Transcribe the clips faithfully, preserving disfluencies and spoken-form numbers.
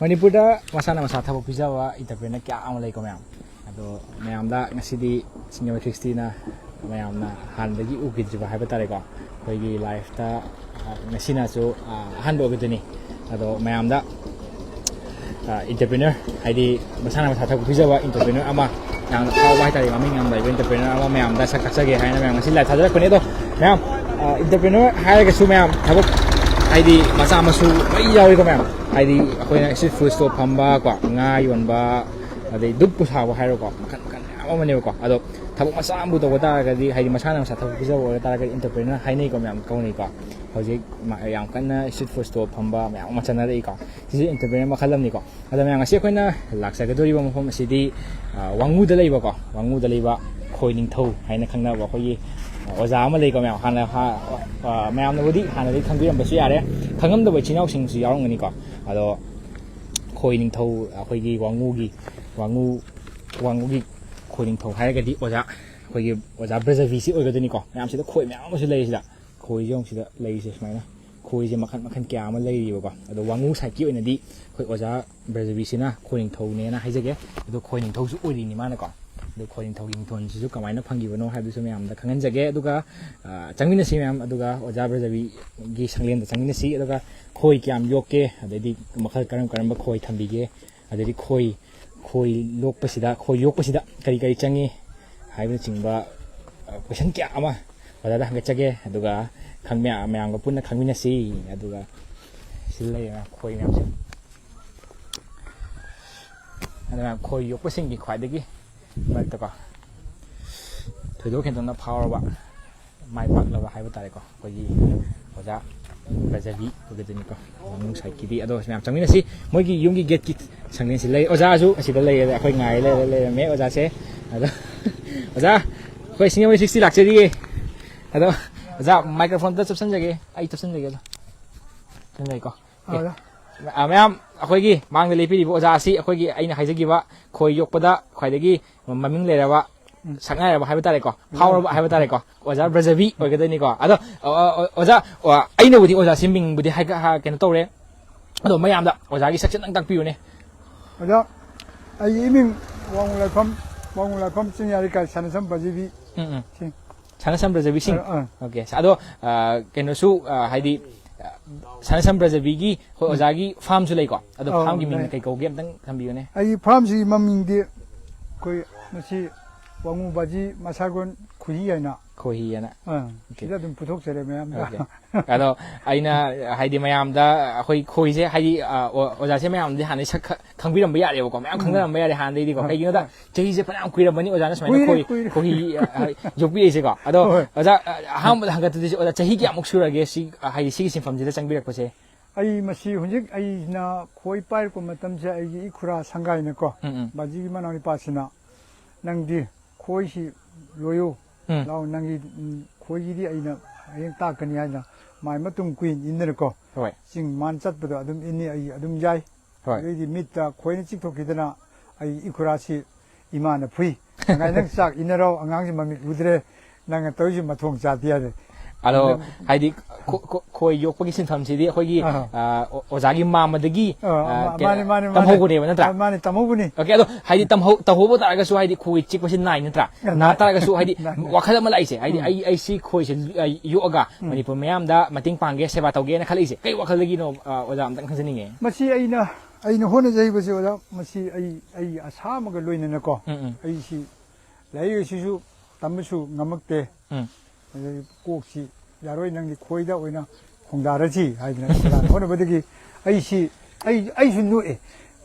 ꯃꯅꯤꯄꯨꯔꯗ ꯃꯁꯥꯅ ꯃꯁꯥ ꯊꯕꯛ ꯄꯤꯖꯕ entrepreneur ꯀꯌꯥ ꯑꯃ ꯂꯩꯀꯣ ꯃꯌꯥꯝ꯫ ꯑꯗꯣ ꯃꯌꯥꯝꯗ ꯉꯁꯤꯗꯤ Single Three Sixtyꯅ ꯃꯌꯥꯝꯅ ꯍꯥꯟꯅꯗꯒꯤ ꯎꯈꯤꯗ꯭ꯔꯤꯕ ꯍꯥꯏꯕ ꯇꯥꯔꯦꯀꯣ, ꯑꯩꯈꯣꯏꯒꯤ ꯂꯥꯏꯐꯇ ꯉꯁꯤꯅꯁꯨ ꯑꯍꯥꯟꯕ ꯑꯣꯏꯒꯗꯣꯏꯅꯤ꯫ ꯑꯗꯣ ꯃꯌꯥꯝꯗ entrepreneur, ꯍꯥꯏꯗꯤ ꯃꯁꯥꯅ ꯃꯁꯥ ꯊꯕꯛ ꯄꯤꯖꯕ entrepreneur ꯑꯃ, ꯌꯥꯝꯅ ꯐꯥꯎꯕ ꯍꯥꯏꯇꯥꯔꯦ, ꯃꯃꯤꯡ ꯌꯥꯝ ꯂꯩꯕ entrepreneur ꯑꯃ ꯃꯌꯥꯝꯗ ꯁꯛ ꯇꯥꯛꯆꯒꯦ ꯍꯥꯏꯅ ꯃꯌꯥꯝ ꯉꯁꯤ ꯂꯥꯏꯐ ꯊꯥꯖꯔꯛꯄꯅꯦ꯫ ꯑꯗꯣ ꯃꯌꯥꯝ, entrepreneur ꯍꯥꯏꯔꯒꯁꯨ ꯃꯌꯥꯝ ꯊꯕꯛ, ꯍꯥꯏꯗꯤ ꯃꯆꯥ ꯃꯁꯨ ꯂꯣꯏ ꯌꯥꯎꯏꯀꯣ ꯃꯌꯥꯝ꯫ ꯍꯥꯏꯗꯤ ꯑꯩꯈꯣꯏꯅ street food stall ꯐꯝꯕ ꯀꯣ, ꯉꯥ ꯌꯣꯟꯕ, ꯑꯗꯩ ꯙꯨꯞꯄꯨ ꯁꯥꯕ ꯍꯥꯏꯔꯣꯀꯣ, ꯃꯈꯜ ꯃꯈꯜ ꯃꯌꯥꯝ ꯑꯃꯅꯦꯕꯀꯣ꯫ ꯑꯗꯣ ꯊꯕꯛ ꯃꯆꯥ ꯑꯃꯕꯨ ꯇꯧꯕ ꯇꯥꯔꯒꯗꯤ, ꯍꯥꯏꯗꯤ ꯃꯁꯥꯅ ꯃꯁꯥ ꯊꯕꯛ ꯄꯤꯖꯕ ꯑꯣꯏꯕ ꯇꯥꯔꯒꯗꯤ entrepreneur ꯍꯥꯏꯅꯩꯀꯣ ꯃꯌꯥꯝ, ꯀꯧꯅꯩꯀꯣ꯫ ꯍꯧꯖꯤꯛ ꯌꯥꯝ ꯀꯟꯅ street food stall ꯐꯝꯕ ꯃꯌꯥꯝ ꯑꯃ ꯆꯠꯅꯔꯛꯏꯀꯣ꯫ ꯁꯤꯁꯨ entrepreneur ꯃꯈꯜ ꯑꯃꯅꯤꯀꯣ꯫ ꯑꯗꯣ ꯃꯌꯥꯝ, ꯉꯁꯤ ꯑꯩꯈꯣꯏꯅ ꯂꯥꯛꯆꯒꯗꯧꯔꯤꯕ ꯃꯐꯝ ꯑꯁꯤꯗꯤ ꯋꯥꯡꯉꯨꯗ ꯂꯩꯕꯀꯣ, ꯋꯥꯡꯉꯨꯗ ꯂꯩꯕ ꯈꯣꯏ ꯅꯤꯡꯊꯧ ꯍꯥꯏꯅ ꯈꯪꯅꯕ ꯑꯩꯈꯣꯏꯒꯤ ꯑꯣꯖꯥ ꯑꯃ ꯂꯩꯀꯣ ꯃꯌꯥꯝ꯫ ꯍꯥꯟꯅ ꯃꯌꯥꯝꯅꯕꯨꯗꯤ ꯍꯥꯟꯅꯗꯤ ꯈꯪꯕꯤꯔꯝꯕꯁꯨ ꯌꯥꯔꯦ, ꯈꯪꯉꯝꯗꯕ ꯏꯆꯤꯟ ꯏꯅꯥꯎꯁꯤꯡꯁꯨ ꯌꯥꯎꯔꯝꯒꯅꯤꯀꯣ꯫ ꯑꯗꯣ ꯈꯣꯏ ꯅꯤꯡꯊꯧ, ꯑꯩꯈꯣꯏꯒꯤ ꯋꯥꯉꯨꯒꯤ, ꯋꯥꯉꯨ, ꯋꯥꯉꯨꯒꯤ ꯈꯣꯏ ꯅꯤꯡꯊꯧ ꯍꯥꯏꯔꯒꯗꯤ ꯑꯣꯖꯥ, ꯑꯩꯈꯣꯏꯒꯤ ꯑꯣꯖꯥ ꯕ꯭ꯔꯖꯕꯤꯁꯤ ꯑꯣꯏꯒꯗꯣꯏꯅꯤꯀꯣ꯫ ꯃꯌꯥꯝꯁꯤꯗ ꯈꯣꯏ ꯃꯌꯥꯝ ꯑꯃꯁꯨ ꯂꯩꯔꯤꯁꯤꯗ, ꯈꯣꯏꯁꯦ ꯌꯦꯡꯉꯨ ꯁꯤꯗ ꯂꯩꯔꯤꯁꯦ ꯁꯨꯃꯥꯏꯅ꯫ ꯈꯣꯏꯁꯦ ꯃꯈꯜ ꯃꯈꯜ ꯀꯌꯥ ꯑꯃ ꯂꯩꯔꯤꯕꯀꯣ꯫ ꯑꯗꯣ ꯋꯥꯉꯨ ꯁꯥꯏꯠꯀꯤ ꯑꯣꯏꯅꯗꯤ ꯑꯩꯈꯣꯏ ꯑꯣꯖꯥ ꯕ꯭ꯔꯖꯕꯤꯁꯤꯅ ꯈꯣꯏ ꯅꯤꯡꯊꯧꯅꯦꯅ ꯍꯥꯏꯖꯒꯦ꯫ ꯑꯗꯣ ꯈꯣꯏ ꯅꯤꯡꯊꯧꯁꯨ ꯑꯣꯏꯔꯤꯅꯤ ꯃꯥꯅꯀꯣ꯫ ꯑꯗꯣ ꯈꯣꯏ ꯅꯤꯡꯊꯧꯒꯤ ꯃꯤꯡꯊꯣꯟꯁꯤꯁꯨ ꯀꯃꯥꯏꯅ ꯐꯪꯈꯤꯕꯅꯣ ꯍꯥꯏꯕꯗꯨꯁꯨ ꯃꯌꯥꯝꯗ ꯈꯪꯍꯟꯖꯒꯦ꯫ ꯑꯗꯨꯒ ꯆꯪꯃꯤꯟꯅꯁꯤ ꯃꯌꯥꯝ, ꯑꯗꯨꯒ ꯑꯣꯖꯥ ꯕ꯭ꯔꯖꯕꯤꯒꯤ ꯁꯪꯂꯦꯟꯗ ꯆꯪꯃꯤꯟꯅꯁꯤ꯫ ꯑꯗꯨꯒ ꯈꯣꯏ ꯀꯌꯥꯝ ꯌꯣꯛꯀꯦ, ꯑꯗꯩꯗꯤ ꯃꯈꯜ ꯀꯔꯝ ꯀꯔꯝꯕ ꯈꯣꯏ ꯊꯝꯕꯤꯒꯦ, ꯑꯗꯩꯗꯤ ꯈꯣꯏ, ꯈꯣꯏ ꯂꯣꯛꯄꯁꯤꯗ, ꯈꯣꯏ ꯌꯣꯛꯄꯁꯤꯗ ꯀꯔꯤ ꯀꯔꯤ ꯆꯪꯉꯤ ꯍꯥꯏꯕꯅꯆꯤꯡꯕ ꯀꯣꯏꯁꯟ ꯀꯌꯥ ꯑꯃ ꯑꯣꯖꯥꯗ ꯍꯪꯒꯠꯆꯒꯦ꯫ ꯑꯗꯨꯒ ꯈꯪ-, ꯃꯌꯥꯝ, ꯃꯌꯥꯝꯒ ꯄꯨꯟꯅ ꯈꯪꯃꯤꯟꯅꯁꯤ꯫ ꯑꯗꯨꯒ ꯁꯤꯗ ꯂꯩꯔꯤꯕ ꯈꯣꯏ ꯃꯌꯥꯝꯁꯦ, ꯑꯗꯨꯅ ꯈꯣꯏ ꯌꯣꯛꯄꯁꯤꯡꯒꯤ ꯈ꯭ꯋꯥꯏꯗꯒꯤ ꯃꯔꯛꯇꯀꯣ ꯊꯣꯏꯗꯣꯛ ꯍꯦꯟꯗꯣꯛꯅ ꯐꯥꯎꯔꯕ, ꯃꯥꯏ ꯄꯥꯛꯂꯕ ꯍꯥꯏꯕ ꯇꯥꯔꯦꯀꯣ, ꯑꯩꯈꯣꯏꯒꯤ ꯑꯣꯖꯥ ꯕ꯭ꯔꯖꯕꯤ ꯑꯣꯏꯒꯗꯣꯏꯅꯤꯀꯣ, ꯋꯥꯉꯨ ꯁꯥꯏꯠꯀꯤꯗꯤ꯫ ꯑꯗꯣ ꯃꯌꯥꯝ ꯆꯪꯃꯤꯟꯅꯁꯤ꯫ ꯃꯣꯏꯒꯤ ꯌꯨꯝꯒꯤ ꯒꯦꯠꯀꯤ ꯁꯪꯂꯦꯟꯁꯤ ꯂꯩ꯫ ꯑꯣꯖꯥꯁꯨ ꯑꯁꯤꯗ ꯂꯩꯔꯦ, ꯑꯩꯈꯣꯏ ꯉꯥꯏ ꯂꯩꯔꯦ, ꯂꯩꯔꯝꯃꯦ ꯑꯣꯖꯥꯁꯦ꯫ ꯑꯗꯣ ꯑꯣꯖꯥ, ꯑꯩꯈꯣꯏ Single Three Sixty ꯂꯥꯛꯆꯔꯤꯌꯦ꯫ ꯑꯗꯣ ꯑꯣꯖꯥ, ꯃꯥꯏꯀ꯭ꯔꯣꯐꯣꯟꯗ ꯆꯞꯁꯤꯟꯖꯒꯦ, ꯑꯩ ꯆꯞꯁꯤꯟꯖꯒꯦ ꯑꯗꯣ꯫ ꯆꯞꯁꯤꯟꯖꯒꯦꯀꯣ꯫ ꯑꯣꯀꯦ꯫ ꯑꯣꯖꯥ꯫ ꯑ, ꯃꯌꯥꯝ, ꯑꯩꯈꯣꯏꯒꯤ ꯃꯥꯡꯗ ꯂꯦꯞꯄꯤꯔꯤꯕ ꯑꯣꯖꯥ ꯑꯁꯤ ꯑꯩꯈꯣꯏꯒꯤ, ꯑꯩꯅ ꯍꯥꯏꯖꯈꯤꯕ, ꯈꯣꯏ ꯌꯣꯛꯄꯗ ꯈ꯭ꯋꯥꯏꯗꯒꯤ ꯃꯃꯤꯡ ꯂꯩꯔꯕ, ꯎꯝ꯫ ꯁꯛꯅꯥꯏꯔꯕ ꯍꯥꯏꯕ ꯇꯥꯔꯦꯀꯣ, ꯎꯝ꯫ ꯐꯥꯎꯔꯕ ꯍꯥꯏꯕ ꯇꯥꯔꯦꯀꯣ, ꯑꯣꯖꯥ ꯕ꯭ꯔꯖꯕꯤ ꯑꯣꯏꯒꯗꯣꯏꯅꯤꯀꯣ꯫ ꯑꯗꯣ, ꯑ, ꯑ, ꯑꯣꯖꯥ, ꯑ, ꯑꯩꯅꯕꯨꯗꯤ ꯑꯣꯖꯥꯁꯤ ꯃꯤꯡꯕꯨꯗꯤ ꯍꯥꯏ-, ꯍꯥ-, ꯀꯩꯅꯣ ꯇꯧꯔꯦ, ꯑꯗꯣ ꯃꯌꯥꯝꯗ ꯑꯣꯖꯥꯒꯤ ꯁꯛꯆꯦꯠ ꯑꯝꯇꯪ ꯇꯥꯛꯄꯤꯌꯨꯅꯦ꯫ ꯑꯣꯖꯥ, ꯑꯩꯒꯤ ꯏꯃꯤꯡ ꯋꯥꯉꯨ ꯂꯥꯏꯐꯝ, ꯋꯥꯉꯨ ꯂꯥꯏꯐꯝ ꯆꯤꯡꯌꯥ ꯂꯩꯀꯥꯏ ꯁꯥꯅꯁꯝ ꯕꯖꯤꯕꯤ꯫ ꯎꯝ ꯎꯝ꯫ ꯁꯤ꯫ ꯁꯥꯅꯁꯝ ꯕ꯭ꯔꯖꯕꯤ ꯁꯤꯡ꯫ ꯑꯥ, ꯑꯥ꯫ ꯑꯣꯀꯦ꯫ ꯑꯗꯣ ꯑ, ꯀꯩꯅꯣꯁꯨ ꯑ, ꯍꯥꯏꯗꯤ ꯑ, ꯁꯥꯅꯁꯝ ꯕ꯭ꯔꯖꯕꯤꯒꯤ ꯍꯣꯏ ꯑꯣꯖꯥꯒꯤ ꯐꯥꯔꯝꯁꯨ ꯂꯩꯀꯣ꯫ ꯑꯗꯣ ꯑꯧ, ꯐꯥꯔꯝꯒꯤ ꯃꯤꯡꯅ ꯂꯩ꯫ ꯀꯩ ꯀꯧꯒꯦ ꯑꯝꯇꯪ ꯊꯝꯕꯤꯌꯨꯅꯦ꯫ ꯑꯩꯒꯤ ꯐꯥꯔꯝꯁꯤꯒꯤ ꯃꯃꯤꯡꯗꯤ ꯑꯩꯈꯣꯏ ꯃꯁꯤ ꯋꯥꯉꯨ ꯕꯥꯖꯤ ꯃꯁꯥꯒꯣꯟ ꯈꯨꯍꯤ ꯍꯥꯏꯅ꯫ ꯈꯣꯏꯍꯤ ꯍꯥꯏꯅ꯫ ꯑꯥ, ꯑꯣꯀꯦ꯫ ꯁꯤꯗ ꯑꯗꯨꯝ ꯄꯨꯊꯣꯛꯆꯔꯦ ꯃꯌꯥꯝꯗ꯫ ꯑꯣꯀꯦ꯫ ꯑꯗꯣ ꯑꯩꯅ ꯍꯥꯏꯗꯤ ꯃꯌꯥꯝꯗ ꯑꯩꯈꯣꯏ ꯈꯣꯏꯁꯦ ꯍꯥꯏꯗꯤ ꯑ, ꯑꯣ-, ꯑꯣꯖꯥꯁꯦ ꯃꯌꯥꯝꯗꯤ ꯍꯥꯟꯅꯗꯤ ꯁꯛ ꯈ-, ꯈꯪꯕꯤꯔꯝꯕ ꯌꯥꯔꯦꯕꯀꯣ, ꯃꯌꯥꯝ ꯎꯝ꯫ ꯈꯪꯅꯔꯝꯕ ꯌꯥꯔꯦ ꯍꯥꯟꯅꯗꯩꯗꯤꯀꯣ꯫ ꯍꯣꯏ, ꯀꯩꯒꯤꯅꯣꯗ ꯍꯣꯏ꯫ ꯆꯍꯤꯁꯦ ꯐꯅꯌꯥꯝ ꯀꯨꯏꯔꯝꯕꯅꯤ ꯑꯣꯖꯥꯅ ꯁꯨꯃꯥꯏꯅ ꯀꯨꯏꯔꯦ, ꯈꯣꯏ ꯀꯨꯏꯔꯦ꯫ ꯈꯣꯏꯍꯤ ꯑ, ꯌꯣꯛꯄꯤꯔꯛꯏꯁꯦꯀꯣ꯫ ꯑꯗꯣ ꯍꯣꯏ꯫ ꯑꯣꯖꯥ ꯑ, ꯑꯍꯥꯟꯕꯗ ꯍꯪꯒꯠꯇꯣꯏꯁꯦ ꯑꯣꯖꯥ ꯆꯍꯤ ꯀꯌꯥꯃꯨꯛ ꯁꯨꯔꯒꯦ ꯁꯤ ꯑ, ꯍꯥꯏꯗꯤ ꯁꯤꯒꯤ ꯁꯤꯟꯐꯝꯁꯤꯗ ꯆꯪꯕꯤꯔꯛꯄꯁꯦ? ꯑꯩ ꯃꯁꯤ ꯍꯧꯖꯤꯛ ꯑꯩꯅ ꯈꯣꯏ ꯄꯥꯏꯔꯛꯄ ꯃꯇꯝꯁꯦ ꯑꯩꯒꯤ ꯏꯈꯨꯔꯥ ꯁꯪꯒꯥꯏꯅꯀꯣ, ꯎꯝ, ꯎꯝ꯫ ꯕꯥꯖꯤꯒꯤ ꯃꯅꯥꯎꯅꯨꯄꯥꯁꯤꯅ, "ꯅꯪꯗꯤ ꯈꯣꯏꯁꯤ ꯂꯣꯏꯌꯨ, ꯎꯝ꯫ ꯂꯥꯎ, ꯅꯪꯒꯤ, ꯎꯝ, ꯈꯣꯏꯒꯤꯗꯤ ꯑꯩꯅ ꯍꯌꯦꯡ ꯇꯥꯛꯀꯅꯤ" ꯍꯥꯏꯅ ꯃꯥꯏ ꯃꯇꯨꯡ ꯀꯨꯏꯅ ꯏꯟꯅꯔꯦꯀꯣ꯫ ꯍꯣꯏ꯫ ꯆꯤꯡ ꯃꯥꯟ ꯆꯠꯄꯗꯣ ꯑꯗꯨꯝ ꯏꯟꯅꯤ, ꯑꯩ ꯑꯗꯨꯝ ꯌꯥꯏ꯫ ꯍꯣꯏ꯫ ꯑꯗꯩꯗꯤ ꯃꯤꯠꯇ ꯈꯣꯏꯅ ꯆꯤꯛꯊꯣꯛꯈꯤꯗꯅ ꯑꯩ ꯏꯈꯨꯔꯥꯁꯤ ꯏꯃꯥꯅ ꯐꯨꯏ꯫ "ꯁꯪꯒꯥꯏ, ꯅꯪ ꯆꯥꯛ ꯏꯟꯅꯔꯣ, ꯑꯉꯥꯡꯁꯤ ꯃꯃꯤꯠ ꯎꯗ꯭ꯔꯦ, ꯅꯪꯅ ꯇꯧꯔꯤꯁꯤ ꯃꯊꯣꯡ ꯆꯥꯗꯦ" ꯍꯥꯏꯔꯦ꯫ ꯑꯗꯣ ꯑꯗꯨꯝ ꯍꯥꯏꯗꯤ ꯈꯣ-, ꯈꯣ-, ꯈꯣꯏ ꯌꯣꯛꯄꯒꯤ ꯁꯤꯟꯐꯝꯁꯤꯗꯤ ꯑꯩꯈꯣꯏꯒꯤ ꯑꯥ꯫ ꯑ, ꯑꯣ-, ꯑꯣꯖꯥꯒꯤ ꯃꯥꯃꯗꯒꯤ ꯑꯥ, ꯑ, ꯃꯥ-, ꯀꯩ-, ꯃꯥꯅꯤ, ꯃꯥꯅꯤ, ꯃꯥꯅꯤ꯫ ꯇꯝꯍꯧꯕꯅꯦꯕ ꯅꯠꯇ꯭ꯔꯥ? ꯑꯥ, ꯃꯥꯅꯤ, ꯇꯝꯍꯧꯕꯅꯤ꯫ ꯑꯣꯀꯦ꯫ ꯑꯗꯣ ꯍꯥꯏꯗꯤ ꯇꯝꯍꯧ-, ꯇꯧꯍꯧꯕ ꯇꯥꯔꯒꯁꯨ ꯍꯥꯏꯗꯤ ꯈꯣꯏ ꯆꯤꯛꯄꯁꯤ ꯅꯥꯏ ꯅꯠꯇ꯭ꯔꯥ? ꯑꯥ, ꯅꯥ ꯇꯥꯔꯒꯁꯨ ꯍꯥꯏꯗꯤ ꯅꯥꯏ, ꯅꯥꯏ꯫ ꯋꯥꯈꯜ ꯑꯃ ꯂꯥꯛꯏꯁꯦ ꯍꯥꯏꯗꯤ ꯎꯝ꯫ ꯑꯩ, ꯑꯩ ꯁꯤ ꯈꯣꯏꯁꯦ ꯑ, ꯌꯣꯛꯑꯒ ꯎꯝ꯫ ꯃꯅꯤꯄꯨꯔ ꯃꯌꯥꯝꯗ ꯃꯇꯦꯡ ꯄꯥꯡꯒꯦ, ꯁꯦꯕꯥ ꯇꯧꯒꯦꯅ ꯈꯜꯂꯛꯏꯁꯦ ꯀꯩ ꯋꯥꯈꯜꯗꯒꯤꯅꯣ, ꯑ, ꯑꯣꯖꯥ ꯑꯝꯇꯪ ꯈꯪꯖꯅꯤꯡꯉꯦ꯫ ꯃꯁꯤ ꯑꯩꯅ, ꯑꯩꯅ ꯍꯣꯠꯅꯖꯔꯤꯕꯁꯤ ꯑꯣꯖꯥ, ꯃꯁꯤ ꯑꯩ, ꯑꯩ ꯑꯁꯥ ꯑꯃꯒ ꯂꯣꯏꯅꯅꯀꯣ, ꯎꯝ, ꯎꯝ꯫ ꯑꯩꯁꯤ ꯂꯥꯏꯔꯤꯛ ꯂꯥꯏꯁꯨꯁꯨ ꯇꯝꯕꯁꯨ ꯉꯝꯃꯛꯇꯦ꯫ ꯎꯝ꯫ ꯑꯗꯩ ꯀꯣꯛꯁꯤ ꯌꯥꯔꯣꯏ, ꯅꯪꯗꯤ ꯈꯣꯏꯗ ꯑꯣꯏꯅ ꯈꯣꯡꯗꯥꯔꯁꯤ ꯍꯥꯏꯗꯅ ꯑꯣꯖꯥꯅ ꯍꯣꯠꯅꯕꯗꯒꯤ ꯑꯩꯁꯤ, ꯑꯩ, ꯑꯩꯁꯨ ꯅꯣꯛꯑꯦ꯫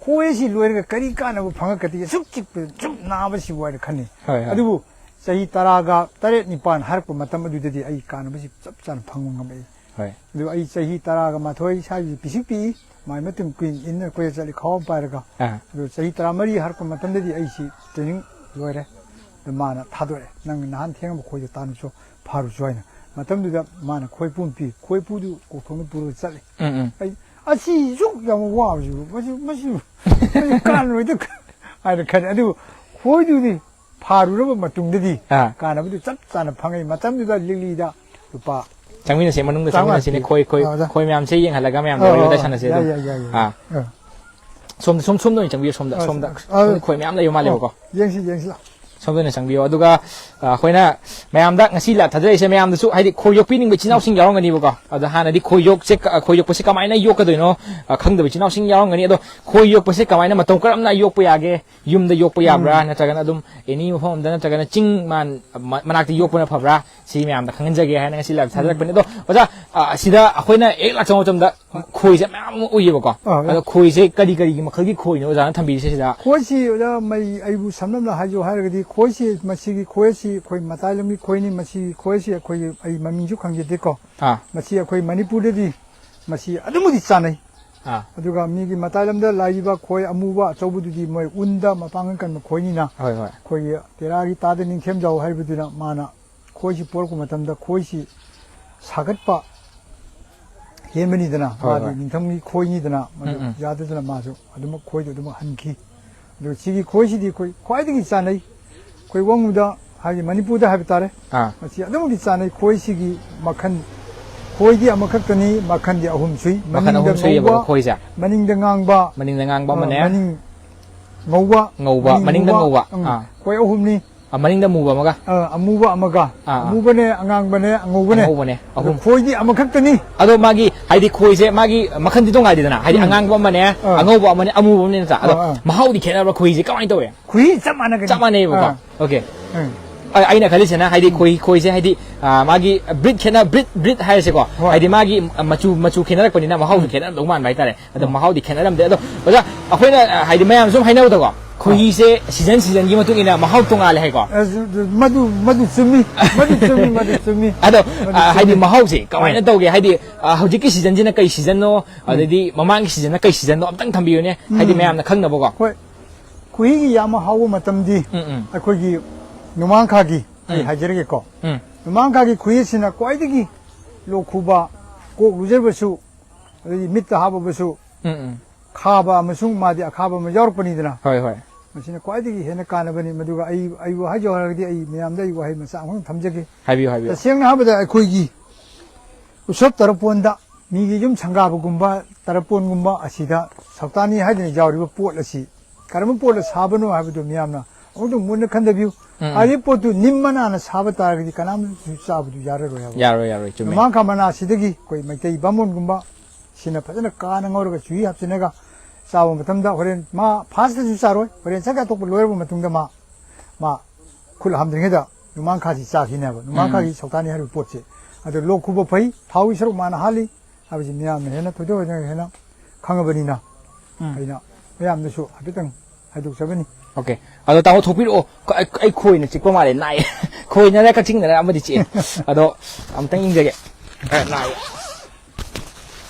ꯈꯣꯏꯁꯤ ꯂꯣꯏꯔꯒ ꯀꯔꯤ ꯀꯥꯟꯅꯕ ꯐꯪꯉꯛꯀꯗꯒꯦ? ꯁꯨꯛ ꯆꯤꯛꯄꯗ ꯁꯨꯛ ꯅꯥꯕꯁꯤꯕꯨ ꯍꯥꯏꯅ ꯈꯟꯅꯩ꯫ ꯍꯣꯏ, ꯍꯣꯏ꯫ ꯑꯗꯨꯕꯨ ꯆꯍꯤ ꯇꯔꯥꯒ ꯇꯔꯦꯠ ꯅꯤꯄꯥꯟ ꯍꯥꯏꯔꯛꯄ ꯃꯇꯝ ꯑꯗꯨꯗꯗꯤ ꯑꯩ ꯀꯥꯟꯅꯕꯁꯤ ꯆꯞ ꯆꯥꯅ ꯐꯪꯕ ꯉꯝꯃꯛꯏ꯫ ꯍꯣꯏ꯫ ꯑꯗꯨ ꯑꯩ ꯆꯍꯤ ꯇꯔꯥꯒ ꯃꯥꯊꯣꯏ ꯏꯁꯥꯒꯤ ꯄꯤꯁꯤꯛ ꯄꯤꯛꯏ, ꯃꯥꯏ ꯃꯇꯨꯡ ꯀꯨꯏꯅ ꯏꯟꯅ ꯀꯣꯏꯆꯠ ꯆꯠꯂꯤ ꯈꯥꯎ ꯑꯃ ꯄꯥꯏꯔꯒ꯫ ꯑꯥ꯫ ꯑꯗꯨ ꯆꯍꯤ ꯇꯔꯥꯃꯔꯤ ꯍꯥꯔꯛꯄ ꯃꯇꯝꯗꯗꯤ ꯑꯩꯁꯤ ꯇ꯭ꯔꯦꯅꯤꯡ ꯂꯣꯏꯔꯦ꯫ ꯑꯗꯨ ꯃꯥꯅ ꯊꯥꯗꯣꯔꯛꯑꯦ, "ꯅꯪ ꯅꯍꯥꯟ ꯊꯦꯡꯉꯝꯕ ꯈꯣꯏꯗꯣ ꯇꯥꯅꯨꯁꯨ ꯐꯥꯔꯨꯁꯨ" ꯍꯥꯏꯅ꯫ ꯃꯇꯝꯗꯨꯗ ꯃꯥꯅ ꯈꯣꯏꯄꯨ ꯑꯃ ꯄꯤ, ꯈꯣꯏꯄꯨꯗꯨ ꯀꯣꯛꯊꯣꯡꯗ ꯄꯨꯔꯒ ꯆꯠꯂꯤ꯫ ꯎꯝ, ꯎꯝ꯫ ꯑꯩ, "ꯑꯁꯤ ꯁꯨꯛ ꯌꯥꯝ ꯋꯥꯕꯁꯤꯕꯨ, ꯃꯁꯤ, ꯃꯁꯤ, ꯃꯁꯤ ꯀꯥꯟꯅꯔꯣꯏꯗ" ꯍꯥꯏꯅ ꯈꯜꯂꯤ꯫ ꯑꯗꯨꯕꯨ ꯈꯣꯏꯗꯨꯗꯤ ꯐꯥꯔꯨꯔꯕ ꯃꯇꯨꯡꯗꯗꯤ ꯑꯥ꯫ ꯀꯥꯟꯅꯕꯗꯨ ꯆꯞ ꯆꯥꯅ ꯐꯪꯉꯤ꯫ ꯃꯇꯝꯗꯨꯗ ꯂꯤꯛꯂꯤꯗ ꯂꯨꯄꯥ ꯆꯪꯃꯤꯟꯅꯁꯦ, ꯃꯅꯨꯡꯗ ꯆꯪꯃꯤꯟꯅꯁꯤꯅꯦ꯫ ꯆꯪꯃꯤꯟꯅꯁꯦ꯫ ꯈꯣꯏ, ꯈꯣꯏ, ꯑꯥ, ꯑꯣꯖꯥ꯫ ꯈꯣꯏ ꯃꯌꯥꯝꯁꯦ ꯌꯦꯡꯍꯜꯂꯒ ꯃꯌꯥꯝꯗ ꯑꯥ, ꯋꯥꯔꯤ ꯑꯥ, ꯋꯥꯇꯥꯏ ꯑꯥ, ꯁꯥꯟꯅꯁꯦ ꯌꯥꯏ, ꯑꯗꯨꯝ꯫ ꯌꯥꯏ, ꯌꯥꯏ, ꯌꯥꯏ꯫ ꯑꯥ꯫ ꯑꯥ꯫ ꯁꯣꯝꯗ, ꯁꯣꯝ, ꯁꯣꯝꯗ ꯑꯣꯏꯅ ꯆꯪꯕꯤꯌꯨ, ꯁꯣꯝꯗ, ꯑꯥ, ꯁꯣꯝꯗ꯫ ꯑꯥ, ꯁꯣꯝꯗ ꯈꯣꯏ ꯃꯌꯥꯝ ꯂꯩꯕ ꯃꯥꯜꯂꯦꯕꯀꯣ꯫ ꯌꯦꯡꯁꯤ, ꯌꯦꯡꯁꯤ ꯂꯥꯎ꯫ ꯁꯣꯝꯗ ꯑꯣꯏꯅ ꯆꯪꯕꯤꯌꯣ꯫ ꯑꯗꯨꯒ, ꯑ, ꯑꯩꯈꯣꯏꯅ ꯃꯌꯥꯝꯗ ꯉꯁꯤ live ꯊꯥꯖꯔꯛꯏꯁꯦ, ꯃꯌꯥꯝꯗꯁꯨ, ꯍꯥꯏꯗꯤ, ꯈꯣꯏ ꯌꯣꯛꯄꯤꯅꯤꯡꯕ ꯏꯆꯤꯟ ꯏꯅꯥꯎꯁꯤꯡ ꯌꯥꯎꯔꯝꯒꯅꯤꯕꯀꯣ꯫ ꯑꯗꯣ ꯍꯥꯟꯅꯗꯤ ꯈꯣꯏ ꯌꯣꯛꯁꯦ, ꯈꯣꯏ ꯌꯣꯛꯄꯁꯦ ꯀꯃꯥꯏꯅ ꯌꯣꯛꯀꯗꯣꯏꯅꯣ, ꯑ, ꯈꯪꯗꯕ ꯏꯆꯤꯟ ꯏꯅꯥꯎꯁꯤꯡ ꯌꯥꯎꯔꯝꯒꯅꯤ꯫ ꯑꯗꯣ ꯈꯣꯏ ꯌꯣꯛꯄꯁꯦ ꯀꯃꯥꯏꯅ, ꯃꯇꯧ ꯀꯔꯝꯅ ꯌꯣꯛꯄ ꯌꯥꯒꯦ? ꯌꯨꯝꯗ ꯌꯣꯛꯄ ꯌꯥꯕ꯭ꯔꯥ? ꯎꯝ꯫ ꯅꯠꯇ꯭ꯔꯒꯅ ꯑꯗꯨꯝ any ꯃꯐꯝ ꯑꯃꯗ, ꯅꯠꯇ꯭ꯔꯒꯅ ꯆꯤꯡ ꯃꯥꯟ-, ꯃ-, ꯃꯅꯥꯛꯇ ꯌꯣꯛꯄꯅ ꯐꯕ꯭ꯔꯥ? ꯁꯤ ꯃꯌꯥꯝꯗ ꯈꯪꯍꯟꯖꯒꯦ ꯍꯥꯏꯅ ꯉꯁꯤ live ꯊꯥꯖꯔꯛꯄꯅꯤ꯫ ꯑꯗꯣ ꯑꯣꯖꯥ, ꯑ, ꯁꯤꯗ ꯑꯩꯈꯣꯏꯅ ꯍꯦꯛ ꯂꯥꯛꯆꯕ ꯃꯇꯝꯗ ꯈꯣꯏꯁꯦ ꯃꯌꯥꯝ ꯑꯃ ꯎꯏꯌꯦꯕꯀꯣ꯫ ꯑꯥ, ꯑꯗꯣ ꯈꯣꯏꯁꯦ ꯀꯔꯤ ꯀꯔꯤꯒꯤ ꯃꯈꯜꯒꯤ ꯈꯣꯏꯅꯣ ꯑꯣꯖꯥꯅ ꯊꯝꯕꯤꯔꯤꯁꯦ ꯁꯤꯗ? ꯈꯣꯏꯁꯤ ꯑꯣꯖꯥ, ꯃꯩ, ꯑꯩꯕꯨ ꯁꯝꯂꯞꯅ ꯍꯥꯏꯖꯧ ꯍꯥꯏꯔꯒꯗꯤ, ꯈꯣꯏꯁꯤ, ꯃꯁꯤꯒꯤ ꯈꯣꯏꯁꯤ ꯑꯩꯈꯣꯏ ꯃꯇꯥꯏ ꯂꯝꯒꯤ ꯈꯣꯏꯅꯤ꯫ ꯃꯁꯤꯒꯤ ꯈꯣꯏꯁꯤ ꯑꯩꯈꯣꯏꯒꯤ, ꯑꯩ ꯃꯃꯤꯡꯁꯨ ꯈꯪꯖꯗꯦꯀꯣ꯫ ꯑꯥ꯫ ꯃꯁꯤ ꯑꯩꯈꯣꯏ ꯃꯅꯤꯄꯨꯔꯗꯗꯤ ꯃꯁꯤ ꯑꯗꯨꯃꯗꯤ ꯆꯥꯅꯩ꯫ ꯑꯥ꯫ ꯑꯗꯨꯒ ꯃꯤꯒꯤ ꯃꯇꯥꯏ ꯂꯝꯗ ꯂꯥꯛꯏꯕ ꯈꯣꯏ ꯑꯃꯨꯕ ꯑꯆꯧꯕꯗꯨꯗꯤ ꯃꯣꯏ ꯎꯟꯗ ꯃꯄꯥꯡꯒꯜ ꯀꯟꯕ ꯈꯣꯏꯅꯤꯅ, ꯍꯣꯏ, ꯍꯣꯏ꯫ ꯑꯩꯈꯣꯏꯒꯤ ꯇꯦꯔꯥꯒꯤ ꯇꯥꯗ ꯅꯤꯡꯊꯦꯝꯖꯥꯎ ꯍꯥꯏꯕꯗꯨꯅ ꯃꯥꯅ ꯈꯣꯏꯁꯤ ꯄꯣꯔꯛꯄ ꯃꯇꯝꯗ ꯈꯣꯏꯁꯤ ꯁꯥꯒꯠꯄ ꯍꯦꯟꯕꯅꯤꯗꯅ, ꯍꯣꯏ, ꯃꯥꯗꯤ ꯍꯣꯏ꯫ ꯅꯤꯡꯊꯝꯒꯤ ꯈꯣꯏꯅꯤꯗꯅ, ꯃꯗꯨ ꯎꯝ, ꯎꯝ꯫ ꯌꯥꯗꯗꯅ ꯃꯥꯁꯨ ꯑꯗꯨꯃꯛ ꯈꯣꯏꯗꯨ ꯑꯗꯨꯃꯛ ꯍꯟꯈꯤ꯫ ꯑꯗꯨꯒ ꯁꯤꯒꯤ ꯈꯣꯏꯁꯤꯗꯤ ꯑꯩꯈꯣꯏ ꯈ꯭ꯋꯥꯏꯗꯒꯤ ꯆꯥꯅꯩ꯫ ꯑꯩꯈꯣꯏ ꯋꯥꯡꯃꯗ, ꯍꯥꯏꯗꯤ ꯃꯅꯤꯄꯨꯔꯗ ꯍꯥꯏꯕ ꯇꯥꯔꯦ, ꯑꯥ꯫ ꯃꯁꯤ ꯑꯗꯨꯃꯛꯀꯤ ꯆꯥꯅꯩ꯫ ꯈꯣꯏꯁꯤꯒꯤ ꯃꯈꯜ, ꯈꯣꯏꯗꯤ ꯑꯃꯈꯛꯇꯅꯤ, ꯃꯈꯜꯗꯤ ꯑꯍꯨꯝ ꯁꯨꯏ꯫ ꯃꯈꯜ ꯃꯅꯤꯡꯗ ꯑꯍꯨꯝ ꯁꯨꯏꯌꯦꯕꯀꯣ ꯉꯧꯕ, ꯈꯣꯏꯁꯦ? ꯃꯅꯤꯡꯗ ꯉꯥꯡꯕ, ꯃꯅꯤꯡꯗ ꯉꯥꯡꯕ ꯑ, ꯑꯃꯅꯦ꯫ ꯃꯅꯤꯡ ꯉꯧꯕ, ꯉꯧꯕ, ꯃꯅꯤꯡ ꯃꯅꯤꯡꯗ ꯃꯨꯕ, ꯉꯧꯕ, ꯎꯝ, ꯑꯥ꯫ ꯈꯣꯏ ꯑꯍꯨꯝꯅꯤ꯫ ꯑ, ꯃꯅꯤꯡꯗ ꯑꯃꯨꯕ ꯑꯃꯒ? ꯑ, ꯑꯃꯨꯕ ꯑꯃꯒ꯫ ꯑꯥ, ꯑꯥ꯫ ꯑꯃꯨꯕꯅꯦ, ꯑꯉꯥꯡꯕꯅꯦ, ꯑꯉꯧꯕꯅꯦ꯫ ꯑꯉꯧꯕꯅꯦ, ꯑꯗꯣ ꯑꯍꯨꯝ꯫ ꯈꯣꯏꯗꯤ ꯑꯃꯈꯛꯇꯅꯤ꯫ ꯑꯗꯣ ꯃꯥꯒꯤ, ꯍꯥꯏꯗꯤ ꯈꯣꯏꯁꯦ ꯃꯥꯒꯤ ꯃꯈꯜꯗꯤ ꯇꯣꯉꯥꯜꯂꯤꯗꯅ, ꯍꯥꯏꯗꯤ ꯎꯝ꯫ ꯑꯉꯥꯡꯕ ꯑꯃꯅꯦ, ꯑꯥ꯫ ꯑꯉꯧꯕ ꯑꯃꯅꯦ, ꯑꯃꯨꯕ ꯑꯃꯅꯦ ꯅꯠꯇ꯭ꯔꯥ? ꯑꯗꯣ ꯑꯥ, ꯑꯥ꯫ ꯃꯍꯥꯎꯗꯤ ꯈꯦꯠꯅꯕ꯭ꯔꯥ ꯈꯣꯏꯁꯦ ꯀꯃꯥꯏꯅ ꯇꯧꯋꯦ? ꯈꯣꯏ ꯆꯞ ꯃꯥꯟꯅꯒꯅꯤ꯫ ꯆꯞ ꯃꯥꯟꯅꯩꯌꯦꯕꯀꯣ? ꯑꯥ꯫ Okay꯫ ꯎꯝ꯫ ꯑꯩ-, ꯑꯩꯅ ꯈꯜꯂꯤꯁꯤꯅ ꯍꯥꯏꯗꯤ ꯎꯝ꯫ ꯈꯣꯏ, ꯈꯣꯏꯁꯦ ꯍꯥꯏꯗꯤ, ꯑꯥ, ꯃꯥꯒꯤ breed ꯈꯦꯠꯅ-, breed, breed ꯍꯥꯏꯔꯁꯦꯀꯣ? ꯍꯣꯏ꯫ ꯍꯥꯏꯗꯤ ꯃꯥꯒꯤ ꯃꯆꯨ, ꯃꯆꯨ ꯈꯦꯠꯅꯔꯛꯄꯅꯤꯅ ꯃꯍꯥꯎꯁꯨ ꯎꯝ꯫ ꯈꯦꯠꯅꯔꯝꯗꯧ ꯃꯥꯟꯕ ꯍꯥꯏꯇꯥꯔꯦ꯫ ꯑꯗꯣ ꯎꯝ꯫ ꯃꯍꯥꯎꯗꯤ ꯈꯦꯠꯅꯔꯝꯗꯦ꯫ ꯑꯗꯣ ꯑꯣꯖꯥ, ꯑꯩꯈꯣꯏꯅ, ꯑ, ꯍꯥꯏꯗꯤ ꯃꯌꯥꯝ ꯁꯨꯝ ꯍꯥꯏꯅꯕꯗꯀꯣ, ꯑ꯫ ꯈꯣꯏꯍꯤꯁꯦ season, seasonꯒꯤ ꯃꯇꯨꯡ ꯏꯟꯅ ꯃꯍꯥꯎ ꯇꯣꯡꯉꯥꯜꯂꯦ ꯍꯥꯏꯀꯣ? ꯑ, ꯃꯗꯨ, ꯃꯗꯨ ꯆꯨꯝꯃꯤ꯫ ꯃꯗꯨ ꯆꯨꯝꯃꯤ, ꯃꯗꯨ ꯆꯨꯝꯃꯤ꯫ ꯑꯗꯣ, ꯃꯗꯨ ꯑ, ꯍꯥꯏꯗꯤ ꯆꯨꯝꯃꯤ꯫ ꯃꯍꯥꯎꯁꯦ ꯀꯃꯥꯏꯅ ꯑ꯫ ꯇꯧꯒꯦ? ꯍꯥꯏꯗꯤ, ꯑ, ꯍꯧꯖꯤꯛꯀꯤ seasonꯁꯤꯅ ꯀꯩ seasonꯅꯣ, ꯎꯝ꯫ ꯑꯗꯩꯗꯤ ꯃꯃꯥꯡꯒꯤ seasonꯅ ꯀꯩ seasonꯅꯣ ꯑꯝꯇꯪ ꯊꯝꯕꯤꯌꯨꯅꯦ꯫ ꯍꯥꯏꯗꯤ ꯎꯝ꯫ ꯃꯌꯥꯝꯅ ꯈꯪꯅꯕꯀꯣ꯫ ꯍꯣꯏ꯫ ꯈꯣꯏꯍꯤꯒꯤ ꯌꯥꯝꯅ ꯍꯥꯎꯕ ꯃꯇꯝꯗꯤ ꯎꯝ, ꯎꯝ꯫ ꯑꯩꯈꯣꯏꯒꯤ ꯅꯣꯡꯃꯥꯡꯈꯥꯒꯤ ꯑꯩ ꯎꯝ꯫ ꯍꯥꯏꯖꯔꯒꯦꯀꯣ꯫ ꯎꯝ꯫ ꯅꯣꯡꯃꯥꯡꯈꯥꯒꯤ ꯈꯣꯏꯍꯤꯁꯤꯅ ꯈ꯭ꯋꯥꯏꯗꯒꯤ ꯂꯣꯛ ꯈꯨꯕ, ꯀꯣꯛ ꯂꯨꯖꯕꯁꯨ, ꯑꯗꯩꯗꯤ ꯃꯤꯠꯇ ꯍꯥꯞꯄꯕꯁꯨ ꯎꯝ, ꯎꯝ꯫ ꯈꯥꯕ ꯑꯃꯁꯨꯡ ꯃꯥꯗꯤ ꯑꯈꯥꯕ ꯑꯃ ꯌꯥꯎꯔꯛꯄꯅꯤꯗꯅ꯫ ꯍꯣꯏ, ꯍꯣꯏ꯫ ꯃꯁꯤꯅ ꯈ꯭ꯋꯥꯏꯗꯒꯤ ꯍꯦꯟꯅ ꯀꯥꯟꯅꯕꯅꯤ꯫ ꯃꯗꯨꯒ ꯑꯩ, ꯑꯩꯕꯨ ꯍꯥꯏꯖꯧ ꯍꯥꯏꯔꯒꯗꯤ ꯑꯩ ꯃꯌꯥꯝꯗ ꯑꯩ ꯋꯥꯍꯩ ꯃꯆꯥ ꯑꯃꯈꯛ ꯊꯝꯖꯒꯦ꯫ ꯍꯥꯏꯕꯤꯌꯨ, ꯍꯥꯏꯕꯤꯌꯨ꯫ ꯇꯁꯦꯡꯅ ꯍꯥꯏꯕꯗ ꯑꯩꯈꯣꯏꯒꯤ ꯎꯁꯣꯞ ꯇꯔꯄꯣꯟꯗ ꯃꯤꯒꯤ ꯌꯨꯝ ꯁꯪꯒꯥꯕꯒꯨꯝꯕ ꯇꯔꯄꯣꯟꯒꯨꯝꯕ ꯑꯁꯤꯗ ꯁꯧꯇꯥꯅꯤ ꯍꯥꯏꯗꯨꯅ ꯌꯥꯎꯔꯤꯕ ꯄꯣꯠ ꯑꯁꯤ ꯀꯔꯝꯕ ꯄꯣꯠꯅ ꯁꯥꯕꯅꯣ ꯍꯥꯏꯕꯗꯨ ꯃꯤꯌꯥꯝꯅ ꯑꯃꯨꯛꯇꯪ ꯃꯨꯟꯅ ꯈꯟꯊꯕꯤꯌꯨ꯫ ꯎꯝ, ꯎꯝ꯫ ꯍꯥꯏꯔꯤꯕ ꯄꯣꯠꯇꯨ ꯅꯤꯝ ꯃꯅꯥꯅ ꯁꯥꯕ ꯇꯥꯔꯒꯗꯤ ꯀꯅꯥꯝꯁꯨ ꯆꯥꯕꯗꯨ ꯌꯥꯔꯔꯣꯏ ꯍꯥꯏꯕ꯫ ꯌꯥꯔꯣꯏ, ꯌꯥꯔꯣꯏ, ꯆꯨꯝꯃꯦ꯫ ꯅꯣꯡꯃꯥꯡꯈꯥ ꯃꯅꯥ ꯑꯁꯤꯗꯒꯤ ꯑꯩꯈꯣꯏ ꯃꯩꯇꯩ ꯕꯥꯃꯣꯟꯒꯨꯝꯕ ꯁꯤꯅ ꯐꯖꯅ ꯀꯥꯅ ꯉꯧꯔꯒ ꯆꯨꯍꯤ ꯍꯥꯞꯆꯤꯟꯅꯒ ꯆꯥꯕ ꯃꯇꯝꯗ ꯍꯣꯔꯦꯟ ꯃꯥ ꯐꯥꯔꯁꯇꯁꯨ ꯆꯥꯔꯣꯏ, ꯍꯣꯔꯦꯟ ꯆꯥꯛ ꯆꯥ ꯇꯣꯛꯄ ꯂꯣꯏꯔꯕ ꯃꯇꯨꯡꯗ ꯃꯥ, ꯃꯥ ꯈꯨꯠ ꯍꯥꯝꯗ꯭ꯔꯤꯉꯩꯗ ꯅꯣꯡꯃꯥꯡꯈꯥꯁꯤ ꯆꯥꯈꯤꯅꯦꯕ꯫ ꯅꯣꯡꯃꯥꯡꯈꯥꯒꯤ ꯎꯝ꯫ ꯁꯧꯇꯥꯅꯤ ꯍꯥꯏꯔꯤꯕ ꯄꯣꯠꯁꯦ ꯑꯗꯣ ꯂꯣꯛ ꯈꯨꯕ ꯐꯩ, ꯊꯥꯎꯒꯤ ꯁꯔꯨꯛ ꯃꯥꯅ ꯍꯥꯜꯂꯤ ꯍꯥꯏꯕꯁꯤ ꯃꯤꯌꯥꯝꯅ ꯍꯦꯟꯅ ꯊꯣꯏꯗꯣꯛ ꯍꯦꯟꯗꯣꯛꯅ ꯍꯦꯟꯅ ꯈꯪꯉꯕꯅꯤꯅ ꯎꯝ꯫ ꯑꯩꯅ ꯃꯌꯥꯝꯗꯁꯨ ꯍꯥꯏꯐꯦꯠꯇꯪ ꯍꯥꯏꯗꯣꯛꯆꯕꯅꯤ꯫ ꯑꯣꯀꯦ꯫ ꯑꯗꯣ ꯇꯥꯃꯣ ꯊꯣꯛꯄꯤꯔꯛꯑꯣ꯫ ꯈ-, ꯑꯩ, ꯑꯩ ꯈꯣꯏꯅ ꯆꯤꯛꯄ ꯃꯥꯜꯂꯦ, ꯅꯥꯏ꯫ ꯈꯣꯏꯅꯔ ꯀꯛꯆꯤꯡꯅꯔ ꯑꯃꯗꯤ ꯆꯤꯛꯑꯦ꯫ ꯑꯗꯣ ꯑꯝꯇꯪ ꯌꯦꯡꯖꯒꯦ꯫ ꯑ, ꯅꯥꯏ꯫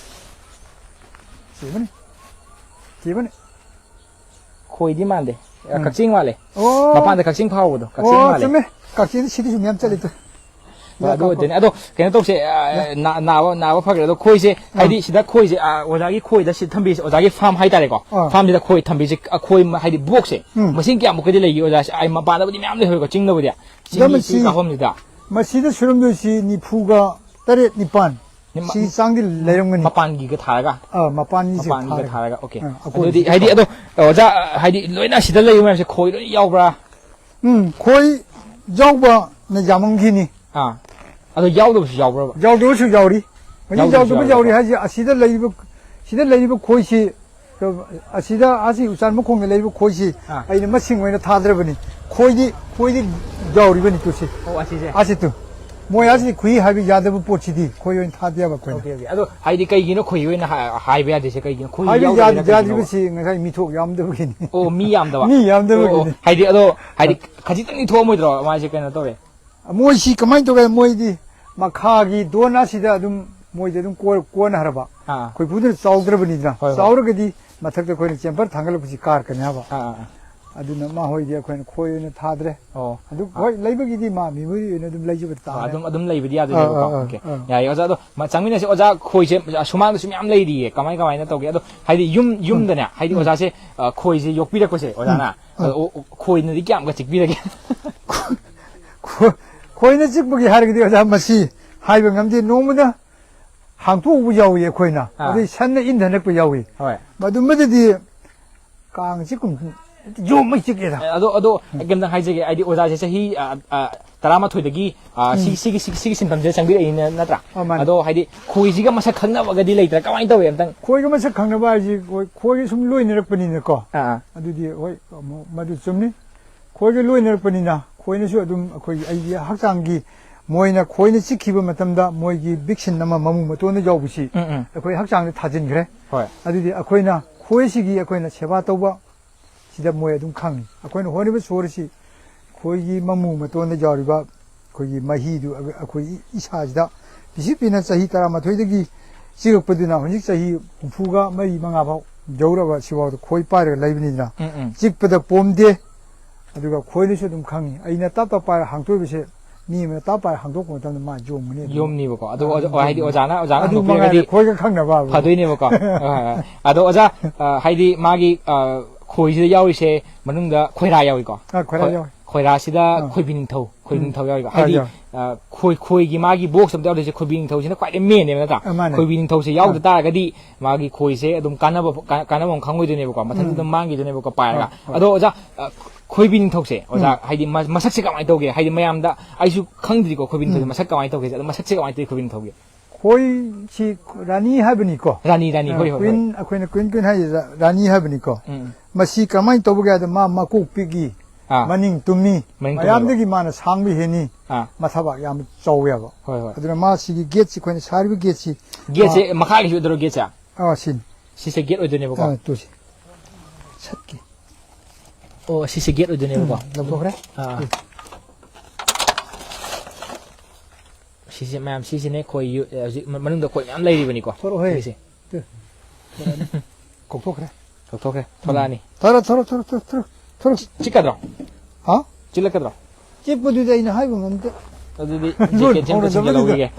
ꯊꯤꯕꯅꯤ꯫ ꯊꯤꯕꯅꯤ꯫ ꯈꯣꯏꯗꯤ ꯃꯥꯟꯗꯦ꯫ ꯑ, ꯎꯝ꯫ ꯀꯛꯆꯤꯡ ꯃꯥꯜꯂꯦ꯫ ꯑꯣ꯫ ꯃꯄꯥꯟꯗ ꯀꯛꯆꯤꯡ ꯐꯥꯎꯕꯗꯣ, ꯀꯛꯆꯤꯡ ꯑꯣ, ꯃꯥꯜꯂꯦ꯫ ꯆꯨꯝꯃꯦ꯫ ꯀꯛꯆꯤꯡꯗꯤ ꯁꯤꯗꯁꯨ ꯃꯌꯥꯝ ꯆꯠꯂꯤ ꯇꯨ꯫ ꯍꯣꯏ, ꯑꯗꯨ ꯑꯣꯏꯗꯣꯏꯅꯦ꯫ ꯑꯗꯣ ꯀꯩꯅꯣ ꯇꯧꯁꯦ, ꯑ, ꯌꯥ꯫ ꯅꯥ-, ꯅꯥꯕ, ꯅꯥꯕ ꯐꯈ꯭ꯔꯦ꯫ ꯑꯗꯣ ꯈꯣꯏꯁꯦ, ꯑꯥ꯫ ꯍꯥꯏꯗꯤ ꯁꯤꯗ ꯈꯣꯏꯁꯦ, ꯑ, ꯑꯣꯖꯥꯒꯤ ꯈꯣꯏꯗ ꯁꯤ ꯊꯝꯕꯤꯁꯦ, ꯑꯣꯖꯥꯒꯤ ꯐꯥꯔꯝ ꯍꯥꯏꯇꯥꯔꯦꯀꯣ꯫ ꯑꯥ꯫ ꯐꯥꯔꯝꯁꯤꯗ ꯈꯣꯏ ꯊꯝꯕꯤꯁꯦ, ꯑ, ꯈꯣꯏ ꯃ-, ꯍꯥꯏꯗꯤ ꯕꯣꯛꯁꯁꯦ, ꯎꯝ꯫ ꯃꯁꯤꯡ ꯀꯌꯥꯃꯨꯛꯀꯗꯤ ꯂꯩꯒꯦ ꯑꯣꯖꯥ? ꯑꯩ ꯃꯄꯥꯟꯗꯕꯨꯗꯤ ꯃꯌꯥꯝ ꯂꯩꯍꯧꯋꯦꯀꯣ, ꯆꯤꯡꯗꯕꯨꯗꯤ꯫ ꯁꯤꯡꯒꯤ ꯃꯁꯤ, ꯁꯤ ꯀꯥꯐꯝꯁꯤꯗ꯫ ꯃꯁꯤꯗ ꯁꯨꯔꯝꯗꯣꯏꯁꯤ ꯅꯤꯐꯨꯒ ꯇꯔꯦꯠ, ꯅꯤꯄꯥꯟ꯫ ꯅꯤꯝ-, ꯁꯤ ꯆꯥꯡꯗꯤ ꯂꯩꯔꯝꯒꯅꯤ꯫ ꯃꯄꯥꯟꯒꯤꯒ ꯊꯥꯔꯒ? ꯑꯥ, ꯃꯄꯥꯟꯒꯤꯁꯦ ꯃꯄꯥꯟꯒꯤꯒ ꯊꯥꯔꯒ꯫ ꯊꯥꯔꯒ, ꯑꯣꯀꯦ꯫ ꯑꯥ, ꯑꯀꯣꯟꯕꯁꯦ ꯑꯗꯨꯗꯤ, ꯍꯥꯏꯗꯤ, ꯊꯥꯔꯒ꯫ ꯑꯗꯣ, ꯑꯣꯖꯥ, ꯍꯥꯏꯗꯤ, ꯂꯣꯏꯅ ꯁꯤꯗ ꯂꯩꯕ ꯃꯌꯥꯝꯁꯦ ꯈꯣꯏ ꯂꯣꯏ ꯌꯥꯎꯕ꯭ꯔꯥ? ꯎꯝ, ꯈꯣꯏ ꯌꯥꯎꯕꯅ ꯌꯥꯝꯃꯝꯈꯤꯅꯤ꯫ ꯑꯥ, ꯑꯗꯣ ꯌꯥꯎꯗꯕꯁꯨ ꯌꯥꯎꯕ꯭ꯔꯕ? ꯌꯥꯎꯗꯕꯁꯨ ꯌꯥꯎꯔꯤ꯫ ꯍꯧꯖꯤꯛ ꯌꯥꯎꯗꯕꯁꯨ ꯌꯥꯎꯗꯕ ꯌꯥꯎꯔꯤ ꯌꯥꯎꯔꯤꯀꯣ? ꯍꯥꯏꯁꯦ, ꯑꯁꯤꯗ ꯂꯩꯔꯤꯕ, ꯁꯤꯗ ꯂꯩꯔꯤꯕ ꯈꯣꯏꯁꯤ, ꯑꯁꯤꯗ, ꯑꯁꯤ ꯎꯆꯥꯟ ꯃꯈꯣꯡꯗ ꯂꯩꯔꯤꯕ ꯈꯣꯏꯁꯤ ꯑꯥ꯫ ꯑꯩꯅ ꯃꯁꯤꯡ ꯑꯣꯏꯅ ꯊꯥꯗ꯭ꯔꯕꯅꯤ꯫ ꯈꯣꯏꯗꯤ, ꯈꯣꯏꯗꯤ ꯌꯥꯎꯔꯤꯕꯅꯤ ꯇꯨꯁꯤ꯫ ꯑꯣ, ꯑꯁꯤꯁꯦ? ꯑꯁꯤ ꯇꯨ꯫ ꯃꯣꯏ ꯑꯁꯤ ꯈꯨꯍꯤ ꯍꯥꯏꯕ ꯌꯥꯗꯕ ꯄꯣꯠꯁꯤꯗꯤ ꯈꯣꯏ ꯑꯣꯏꯅ ꯊꯥꯗꯦꯕ ꯑꯩꯈꯣꯏꯅ꯫ Okay, okay. ꯑꯗꯣ ꯍꯥꯏꯗꯤ ꯀꯩꯒꯤꯅꯣ ꯈꯣꯏꯍꯤ ꯑꯣꯏꯅ ꯍꯥ-, ꯍꯥꯏꯕ ꯌꯥꯗ꯭ꯔꯤꯁꯦ ꯀꯩꯒꯤꯅꯣ? ꯈꯣꯏꯍꯤ ꯍꯥꯏꯕ ꯌꯥꯎꯗꯕꯩꯔꯥ ꯌꯥꯗ-, ꯀꯩꯒꯤꯅꯣꯕ? ꯌꯥꯗ꯭ꯔꯤꯕꯁꯤ ꯉꯁꯥꯏ ꯃꯤꯊꯣꯛ ꯌꯥꯝꯗꯕꯒꯤꯅꯤ꯫ ꯑꯣ, ꯃꯤ ꯌꯥꯝꯗꯕ? ꯃꯤ ꯌꯥꯝꯗꯕꯒꯤꯅꯤ꯫ ꯑꯣ, ꯑꯣ꯫ ꯍꯥꯏꯗꯤ ꯑꯗꯣ, ꯍꯥꯏꯗꯤ ꯈꯖꯤꯛꯇꯪꯗꯤ ꯊꯣꯛꯑꯝꯃꯣꯏꯗ꯭ꯔꯣ ꯃꯥꯁꯦ ꯀꯩꯅꯣ ꯇꯧꯔꯦ? ꯃꯣꯏꯁꯤ ꯀꯃꯥꯏꯅ ꯇꯧꯒꯦ? ꯃꯣꯏꯗꯤ ꯃꯈꯥꯒꯤ ꯗꯣꯟ ꯑꯁꯤꯗ ꯑꯗꯨꯝ ꯃꯣꯏꯗꯤ ꯑꯗꯨꯝ ꯀꯣ-, ꯀꯣꯟꯅ ꯍꯥꯏꯔꯕ꯫ ꯑꯥ꯫ ꯈꯣꯏꯐꯨꯗꯨꯅ ꯆꯥꯎꯗ꯭ꯔꯕꯅꯤꯅ꯫ ꯍꯣꯏ, ꯍꯣꯏ꯫ ꯆꯥꯎꯔꯒꯗꯤ ꯃꯊꯛꯇ ꯑꯩꯈꯣꯏꯅ ꯆꯦꯝꯄꯔ ꯊꯥꯡꯒꯠꯂꯛꯄꯁꯤ ꯀꯥꯔꯛꯀꯅꯤ ꯍꯥꯏꯕ꯫ ꯑꯥ, ꯑꯥ, ꯑꯥ꯫ ꯑꯗꯨꯅ ꯃꯥ ꯍꯣꯏꯗꯤ ꯑꯩꯈꯣꯏꯅ ꯈꯣꯏ ꯑꯣꯏꯅ ꯊꯥꯗ꯭ꯔꯦ꯫ ꯑꯣ꯫ ꯑꯗꯨ ꯑꯥ꯫ ꯍꯣꯏ, ꯂꯩꯕꯒꯤꯗꯤ ꯃꯥ memory ꯑꯣꯏꯅ ꯑꯗꯨꯝ ꯂꯩꯖꯕ ꯑꯥ, ꯇꯥꯔꯦ꯫ ꯑꯗꯨꯝ, ꯑꯗꯨꯝ ꯂꯩꯕꯗꯤ ꯌꯥꯗꯣꯏꯅꯦꯕꯀꯣ꯫ ꯑꯥ, ꯑꯥ, ꯑꯥ, ꯑꯣꯀꯦ꯫ ꯑꯥ꯫ ꯌꯥꯏꯌꯦ, ꯑꯣꯖꯥ꯫ ꯑꯗꯣ ꯃ-, ꯆꯪꯃꯤꯟꯅꯁꯤ꯫ ꯑꯣꯖꯥ, ꯈꯣꯏꯁꯦ ꯁꯨꯃꯥꯡꯗꯁꯨ ꯃꯌꯥꯝ ꯂꯩꯔꯤꯌꯦ꯫ ꯀꯃꯥꯏ, ꯀꯃꯥꯏꯅ ꯇꯧꯒꯦ? ꯑꯗꯣ ꯍꯥꯏꯗꯤ ꯌꯨꯝ, ꯎꯝ꯫ ꯌꯨꯝꯗꯅꯦ, ꯍꯥꯏꯗꯤ ꯎꯝ꯫ ꯑꯣꯖꯥꯁꯦ, ꯑ, ꯈꯣꯏꯁꯦ ꯌꯣꯛꯄꯤꯔꯛꯄꯁꯦ, ꯑꯣꯖꯥꯅ, ꯎꯝ꯫ ꯑ, ꯎꯝ꯫ ꯑꯣ, ꯑꯣ, ꯈꯣꯏꯅꯗꯤ ꯀꯌꯥꯝꯒ ꯆꯤꯛꯄꯤꯔꯒꯦ? ꯈꯣ-, ꯈꯣꯏꯅ ꯆꯤꯛꯄꯒꯤ ꯍꯥꯏꯔꯒꯗꯤ, ꯑꯣꯖꯥ, ꯃꯁꯤ ꯍꯥꯏꯕ ꯉꯝꯗꯦ꯫ ꯅꯣꯡꯃꯗ ꯍꯥꯡꯇꯣꯛꯎꯕ ꯌꯥꯎꯏ ꯑꯩꯈꯣꯏꯅ꯫ ꯑꯥ꯫ ꯑꯗꯩ ꯁꯟꯅ ꯏꯟꯊꯅꯔꯛꯄ ꯌꯥꯎꯏ꯫ ꯍꯣꯏ꯫ ꯃꯗꯨꯝꯕꯗꯗꯤ ꯀꯥꯡ ꯆꯤꯛꯀꯨꯝ ꯌꯣꯝꯃꯩ ꯆꯤꯛꯑꯦꯗ꯫ ꯑꯦ, ꯑꯗꯣ, ꯑꯗꯣ, ꯀꯩꯝꯇꯪ ꯍꯥꯏꯖꯒꯦ, ꯍꯥꯏꯗꯤ ꯑꯣꯖꯥꯁꯦ ꯆꯍꯤ, ꯑ, ꯑ, ꯇꯔꯥꯃꯥꯊꯣꯏꯗꯒꯤ, ꯑ, ꯎꯝ꯫ ꯁꯤ, ꯁꯤꯒꯤ, ꯁꯤ, ꯁꯤꯒꯤ ꯁꯤꯟꯐꯝꯁꯤꯗ ꯆꯪꯕꯤꯔꯛꯏꯅ ꯅꯠꯇ꯭ꯔꯥ? ꯑ, ꯃꯥꯅꯦ꯫ ꯑꯗꯣ ꯍꯥꯏꯗꯤ ꯈꯣꯏꯁꯤꯒ ꯃꯁꯛ ꯈꯪꯅꯕꯒꯗꯤ ꯂꯩꯇ꯭ꯔꯥ? ꯀꯃꯥꯏꯅ ꯇꯧꯋꯤ ꯑꯝꯇꯪ? ꯈꯣꯏꯒ ꯃꯁꯛ ꯈꯪꯅꯕ ꯍꯥꯏꯁꯤ ꯈꯣꯏ, ꯈꯣꯏꯒ ꯁꯨꯝ ꯂꯣꯏꯅꯔꯛꯄꯅꯤꯅꯀꯣ꯫ ꯑꯥ, ꯑꯥ꯫ ꯑꯗꯨꯗꯤ ꯍꯣꯏ, ꯑꯃꯨꯛ ꯃꯗꯨ ꯆꯨꯝꯅꯤ꯫ ꯈꯣꯏꯒ ꯂꯣꯏꯅꯔꯛꯄꯅꯤꯅ ꯈꯣꯏꯅꯁꯨ ꯑꯗꯨꯝ ꯑꯩꯈꯣꯏꯒꯤ, ꯑꯩꯒꯤ ꯍꯛꯆꯥꯡꯒꯤ, ꯃꯣꯏꯅ ꯈꯣꯏꯅ ꯆꯤꯛꯈꯤꯕ ꯃꯇꯝꯗ ꯃꯣꯏꯒꯤ vaccine ꯑꯃ ꯃꯃꯨ ꯃꯇꯣꯟꯗ ꯌꯥꯎꯕꯁꯤ ꯎꯝ, ꯎꯝ꯫ ꯑꯩꯈꯣꯏ ꯍꯛꯆꯥꯡꯗ ꯊꯥꯖꯤꯟꯈ꯭ꯔꯦ꯫ ꯍꯣꯏ꯫ ꯑꯗꯨꯗꯤ ꯑꯩꯈꯣꯏꯅ ꯈꯣꯏꯁꯤꯒꯤ ꯑꯩꯈꯣꯏꯅ ꯁꯦꯕꯥ ꯇꯧꯕ ꯁꯤꯗ ꯃꯣꯏ ꯑꯗꯨꯝ ꯈꯪꯉꯤ꯫ ꯑꯩꯈꯣꯏꯅ ꯍꯣꯠꯅꯕ ꯁꯣꯔꯁꯤ ꯈꯣꯏꯒꯤ ꯃꯃꯨ ꯃꯇꯣꯟꯗ ꯌꯥꯎꯔꯤꯕ ꯑꯩꯈꯣꯏꯒꯤ ꯃꯍꯤꯗꯨ ꯑꯩꯈꯣꯏ ꯏꯁꯥꯁꯤꯗ ꯄꯤꯁꯤꯛ ꯄꯤꯅ ꯆꯍꯤ ꯇꯔꯥꯃꯥꯊꯣꯏꯗꯒꯤ ꯆꯤꯛꯂꯛꯄꯗꯨꯅ ꯍꯧꯖꯤꯛ ꯆꯍꯤ ꯍꯨꯝꯐꯨꯒ ꯃꯔꯤ ꯃꯉꯥ ꯐꯥꯎ ꯌꯧꯔꯕ ꯁꯤꯐꯥꯎꯗ ꯈꯣꯏ ꯄꯥꯏꯔꯒ ꯂꯩꯕꯅꯤꯗꯅ ꯎꯝ, ꯎꯝ꯫ ꯆꯤꯛꯄꯗ ꯄꯣꯝꯗꯦ꯫ ꯑꯗꯨꯒ ꯈꯣꯏꯅꯁꯨ ꯑꯗꯨꯝ ꯈꯪꯉꯤ꯫ ꯑꯩꯅ ꯇꯞ ꯇꯞ ꯄꯥꯏꯔ ꯍꯥꯡꯇꯣꯛꯏꯕꯁꯦ ꯃꯤ ꯑꯃꯅ ꯇꯞ ꯄꯥꯏꯔ ꯍꯥꯡꯗꯣꯛꯄ ꯃꯇꯝꯗ ꯃꯥ ꯌꯣꯝꯒꯅꯤ ꯑꯗꯨꯝ꯫ ꯌꯣꯝꯅꯤꯕꯀꯣ꯫ ꯑꯗꯣ ꯑꯥ, ꯑꯣꯖꯥ-, ꯑꯗꯨꯝ ꯍꯥꯏꯗꯤ ꯌꯣꯝꯒꯅꯤ꯫ ꯑꯣꯖꯥꯅ, ꯑꯣꯖꯥꯅ ꯑꯗꯨ ꯍꯥꯡꯗꯣꯛꯄꯤꯔꯒꯗꯤ ꯃꯉꯥꯏꯔꯦ, ꯈꯣꯏꯒ ꯈꯪꯅꯕ ꯍꯥꯏꯕꯕꯨ꯫ ꯐꯗꯣꯏꯅꯦꯕꯀꯣ꯫ ꯍꯣꯏ, ꯍꯣꯏ, ꯍꯣꯏ꯫ ꯑꯗꯣ ꯑꯣꯖꯥ, ꯑ, ꯍꯥꯏꯗꯤ ꯃꯥꯒꯤ, ꯑ, ꯈꯣꯏꯁꯤꯗ ꯌꯥꯎꯔꯤꯁꯦ ꯃꯅꯨꯡꯗ ꯈꯣꯏꯔꯥ ꯌꯥꯎꯏꯀꯣ꯫ ꯑꯥ, ꯈꯣꯏꯔꯥ ꯈꯣꯏ-, ꯌꯥꯎꯏ꯫ ꯈꯣꯏꯔꯥꯁꯤꯗ ꯑꯥ꯫ ꯈꯣꯏꯕꯤ ꯅꯤꯡꯊꯧ, ꯈꯣꯏꯕꯤ ꯎꯝ꯫ ꯅꯤꯡꯊꯧ ꯌꯥꯎꯏꯀꯣ꯫ ꯑꯥ, ꯍꯥꯏꯗꯤ, ꯌꯥꯎꯏ꯫ ꯑ, ꯈꯣꯏ-, ꯈꯣꯏꯒꯤ ꯃꯥꯒꯤ box ꯑꯝꯇ ꯌꯥꯎꯗꯣꯏꯁꯦ ꯈꯣꯏꯕꯤ ꯅꯤꯡꯊꯧꯁꯤꯅ ꯈ꯭ꯋꯥꯏꯗꯩ main ꯅꯦꯕ ꯅꯠꯇ꯭ꯔꯥ? ꯑ, ꯃꯥꯅꯦ꯫ ꯈꯣꯏꯕꯤ ꯅꯤꯡꯊꯧꯁꯦ ꯌꯥꯎꯗ ꯑꯥ꯫ ꯇꯥꯔꯒꯗꯤ ꯃꯥꯒꯤ ꯈꯣꯏꯁꯦ ꯑꯗꯨꯝ ꯀꯥꯟꯅꯕ, ꯀꯥ-, ꯀꯥꯟꯅꯕ ꯑꯃ ꯈꯪꯉꯣꯏꯗꯣꯏꯅꯦꯕꯀꯣ꯫ ꯃꯊꯟꯇ ꯎꯝ꯫ ꯑꯗꯨꯝ ꯃꯥꯡꯈꯤꯗꯣꯏꯅꯦꯕꯀꯣ ꯄꯥꯏꯔꯒ꯫ ꯍꯣꯏ, ꯍꯣꯏ꯫ ꯑꯗꯣ ꯑꯣꯖꯥ, ꯑ, ꯈꯣꯏꯕꯤ ꯅꯤꯡꯊꯧꯁꯦ, ꯑꯣꯖꯥ, ꯎꯝ꯫ ꯍꯥꯏꯗꯤ ꯃ-, ꯃꯁꯛꯁꯦ ꯀꯃꯥꯏꯅ ꯇꯧꯒꯦ? ꯍꯥꯏꯗꯤ ꯃꯌꯥꯝꯗ ꯑꯩꯁꯨ ꯈꯪꯗ꯭ꯔꯤꯀꯣ ꯈꯣꯏꯕꯤ ꯅꯤꯡꯊꯧꯁꯦ ꯎꯝ꯫ ꯃꯁꯛ ꯀꯃꯥꯏꯅ ꯇꯧꯒꯦꯁꯦ꯫ ꯑꯗꯣ ꯃꯁꯛꯁꯦ ꯀꯃꯥꯏꯅ ꯇꯧꯏ ꯈꯣꯏꯕꯤ ꯅꯤꯡꯊꯧꯒꯤ? ꯈꯣꯏꯁꯤ ꯔꯥꯅꯤ ꯍꯥꯏꯕꯅꯤꯀꯣ꯫ ꯔꯥꯅꯤ, ꯔꯥꯅꯤ, ꯑ, ꯍꯣꯏ, ꯍꯣꯏ, ꯍꯣꯏ꯫ Queen, ꯑꯩꯈꯣꯏꯅ queen, queen ꯍꯥꯏꯁꯤ ꯔꯥ-, ꯔꯥꯅꯤ ꯍꯥꯏꯕꯅꯤꯀꯣ꯫ ꯎꯝ, ꯎꯝ꯫ ꯃꯁꯤ ꯀꯔꯝꯍꯥꯏꯅ ꯇꯧꯕꯒꯦ ꯍꯥꯏꯕꯗ ꯃꯥ ꯃꯀꯣꯛ ꯄꯤꯛꯏ, ꯑꯥ꯫ ꯃꯅꯤꯡ ꯇꯨꯝꯃꯤ, ꯃꯅꯤꯡ ꯇꯨꯝꯃꯦꯕ꯫ ꯃꯌꯥꯝꯗꯒꯤ ꯃꯥꯅ ꯁꯥꯡꯕ ꯍꯦꯟꯅꯤ, ꯑꯥ꯫ ꯃꯊꯕꯥꯛ ꯌꯥꯝ ꯆꯥꯎꯋꯦꯕ꯫ ꯍꯣꯏ, ꯍꯣꯏ꯫ ꯑꯗꯨꯅ ꯃꯥ ꯁꯤꯒꯤ gateꯁꯤ ꯑꯩꯈꯣꯏꯅ ꯁꯥꯔꯤꯕ gateꯁꯤ, gateꯁꯦ ꯃꯥ ꯃꯈꯥꯒꯤꯁꯨ ꯑꯣꯏꯗꯣꯏꯔꯣ gateꯁꯦ? ꯑꯥ, ꯁꯤꯅꯤ꯫ ꯁꯤꯁꯦ gate ꯑꯣꯏꯗꯣꯏꯅꯦꯕꯀꯣ? ꯑꯥ, ꯇꯨꯁꯤ꯫ ꯁꯠꯀꯦ꯫ ꯑꯣ, ꯁꯤꯁꯦ gate ꯑꯣꯏꯗꯣꯏꯅꯦꯕꯀꯣ? ꯎꯝ, ꯂꯧꯊꯣꯛꯈ꯭ꯔꯦ꯫ ꯑꯥ꯫ ꯎꯝ꯫ ꯁꯤꯁꯦ ꯃꯌꯥꯝ, ꯁꯤꯁꯤꯅꯦ ꯈꯣꯏ ꯌꯨ-, ꯍꯧꯖꯤꯛ ꯃ-, ꯃꯅꯨꯡꯗ ꯈꯣꯏ ꯃꯌꯥꯝ ꯂꯩꯔꯤꯕꯅꯤꯀꯣ꯫ ꯊꯣꯔꯛꯑꯣꯍꯦ꯫ ꯁꯤꯁꯦ꯫ ꯇꯨ꯫ ꯊꯣꯔꯛꯑꯅꯤ꯫ ꯀꯧꯊꯣꯛꯈ꯭ꯔꯦ꯫ ꯊꯣꯛꯂꯛꯑꯅꯤ꯫ ꯊꯣꯔꯛꯑꯣ, ꯊꯣꯔꯛꯑꯣ, ꯊꯣꯔꯛꯑꯣ, ꯊꯣꯔꯛꯑꯣ, ꯊꯣꯔꯛꯑꯣ꯫ ꯆꯤ-, ꯆꯤꯛꯀꯗ꯭ꯔꯣ? ꯍꯥ? ꯆꯤꯛꯂꯛꯀꯗ꯭ꯔꯣ? ꯆꯤꯛꯄꯗꯨꯗꯤ ꯑꯩꯅ ꯍꯥꯏꯕ ꯉꯝꯗꯦ꯫ ꯑꯗꯨꯗꯤ ꯂꯣꯟ jacketꯁꯦ ꯑꯝꯇ ꯐꯥꯎꯅꯗꯕꯅꯤꯅ꯫ ꯁꯤꯟꯖꯜꯍꯧꯈꯤꯒꯦ꯫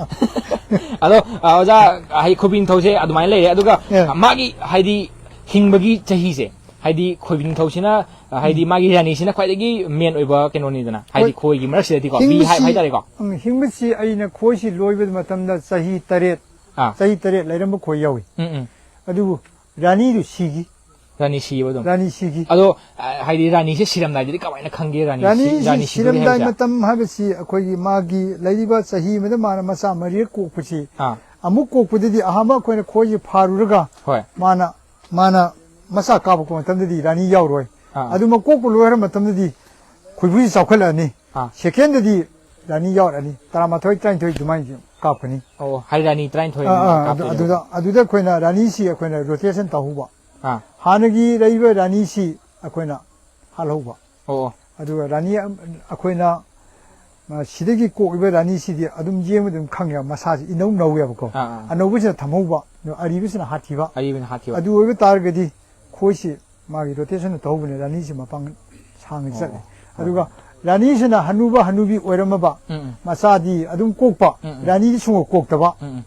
ꯑꯗꯣ, ꯑ, ꯑꯣꯖꯥ, ꯍꯥꯏ, ꯈꯣꯏꯕꯤ ꯅꯤꯡꯊꯧꯁꯦ ꯑꯗꯨꯃꯥꯏꯅ ꯂꯩꯔꯦ꯫ ꯑꯗꯨꯒ ꯑꯦ꯫ ꯃꯥꯒꯤ, ꯍꯥꯏꯗꯤ, ꯍꯤꯡꯕꯒꯤ ꯆꯍꯤꯁꯦ, ꯍꯥꯏꯗꯤ, ꯈꯣꯏꯕꯤ ꯅꯤꯡꯊꯧꯁꯤꯅ, ꯑ, ꯍꯥꯏꯗꯤ, ꯎꯝ꯫ ꯃꯥꯒꯤ ꯔꯥꯅꯤꯁꯤꯅ ꯈ꯭ꯋꯥꯏꯗꯒꯤ main ꯑꯣꯏꯕ ꯀꯩꯅꯣꯅꯤꯗꯅ, ꯍꯥꯏꯗꯤ, ꯍꯣꯏ꯫ ꯈꯣꯏꯒꯤ ꯃꯔꯛꯁꯤꯗꯗꯤꯀꯣ, ꯕꯤ ꯍꯤꯡꯕꯁꯤ, ꯍꯥꯏ-, ꯍꯥꯏꯇꯥꯔꯦꯀꯣ꯫ ꯎꯝ, ꯍꯤꯡꯕꯁꯤ ꯑꯩꯅ ꯈꯣꯏꯁꯤ ꯂꯣꯏꯕ ꯃꯇꯝꯗ ꯆꯍꯤ ꯇꯔꯦꯠ ꯑꯥ꯫ ꯆꯍꯤ ꯇꯔꯦꯠ ꯂꯩꯔꯝꯕ ꯈꯣꯏ ꯌꯥꯎꯏ꯫ ꯎꯝ ꯎꯝ꯫ ꯑꯗꯨꯕꯨ ꯔꯥꯅꯤꯗꯨ ꯁꯤꯈꯤ꯫ ꯔꯥꯅꯤ ꯁꯤꯕ ꯑꯗꯨꯝ꯫ ꯔꯥꯅꯤ ꯁꯤꯈꯤ꯫ ꯑꯗꯣ ꯑ, ꯍꯥꯏꯗꯤ ꯔꯥꯅꯤꯁꯦ ꯁꯤꯔꯝꯗꯥꯏꯗꯗꯤ ꯀꯃꯥꯏꯅ ꯈꯪꯒꯦ? ꯔꯥꯅꯤ ꯁꯤ- ꯔꯥꯅꯤꯁꯤ ꯔꯥꯅꯤ ꯁꯤꯗꯣꯔꯦ ꯁꯤꯔꯝꯗꯥꯏ ꯍꯥꯏꯕꯁꯦ? ꯃꯇꯝ ꯍꯥꯏꯕꯁꯤ ꯑꯩꯈꯣꯏꯒꯤ ꯃꯥꯒꯤ ꯂꯩꯔꯤꯕ ꯆꯍꯤ ꯑꯃꯗ ꯃꯥꯅ ꯃꯆꯥ ꯃꯔꯤꯔꯛ ꯀꯣꯛꯄꯁꯤ, ꯑꯥ꯫ ꯑꯃꯨꯛ ꯀꯣꯛꯄꯗꯗꯤ ꯑꯍꯥꯟꯕ ꯑꯩꯈꯣꯏꯅ ꯈꯣꯏꯁꯤ ꯐꯥꯔꯨꯔꯒ ꯍꯣꯏ꯫ ꯃꯥꯅ ꯃꯥꯅ ꯃꯆꯥ ꯀꯥꯞꯄꯛꯄ ꯃꯇꯝꯗꯗꯤ ꯔꯥꯅꯤ ꯌꯥꯎꯔꯣꯏ꯫ ꯑꯥ꯫ ꯑꯗꯨ ꯃꯀꯣꯛꯄ ꯂꯣꯏꯔ ꯃꯇꯝꯗꯗꯤ ꯈꯣꯏꯕꯨꯁꯤ ꯆꯥꯎꯈꯠꯂꯛꯑꯅꯤ꯫ ꯑꯥ꯫ ꯁꯦꯀꯦꯟꯗꯗꯤ ꯔꯥꯅꯤ ꯌꯥꯎꯔꯛꯑꯅꯤ꯫ ꯇꯔꯥꯃꯥꯊꯣꯏ, ꯇꯔꯥꯅꯤꯊꯣꯏ ꯑꯗꯨꯃꯥꯏꯅ ꯀꯥꯞꯀꯅꯤ꯫ ꯑꯣ, ꯍꯥꯏ, ꯔꯥꯅꯤ ꯇꯔꯥꯅꯤꯊꯣꯏ ꯑꯥ, ꯑꯥ, ꯑꯗꯨ- ꯀꯥꯞꯇꯣꯏꯅꯦꯕ꯫ ꯑꯗꯨꯗ ꯑꯗꯨꯗ ꯑꯩꯈꯣꯏꯅ ꯔꯥꯅꯤꯁꯤ ꯑꯩꯈꯣꯏꯅ ꯔꯣꯇꯦꯁꯟ ꯇꯧꯍꯧꯕ꯫ ꯑꯥ꯫ ꯍꯥꯟꯅꯒꯤ ꯂꯩꯔꯤꯕ ꯔꯥꯅꯤꯁꯤ ꯑꯩꯈꯣꯏꯅ ꯍꯥꯠꯍꯧꯕ꯫ ꯑꯣ ꯑꯣ꯫ ꯑꯗꯨꯒ ꯔꯥꯅꯤ ꯑꯝ- ꯑꯩꯈꯣꯏꯅ, ꯑ, ꯁꯤꯗꯒꯤ ꯀꯣꯛꯏꯕ ꯔꯥꯅꯤꯁꯤꯗꯤ ꯑꯗꯨꯝ ꯌꯦꯡꯕꯗ ꯑꯗꯨꯝ ꯈꯪꯉꯦꯕ, ꯃꯁꯥꯁꯤ ꯏꯅꯧ ꯅꯧꯋꯦꯕꯀꯣ꯫ ꯑꯥ, ꯑꯥ꯫ ꯑꯅꯧꯕꯁꯤꯅ ꯊꯝꯍꯧꯕ, ꯑꯗꯨꯒ ꯑꯔꯤꯕꯁꯤꯅ ꯍꯥꯠꯈꯤꯕ꯫ ꯑꯔꯤꯕꯅ ꯍꯥꯠꯈꯤꯕ꯫ ꯑꯗꯨ ꯑꯣꯏꯕ ꯇꯥꯔꯒꯗꯤ ꯈꯣꯏꯁꯤ ꯃꯥꯒꯤ ꯔꯣꯇꯦꯁꯟ ꯇꯧꯍꯧꯕꯅꯦ, ꯔꯥꯅꯤꯁꯤ ꯃꯄꯥꯡꯒꯜ ꯁꯥꯡꯅ ꯑꯣ, ꯆꯠꯂꯦ꯫ ꯑꯣ꯫ ꯑꯗꯨꯒ ꯔꯥꯅꯤꯁꯤꯅ ꯍꯅꯨꯕ ꯍꯅꯨꯕꯤ ꯑꯣꯏꯔꯝꯃꯕ ꯎꯝ, ꯎꯝ꯫ ꯃꯆꯥꯗꯤ ꯑꯗꯨꯝ ꯀꯣꯛꯄ, ꯎꯝ, ꯎꯝ꯫ ꯔꯥꯅꯤꯗꯤ ꯁꯨꯡꯀꯣꯛ ꯀꯣꯛꯇꯕ ꯎꯝ, ꯎꯝ꯫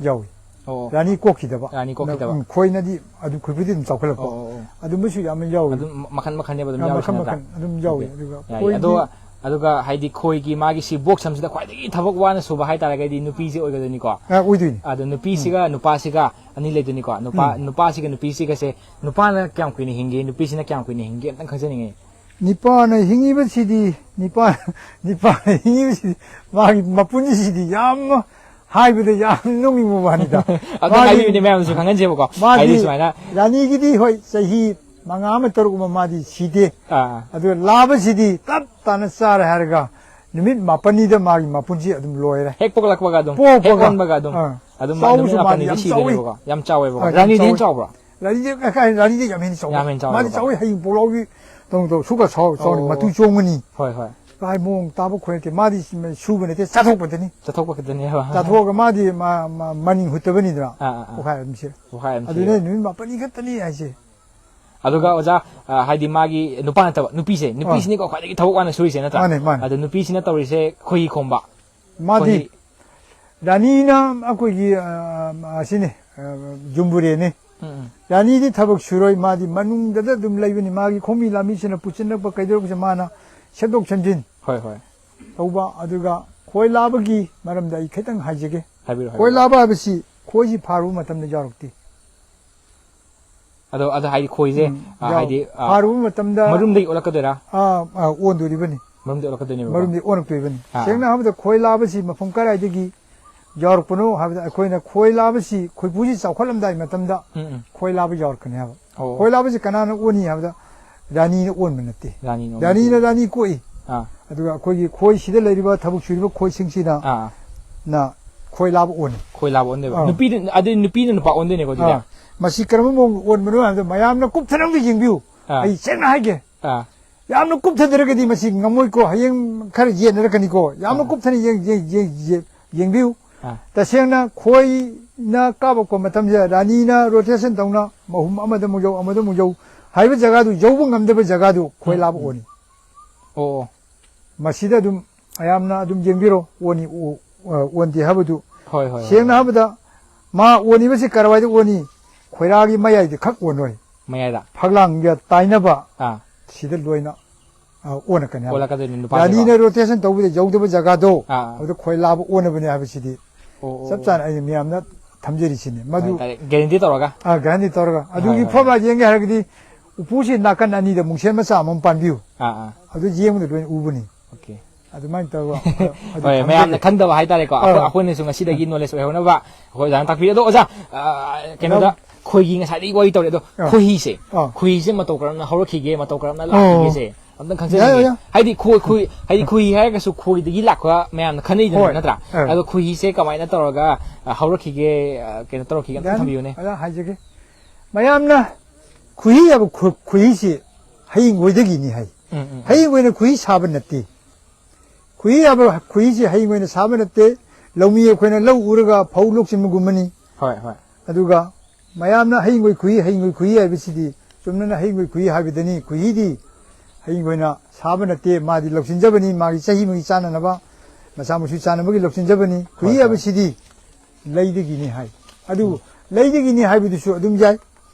ꯌꯥꯎꯏ꯫ ꯑꯣ꯫ ꯔꯥꯅꯤ ꯀꯣꯛꯈꯤꯗꯕ꯫ ꯔꯥꯅꯤ ꯀꯣꯛꯈꯤꯗꯕ꯫ ꯎꯝ, ꯈꯣꯏꯅꯗꯤ ꯑꯗꯨ ꯈꯣꯏꯕꯨꯗꯤ ꯑꯗꯨꯝ ꯆꯥꯎꯈꯠꯂꯛꯄ꯫ ꯑꯣ, ꯑꯣ, ꯑꯣ꯫ ꯑꯗꯨꯝꯕꯁꯨ ꯌꯥꯝꯅ ꯌꯥꯎꯏ꯫ ꯑꯗꯨꯝ ꯃꯈꯟ ꯃꯈꯟꯅꯦꯕ ꯑꯗꯨꯝ ꯑ, ꯌꯥꯎꯔꯤꯁꯦ ꯃꯈꯟ ꯅꯠꯇ꯭ꯔꯥ? ꯃꯈꯟ ꯑꯗꯨꯝ ꯌꯥꯎꯏ꯫ ꯑꯣꯀꯦ꯫ ꯑꯗꯨꯒ ꯌꯥꯏ꯫ ꯈꯣꯏꯗꯤ ꯑꯗꯣ ꯑꯗꯨꯒ ꯍꯥꯏꯗꯤ ꯈꯣꯏꯒꯤ ꯃꯥꯒꯤ ꯁꯤ ꯕꯣꯛꯁ ꯑꯃꯁꯤꯗ ꯈ꯭ꯋꯥꯏꯗꯒꯤ ꯊꯕꯛ ꯋꯥꯅ ꯁꯨꯕ ꯍꯥꯏꯇꯥꯔꯒꯗꯤ ꯅꯨꯄꯤꯁꯦ ꯑꯣꯏꯒꯗꯣꯏꯅꯤꯀꯣ꯫ ꯑ, ꯑꯣꯏꯗꯣꯏꯅꯤ꯫ ꯑꯗꯣ ꯅꯨꯄꯤꯁꯤꯒ ꯅꯨꯄꯥꯁꯤꯒ ꯑꯅꯤ ꯂꯩꯗꯣꯏꯅꯤꯀꯣ꯫ ꯅꯨꯄꯥ ꯎꯝ꯫ ꯅꯨꯄꯥꯁꯤꯒ ꯅꯨꯄꯤꯁꯤꯒꯁꯦ ꯅꯨꯄꯥꯅ ꯀꯌꯥꯝ ꯀꯨꯏꯅ ꯍꯤꯡꯒꯦ, ꯅꯨꯄꯤꯁꯤꯅ ꯀꯌꯥꯝ ꯀꯨꯏꯅ ꯍꯤꯡꯒꯦ ꯑꯝꯇꯪ ꯈꯪꯖꯅꯤꯡꯉꯤ꯫ ꯅꯤꯄꯥꯅ ꯍꯤꯡꯉꯤꯕꯁꯤꯗꯤ, ꯅꯤꯄꯥ ꯅꯤꯄꯥꯅ ꯍꯤꯡꯉꯤꯕꯁꯤꯗꯤ ꯃꯥꯒꯤ ꯃꯄꯨꯟꯁꯤꯗꯤ ꯌꯥꯝ ꯍꯥꯏꯕꯗ ꯌꯥꯝ ꯅꯣꯛꯅꯤꯡꯕ ꯋꯥꯅꯤꯗ꯫ ꯑꯗꯨ ꯃꯥꯗꯤ- ꯍꯥꯏꯕꯤꯕꯅꯦ ꯃꯌꯥꯝꯁꯨ ꯈꯪꯍꯟꯁꯦꯕꯀꯣ꯫ ꯃꯥꯗꯤ ꯍꯥꯏꯗꯤ ꯁꯨꯃꯥꯏꯅ ꯔꯥꯅꯤꯒꯤꯗꯤ ꯍꯣꯏ ꯆꯍꯤ ꯃꯉꯥ ꯑꯃ ꯇꯔꯨꯛ ꯑꯃ ꯃꯥꯗꯤ ꯁꯤꯗꯦ꯫ ꯑꯥ꯫ ꯑꯗꯨꯒ ꯂꯥꯕꯁꯤꯗꯤ ꯇꯞ ꯇꯥꯅ ꯆꯥꯔꯦ ꯍꯥꯏꯔꯒ ꯅꯨꯃꯤꯠ ꯃꯥꯄꯟꯅꯤꯗ ꯃꯥꯒꯤ ꯃꯄꯨꯟꯁꯤ ꯑꯗꯨꯝ ꯂꯣꯏꯔꯦ꯫ ꯍꯦꯛ ꯄꯣꯛꯂꯛꯄꯒ ꯑꯗꯨꯝ ꯄꯣꯛꯄꯒ꯫ ꯍꯦꯛ ꯑꯣꯟꯕꯒ ꯑꯗꯨꯝ ꯑꯥ꯫ ꯑꯗꯨꯝ ꯆꯥꯎꯕꯁꯨ ꯅꯨꯃꯤꯠ ꯃꯥꯗꯤ ꯃꯥꯄꯟꯅꯤꯗ ꯌꯥꯝ ꯁꯤꯗꯣꯏꯅꯦꯕꯀꯣ꯫ ꯆꯥꯎꯋꯤ꯫ ꯌꯥꯝ ꯆꯥꯎꯋꯦꯕꯀꯣ꯫ ꯑꯥ, ꯌꯥꯝ ꯔꯥꯅꯤꯗꯩ ꯆꯥꯎꯋꯤ꯫ ꯍꯦꯟꯅ ꯆꯥꯎꯕ꯭ꯔꯣ? ꯔꯥꯅꯤꯗꯤ ꯀꯥꯏ- ꯔꯥꯅꯤꯗꯤ ꯌꯥꯝ ꯍꯦꯟꯅ ꯆꯥꯎꯋꯤ꯫ ꯌꯥꯝ ꯍꯦꯟꯅ ꯆꯥꯎꯋꯦꯕꯀꯣ꯫ ꯃꯥꯗꯤ ꯆꯥꯎꯋꯤ, ꯍꯌꯦꯡ ꯄꯣꯛꯂꯥꯎꯒꯤ ꯇꯧ ꯇꯧ ꯁꯨꯒ ꯆꯥꯎ- ꯆꯥꯎꯅꯤ꯫ ꯑꯣ꯫ ꯃꯇꯨ ꯆꯣꯡꯒꯅꯤ꯫ ꯍꯣꯏ ꯍꯣꯏ꯫ ꯀꯥꯏ ꯃꯑꯣꯡ ꯇꯥꯕ ꯈꯣꯏꯔꯛꯇꯦ꯫ ꯃꯥꯗꯤ ꯁꯨꯕ ꯅꯠꯇꯦ, ꯆꯥꯊꯣꯛꯄꯗꯅꯤ꯫ ꯆꯠꯊꯣꯛꯄ ꯈꯛꯇꯅꯦꯕ꯫ ꯆꯥꯊꯣꯛꯑꯒ ꯃꯥꯗꯤ ꯃꯥ- ꯃꯥ- ꯃꯅꯤꯡ ꯍꯨꯠꯇꯕꯅꯤꯗꯅ꯫ ꯑꯥ, ꯑꯥ, ꯑꯥ꯫ ꯄꯣꯈꯥꯏ ꯑꯗꯨꯝ ꯁꯤꯔꯦ꯫ ꯄꯣꯈꯥꯏ ꯑꯗꯨꯝ ꯑꯗꯨꯅ ꯁꯤꯔꯦ꯫ ꯅꯨꯃꯤꯠ ꯃꯥꯄꯟꯅꯤ ꯈꯛꯇꯅꯤ ꯍꯥꯏꯁꯦ꯫ ꯑꯗꯨꯒ ꯑꯣꯖꯥ, ꯑ, ꯍꯥꯏꯗꯤ ꯃꯥꯒꯤ ꯅꯨꯄꯥ ꯅꯠꯇꯕ, ꯅꯨꯄꯤꯁꯦ, ꯅꯨꯄꯤꯁꯤꯅꯤꯀꯣ ꯈ꯭ꯋꯥꯏꯗꯒꯤ ꯊꯕꯛ ꯋꯥꯅ ꯁꯨꯔꯤꯁꯦ ꯅꯠꯇ꯭ꯔꯥ? ꯃꯥꯅꯦ, ꯃꯥꯅꯦ꯫ ꯑꯗꯣ ꯅꯨꯄꯤꯁꯤꯅ ꯇꯧꯔꯤꯁꯦ ꯈꯣꯏꯍꯤ ꯈꯣꯝꯕ꯫ ꯃꯥꯗꯤ ꯈꯣꯏꯍꯤ꯫ ꯔꯥꯅꯤꯅ ꯑꯩꯈꯣꯏꯒꯤ, ꯑ, ꯑꯁꯤꯅꯤ, ꯑ, ꯖꯨꯝꯕꯨꯔꯦꯅꯤ꯫ ꯎꯝ, ꯎꯝ꯫ ꯔꯥꯅꯤꯗꯤ ꯊꯕꯛ ꯁꯨꯔꯣꯏ, ꯃꯥꯗꯤ ꯃꯅꯨꯡꯗꯗ ꯑꯗꯨꯝ ꯂꯩꯕꯅꯤ꯫ ꯃꯥꯒꯤ ꯈꯣꯝꯃꯤ ꯂꯥꯃꯤꯁꯤꯅ ꯄꯨꯁꯤꯜꯂꯛꯄ ꯀꯩꯗꯧꯔꯛꯄꯁꯦ ꯃꯥꯅ ꯁꯦꯝꯗꯣꯛ ꯁꯦꯝꯖꯤꯟ ꯍꯣꯏ, ꯍꯣꯏ꯫ ꯇꯧꯕ꯫ ꯑꯗꯨꯒ ꯈꯣꯏ ꯂꯥꯕꯒꯤ ꯃꯔꯝꯗ ꯑꯩ ꯈꯤꯇꯪ ꯍꯥꯏꯖꯒꯦ꯫ ꯍꯥꯏꯕꯤꯔꯣ, ꯈꯣꯏ ꯍꯥꯏꯕꯤꯔꯣ꯫ ꯂꯥꯕ ꯍꯥꯏꯕꯁꯤ ꯈꯣꯏꯁꯤ ꯐꯥꯔꯨꯕ ꯃꯇꯝꯗ ꯌꯥꯎꯔꯛꯇꯦ꯫ ꯑꯗꯣ ꯑꯗꯣ ꯍꯥꯏꯗꯤ ꯈꯣꯏꯁꯦ ꯎꯝ, ꯑ, ꯌꯥꯎ- ꯍꯥꯏꯗꯤ ꯑ, ꯐꯥꯔꯨꯕ ꯃꯇꯝꯗ ꯃꯔꯨꯝꯗꯒꯤ ꯑꯣꯜꯂꯛꯀꯗꯣꯏꯔꯥ? ꯑꯥ, ꯑꯥ, ꯑꯣꯟꯗꯣꯔꯤꯕꯅꯤ꯫ ꯃꯔꯨꯝꯗꯒꯤ ꯑꯣꯜꯂꯛꯀꯗꯣꯏꯅꯦꯕ꯫ ꯃꯔꯨꯝꯗꯤ ꯑꯣꯜꯂꯛꯇꯣꯏꯕꯅꯤ꯫ ꯑꯥ, ꯁꯦꯡꯅ ꯍꯥꯏꯕꯗ ꯈꯣꯏ ꯂꯥꯕꯁꯤ ꯃꯐꯝ ꯀꯗꯥꯏꯗꯒꯤ ꯌꯥꯎꯔꯛꯄꯅꯣ ꯍꯥꯏꯕꯗ, ꯑꯩꯈꯣꯏꯅ ꯈꯣꯏ ꯂꯥꯕꯁꯤ ꯈꯣꯏꯄꯨꯁꯤ ꯆꯥꯎꯈꯠꯂꯝꯗꯥꯏ ꯃꯇꯝꯗ ꯎꯝ, ꯎꯝ꯫ ꯈꯣꯏ ꯂꯥꯕ ꯌꯥꯎꯔꯛꯀꯅꯤ ꯍꯥꯏꯕ꯫ ꯑꯣ꯫ ꯈꯣꯏ ꯂꯥꯕꯁꯤ ꯀꯅꯥꯅ ꯑꯣꯟꯅꯤ ꯍꯥꯏꯕꯗ, ꯔꯥꯅꯤꯅ ꯑꯣꯟꯕ ꯅꯠꯇꯦ꯫ ꯔꯥꯅꯤꯅ ꯑꯣꯟꯕ ꯔꯥꯅꯤꯅ ꯅꯠꯇꯦ꯫ ꯔꯥꯅꯤ ꯀꯣꯛꯏ꯫ ꯑꯥ, ꯑꯗꯨꯒ ꯑꯩꯈꯣꯏꯒꯤ ꯈꯣꯏ ꯁꯤꯗ ꯂꯩꯔꯤꯕ ꯊꯕꯛ ꯁꯨꯔꯤꯕ ꯈꯣꯏꯁꯤꯡꯁꯤꯅ ꯑꯥ꯫ ꯅ ꯈꯣꯏ ꯂꯥꯕ ꯑꯣꯟꯅꯤ꯫ ꯈꯣꯏ ꯂꯥꯕ ꯑꯣꯟꯗꯣꯏꯕ꯫ ꯑꯥ꯫ ꯅꯨꯄꯤꯗꯨ ꯑꯗꯨ ꯅꯨꯄꯤꯅ ꯅꯨꯄꯥ ꯑꯣꯟꯗꯣꯏꯅꯦꯀꯣ ꯑꯗꯨꯗꯤ꯫ ꯑꯥ, ꯃꯁꯤ ꯀꯔꯝꯕ ꯃꯑꯣꯡꯗ ꯑꯣꯟꯕꯅꯣ ꯍꯥꯏꯕꯗ, ꯃꯌꯥꯝꯅ ꯀꯨꯞꯊꯅ ꯑꯝꯇ ꯌꯦꯡꯕꯤꯌꯨ꯫ ꯑꯥ꯫ ꯑꯩ ꯁꯦꯡꯅ ꯍꯥꯏꯒꯦ, ꯑꯥ, ꯌꯥꯝꯅ ꯀꯨꯞꯊꯗ꯭ꯔꯒꯗꯤ ꯃꯁꯤ ꯉꯝꯃꯣꯏꯀꯣ, ꯍꯌꯦꯡ ꯈꯔ ꯌꯦꯠꯅꯔꯛꯀꯅꯤꯀꯣ꯫ ꯌꯥꯝꯅ ꯑꯥ꯫ ꯀꯨꯞꯊꯅ ꯌꯦꯡ-, ꯌꯦꯡ-, ꯌꯦꯡ-, ꯌꯦꯡ-, ꯌꯦꯡꯕꯤꯌꯨ꯫ ꯑꯥ꯫ ꯇꯁꯦꯡꯅ ꯈꯣꯏꯅ ꯀꯥꯞꯄꯛꯄ ꯃꯇꯝꯁꯤꯗ, ꯔꯥꯅꯤꯅ ꯔꯣꯇꯦꯁꯟ ꯇꯧꯅ ꯃꯍꯨꯝ ꯑꯃꯗ ꯑꯃꯨꯛ ꯌꯧ, ꯑꯃꯗ ꯑꯃꯨꯛ ꯌꯧ ꯍꯥꯏꯕ ꯖꯒꯥꯗꯨ, ꯌꯧꯕ ꯉꯝꯗꯕ ꯖꯒꯥꯗꯨ ꯈꯣꯏ ꯎꯝ, ꯂꯥꯕ ꯎꯝ꯫ ꯑꯣꯟꯅꯤ꯫ ꯑꯣ, ꯑꯣ꯫ ꯃꯁꯤꯗ ꯑꯗꯨꯝ ꯃꯌꯥꯝꯅ ꯑꯗꯨꯝ ꯌꯦꯡꯕꯤꯔꯣ, ꯑꯣꯟꯅꯤ, ꯑꯣ-, ꯑꯣꯟꯗꯦ ꯍꯥꯏꯕꯗꯨ꯫ ꯍꯣꯏ, ꯍꯣꯏ, ꯍꯣꯏ, ꯁꯦꯡꯅ ꯍꯣꯏ꯫ ꯍꯥꯏꯕꯗ, ꯃꯥ ꯑꯣꯟꯅꯤꯕꯁꯤ ꯀꯔꯋꯥꯏꯗ ꯑꯣꯟꯅꯤ? ꯈꯣꯏꯔꯥꯒꯤ ꯃꯌꯥꯏꯗ ꯈꯛ ꯑꯣꯟꯂꯣꯏ꯫ ꯃꯌꯥꯏꯗ꯫ ꯐꯛꯂꯥꯡꯒ ꯇꯥꯏꯅꯕ ꯑꯥ꯫ ꯁꯤꯗ ꯂꯣꯏꯅ, ꯑ, ꯑꯣꯟꯂꯛꯀꯅꯤ ꯍꯥꯏꯕ꯫ ꯑꯣꯜꯂꯛꯀꯗꯣꯏꯅꯤ ꯅꯨꯄꯥꯁꯤꯀꯣ꯫ ꯔꯥꯅꯤꯅ ꯔꯣꯇꯦꯁꯟ ꯇꯧꯕꯗ ꯌꯧꯗꯕ ꯖꯒꯥꯗꯣ, ꯑꯥ, ꯑꯥ꯫ ꯑꯗꯨꯗ ꯈꯣꯏ ꯂꯥꯕ ꯑꯣꯟꯅꯕꯅꯦ ꯍꯥꯏꯕꯁꯤꯗꯤ ꯑꯣ, ꯑꯣ, ꯆꯞ ꯑꯣ꯫ ꯆꯥꯅ ꯑꯩꯅ ꯃꯌꯥꯝꯅ ꯊꯝꯖꯔꯤꯁꯤꯅꯤ꯫ ꯃꯗꯨ, ꯍꯥꯏꯇꯥꯔꯦ, ꯒꯦꯔꯦꯟꯇꯤ ꯇꯧꯔꯒ꯫ ꯑ, ꯒꯦꯔꯦꯟꯇꯤ ꯇꯧꯔꯒ꯫ ꯑꯗꯨꯒꯤ ꯍꯣꯏ, ꯍꯣꯏ, ꯐꯣꯔꯃꯨꯂꯥ ꯍꯣꯏ꯫ ꯌꯦꯡꯒꯦ ꯍꯥꯏꯔꯒꯗꯤ, ꯎꯄꯨꯁꯤ ꯅꯥꯀꯟ ꯑꯅꯤꯗ ꯃꯨꯡꯁꯦꯟ ꯃꯆꯥ ꯑꯃꯃꯝ ꯄꯥꯟꯕꯤꯌꯨ꯫ ꯑꯥ, ꯑꯥ꯫ ꯑꯗꯨ ꯌꯦꯡꯕꯗ ꯂꯣꯏꯅ ꯎꯕꯅꯤ꯫ ꯑꯣꯀꯦ꯫ ꯑꯗꯨꯃꯥꯏꯅ ꯇꯧꯔꯒ ꯑꯗꯨ ꯍꯣꯏ, ꯊꯝꯖꯒꯦ꯫ ꯃꯌꯥꯝꯅ ꯈꯪꯗꯕ ꯍꯥꯏꯇꯥꯔꯦꯀꯣ꯫ ꯑꯩꯈꯣꯏ, ꯑꯥ꯫ ꯑꯩꯈꯣꯏꯅꯁꯨ ꯉꯁꯤꯗꯒꯤ ꯅꯣꯂꯦꯖ ꯑꯣꯏꯍꯧꯅꯕ ꯑꯩꯈꯣꯏ ꯑꯣꯖꯥꯅ ꯇꯥꯛꯄꯤ꯫ ꯑꯗꯣ ꯑꯣꯖꯥ, ꯑ, ꯀꯩꯅꯣꯗ, ꯑꯣꯖꯥ꯫ ꯈꯣꯏꯒꯤ ꯉꯁꯥꯏꯗꯒꯤ ꯋꯥꯔꯤ ꯇꯧꯔꯦ꯫ ꯑꯗꯣ ꯑꯥ꯫ ꯈꯣꯏꯍꯤꯁꯦ, ꯑꯥ꯫ ꯈꯣꯏꯍꯤꯁꯦ ꯃꯇꯧ ꯀꯔꯝꯅ ꯍꯧꯔꯛꯈꯤꯒꯦ, ꯃꯇꯧ ꯀꯔꯝꯅ ꯑꯣ꯫ ꯂꯥꯛꯈꯤꯒꯦꯁꯦ ꯑꯝꯇꯪ ꯌꯥꯏ, ꯈꯪꯖꯅꯤꯡꯉꯦ꯫ ꯌꯥꯏ꯫ ꯍꯥꯏꯗꯤ ꯈꯣꯏ, ꯈꯣꯏ, ꯍꯥꯏꯗꯤ ꯈꯣꯏꯍꯤ ꯍꯥꯏꯔꯒꯁꯨ ꯈꯣꯏꯗꯒꯤ ꯂꯥꯛꯄ ꯃꯌꯥꯝꯅ ꯈꯟꯅꯩꯗꯅ, ꯍꯣꯏ꯫ ꯅꯠꯇ꯭ꯔꯥ? ꯑꯥ꯫ ꯑꯗꯣ ꯈꯣꯏꯍꯤꯁꯦ ꯀꯃꯥꯏꯅ ꯇꯧꯔꯒ, ꯑ, ꯍꯧꯔꯛꯈꯤꯒꯦ, ꯑ, ꯀꯩꯅꯣ ꯇꯧꯔꯛꯈꯤꯒꯦ ꯑꯝꯇꯪ ꯌꯥꯅꯤ꯫ ꯊꯝꯕꯤꯌꯨꯅꯦ꯫ ꯑꯣꯖꯥ ꯍꯥꯏꯖꯒꯦ꯫ ꯃꯌꯥꯝꯅ ꯈꯨꯍꯤ ꯍꯥꯏꯕ ꯈꯨ-, ꯈꯨꯍꯤꯁꯤ ꯍꯌꯤꯡꯒꯣꯏꯗꯒꯤꯅꯤ ꯍꯥꯏ꯫ ꯎꯝ, ꯎꯝ, ꯎꯝ꯫ ꯍꯌꯤꯡꯒꯣꯏꯅ ꯈꯨꯍꯤ ꯁꯥꯕ ꯅꯠꯇꯦ꯫ ꯈꯨꯍꯤ ꯍꯥꯏꯕ ꯈꯨꯍꯤꯁꯤ ꯍꯌꯤꯡꯒꯣꯏꯅ ꯁꯥꯕ ꯅꯠꯇꯦ꯫ ꯂꯧꯃꯤ ꯑꯩꯈꯣꯏꯅ ꯂꯧ ꯎꯔꯒ ꯐꯧ ꯂꯣꯛꯁꯤꯟꯕꯒꯨꯝꯕꯅꯤ꯫ ꯍꯣꯏ, ꯍꯣꯏ꯫ ꯑꯗꯨꯒ ꯃꯌꯥꯝꯅ ꯍꯌꯤꯡꯒꯣꯏ ꯈꯨꯍꯤ, ꯍꯌꯤꯡꯒꯣꯏ ꯈꯨꯍꯤ ꯍꯥꯏꯕꯁꯤꯗꯤ ꯆꯨꯝꯅꯅ ꯍꯌꯤꯡꯒꯣꯏ ꯈꯨꯍꯤ ꯍꯥꯏꯕꯗꯅꯤ꯫ ꯈꯨꯍꯤꯗꯤ ꯍꯌꯤꯡꯒꯣꯏꯅ ꯁꯥꯕ ꯅꯠꯇꯦ, ꯃꯥꯗꯤ ꯂꯧꯁꯤꯟꯖꯕꯅꯤ, ꯃꯥꯒꯤ ꯆꯍꯤ ꯑꯃꯒꯤ ꯆꯥꯅꯅꯕ, ꯃꯆꯥ ꯃꯁꯨ ꯆꯥꯅꯕꯒꯤ ꯂꯧꯁꯤꯟꯖꯕꯅꯤ꯫ ꯈꯨꯍꯤ ꯍꯣꯏ, ꯍꯣꯏ꯫ ꯍꯥꯏꯕꯁꯤꯗꯤ ꯂꯩꯗꯒꯤꯅꯤ ꯍꯥꯏ꯫ ꯑꯗꯨꯕꯨ ꯂꯩꯗꯒꯤꯅꯤ ꯍꯥꯏꯕꯗꯨꯁꯨ ꯑꯗꯨꯝ ꯌꯥꯏ꯫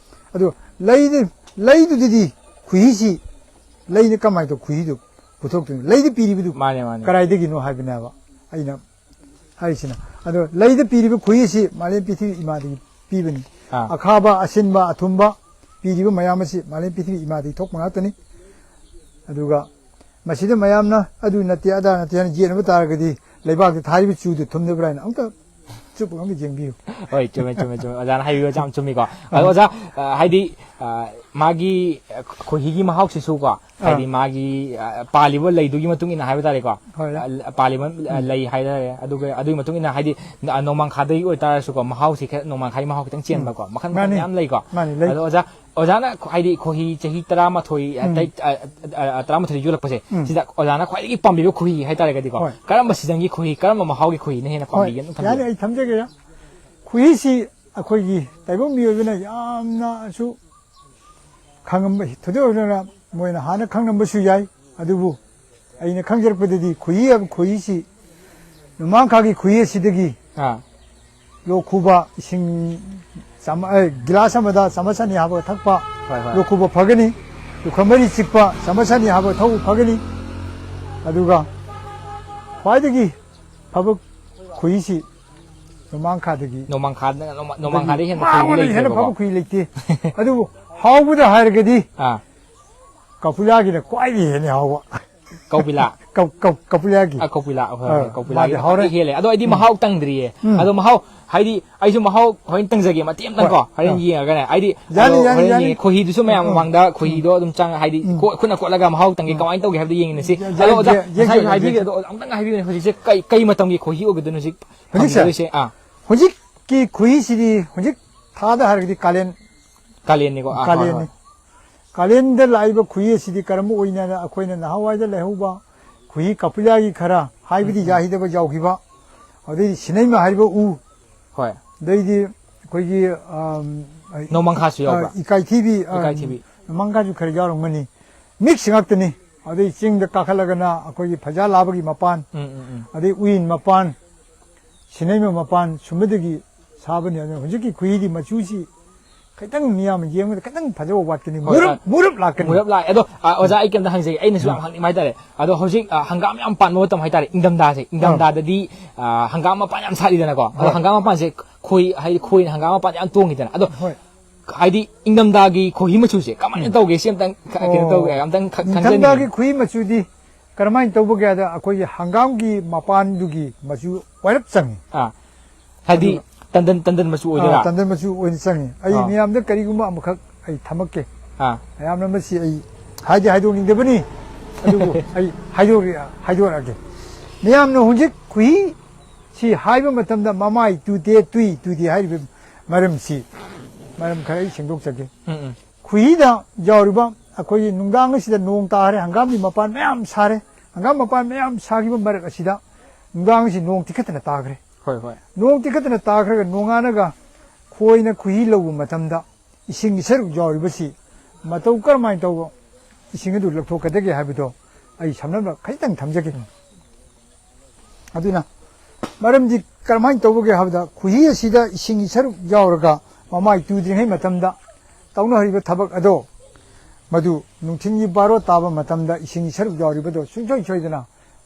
ꯑꯗꯣ ꯂꯩꯗ-, ꯂꯩꯗꯨꯗꯗꯤ ꯈꯨꯍꯤꯁꯤ, ꯂꯩꯅ ꯀꯃꯥꯏꯅ ꯇꯧ ꯈꯨꯍꯤꯗꯨ ꯄꯨꯊꯣꯛꯇꯣꯏꯅꯣ? ꯂꯩꯗ ꯄꯤꯔꯤꯕꯗꯨ ꯃꯥꯅꯦ, ꯃꯥꯅꯦ꯫ ꯀꯗꯥꯏꯗꯒꯤꯅꯣ ꯍꯥꯏꯕꯅꯦꯕ ꯑꯩꯅ ꯍꯥꯏꯔꯤꯁꯤꯅ꯫ ꯑꯗꯣ ꯂꯩꯗ ꯄꯤꯔꯤꯕ ꯈꯣꯏꯍꯤ ꯑꯁꯤ ꯃꯥꯂꯦꯝ ꯄ꯭ꯔꯤꯊꯤꯕꯤ ꯏꯃꯥꯗꯒꯤ ꯄꯤꯕꯅꯤ꯫ ꯑꯥ꯫ ꯑꯈꯥꯕ, ꯑꯁꯤꯟꯕ, ꯑꯊꯨꯝꯕ ꯄꯤꯔꯤꯕ ꯃꯌꯥꯝ ꯑꯁꯤ ꯃꯥꯂꯦꯝ ꯄ꯭ꯔꯤꯊꯤꯕꯤ ꯏꯃꯥꯗꯒꯤ ꯊꯣꯛꯄ ꯉꯥꯛꯇꯅꯤ꯫ ꯑꯗꯨꯒ ꯃꯁꯤꯗ ꯃꯌꯥꯝꯅ ꯑꯗꯨ ꯅꯠꯇꯦ, ꯑꯗꯥ ꯅꯠꯇꯦ ꯍꯥꯏꯅ ꯌꯦꯠꯅꯕ ꯇꯥꯔꯒꯗꯤ, ꯂꯩꯕꯥꯛꯇ ꯊꯥꯔꯤꯕ ꯆꯨꯗꯨ ꯊꯨꯝꯗꯕ꯭ꯔꯥ ꯍꯥꯏꯅ ꯑꯃꯨꯛꯇ ꯆꯨꯞꯄꯒ ꯑꯃꯨꯛꯇ ꯌꯦꯡꯕꯤꯌꯨ꯫ ꯍꯣꯏ, ꯆꯨꯝꯃꯦ, ꯆꯨꯝꯃꯦ, ꯆꯨꯝꯃꯦ꯫ ꯑꯣꯖꯥꯅ ꯍꯥꯏꯕꯤꯕꯁꯦ ꯌꯥꯝ ꯆꯨꯝꯃꯤꯀꯣ꯫ ꯑꯗꯣ ꯑꯣꯖꯥ, ꯑ, ꯍꯥꯏꯗꯤ, ꯑ, ꯃꯥꯒꯤ, ꯑ, ꯈꯣꯏꯍꯤꯒꯤ ꯃꯍꯥꯎꯁꯤꯁꯨꯀꯣ, ꯍꯥꯏꯗꯤ ꯑꯥ꯫ ꯃꯥꯒꯤ, ꯑ, ꯄꯥꯜꯂꯤꯕ ꯂꯩꯗꯨꯒꯤ ꯃꯇꯨꯡ ꯏꯟꯅ ꯍꯥꯏꯕ ꯇꯥꯔꯦꯀꯣ꯫ ꯍꯣꯏ꯫ ꯑ, ꯄꯥꯜꯂꯤꯕ, ꯑ, ꯎꯝ꯫ ꯂꯩ ꯍꯥꯏꯇꯥꯔꯦ꯫ ꯑꯗꯨꯒ ꯑꯗꯨꯒꯤ ꯃꯇꯨꯡ ꯏꯟꯅ ꯍꯥꯏꯗꯤ, ꯑ, ꯅꯣꯡꯃꯥꯡꯈꯥꯗꯒꯤ ꯑꯣꯏꯇꯥꯔꯁꯨꯀꯣ, ꯃꯍꯥꯎꯁꯤ ꯈꯔ ꯅꯣꯡꯃꯥꯡꯈꯥꯒꯤ ꯃꯍꯥꯎ ꯈꯤꯇꯪ ꯎꯝ꯫ ꯆꯦꯟꯕꯀꯣ꯫ ꯃꯈꯜ ꯃꯈꯜ ꯃꯥꯅꯤ꯫ ꯃꯌꯥꯝ ꯂꯩꯀꯣ꯫ ꯃꯥꯅꯤ, ꯂꯩ꯫ ꯑꯗꯣ ꯑꯣꯖꯥ, ꯑꯣꯖꯥꯅ ꯈ-, ꯍꯥꯏꯗꯤ ꯈꯣꯏꯍꯤ ꯆꯍꯤ ꯇꯔꯥꯃꯥꯊꯣꯏ, ꯎꯝ꯫ ꯑꯇꯩ, ꯑ, ꯑ, ꯑ, ꯇꯔꯥꯃꯥꯊꯣꯏꯗ ꯌꯣꯜꯂꯛꯄꯁꯦ, ꯎꯝ꯫ ꯁꯤꯗ ꯑꯣꯖꯥꯅ ꯈ꯭ꯋꯥꯏꯗꯒꯤ ꯄꯥꯝꯕꯤꯕ ꯈꯣꯏꯍꯤ ꯍꯥꯏꯇꯥꯔꯒꯗꯤꯀꯣ, ꯍꯣꯏ꯫ ꯀꯔꯝꯕ ꯁꯤꯖꯟꯒꯤ ꯈꯣꯏꯍꯤ, ꯀꯔꯝꯕ ꯃꯍꯥꯎꯒꯤ ꯈꯣꯏꯍꯤꯅ ꯍꯦꯟꯅ ꯍꯣꯏ, ꯄꯥꯝꯕꯤꯒꯦ? ꯑꯗꯨꯝ ꯊꯝꯕꯤꯌꯨ꯫ ꯌꯥꯅꯤ, ꯑꯩ ꯊꯝꯖꯒꯦ꯫ ꯈꯣꯏꯍꯤꯁꯤ ꯑꯩꯈꯣꯏꯒꯤ ꯇꯥꯏꯕꯪ ꯃꯤꯑꯣꯏꯕꯅ ꯌꯥꯝꯅꯁꯨ ꯈꯪꯉꯝꯕ, ꯊꯣꯏꯗꯣꯛ ꯍꯦꯟꯗꯣꯛꯅ ꯃꯣꯏꯅ ꯍꯥꯟꯅ ꯈꯪꯉꯝꯕꯁꯨ ꯌꯥꯏ꯫ ꯑꯗꯨꯕꯨ ꯑꯩꯅ ꯈꯪꯖꯔꯛꯄꯗꯗꯤ ꯈꯣꯏꯍꯤ ꯍꯥꯏꯕ ꯈꯣꯏꯍꯤꯁꯤ ꯅꯣꯡꯃꯥꯡꯈꯥꯒꯤ ꯈꯣꯏꯍꯤ ꯑꯁꯤꯗꯒꯤ ꯑꯥ꯫ ꯂꯣꯛ ꯈꯨꯕ, ꯏꯁꯤꯡ ꯆꯥꯃ-, ꯑꯦ, ꯒꯤꯂꯥꯁ ꯑꯃꯗ ꯆꯥꯃꯁ ꯑꯅꯤ ꯍꯥꯞꯄꯒ ꯊꯛꯄ, ꯍꯣꯏ, ꯍꯣꯏ꯫ ꯂꯣꯛ ꯈꯨꯕ ꯐꯒꯅꯤ꯫ ꯂꯨꯈꯝ ꯃꯔꯤ ꯆꯤꯛꯄ, ꯆꯥꯃꯁ ꯑꯅꯤ ꯍꯥꯞꯄꯒ ꯊꯛꯎ ꯐꯒꯅꯤ꯫ ꯑꯗꯨꯒ ꯈ꯭ꯋꯥꯏꯗꯒꯤ ꯐꯕ ꯈꯣꯏꯍꯤꯁꯤ ꯅꯣꯡꯃꯥꯡꯈꯥꯗꯒꯤ ꯅꯣꯡꯃꯥꯡꯈꯥꯗ, ꯅꯣꯡꯃ-, ꯅꯣꯡꯃꯥꯡꯈꯥꯗꯒꯤ ꯍꯦꯟꯅ ꯈꯣꯏꯍꯤ ꯃꯉꯣꯟꯗꯒꯤ ꯍꯦꯟꯅ ꯂꯩꯇ꯭ꯔꯦꯕꯀꯣ꯫ ꯐꯕ ꯈꯣꯏꯍꯤ ꯂꯩꯇꯦ꯫ ꯑꯗꯨꯕꯨ ꯍꯥꯎꯕꯗ ꯍꯥꯏꯔꯒꯗꯤ ꯑꯥ꯫ ꯀꯄꯨꯂꯥꯒꯤꯅ ꯈ꯭ꯋꯥꯏꯗꯒꯤ ꯍꯦꯟꯅ ꯍꯥꯎꯕ꯫ ꯀꯧꯕꯤꯂꯥ? ꯀꯧ-, ꯀꯧ-, ꯀꯄꯨꯂꯥꯒꯤ꯫ ꯑꯥ, ꯀꯧꯕꯤꯂꯥ꯫ ꯍꯣꯏ, ꯍꯣꯏ, ꯑꯥ, ꯀꯧꯕꯤꯂꯥꯒꯤ ꯃꯥꯗꯤ ꯍꯥꯎꯔꯦ꯫ ꯈ꯭ꯋꯥꯏꯗꯒꯤ ꯍꯦꯜꯂꯦ꯫ ꯑꯗꯣ ꯑꯩꯗꯤ ꯎꯝ꯫ ꯃꯍꯥꯎ ꯇꯪꯗ꯭ꯔꯤꯌꯦ꯫ ꯎꯝ꯫ ꯑꯗꯣ ꯃꯍꯥꯎ, ꯍꯥꯏꯗꯤ, ꯑꯩꯁꯨ ꯃꯍꯥꯎ ꯍꯣꯔꯦꯟ ꯇꯪꯖꯒꯦ, ꯃꯇꯦꯛ ꯑꯃꯇꯪ ꯍꯣꯏ, ꯀꯣ, ꯍꯣꯔꯦꯟ ꯑꯥ꯫ ꯌꯦꯡꯉꯒꯅꯦ꯫ ꯑꯩꯗꯤ ꯌꯥꯅꯤ, ꯑꯗꯣ ꯌꯥꯅꯤ, ꯍꯣꯔꯦꯟ ꯌꯥꯅꯤ꯫ ꯌꯦꯡꯉꯦ꯫ ꯈꯣꯏꯍꯤꯗꯨꯁꯨ ꯃꯌꯥꯝ ꯎꯝ, ꯎꯝ꯫ ꯃꯃꯥꯡꯗ ꯈꯣꯏꯍꯤꯗꯣ ꯎꯝ꯫ ꯑꯗꯨꯝ ꯆꯪꯉ-, ꯍꯥꯏꯗꯤ, ꯎꯝ꯫ ꯀꯣ-, ꯈꯨꯠꯅ ꯀꯣꯠꯂꯒ ꯃꯍꯥꯎ ꯇꯪꯒꯦ, ꯎꯝ꯫ ꯀꯃꯥꯏꯅ ꯇꯧꯒꯦ ꯍꯥꯏꯕꯗꯣ ꯌꯦꯡꯉꯤꯅꯁꯤ꯫ ꯌꯥ-, ꯑꯗꯣ ꯑꯣꯖꯥ, ꯌꯥ-, ꯉꯁꯥꯏꯁꯨ ꯌꯥ-, ꯍꯥꯏꯕꯤꯈ꯭ꯔꯦ, ꯌꯥ-, ꯑꯗꯣ ꯑꯃꯨꯛꯇꯪ ꯍꯥꯏꯕꯤꯌꯨꯅꯦ, ꯍꯧꯖꯤꯛꯁꯦ ꯀꯩ, ꯀꯩ ꯃꯇꯝꯒꯤ ꯈꯣꯏꯍꯤ ꯑꯣꯏꯒꯗꯣꯏꯅꯣ ꯍꯧꯖꯤꯛ ꯍꯧꯖꯤꯛꯁꯦ? ꯐꯪꯒꯗꯣꯏꯁꯦ? ꯑꯥ꯫ ꯍꯧꯖꯤꯛꯀꯤ ꯈꯣꯏꯍꯤꯁꯤꯗꯤ ꯍꯧꯖꯤꯛ ꯊꯥꯗ ꯍꯥꯏꯔꯒꯗꯤ ꯀꯥꯂꯦꯟ ꯀꯥꯂꯦꯟꯅꯤꯀꯣ? ꯑꯥ, ꯍꯣꯏ, ꯀꯥꯂꯦꯟꯅꯤ꯫ ꯍꯣꯏ꯫ ꯀꯥꯂꯦꯟꯗ ꯂꯥꯛꯏꯕ ꯈꯣꯏꯍꯤ ꯑꯁꯤꯗꯤ ꯀꯔꯝꯕ ꯑꯣꯏꯅ ꯑꯩꯈꯣꯏꯅ ꯅꯍꯥꯟꯋꯥꯏꯗ ꯂꯩꯍꯧꯕ ꯈꯣꯏꯍꯤ ꯀꯄꯨꯂꯥꯒꯤ ꯈꯔ, ꯍꯥꯏꯕꯗꯤ ꯎꯝ, ꯎꯝ꯫ ꯌꯥꯍꯤꯗꯕ ꯌꯥꯎꯈꯤꯕ, ꯑꯗꯩ ꯁꯤꯅꯩꯃ ꯍꯥꯏꯔꯤꯕ ꯎ, ꯍꯣꯏ꯫ ꯑꯗꯩꯗꯤ ꯑꯩꯈꯣꯏꯒꯤ, ꯑꯝ, ꯅꯣꯡꯃꯪꯈꯥꯁꯨ ꯑ, ꯌꯥꯎꯕ꯭ꯔꯥ? ꯏꯀꯥꯏꯊꯤꯕꯤ, ꯑ, ꯏꯀꯥꯏꯊꯤꯕꯤ꯫ ꯅꯣꯡꯃꯪꯈꯥꯁꯨ ꯈꯔ ꯌꯥꯎꯔꯝꯒꯅꯤ꯫ Mix ꯉꯥꯛꯇꯅꯤ꯫ ꯑꯗꯩ ꯆꯤꯡꯗ ꯀꯥꯈꯠꯂꯒꯅ ꯑꯩꯈꯣꯏꯒꯤ ꯐꯩꯖꯥ ꯂꯥꯕꯒꯤ ꯃꯄꯥꯟ, ꯎꯝ, ꯎꯝ, ꯎꯝ꯫ ꯑꯗꯩ ꯎꯌꯦꯟ ꯃꯄꯥꯟ, ꯁꯤꯅꯩꯃ ꯃꯄꯥꯟ ꯁꯨꯝꯕꯗꯒꯤ ꯁꯥꯕꯅꯤ꯫ ꯑꯗꯨꯅ ꯍꯧꯖꯤꯛꯀꯤ ꯈꯣꯏꯍꯤꯗꯤ ꯃꯆꯨꯁꯤ ꯈꯤꯇꯪ ꯃꯤꯌꯥꯝ ꯌꯦꯡꯕꯗ ꯈꯤꯇꯪ ꯐꯖꯕ ꯋꯥꯠꯀꯅꯤ꯫ ꯍꯣꯏ, ꯃꯨꯔꯞ, ꯑ, ꯃꯨꯔꯞ ꯂꯥꯛꯀꯅꯤ꯫ ꯃꯨꯔꯞ ꯂꯥꯛꯑꯦ꯫ ꯑꯗꯣ, ꯑ, ꯑꯣꯖꯥ, ꯑꯩ ꯀꯩꯝꯇ ꯍꯪꯖꯒꯦ꯫ ꯑꯩꯅꯁꯨ ꯌꯥꯝ ꯎꯝ꯫ ꯍꯪꯅꯤꯡꯕ ꯍꯥꯏꯇꯥꯔꯦ꯫ ꯑꯗꯣ ꯍꯧꯖꯤꯛ, ꯑ, ꯍꯪꯒꯥꯝ ꯌꯥꯝ ꯄꯥꯟꯕ ꯃꯇꯝ ꯍꯥꯏꯇꯥꯔꯦ, ꯏꯪꯊꯝꯊꯥꯁꯦ, ꯑꯥ꯫ ꯏꯪꯊꯝꯊꯥꯗꯗꯤ, ꯑ, ꯍꯪꯒꯥꯝ ꯃꯄꯥꯟ ꯌꯥꯝ ꯁꯥꯠꯂꯤꯗꯅꯀꯣ꯫ ꯑꯗꯣ ꯍꯣꯏ꯫ ꯍꯪꯒꯥꯝ ꯃꯄꯥꯟꯁꯦ ꯈꯣꯏ, ꯍꯥꯏꯗꯤ ꯈꯣꯏꯅ ꯍꯪꯒꯥꯝ ꯃꯄꯥꯟ ꯌꯥꯝ ꯇꯣꯡꯉꯤꯗꯅ꯫ ꯑꯗꯣ ꯍꯣꯏ꯫ ꯍꯥꯏꯗꯤ ꯏꯪꯊꯝꯊꯥꯒꯤ ꯈꯣꯏꯍꯤ ꯃꯆꯨꯁꯦ ꯀꯃꯥꯏꯅ ꯎꯝ꯫ ꯇꯧꯒꯦ? ꯁꯤ ꯑꯝꯇꯪ ꯈ-, ꯀꯩꯅꯣ ꯑꯣ꯫ ꯇꯧꯒꯦ, ꯑꯝꯇꯪ ꯈ-, ꯈꯪꯖꯅꯤꯡꯉꯤ꯫ ꯅꯤꯡꯊꯝꯊꯥꯒꯤ ꯈꯣꯏꯍꯤ ꯃꯆꯨꯗꯤ ꯀꯔꯝꯍꯥꯏꯅ ꯇꯧꯕꯒꯦ ꯍꯥꯏꯗ, ꯑꯩꯈꯣꯏꯒꯤ ꯍꯪꯒꯥꯝꯒꯤ ꯃꯄꯥꯟꯗꯨꯒꯤ ꯃꯆꯨ ꯋꯥꯏꯔꯞ ꯆꯪꯉꯤ꯫ ꯑꯥ꯫ ꯍꯥꯏꯗꯤ ꯑꯗꯨꯒ ꯇꯟꯗꯟ, ꯇꯟꯗꯟ ꯃꯆꯨ ꯑꯣꯏꯗꯣꯏꯔꯥ? ꯑꯥ, ꯇꯟꯗꯟ ꯃꯆꯨ ꯑꯣꯏꯅ ꯆꯪꯉꯤ꯫ ꯑꯩ ꯑꯥ꯫ ꯃꯤꯌꯥꯝꯗ ꯀꯔꯤꯒꯨꯝꯕ ꯑꯃꯈꯛ ꯑꯩ ꯊꯝꯃꯛꯀꯦ꯫ ꯑꯥ꯫ ꯃꯌꯥꯝꯅ ꯃꯁꯤ ꯑꯩ ꯍꯥꯏꯗꯤ ꯍꯥꯏꯗꯣꯛꯅꯤꯡꯗꯕꯅꯤ, ꯑꯗꯨꯕꯨ ꯑꯩ ꯍꯥꯏꯗꯣꯛ-, ꯍꯥꯏꯗꯣꯔꯛꯑꯒꯦ꯫ ꯃꯤꯌꯥꯝꯅ ꯍꯧꯖꯤꯛ ꯈꯨꯍꯤ ꯁꯤ ꯍꯥꯏꯕ ꯃꯇꯝꯗ ꯃꯃꯥꯏ ꯇꯨꯗꯦ, ꯇꯨꯏ ꯇꯨꯗꯦ ꯍꯥꯏꯔꯤꯕ ꯃꯔꯝꯁꯤ, ꯃꯔꯝ ꯈꯔ ꯑꯩ ꯁꯦꯡꯗꯣꯛꯆꯒꯦ꯫ ꯎꯝ, ꯎꯝ꯫ ꯈꯨꯍꯤꯗ ꯌꯥꯎꯔꯤꯕ ꯑꯩꯈꯣꯏꯒꯤ ꯅꯨꯡꯗꯥꯡ ꯑꯁꯤꯗ ꯅꯣꯡ ꯇꯥꯈ꯭ꯔꯦ, ꯍꯪꯒꯥꯝꯒꯤ ꯃꯄꯥꯟ ꯃꯌꯥꯝ ꯁꯥꯔꯦ, ꯍꯪꯒꯥꯝ ꯃꯄꯥꯟ ꯃꯌꯥꯝ ꯁꯥꯈꯤꯕ ꯃꯔꯛ ꯑꯁꯤꯗ ꯅꯨꯡꯗꯥꯡ ꯑꯁꯤ ꯅꯣꯡ ꯇꯤꯈꯠꯇꯅ ꯇꯥꯈ꯭ꯔꯦ꯫ ꯍꯣꯏ, ꯍꯣꯏ꯫ ꯅꯣꯡ ꯇꯤꯈꯠꯇꯅ ꯇꯥꯈ꯭ꯔꯒ ꯅꯣꯡꯉꯥꯜꯂꯒ ꯈꯣꯏꯅ ꯈꯨꯍꯤ ꯂꯧꯕ ꯃꯇꯝꯗ ꯏꯁꯤꯡꯒꯤ ꯁꯔꯨꯛ ꯌꯥꯎꯔꯤꯕꯁꯤ ꯃꯇꯧ ꯀꯔꯝꯍꯥꯏꯅ ꯇꯧꯕ ꯏꯁꯤꯡ ꯑꯗꯨ ꯂꯧꯊꯣꯛꯀꯗꯒꯦ ꯍꯥꯏꯕꯗꯣ ꯑꯩ ꯁꯝꯂꯞꯅ ꯈꯖꯤꯛꯇꯪ ꯊꯝꯖꯒꯦ꯫ ꯎꯝ꯫ ꯑꯗꯨꯅ ꯃꯔꯝꯗꯤ ꯀꯔꯝꯍꯥꯏꯅ ꯇꯧꯕꯒꯦ ꯍꯥꯏꯕꯗ, ꯈꯨꯍꯤ ꯑꯁꯤꯗ ꯏꯁꯤꯡꯒꯤ ꯁꯔꯨꯛ ꯌꯥꯎꯔꯒ ꯃꯃꯥꯏ ꯇꯨꯗ꯭ꯔꯤꯉꯩ ꯃꯇꯝꯗ ꯇꯧꯅꯍꯧꯔꯤꯕ ꯊꯕꯛ ꯑꯗꯣ, ꯃꯗꯨ ꯅꯨꯡꯊꯤꯜꯒꯤ ꯕꯥꯔꯣ ꯇꯥꯕ ꯃꯇꯝꯗ ꯏꯁꯤꯡꯒꯤ ꯁꯔꯨꯛ ꯌꯥꯎꯔꯤꯕꯗꯣ ꯁꯨꯡꯁꯣꯏ ꯁꯣꯏꯗꯅ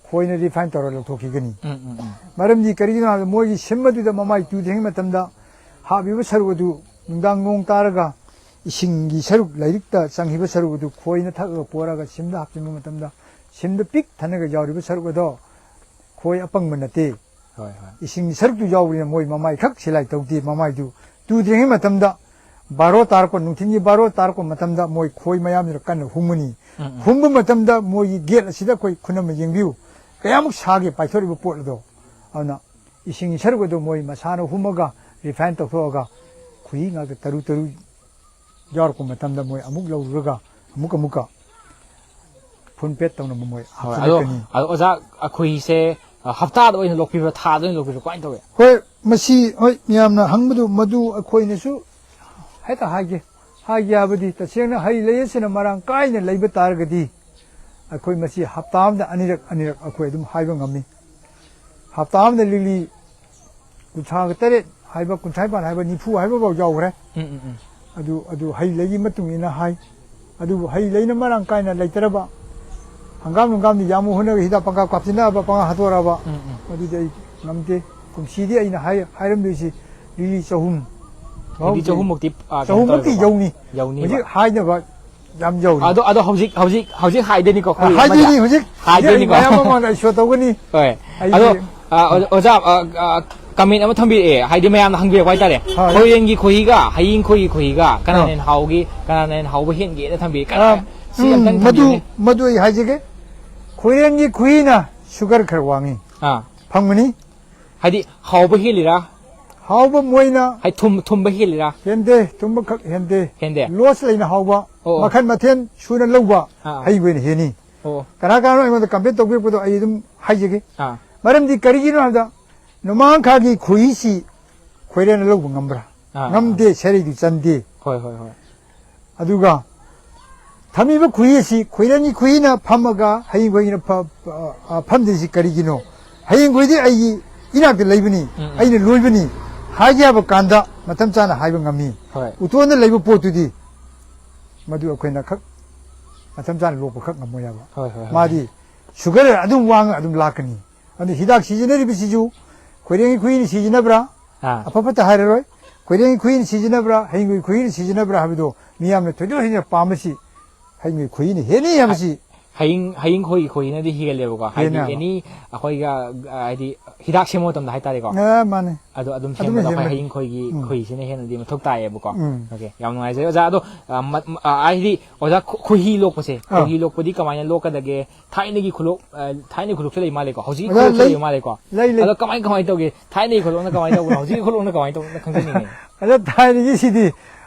ꯈꯣꯏꯅ refine ꯇꯧꯔ ꯂꯧꯊꯣꯛꯈꯤꯒꯅꯤ꯫ ꯎꯝ, ꯎꯝ, ꯎꯝ꯫ ꯃꯔꯝꯗꯤ ꯀꯔꯤꯒꯤꯅꯣ ꯍꯥꯏꯕꯗ, ꯃꯣꯏꯒꯤ ꯁꯤꯝ ꯑꯗꯨꯗ ꯃꯃꯥꯏ ꯇꯨꯗ꯭ꯔꯤꯉꯩ ꯃꯇꯝꯗ ꯍꯥꯞꯂꯤꯕ ꯁꯔꯨꯛ ꯑꯗꯨ ꯅꯨꯡꯗꯥꯡ ꯅꯣꯡ ꯇꯥꯔꯒ ꯏꯁꯤꯡꯒꯤ ꯁꯔꯨꯛ, ꯂꯥꯏꯔꯤꯛꯇ ꯆꯪꯈꯤꯕ ꯁꯔꯨꯛ ꯑꯗꯨ ꯈꯣꯏꯅ ꯊꯛꯑꯒ ꯄꯣꯔꯒ ꯁꯤꯝꯗ ꯍꯥꯞꯆꯤꯟꯕ ꯃꯇꯝꯗ, ꯁꯤꯝꯗ ꯄꯤꯛ ꯊꯟꯅꯒ ꯌꯥꯎꯔꯤꯕ ꯁꯔꯨꯛ ꯑꯗꯣ ꯈꯣꯏ ꯑꯄꯪꯕ ꯅꯠꯇꯦ꯫ ꯍꯣꯏ, ꯍꯣꯏ꯫ ꯏꯁꯤꯡꯒꯤ ꯁꯔꯨꯛꯇꯨ ꯌꯥꯎꯕꯅꯤꯅ ꯃꯣꯏ ꯃꯃꯥꯏꯈꯛ ꯁꯤꯂꯥꯏ ꯇꯧꯗꯦ꯫ ꯃꯃꯥꯏꯗꯨ ꯇꯨꯗ꯭ꯔꯤꯉꯩ ꯃꯇꯝꯗ, ꯕꯥꯔꯣ ꯇꯥꯔꯛꯄ, ꯅꯨꯡꯊꯤꯜꯒꯤ ꯕꯥꯔꯣ ꯇꯥꯔꯛꯄ ꯃꯇꯝꯗ ꯃꯣꯏ ꯈꯣꯏ ꯃꯌꯥꯝꯗꯨꯅ ꯀꯟꯅ ꯍꯨꯝꯃꯅꯤ꯫ ꯎꯝ, ꯎꯝ꯫ ꯍꯨꯝꯕ ꯃꯇꯝꯗ ꯃꯣꯏꯒꯤ ꯒꯦꯠ ꯑꯁꯤꯗ ꯑꯩꯈꯣꯏ ꯈꯨꯅꯝ ꯑꯃ ꯌꯦꯡꯕꯤꯌꯨ, ꯀꯌꯥꯃꯨꯛ ꯁꯥꯒꯦ ꯄꯥꯏꯊꯣꯔꯛꯏꯕ ꯄꯣꯠ ꯑꯗꯣ꯫ ꯑꯗꯨꯅ ꯏꯁꯤꯡꯒꯤ ꯁꯔꯨꯛ ꯑꯗꯨ ꯃꯣꯏ ꯃꯁꯥꯅ ꯍꯨꯝꯃꯒ, refine ꯇꯧꯊꯣꯛꯑꯒ, ꯈꯨꯍꯤ ꯉꯥꯛꯇ ꯇꯔꯨ ꯇꯔꯨ ꯌꯥꯎꯔꯛꯄ ꯃꯇꯝꯗ ꯃꯣꯏ ꯑꯃꯨꯛ ꯂꯧꯔꯨꯔꯒ ꯑꯃꯨꯛ ꯑꯃꯨꯛꯀ full fed ꯇꯧꯅꯕ ꯃꯣꯏ ꯍꯣꯏ, ꯑꯗꯣ, ꯍꯥꯞꯆꯤꯜꯂꯛꯀꯅꯤ꯫ ꯑꯗꯣ ꯑꯣꯖꯥ, ꯑꯩꯈꯣꯏꯁꯦ, ꯑ, ꯍꯞꯇꯥꯗ ꯑꯣꯏꯅ ꯂꯣꯛꯄꯤꯕ꯭ꯔꯥ, ꯊꯥꯗ ꯑꯣꯏꯅ ꯂꯣꯛꯄꯤꯕ꯭ꯔꯥ, ꯀꯃꯥꯏꯅ ꯇꯧꯋꯤ? ꯍꯣꯏ, ꯃꯁꯤ, ꯍꯣꯏ, ꯃꯌꯥꯝꯅ ꯍꯪꯕꯗꯨ ꯃꯗꯨ ꯑꯩꯈꯣꯏꯅꯁꯨ ꯍꯦꯛꯇ ꯍꯥꯏꯒꯦ꯫ ꯍꯥꯏꯒꯦ ꯍꯥꯏꯕꯗꯤ, ꯇꯁꯦꯡꯅ ꯍꯩ ꯂꯩ ꯑꯁꯤꯅ ꯃꯔꯥꯡ ꯀꯥꯏꯅ ꯂꯩꯕ ꯇꯥꯔꯒꯗꯤ, ꯑꯩꯈꯣꯏ ꯃꯁꯤ ꯍꯞꯇꯥ ꯑꯃꯗ ꯑꯅꯤꯔꯛ, ꯑꯅꯤꯔꯛ ꯑꯩꯈꯣꯏ ꯑꯗꯨꯝ ꯍꯥꯏꯕ ꯉꯝꯃꯤ꯫ ꯍꯞꯇꯥ ꯑꯃꯗ ꯂꯤꯛꯂꯤ ꯀꯨꯟꯊ꯭ꯔꯥꯒ ꯇꯔꯦꯠ ꯍꯥꯏꯕ, ꯀꯨꯟꯊ꯭ꯔꯥ ꯅꯤꯄꯥꯟ ꯍꯥꯏꯕ, ꯅꯤꯐꯨ ꯍꯥꯏꯕ ꯐꯥꯎ ꯌꯥꯎꯈ꯭ꯔꯦ꯫ ꯎꯝ, ꯎꯝ, ꯎꯝ꯫ ꯑꯗꯨ, ꯑꯗꯨ ꯍꯩ ꯂꯩꯒꯤ ꯃꯇꯨꯡ ꯏꯟꯅ ꯍꯥꯏ꯫ ꯑꯗꯨꯕꯨ ꯍꯩ ꯂꯩꯅ ꯃꯔꯥꯡ ꯀꯥꯏꯅ ꯂꯩꯇ꯭ꯔꯕ, ꯍꯪꯒꯥꯝ ꯅꯨꯡꯒꯥꯝꯗꯤ ꯌꯥꯝ ꯍꯣꯠꯅꯔꯒ ꯍꯤꯗꯥꯛ ꯄꯪꯀꯥꯞ ꯀꯥꯞꯁꯤꯟꯅꯕ, ꯄꯪꯍꯥ ꯍꯥꯠꯇꯣꯔꯛꯑꯕ, ꯎꯝ, ꯎꯝ꯫ ꯃꯗꯨꯗꯤ ꯑꯩ ꯉꯝꯗꯦ꯫ ꯀꯨꯝꯁꯤꯗꯤ ꯑꯩꯅ ꯍꯥꯏ-, ꯍꯥꯏꯔꯝꯗꯣꯏꯁꯤ ꯂꯤꯂꯤ ꯆꯍꯨꯝ꯫ ꯂꯤꯂꯤ ꯆꯍꯨꯝꯃꯨꯛꯇꯤ, ꯑꯥ, ꯀꯩꯅꯣ ꯆꯍꯨꯝꯃꯨꯛꯇꯤ ꯇꯧꯋꯦꯕꯀꯣ꯫ ꯌꯧꯅꯤ꯫ ꯌꯧꯅꯤꯕ꯫ ꯍꯧꯖꯤꯛ ꯍꯥꯏꯅꯕ ꯌꯥꯝ ꯌꯧꯔꯤ꯫ ꯑꯗꯣ, ꯑꯗꯣ ꯍꯧꯖꯤꯛ, ꯍꯧꯖꯤꯛ, ꯍꯧꯖꯤꯛ ꯍꯥꯏꯗꯣꯏꯅꯤꯀꯣ, ꯑꯩꯈꯣꯏ ꯑꯥ, ꯍꯥꯏꯗꯣꯏꯅꯤ, ꯑꯃꯗ ꯍꯧꯖꯤꯛ, ꯍꯥꯏꯗꯣꯏꯅꯤꯀꯣ꯫ ꯍꯧꯖꯤꯛ ꯃꯌꯥꯝ ꯃꯃꯥꯡꯗ ꯑꯩ ꯁꯣ ꯇꯧꯒꯅꯤ꯫ ꯍꯣꯏ꯫ ꯑꯩꯁꯦ ꯑꯗꯣ, ꯑꯥ, ꯑꯣꯖꯥ, ꯑꯣꯖꯥ, ꯑꯥ, ꯑꯥ, comment ꯑꯃ ꯊꯝꯕꯤꯔꯛꯑꯦ, ꯍꯥꯏꯗꯤ ꯃꯌꯥꯝꯅ ꯍꯪꯕꯤꯔꯛꯄ ꯍꯥꯏꯇꯥꯔꯦ꯫ ꯍꯣꯏ꯫ ꯈꯣꯏꯔꯦꯟꯒꯤ ꯈꯣꯏꯍꯤꯒ ꯍꯌꯤꯡ ꯈꯣꯏꯒꯤ ꯈꯣꯏꯍꯤꯒ ꯀꯅꯥꯅ ꯑꯥ꯫ ꯍꯦꯟꯅ ꯍꯥꯎꯒꯦ, ꯀꯅꯥꯅ ꯍꯦꯟꯅ ꯍꯥꯎꯕ ꯍꯦꯟꯒꯦꯅ ꯊꯝꯕꯤꯔꯛꯑꯦ꯫ ꯀꯅꯥ-, ꯑꯥ, ꯁꯤ ꯎꯝ, ꯑꯝꯇꯪ ꯃꯗꯨ, ꯊꯝꯕꯤꯌꯨꯅꯦ꯫ ꯃꯗꯨ ꯑꯩ ꯍꯥꯏꯖꯒꯦ꯫ ꯈꯣꯏꯔꯦꯟꯒꯤ ꯈꯣꯏꯍꯤꯅ sugar ꯈꯔ ꯋꯥꯡꯉꯤ꯫ ꯑꯥ꯫ ꯐꯪꯕꯅꯤ꯫ ꯍꯥꯏꯗꯤ ꯍꯥꯎꯕ ꯍꯦꯜꯂꯤꯔꯥ? ꯍꯥꯎꯕ ꯃꯣꯏꯅ ꯍꯥꯏ ꯊꯨꯝ-, ꯊꯨꯝꯕ ꯍꯦꯜꯂꯤꯔꯥ? ꯍꯦꯟꯗꯦ, ꯊꯨꯝꯕ ꯈꯛ ꯍꯦꯟꯗꯦ꯫ ꯍꯦꯟꯗꯦ? ꯂꯣꯁ ꯂꯩꯅ ꯍꯥꯎꯕ, ꯑꯣ, ꯑꯣ꯫ ꯃꯈꯜ ꯃꯊꯦꯜ ꯁꯨꯅ ꯂꯧꯕ ꯑꯥ, ꯑꯥ꯫ ꯍꯩꯕ ꯑꯣꯏꯅ ꯍꯦꯟꯅꯤ꯫ ꯑꯣ꯫ ꯀꯅꯥ ꯀꯅꯥꯅꯣ ꯑꯩꯉꯣꯟꯗ comment ꯇꯧꯕꯤꯔꯛꯄꯗꯣ ꯑꯩ ꯑꯗꯨꯝ ꯍꯥꯏꯖꯒꯦ꯫ ꯑꯥ꯫ ꯃꯔꯝꯗꯤ ꯀꯔꯤꯒꯤꯅꯣ ꯍꯥꯏꯕꯗ, ꯅꯣꯡꯃꯥꯡꯈꯥꯒꯤ ꯈꯣꯏꯍꯤꯁꯤ ꯈꯣꯏꯔꯦꯟꯅ ꯂꯧꯕ ꯉꯝꯕ꯭ꯔꯥ? ꯑꯥ, ꯑꯥ꯫ ꯉꯝꯗꯦ, ꯁꯦꯔꯩꯗꯨ ꯆꯟꯗꯦ꯫ ꯍꯣꯏ, ꯍꯣꯏ, ꯍꯣꯏ꯫ ꯑꯗꯨꯒ ꯊꯝꯃꯤꯕ ꯈꯨꯍꯤ ꯑꯁꯤ ꯈꯣꯏꯔꯦꯟꯒꯤ ꯈꯨꯍꯤꯅ ꯐꯝꯃꯒ ꯍꯌꯤꯡ ꯈꯣꯏꯍꯤꯅ ꯐ-, ꯑ, ꯑ, ꯐꯝꯗ꯭ꯔꯤꯁꯤ ꯀꯔꯤꯒꯤꯅꯣ? ꯍꯌꯤꯡ ꯈꯣꯏꯍꯤꯗꯤ ꯑꯩꯒꯤ ꯏꯅꯥꯛꯇ ꯂꯩꯕꯅꯤ, ꯎꯝ, ꯎꯝ꯫ ꯑꯩꯅ ꯂꯣꯏꯕꯅꯤ ꯍꯥꯏꯒꯦ ꯍꯥꯏꯕ ꯀꯥꯟꯗ ꯃꯇꯝ ꯆꯥꯅ ꯍꯥꯏꯕ ꯉꯝꯃꯤ꯫ ꯍꯣꯏ꯫ ꯎꯇꯣꯟꯗ ꯂꯩꯕ ꯄꯣꯠꯇꯨꯗꯤ ꯃꯗꯨ ꯑꯩꯈꯣꯏꯅ ꯈꯛ ꯃꯇꯝ ꯆꯥꯅ ꯂꯣꯛꯄ ꯈꯛ ꯉꯝꯃꯣꯏ ꯍꯥꯏꯕ꯫ ꯍꯣꯏ, ꯍꯣꯏ, ꯍꯣꯏ꯫ ꯃꯥꯗꯤ sugar ꯑꯗꯨꯝ ꯋꯥꯡꯉ ꯑꯗꯨꯝ ꯂꯥꯛꯀꯅꯤ꯫ ꯑꯗꯨ ꯍꯤꯗꯥꯛ ꯁꯤꯖꯤꯟꯅꯔꯤꯕꯁꯤꯁꯨ ꯈꯣꯏꯔꯦꯟꯒꯤ ꯈꯨꯍꯤꯅ ꯁꯤꯖꯤꯟꯅꯕ꯭ꯔꯥ? ꯑꯥ꯫ ꯑꯐ ꯐꯠꯇ ꯍꯥꯏꯔꯔꯣꯏ꯫ ꯈꯣꯏꯔꯦꯟꯒꯤ ꯈꯨꯍꯤꯅ ꯁꯤꯖꯤꯟꯅꯕ꯭ꯔꯥ? ꯍꯌꯤꯡꯒꯤ ꯈꯨꯍꯤꯅ ꯁꯤꯖꯤꯟꯅꯕ꯭ꯔꯥ ꯍꯥꯏꯕꯗꯣ ꯃꯤꯌꯥꯝꯅ ꯊꯣꯏꯗꯣꯛ ꯍꯦꯟꯅ ꯄꯥꯝꯕꯁꯤ ꯍꯌꯤꯡꯒꯤ ꯈꯨꯍꯤꯅ ꯍꯦꯟꯅꯤ ꯍꯥꯏꯕꯁꯤ꯫ ꯍꯌꯤꯡ, ꯍꯌꯤꯡ ꯈꯣꯏꯒꯤ ꯈꯣꯏꯍꯤꯅꯗꯤ ꯍꯦꯜꯂꯦꯕꯀꯣ꯫ ꯍꯥꯏꯗꯤ ꯍꯦꯟꯅ꯫ Any ꯑꯩꯈꯣꯏꯒ, ꯑ, ꯍꯥꯏꯗꯤ ꯍꯤꯗꯥꯛ ꯁꯦꯝꯕ ꯃꯇꯝꯗ ꯍꯥꯏꯇꯥꯔꯦꯀꯣ꯫ ꯑ, ꯃꯥꯅꯦ꯫ ꯑꯗꯣ ꯑꯗꯨꯝ ꯑꯗꯨꯅ ꯁꯦꯝꯕꯗ ꯑꯩꯈꯣꯏ ꯍꯦꯟꯕꯅꯤ꯫ ꯍꯌꯤꯡ ꯈꯣꯏꯒꯤ ꯎꯝ꯫ ꯈꯣꯏꯍꯤꯁꯤꯅ ꯍꯦꯟꯅꯗꯤ ꯃꯊꯧ ꯇꯥꯏꯌꯦꯕꯀꯣ꯫ ꯎꯝ꯫ Okay, ꯌꯥꯝ ꯅꯨꯡꯉꯥꯏꯖꯔꯦ ꯑꯣꯖꯥ꯫ ꯑꯗꯣ, ꯑ, ꯃ-, ꯃ-, ꯑ, ꯍꯥꯏꯗꯤ ꯑꯣꯖꯥ ꯈꯣ-, ꯈꯣꯏꯍꯤ ꯂꯣꯛꯄꯁꯦ, ꯑꯥ꯫ ꯈꯣꯏꯍꯤ ꯂꯣꯛꯄꯗꯤ ꯀꯃꯥꯏꯅ ꯂꯣꯛꯀꯗꯒꯦ? ꯊꯥꯏꯅꯒꯤ ꯈꯨꯂꯣꯛ, ꯑ, ꯊꯥꯏꯅꯒꯤ ꯈꯨꯂꯣꯛꯁꯨ ꯂꯩ ꯃꯥꯜꯂꯦꯀꯣ, ꯍꯧꯖꯤꯛꯀꯤ ꯑꯣꯖꯥ, ꯈꯨꯂꯣꯛꯁꯨ ꯂꯩ, ꯂꯩ ꯃꯥꯜꯂꯦꯀꯣ꯫ ꯂꯩ, ꯂꯩ꯫ ꯑꯗꯣ ꯀꯃꯥꯏ, ꯀꯃꯥꯏꯅ ꯇꯧꯒꯦ? ꯊꯥꯏꯅꯒꯤ ꯈꯨꯂꯣꯛꯅ ꯀꯃꯥꯏꯅ ꯇꯧꯕꯅꯣ, ꯍꯧꯖꯤꯛꯀꯤ ꯈꯨꯂꯣꯛꯅ ꯀꯃꯥꯏꯅ ꯇꯧꯕꯅꯣ ꯈꯪꯖꯅꯤꯡꯉꯦ꯫ ꯑꯗꯣ ꯊꯥꯏꯅꯒꯤꯁꯤꯗꯤ,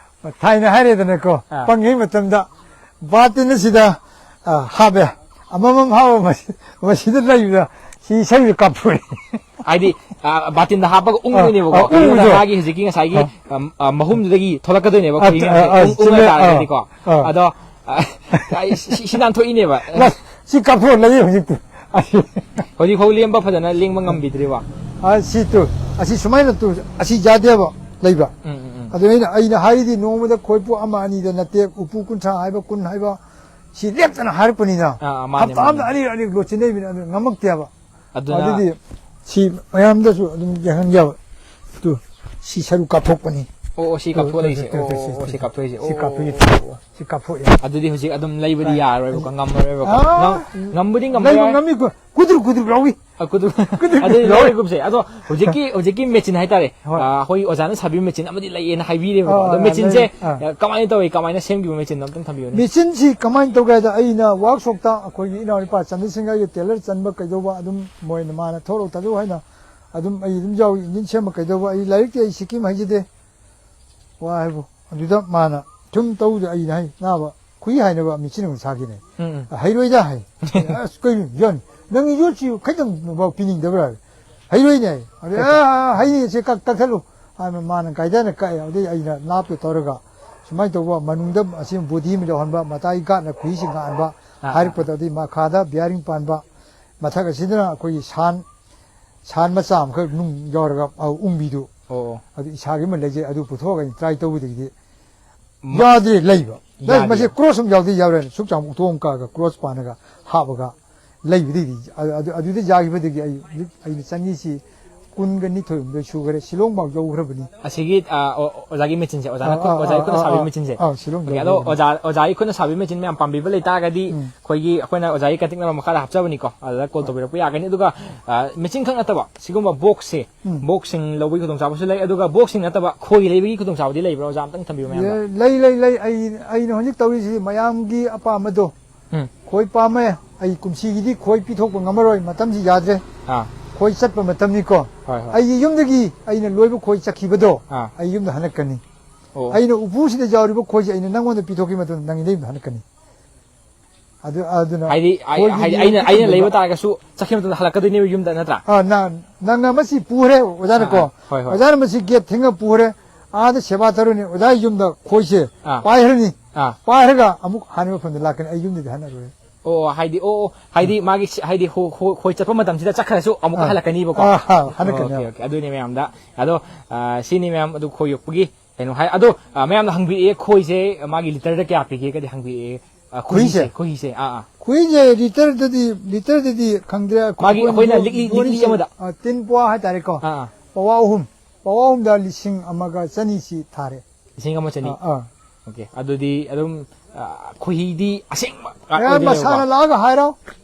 ꯊꯥꯏꯅ ꯍꯥꯏꯔꯦꯗꯅꯀꯣ, ꯑꯥ꯫ ꯄꯪꯉꯤꯉꯩ ꯃꯇꯝꯗ ꯕꯥꯇꯤꯟ ꯑꯁꯤꯗ, ꯑ, ꯍꯥꯞꯄꯦ꯫ ꯑꯃꯃꯝ ꯍꯥꯞꯄ ꯃꯁꯤ-, ꯃꯁꯤꯗ ꯂꯩꯕꯗ ꯁꯤ ꯏꯁꯩꯗꯨ ꯀꯥꯞꯊꯣꯛꯑꯦ꯫ ꯍꯥꯏꯗꯤ, ꯑ, ꯕꯥꯇꯤꯟꯗ ꯍꯥꯞꯄꯒ ꯑꯥ, ꯎꯪꯗꯣꯏꯅꯦꯕꯀꯣ꯫ ꯑꯥ, ꯎꯪꯕꯗ ꯎꯪꯕꯗꯣ꯫ ꯃꯥꯒꯤ ꯍꯧꯖꯤꯛꯀꯤ ꯉꯁꯥꯏꯒꯤ, ꯑꯥ꯫ ꯑꯝ, ꯑ, ꯃꯍꯨꯝꯗꯨꯗꯒꯤ ꯊꯣꯛꯂꯛꯀꯗꯣꯏꯅꯦꯕ ꯑꯥ, ꯈꯣꯏꯍꯤ ꯑꯥ, ꯃꯌꯥꯝꯁꯦ꯫ ꯑꯥ, ꯎꯪ-, ꯎꯪꯉ ꯆꯨꯝꯃꯦ, ꯑꯥ꯫ ꯇꯥꯔꯒꯗꯤꯀꯣ꯫ ꯑꯥ꯫ ꯑꯗꯣ, ꯑ, ꯑꯩ ꯁꯤ, ꯁꯤ ꯅꯥꯟꯊꯣꯛꯏꯅꯦꯕ꯫ ꯂꯥꯁ, ꯁꯤ ꯀꯥꯞꯊꯣꯛꯑ ꯂꯩꯌꯦ ꯍꯧꯖꯤꯛꯇꯤ꯫ ꯑꯁꯤ꯫ ꯍꯧꯖꯤꯛ ꯐꯥꯎ ꯂꯦꯡꯕ ꯐꯖꯅ ꯂꯦꯡꯕ ꯉꯝꯕꯤꯗ꯭ꯔꯤꯕ? ꯑ, ꯁꯤ ꯇꯨ, ꯑꯁꯤ ꯁꯨꯃꯥꯏꯅ ꯇꯨ, ꯑꯁꯤ ꯌꯥꯗꯦꯕ ꯂꯩꯕ꯫ ꯎꯝ, ꯎꯝ, ꯎꯝ꯫ ꯑꯗꯨ ꯑꯩꯅ, ꯑꯩꯅ ꯍꯥꯏꯔꯤꯗꯤ ꯅꯣꯡꯃꯗ ꯈꯣꯏꯄꯨ ꯑꯃ ꯑꯅꯤꯗ ꯅꯠꯇꯦ, ꯎꯄꯨ ꯀꯨꯟꯊ꯭ꯔꯥ ꯍꯥꯏꯕ, ꯀꯨꯟ ꯍꯥꯏꯕ, ꯁꯤ ꯂꯦꯞꯇꯅ ꯍꯥꯏꯔꯛꯄꯅꯤꯅ꯫ ꯑꯥ, ꯑꯥ, ꯃꯥꯅꯦ, ꯍꯞꯇꯥ ꯃꯥꯅꯦ, ꯑꯃꯗ ꯃꯥꯅꯦ꯫ ꯑꯅꯤꯔꯛ, ꯑꯅꯤꯔꯛ ꯂꯣꯠꯁꯤꯟꯅꯩꯕꯅꯤ, ꯑꯗꯨ ꯉꯝꯃꯛꯇꯦꯕ꯫ ꯑꯗꯨꯅ ꯑꯗꯨꯗꯤ ꯁꯤ ꯃꯌꯥꯝꯗꯁꯨ ꯑꯗꯨꯝ ꯌꯦꯡꯍꯟꯒꯦꯕ꯫ ꯇꯨ, ꯁꯤ ꯁꯔꯨ ꯀꯥꯞꯊꯣꯛꯄꯅꯤ꯫ ꯑꯣ, ꯑꯣ, ꯁꯤ ꯇꯨ, ꯀꯥꯞꯊꯣꯛꯂꯛꯏꯁꯦ꯫ ꯇꯨ, ꯇꯨ, ꯑꯣ, ꯇꯨ, ꯑꯣ, ꯁꯤ, ꯑꯣ, ꯁꯤ ꯁꯤ, ꯀꯥꯞꯊꯣꯛꯏꯁꯦ꯫ ꯁꯤ ꯑꯣ, ꯀꯥꯞꯊꯣꯛꯏꯁꯦ꯫ ꯑꯣ, ꯑꯣ, ꯑꯣ꯫ ꯁꯤ ꯀꯥꯞꯊꯣꯛꯑꯦ꯫ ꯑꯗꯨꯗꯤ ꯍꯧꯖꯤꯛ ꯑꯗꯨꯝ ꯂꯩꯕꯗꯤ ꯀꯥꯏ? ꯌꯥꯔꯔꯣꯏꯕꯀꯣ, ꯉꯝꯃꯔꯣꯏꯕꯀꯣ꯫ ꯑꯥ, ꯉꯝ-, ꯉꯝꯕꯨꯗꯤ ꯉꯝꯕ ꯂꯩꯕ ꯌꯥꯏ꯫ ꯉꯝꯃꯤ, ꯀꯨ-, ꯀꯨꯗ꯭ꯔꯨꯛ ꯀꯨꯗ꯭ꯔꯨꯛ ꯂꯥꯎꯏ꯫ ꯑ, ꯀꯨꯗ꯭ꯔꯨꯛ꯫ ꯀꯨꯗ꯭ꯔꯨꯛ ꯑꯗꯨꯗꯤ ꯀꯨꯗ꯭ꯔꯨꯛ ꯂꯥꯎꯏ꯫ ꯂꯧꯔꯤꯒꯨꯝꯁꯦ꯫ ꯑꯗꯣ ꯍꯧꯖꯤꯛꯀꯤ, ꯍꯧꯖꯤꯛꯀꯤ ꯃꯦꯆꯤꯟ ꯍꯥꯏꯇꯥꯔꯦ꯫ ꯍꯣꯏ꯫ ꯑ, ꯑꯩꯈꯣꯏ ꯑꯣꯖꯥꯅ ꯁꯥꯕꯤꯕ ꯃꯦꯆꯤꯟ ꯑꯃꯗꯤ ꯂꯩꯌꯦꯅ ꯍꯥꯏꯕꯤꯔꯦꯕꯀꯣ꯫ ꯑꯥ, ꯑꯗꯣ ꯑꯥ, ꯃꯦꯆꯤꯟꯁꯦ, ꯂꯩ꯫ ꯑꯥ꯫ ꯑ, ꯀꯃꯥꯏꯅ ꯇꯧꯏ? ꯀꯃꯥꯏꯅ ꯁꯦꯝꯈꯤꯕ ꯃꯦꯆꯤꯟꯅꯣ? ꯑꯝꯇꯪ ꯊꯝꯕꯤꯌꯨꯅꯦ꯫ ꯃꯦꯆꯤꯟꯁꯤ ꯀꯃꯥꯏꯅ ꯇꯧꯒꯦ ꯍꯥꯏꯗ, ꯑꯩꯅ ꯋꯥꯔꯛꯁꯣꯞꯇ ꯑꯩꯈꯣꯏꯒꯤ ꯏꯅꯥꯎꯅꯨꯄꯥ ꯆꯟꯗ꯭ꯔꯁꯤꯡꯍꯒꯤ ꯇꯦꯂꯔ ꯆꯟꯕ ꯀꯩꯗꯧꯕ ꯑꯗꯨꯝ ꯃꯣꯏꯅ, ꯃꯥꯅ ꯊꯣꯛꯂꯛꯑꯣ ꯇꯥꯖꯧ ꯍꯥꯏꯅ ꯑꯗꯨꯝ ꯑꯩ ꯑꯗꯨꯝ ꯌꯥꯎꯏ꯫ ꯏꯟꯖꯤꯟ ꯁꯦꯝꯕ ꯀꯩꯗꯧꯕ, ꯑꯩ ꯂꯥꯏꯔꯤꯛꯇꯤ ꯑꯩ ꯁꯤꯀꯤꯝ ꯍꯩꯖꯗꯦ꯫ ꯋꯥ ꯍꯥꯏꯕꯨ꯫ ꯑꯗꯨꯗ ꯃꯥꯅ ꯁꯨꯝ ꯇꯧꯗ ꯑꯩꯅ ꯍꯥꯏ, "ꯅꯥꯕ, ꯈꯨꯏ ꯍꯥꯏꯅꯕ ꯃꯦꯆꯤꯟ ꯑꯃ ꯁꯥꯈꯤꯅꯦ꯫ ꯎꯝ, ꯎꯝ꯫ ꯍꯩꯔꯣꯏꯗ" ꯍꯥꯏ꯫ "ꯑꯁ, ꯀꯩꯅꯣ, ꯌꯣꯟ-, ꯅꯪꯒꯤ ꯌꯣꯠꯁꯤ ꯈꯤꯇꯪ ꯐꯥꯎ ꯄꯤꯅꯤꯡꯗꯕ꯭ꯔꯥ?" "ꯍꯩꯔꯣꯏꯅꯦ" ꯍꯥꯏ꯫ "ꯑꯗꯩ, ꯑꯥ, ꯑꯥ, ꯍꯩꯅꯤ, ꯁꯤ ꯀꯛ-, ꯀꯛꯊꯠꯂꯨ" ꯍꯥꯏꯅ ꯃꯥꯅ ꯀꯥꯏꯗꯅ ꯀꯛꯑꯦ꯫ ꯑꯗꯩ ꯑꯩꯅ ꯅꯥꯞꯇꯣ ꯇꯧꯔꯒ ꯁꯨꯃꯥꯏꯅ ꯇꯧꯕ, ꯃꯅꯨꯡꯗ ꯑꯁꯤ ꯕꯣꯗꯤ ꯑꯃ ꯌꯥꯎꯍꯟꯕ, ꯃꯇꯥꯏ ꯒꯥꯠꯅ ꯈꯨꯏꯁꯤ ꯉꯥꯛꯍꯟꯕ ꯑꯥ, ꯑꯥ꯫ ꯍꯥꯏꯔꯛꯄꯗ, ꯑꯗꯩ ꯃꯈꯥꯗ ꯕꯤꯌꯥꯔꯤꯡ ꯄꯥꯟꯕ, ꯃꯊꯛ ꯑꯁꯤꯗꯅ ꯑꯩꯈꯣꯏꯒꯤ ꯁꯥꯟ, ꯁꯥꯟ ꯃꯆꯥ ꯑꯃꯈꯛ ꯅꯨꯡ ꯌꯥꯎꯔꯒ, ꯑꯧ, ꯎꯪꯕꯤꯗꯨ꯫ ꯑꯣ, ꯑꯣ꯫ ꯑꯗꯨ ꯏꯁꯥꯒꯤ ꯑꯃ ꯂꯩꯖꯩ, ꯑꯗꯨ ꯄꯨꯊꯣꯛꯑꯒ ꯑꯩꯅ ꯇ꯭ꯔꯥꯏ ꯇꯧꯕꯗꯒꯤꯗꯤ ꯃ-, ꯌꯥꯗ꯭ꯔꯦ ꯂꯩꯕ꯫ ꯌꯥꯗꯦ꯫ ꯃꯁꯤ ꯀ꯭ꯔꯣꯁ ꯑꯃ ꯌꯥꯎꯗ ꯌꯥꯎꯔꯦꯅ ꯁꯨꯛ ꯆꯥꯝ ꯎꯛꯊꯣꯛ ꯑꯃ ꯀꯛꯑꯒ ꯀ꯭ꯔꯣꯁ ꯄꯥꯟꯅꯒ ꯍꯥꯞꯄꯒ ꯂꯩꯕꯗꯒꯤꯗꯤ, ꯑꯗꯨ, ꯑꯗꯨ, ꯑꯗꯨꯗ ꯌꯥꯈꯤꯕꯗꯒꯤ ꯑꯩ ꯍꯧꯖꯤꯛ ꯑꯩꯅ ꯆꯪꯉꯤꯁꯤ ꯀꯨꯟꯒ ꯅꯤꯊꯣꯏ ꯍꯨꯝꯗꯣꯏ ꯁꯨꯈ꯭ꯔꯦ, ꯁꯤꯂꯣꯡꯐꯥꯎ ꯌꯧꯈ꯭ꯔꯕꯅꯤ꯫ ꯑꯁꯤꯒꯤ, ꯑ, ꯑꯣ-, ꯑꯣꯖꯥꯒꯤ ꯃꯦꯆꯤꯟꯁꯦ, ꯑꯣꯖꯥꯅ ꯑꯥ, ꯈꯨꯠ-, ꯑꯥ, ꯑꯣꯖꯥꯒꯤ ꯑꯥ, ꯈꯨꯠꯅ ꯑꯥ, ꯁꯥꯕꯒꯤ ꯑꯥ, ꯃꯦꯆꯤꯟꯁꯦ? ꯑꯥ, ꯁꯤꯂꯣꯡ ꯑꯣꯀꯦ, ꯑꯗꯣ ꯌꯧꯈ꯭ꯔꯕꯅꯤ꯫ ꯑꯣꯖꯥ, ꯑꯣꯖꯥꯒꯤ ꯈꯨꯠꯅ ꯁꯥꯕꯒꯤ ꯃꯦꯆꯤꯟ ꯃꯌꯥꯝ ꯄꯥꯝꯕꯤꯕ ꯂꯩꯇꯥꯔꯒꯗꯤ, ꯎꯝ꯫ ꯑꯩꯈꯣꯏꯒꯤ, ꯑꯩꯈꯣꯏꯅ ꯑꯣꯖꯥꯒꯤ contact number ꯃꯈꯥꯗ ꯍꯥꯞꯆꯕꯅꯤꯀꯣ, ꯑꯗꯨꯗ call ꯇꯧꯕꯤꯔꯛꯄ ꯌꯥꯒꯅꯤ꯫ ꯑꯗꯨꯒ, ꯑ, ꯃꯦꯆꯤꯟ ꯈꯛ ꯅꯠꯇꯕ, ꯁꯤꯒꯨꯝꯕ ꯕꯣꯛꯁꯁꯦ, ꯎꯝ꯫ ꯕꯣꯛꯁꯁꯤꯡ ꯂꯧꯕꯒꯤ ꯈꯨꯗꯣꯡꯆꯥꯕꯁꯨ ꯂꯩ, ꯑꯗꯨꯒ ꯕꯣꯛꯁꯁꯤꯡ ꯅꯠꯇꯕ ꯈꯣꯏ ꯂꯩꯕꯒꯤ ꯈꯨꯗꯣꯡꯆꯥꯕꯗꯤ ꯂꯩꯕ꯭ꯔꯥ, ꯑꯣꯖꯥ? ꯑꯝꯇꯪ ꯊꯝꯕꯤꯌꯨ ꯃꯌꯥꯝꯗ꯫ ꯂꯩ, ꯂꯩ, ꯂꯩ, ꯂꯩ꯫ ꯑꯩ, ꯑꯩꯅ ꯍꯧꯖꯤꯛ ꯇꯧꯔꯤꯁꯤ ꯃꯌꯥꯝꯒꯤ ꯑꯄꯥꯝꯕꯗꯣ꯫ ꯎꯝ꯫ ꯈꯣꯏ ꯄꯥꯝꯃꯦ꯫ ꯑꯩ ꯀꯨꯝꯁꯤꯒꯤꯗꯤ ꯈꯣꯏ ꯄꯤꯊꯣꯛꯄ ꯉꯝꯃꯔꯣꯏ, ꯃꯇꯝꯁꯤ ꯌꯥꯗ꯭ꯔꯦ꯫ ꯑꯥ꯫ ꯈꯣꯏ ꯆꯠꯄ ꯃꯇꯝꯅꯤꯀꯣ꯫ ꯍꯣꯏ, ꯍꯣꯏ꯫ ꯑꯩꯒꯤ ꯌꯨꯝꯗꯒꯤ ꯑꯩꯅ ꯂꯣꯏꯕ ꯈꯣꯏ ꯆꯠꯈꯤꯕꯗꯣ, ꯑꯥ꯫ ꯑꯩ ꯌꯨꯝꯗ ꯍꯜꯂꯛꯀꯅꯤ꯫ ꯑꯣ꯫ ꯑꯩꯅ ꯎꯄꯨꯁꯤꯗ ꯌꯥꯎꯔꯤꯕ ꯈꯣꯏꯁꯦ ꯑꯩꯅ ꯅꯪꯉꯣꯟꯗ ꯄꯤꯊꯣꯛꯈꯤꯕ ꯃꯇꯝꯗ ꯅꯪꯒꯤ ꯌꯨꯝꯗ ꯍꯜꯂꯛꯀꯅꯤ꯫ ꯑꯗꯨ, ꯑꯗꯨꯅ ꯍꯥꯏꯗꯤ, ꯑꯩ, ꯈꯣꯏꯒꯤ ꯍꯥꯏꯗꯤ ꯑꯩꯅ, ꯑꯩꯅ ꯂꯩꯕ ꯇꯥꯔꯒꯁꯨ ꯆꯠꯈꯤꯕ ꯃꯇꯝꯗ ꯍꯜꯂꯛꯀꯗꯣꯏꯅꯦꯕ ꯌꯨꯝꯗ, ꯅꯠꯇ꯭ꯔꯥ? ꯑꯥ, ꯅ-, ꯅꯪꯅ ꯃꯁꯤ ꯄꯨꯈ꯭ꯔꯦ, ꯑꯣꯖꯥꯅꯀꯣ꯫ ꯑꯥ, ꯑꯥ, ꯍꯣꯏ, ꯍꯣꯏ꯫ ꯑꯣꯖꯥꯅ ꯃꯁꯤ ꯒꯦꯠ ꯊꯤꯡꯉ ꯄꯨꯈ꯭ꯔꯦ꯫ ꯑꯥꯗ ꯁꯦꯕꯥ ꯇꯧꯔꯅꯤ꯫ ꯑꯣꯖꯥꯒꯤ ꯌꯨꯝꯗ ꯈꯣꯏꯁꯦ ꯑꯥ꯫ ꯄꯥꯏꯈ꯭ꯔꯅꯤ꯫ ꯑꯥ꯫ ꯄꯥꯏꯔꯒ ꯑꯃꯨꯛ ꯍꯥꯟꯅ ꯃꯐꯝꯗ ꯂꯥꯛꯀꯅꯤ꯫ ꯑꯩ ꯌꯨꯝꯗꯗꯤ ꯍꯟꯅꯔꯣꯏ꯫ ꯑꯣ, ꯍꯥꯏꯗꯤ, ꯑꯣ, ꯑꯣ, ꯍꯥꯏꯗꯤ ꯑꯥ꯫ ꯃꯥꯒꯤ ꯁꯤ-, ꯍꯥꯏꯗꯤ ꯍꯣ-, ꯍꯣ-, ꯈꯣꯏ ꯆꯠꯄ ꯃꯇꯝꯁꯤꯗ ꯆꯠꯈ꯭ꯔꯁꯨ ꯑꯃꯨꯛꯀ ꯑꯥ꯫ ꯍꯜꯂꯛꯀꯅꯤꯕꯀꯣ? ꯑꯥ, ꯑꯥ, ꯍꯜꯂꯛꯀꯅꯤ꯫ Okay, okay. ꯑꯗꯨꯅꯤ ꯃꯌꯥꯝꯗ꯫ ꯑꯗꯣ, ꯑꯥ, ꯁꯤꯅꯤ ꯃꯌꯥꯝ ꯑꯗꯨ ꯈꯣꯏ ꯌꯣꯛꯄꯒꯤ ꯀꯩꯅꯣ ꯍꯥꯏ ꯑꯗꯣ, ꯑ, ꯃꯌꯥꯝꯅ ꯍꯪꯕꯤꯔꯛꯑꯦ, ꯈꯣꯏꯁꯦ, ꯑ, ꯃꯥꯒꯤ ꯂꯤꯇꯔꯗ ꯀꯌꯥ ꯄꯤꯒꯦ ꯀꯗꯤ ꯍꯪꯕꯤꯔꯛꯑꯦ꯫ ꯑ, ꯈꯣꯏꯁꯦ? ꯈꯣꯏꯍꯤꯁꯦ, ꯑꯥ, ꯑꯥ꯫ ꯈꯣꯏꯁꯦ ꯂꯤꯇꯔꯗꯗꯤ, ꯂꯤꯇꯔꯗꯗꯤ ꯈꯪꯗ꯭ꯔꯦ, ꯑꯩꯈꯣꯏ ꯃꯥꯒꯤ ꯑꯩꯈꯣꯏꯅ ꯌꯣꯟ-, ꯂꯤꯛꯂꯤ, ꯂꯤꯛꯂꯤ ꯌꯣꯟꯅꯔꯤꯁꯦ, ꯑꯃꯗ꯫ ꯑ, ꯇꯤꯟ ꯄꯣꯋꯥ ꯍꯥꯏꯇꯥꯔꯦꯀꯣ꯫ ꯑꯥ, ꯑꯥ꯫ ꯄꯋꯥ ꯑꯍꯨꯝ, ꯄꯋꯥ ꯑꯍꯨꯝꯗ ꯂꯤꯁꯤꯡ ꯑꯃꯒ ꯆꯅꯤꯁꯤ ꯊꯥꯔꯦ꯫ ꯂꯤꯁꯤꯡ ꯑꯃ ꯆꯅꯤ꯫ ꯑꯥ, ꯑꯥ꯫ ꯑꯣꯀꯦ꯫ ꯑꯗꯨꯗꯤ ꯑꯗꯨꯝ, ꯑ, ꯈꯣꯏꯍꯤꯗꯤ ꯑꯁꯦꯡꯕ ꯉꯥꯛ ꯑꯌꯥꯝꯕ ꯑꯣꯏꯗꯣꯏꯅꯦꯕꯀꯣ? ꯃꯁꯥꯅ ꯂꯥꯛꯑꯒ ꯍꯥꯏꯔꯣ꯫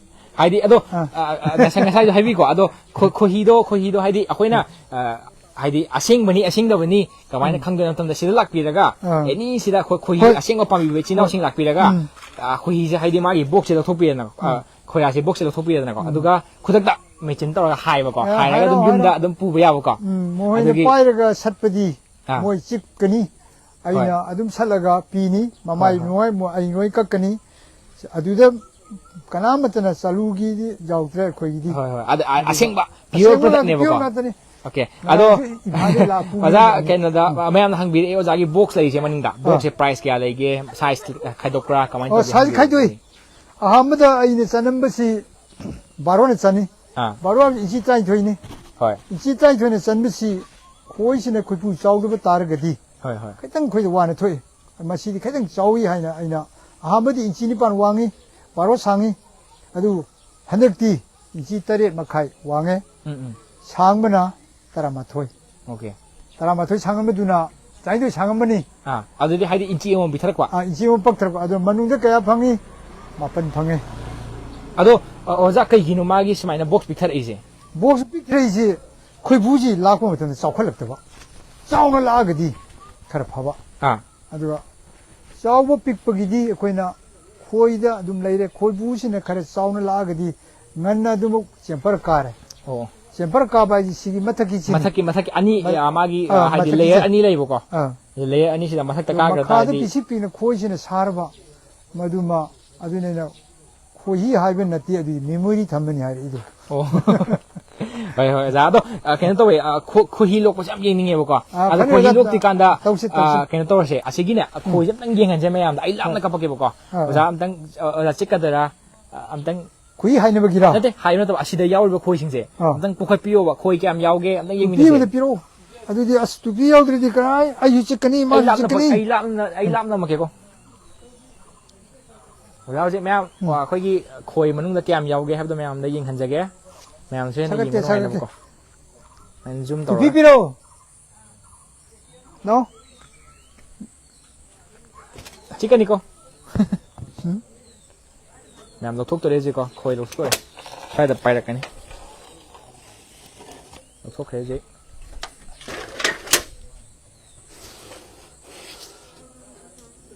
ꯍꯥꯏꯗꯤ ꯑꯗꯣ, ꯑꯥ꯫ ꯑ, ꯑ, ꯉꯁꯥꯏ, ꯉꯁꯥꯏꯁꯨ ꯍꯥꯏꯕꯤꯀꯣ꯫ ꯑꯗꯣ ꯈꯣ-, ꯈꯣꯏꯍꯤꯗꯣ, ꯈꯣꯏꯍꯤꯗꯣ ꯍꯥꯏꯗꯤ ꯑꯩꯈꯣꯏꯅ, ꯑ, ꯍꯥꯏꯗꯤ ꯑꯁꯦꯡꯕꯅꯤ ꯑꯁꯦꯡꯗꯕꯅꯤ ꯀꯃꯥꯏꯅ ꯎꯝ꯫ ꯈꯪꯗꯣꯏꯅꯣ ꯃꯇꯝꯗ ꯁꯤꯗ ꯂꯥꯛꯄꯤꯔꯒ, ꯑꯥ꯫ ꯑꯦꯅꯤ ꯁꯤꯗ ꯑꯩꯈꯣꯏ ꯈꯣꯏꯍꯤ ꯍꯣꯏ꯫ ꯑꯁꯦꯡꯕ ꯄꯥꯝꯕꯤꯕ ꯏꯆꯤꯟ ꯏꯅꯥꯎꯁꯤꯡ ꯂꯥꯛꯄꯤꯔꯒ, ꯎꯝ꯫ ꯑ, ꯈꯣꯏꯍꯤꯁꯦ ꯍꯥꯏꯗꯤ ꯃꯥꯒꯤ ꯕꯣꯛꯁꯁꯦ ꯂꯧꯊꯣꯛꯄꯤꯔꯦꯗꯅꯀꯣ, ꯑ, ꯎꯝ꯫ ꯈꯣꯏꯍꯥꯁꯦ ꯕꯣꯛꯁꯁꯦ ꯂꯧꯊꯣꯛꯄꯤꯔꯦꯗꯅꯀꯣ꯫ ꯎꯝ꯫ ꯑꯗꯨꯒ ꯈꯨꯗꯛꯇ ꯃꯦꯆꯤꯟ ꯇꯧꯔꯒ ꯍꯥꯏꯕꯀꯣ, ꯑ, ꯍꯥꯏꯔꯒ ꯍꯥꯏꯔꯣ, ꯑꯗꯨꯝ ꯌꯨꯝꯗ ꯍꯥꯏꯔꯣ꯫ ꯑꯗꯨꯝ ꯄꯨꯕ ꯌꯥꯕꯀꯣ꯫ ꯎꯝ, ꯃꯈꯣꯏꯅ ꯑꯗꯨꯒꯤ ꯄꯥꯏꯔꯒ ꯁꯠꯄꯗꯤ ꯑꯥ꯫ ꯃꯣꯏ ꯆꯤꯛꯀꯅꯤ꯫ ꯑꯩꯅ ꯍꯣꯏ꯫ ꯑꯗꯨꯝ ꯁꯠꯂꯒ ꯄꯤꯅꯤ꯫ ꯃꯃꯥꯏ ꯍꯣꯏ, ꯍꯣꯏ꯫ ꯅꯨꯡꯉꯥꯏ, ꯃꯣ-, ꯑꯩ ꯂꯣꯏ ꯀꯛꯀꯅꯤ꯫ ꯑꯗꯨꯗ ꯀꯅꯥꯃꯠꯇꯅ ꯆꯥꯂꯨꯒꯤꯗꯤ ꯌꯥꯎꯗ꯭ꯔꯦ ꯑꯩꯈꯣꯏꯒꯤꯗꯤ꯫ ꯍꯣꯏ, ꯍꯣꯏ꯫ ꯑꯗ, ꯑ-, ꯑꯗꯨꯒ ꯑꯁꯦꯡꯕ ꯑꯁꯦꯡꯕ pure product ꯅꯦꯕꯀꯣ꯫ pure ꯉꯥꯛꯇꯅꯤ꯫ ꯑꯣꯀꯦ꯫ ꯑꯗꯣ, ꯉꯔꯥꯡꯁꯨ ꯏꯝꯐꯥꯜꯗꯩ ꯂꯥꯛꯄ ꯑꯣꯖꯥ, ꯃꯤꯅ ꯀꯩꯅꯣꯗ, ꯎꯝ꯫ ꯃꯌꯥꯝꯅ ꯍꯪꯕꯤꯔꯛꯑꯦ, ꯑꯣꯖꯥꯒꯤ ꯕꯣꯛꯁ ꯂꯩꯔꯤꯁꯦ ꯃꯅꯤꯡꯗ꯫ ꯑꯥ꯫ ꯕꯣꯛꯁꯁꯦ price ꯀꯌꯥ ꯂꯩꯒꯦ? Size ꯈꯥꯏꯗꯣꯛꯄ꯭ꯔꯥ? ꯀꯃꯥꯏꯅ ꯑꯣ, ꯇꯧꯒꯦ? size ꯈꯥꯏꯗꯣꯛꯏ꯫ ꯑꯍꯥꯟꯕꯗ ꯑꯩꯅ ꯆꯟꯂꯝꯕꯁꯤ ꯕꯥꯔꯣꯅ ꯆꯟꯅꯤ꯫ ꯑꯥ꯫ ꯕꯥꯔꯣ ꯍꯥꯏꯕꯗꯤ ꯏꯟꯆꯤ ꯇꯔꯥꯅꯤꯊꯣꯏꯅꯤ꯫ ꯍꯣꯏ꯫ ꯏꯟꯆꯤ ꯇꯔꯥꯅꯤꯊꯣꯏꯅ ꯆꯟꯕꯁꯤ ꯈꯣꯏꯁꯤꯅ ꯈꯣꯏꯄꯨ ꯆꯥꯎꯗꯕ ꯇꯥꯔꯒꯗꯤ ꯍꯣꯏ, ꯍꯣꯏ꯫ ꯈꯤꯇꯪ ꯑꯩꯈꯣꯏꯗ ꯋꯥꯅ ꯊꯣꯛꯏ꯫ ꯃꯁꯤꯗꯤ ꯈꯤꯇꯪ ꯆꯥꯎꯏ ꯍꯥꯏꯅ ꯑꯩꯅ ꯑꯍꯥꯟꯕꯗꯤ ꯏꯟꯆꯤ ꯅꯤꯄꯥꯟ ꯋꯥꯡꯉꯤ, ꯕꯥꯔꯣ ꯁꯥꯡꯉꯤ꯫ ꯑꯗꯨ ꯍꯟꯗꯛꯇꯤ ꯏꯟꯆꯤ ꯇꯔꯦꯠ ꯃꯈꯥꯏ ꯋꯥꯡꯉꯦ꯫ ꯎꯝ, ꯎꯝ꯫ ꯁꯥꯡꯕꯅ ꯇꯔꯥꯃꯥꯊꯣꯏ꯫ ꯑꯣꯀꯦ꯫ ꯇꯔꯥꯃꯥꯊꯣꯏ ꯁꯥꯡꯉꯝꯕꯗꯨꯅ ꯇꯔꯥꯅꯤꯊꯣꯏ ꯁꯥꯡꯉꯝꯕꯅꯤ꯫ ꯑꯥ, ꯑꯗꯨꯗꯤ ꯍꯥꯏꯗꯤ ꯏꯟꯆꯤ ꯑꯃꯃꯝ ꯄꯤꯊꯔꯛꯄ? ꯑꯥ, ꯏꯟꯆꯤ ꯑꯃ ꯄꯛꯊꯔꯛꯄ꯫ ꯑꯗꯣ ꯃꯅꯨꯡꯗ ꯀꯌꯥ ꯐꯪꯉꯤ? ꯃꯥꯄꯟ ꯐꯪꯉꯤ꯫ ꯑꯗꯣ, ꯑ, ꯑꯣꯖꯥ, ꯀꯩꯒꯤꯅꯣ ꯃꯥꯒꯤ ꯁꯨꯃꯥꯏꯅ ꯕꯣꯛꯁ ꯄꯤꯊꯔꯛꯏꯁꯦ? ꯕꯣꯛꯁ ꯄꯤꯊꯔꯛꯏꯁꯤ ꯈꯣꯏꯕꯨꯁꯤ ꯂꯥꯛꯄ ꯃꯇꯝꯗ ꯆꯥꯎꯈꯠꯂꯛꯇꯕ꯫ ꯆꯥꯎꯅ ꯂꯥꯛꯑꯒꯗꯤ ꯈꯔ ꯐꯕ꯫ ꯑꯥ꯫ ꯑꯗꯨꯒ ꯆꯥꯎꯕ ꯄꯤꯛꯄꯒꯤꯗꯤ ꯑꯩꯈꯣꯏꯅ ꯈꯣꯏꯗ ꯑꯗꯨꯝ ꯂꯩꯔꯦ꯫ ꯈꯣꯏꯕꯨꯁꯤꯅ ꯈꯔ ꯆꯥꯎꯅ ꯂꯥꯛꯑꯒꯗꯤ ꯉꯟꯅ ꯑꯗꯨꯃꯛ ꯆꯦꯝꯄꯔ ꯀꯥꯔꯦ꯫ ꯑꯣ꯫ ꯆꯦꯝꯄꯔ ꯀꯥꯕ ꯍꯥꯏꯁꯤ ꯁꯤꯒꯤ ꯃꯊꯛꯀꯤꯁꯤꯅꯤ꯫ ꯃꯊꯛꯀꯤ, ꯃꯊꯛꯀꯤ ꯑꯅꯤ, ꯃ-, ꯑ, ꯃꯥꯒꯤ, ꯑ, ꯑ, ꯍꯥꯏꯗꯤ ꯃꯊꯛꯀꯤꯁꯦ꯫ Layer ꯑꯅꯤ ꯂꯩꯕꯀꯣ꯫ ꯑ꯫ Layer ꯑꯅꯤꯁꯤꯗ ꯃꯊꯛꯇ ꯑꯗꯨ ꯀꯥꯈ꯭ꯔ ꯃꯈꯥꯗ ꯇꯥꯔꯗꯤ ꯄꯤꯁꯤꯛ ꯄꯤꯛꯅ ꯈꯣꯏꯁꯤꯅ ꯁꯥꯔꯕ, ꯃꯗꯨꯃ, ꯑꯗꯨꯅ ꯑꯩꯅ ꯈꯣꯏꯍꯤ ꯍꯥꯏꯕ ꯅꯠꯇꯦ, ꯑꯗꯨꯗꯤ memory ꯊꯝꯕꯅꯤ ꯍꯥꯏꯔꯛꯏꯗꯣ꯫ ꯑꯣ꯫ ꯍꯣꯏ, ꯍꯣꯏ, ꯑꯣꯖꯥ꯫ ꯑꯗꯣ, ꯑ, ꯀꯩꯅꯣ ꯇꯧꯋꯦ, ꯑ, ꯈꯣ-, ꯈꯣꯏꯍꯤ ꯂꯣꯛꯄꯁꯦ ꯌꯥꯝ ꯌꯦꯡꯅꯤꯡꯉꯦꯕꯀꯣ꯫ ꯑ, ꯑꯗꯣ ꯐꯅꯤ, ꯈꯣꯏꯍꯤ ꯑꯣꯖꯥ, ꯂꯣꯛꯇ꯭ꯔꯤꯀꯥꯟꯗ, ꯇꯧꯁꯤ, ꯑ, ꯇꯧꯁꯤ꯫ ꯀꯩꯅꯣ ꯇꯧꯔꯁꯦ, ꯑꯁꯤꯒꯤꯅꯦ, ꯈꯣꯏꯁꯦ ꯑꯝꯇꯪ ꯌꯦꯡꯍꯟꯁꯦ ꯃꯌꯥꯝꯗ꯫ ꯑꯩ ꯂꯥꯞꯅ ꯍꯣꯏ꯫ ꯀꯥꯞꯄꯛꯀꯦꯕꯀꯣ꯫ ꯑ, ꯑ꯫ ꯑꯣꯖꯥ ꯑꯝꯇꯪ, ꯑ, ꯑꯣꯖꯥ ꯆꯤꯛꯀꯗꯣꯏꯔꯥ? ꯑ, ꯑꯝꯇꯪ ꯈꯣꯏꯍꯤ ꯍꯥꯏꯅꯕꯒꯤꯔꯣ? ꯅꯠꯇꯦ, ꯍꯥꯏꯕ ꯅꯠꯇꯕ, ꯑꯁꯤꯗ ꯌꯥꯎꯔꯤꯕ ꯈꯣꯏꯁꯤꯡꯁꯦ ꯑꯥ꯫ ꯑꯝꯇꯪ ꯄꯨꯈꯠꯄꯤꯌꯣꯕ, ꯈꯣꯏ ꯀꯌꯥꯝ ꯌꯥꯎꯒꯦ ꯑꯝꯇꯪ ꯌꯦꯡꯃꯤꯟꯅꯁꯦ꯫ ꯄꯤꯕꯗ ꯄꯤꯔꯛꯑꯣ꯫ ꯑꯗꯨꯗꯤ ꯑꯁ, ꯇꯨꯄꯤ ꯌꯥꯎꯗ꯭ꯔꯗꯤ ꯀꯔꯥꯏ? ꯑꯩꯁꯨ ꯆꯤꯛꯀꯅꯤ, ꯑꯩ ꯃꯥꯁꯨ ꯂꯥꯞꯅ ꯆꯤꯛꯀꯅꯤ꯫ ꯑꯩ ꯂꯥꯞꯅ, ꯑꯩ ꯂꯥꯞꯅ ꯅꯝꯃꯛꯀꯦꯀꯣ꯫ ꯑꯣꯖꯥ, ꯍꯧꯖꯤꯛ ꯃꯌꯥꯝ, ꯎꯝ꯫ ꯑ, ꯑꯩꯈꯣꯏꯒꯤ ꯈꯣꯏ ꯃꯅꯨꯡꯗ ꯀꯌꯥꯝ ꯌꯥꯎꯒꯦ ꯍꯥꯏꯕꯗꯣ ꯃꯌꯥꯝꯗ ꯌꯦꯡꯍꯟꯖꯒꯦ꯫ ꯃꯌꯥꯝꯁꯨ ꯍꯦꯟꯅ ꯁꯥꯒꯠꯇꯦ, ꯌꯦꯡꯕ ꯁꯥꯒꯠꯇꯦ꯫ ꯅꯨꯡꯉꯥꯏꯅꯕꯀꯣ꯫ ꯑꯩꯅ zoom ꯇꯨꯄꯤ ꯇꯧꯔꯒ꯫ ꯄꯤꯔꯛꯑꯣ꯫ No? ꯆꯤꯛꯀꯅꯤꯀꯣ꯫ ꯎꯝ꯫ ꯃꯌꯥꯝ ꯂꯧꯊꯣꯛꯇꯣꯔꯦ ꯍꯧꯖꯤꯛꯀꯣ, ꯈꯣꯏ ꯂꯧꯊꯣꯛꯇꯣꯔꯦ꯫ ꯁ꯭ꯋꯥꯏꯗ ꯄꯥꯏꯔꯛꯀꯅꯤ꯫ ꯂꯧꯊꯣꯛꯈ꯭ꯔꯦ ꯍꯧꯖꯤꯛ꯫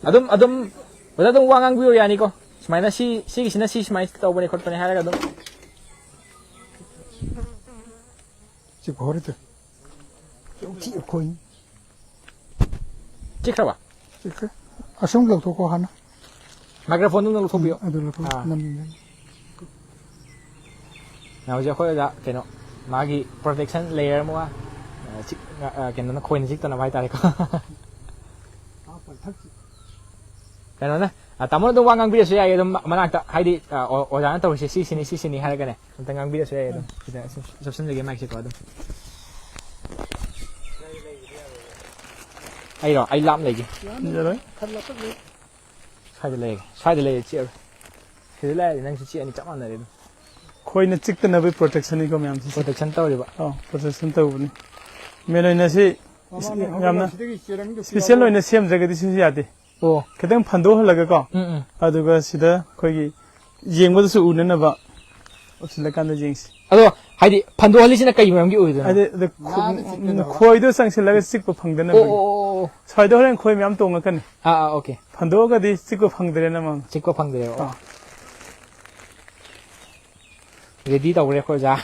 ꯑꯗꯨꯝ, ꯑꯗꯨꯝ, ꯕ꯭ꯔꯗꯔ, ꯑꯗꯨꯝ ꯋꯥ ꯉꯥꯡꯕꯤꯌꯨ ꯌꯥꯅꯤꯀꯣ꯫ ꯁꯨꯃꯥꯏꯅ ꯁꯤ, ꯁꯤꯒꯤꯁꯤꯅ ꯁꯤ ꯁꯨꯃꯥꯏꯅ ꯇꯧꯕꯅꯦ ꯈꯣꯠꯄꯅꯦ ꯍꯥꯏꯔꯒ ꯑꯗꯨꯝ꯫ ꯁꯤ ꯐꯣꯔꯦ ꯇꯨ꯫ ꯌꯥꯝ ꯊꯤ ꯑꯩꯈꯣꯏ꯫ ꯆꯤꯛꯈ꯭ꯔꯕ? ꯆꯤꯛꯈ꯭ꯔꯦ꯫ ꯑꯁꯨꯝ ꯂꯧꯊꯣꯛꯀꯣ ꯍꯥꯟꯅ꯫ Microphone ꯗꯨ ꯑꯗꯨꯝ ꯂꯧꯊꯣꯛꯄꯤꯌꯣ꯫ ꯎꯝ, ꯑꯗꯨ ꯂꯧꯊꯣꯛ-, ꯑꯥ꯫ ꯅꯝꯃꯤꯅꯦ꯫ ꯍꯧꯖꯤꯛ ꯑꯩꯈꯣꯏ ꯑꯣꯖꯥ ꯀꯩꯅꯣ, ꯃꯥꯒꯤ protection layer ꯑꯃꯒ, ꯑ, ꯆꯤꯛ-, ꯑ, ꯑ, ꯀꯩꯅꯣꯅ ꯈꯣꯏꯅ ꯆꯤꯛꯇꯅꯕ ꯍꯥꯏꯇꯥꯔꯦꯀꯣ꯫ ꯀꯩꯅꯣꯅ, ꯑ, ꯇꯥꯃꯣꯅ ꯑꯗꯨꯝ ꯋꯥ ꯉꯥꯡꯕꯤꯔꯁꯨ ꯌꯥꯏꯌꯦ, ꯑꯗꯨꯝ ꯃ-, ꯃꯅꯥꯛꯇ, ꯍꯥꯏꯗꯤ, ꯑ, ꯑꯣ-, ꯑꯣꯖꯥꯅ ꯇꯧꯔꯤꯁꯦ ꯁꯤꯁꯤꯅꯤ, ꯁꯤꯁꯤꯅꯤ ꯍꯥꯏꯔꯒꯅꯦ, ꯑꯝꯇ ꯉꯥꯡꯕꯤꯔꯁꯨ ꯌꯥꯏꯌꯦ ꯑꯗꯨꯝ꯫ ꯁꯤꯗ ꯁꯨꯝ ꯆꯞꯁꯤꯟꯖꯒꯦ ꯃꯥꯏꯛꯁꯦꯀꯣ ꯑꯗꯨꯝ꯫ ꯑꯩꯔꯣ? ꯑꯩ ꯂꯥꯞꯅ ꯂꯩꯒꯦ꯫ ꯌꯥꯔꯣꯏ꯫ ꯁ꯭ꯋꯥꯏꯗ ꯂꯩꯔꯒꯦ꯫ ꯁ꯭ꯋꯥꯏꯗ ꯂꯩꯔꯦ, ꯆꯤꯛꯑꯔꯣꯏ꯫ ꯁꯤꯗ ꯂꯩꯔꯗꯤ ꯅꯪꯁꯨ ꯆꯤꯛꯑꯅꯤ, ꯆꯞ ꯃꯥꯟꯅꯔꯦ ꯑꯗꯨꯝ꯫ ꯈꯣꯏꯅ ꯆꯤꯛꯇꯅꯕꯒꯤ protection ꯅꯤꯀꯣ ꯃꯌꯥꯝꯁꯤꯁꯦ꯫ Protection ꯇꯧꯔꯤꯕ꯫ ꯑꯧ, protection ꯇꯧꯕꯅꯤ꯫ ꯃꯦꯟ ꯑꯣꯏꯅ ꯁꯤ ꯃꯃꯥꯡ ꯌꯥꯝꯅ ꯁꯤꯗꯒꯤ ꯆꯦꯔꯪꯗꯣ special ꯄꯤꯔꯛꯑꯣ꯫ ꯑꯣꯏꯅ ꯁꯦꯝꯗ꯭ꯔꯒꯗꯤ ꯁꯤꯁꯨ ꯌꯥꯗꯦ꯫ ꯑꯣ꯫ ꯈꯤꯇꯪ ꯐꯟꯗꯣꯛꯍꯜꯂꯒꯀꯣ꯫ ꯎꯝ, ꯎꯝ꯫ ꯑꯗꯨꯒ ꯁꯤꯗ ꯑꯩꯈꯣꯏꯒꯤ ꯌꯦꯡꯕꯗꯁꯨ ꯎꯅꯅꯕ ꯎꯁꯤꯜꯂꯀꯥꯟꯗ ꯌꯦꯡꯁꯤ꯫ ꯑꯗꯣ ꯍꯥꯏꯗꯤ ꯐꯟꯗꯣꯛꯍꯜꯂꯤꯁꯤꯅ ꯀꯩ ꯃꯔꯝꯒꯤ ꯑꯣꯏꯗꯣꯏꯅꯣ? ꯍꯥꯏꯗꯤ ꯑꯗ ꯈꯨ-, ꯅꯥꯗ ꯆꯤꯛꯇꯅꯕ꯫ ꯈꯣꯏꯗꯣ ꯆꯪꯁꯤꯜꯂꯒ ꯆꯤꯛꯄ ꯐꯪꯗꯅꯕꯒꯤ꯫ ꯑꯣ, ꯑꯣ, ꯑꯣ, ꯑꯣ꯫ ꯁ꯭ꯋꯥꯏꯗ ꯍꯣꯔꯦꯟ ꯈꯣꯏ ꯃꯌꯥꯝ ꯇꯣꯡꯉꯛꯀꯅꯤ꯫ ꯑꯥ, ꯑꯥ, okay꯫ ꯐꯟꯗꯣꯛꯑꯒꯗꯤ ꯆꯤꯛꯄ ꯐꯪꯗ꯭ꯔꯦꯅ ꯃꯥꯡ꯫ ꯆꯤꯛꯄ ꯐꯪꯗ꯭ꯔꯦꯕ꯫ ꯑꯣ꯫ ꯑꯥ꯫ Ready ꯇꯧꯔꯦ ꯑꯩꯈꯣꯏ ꯑꯣꯖꯥ꯫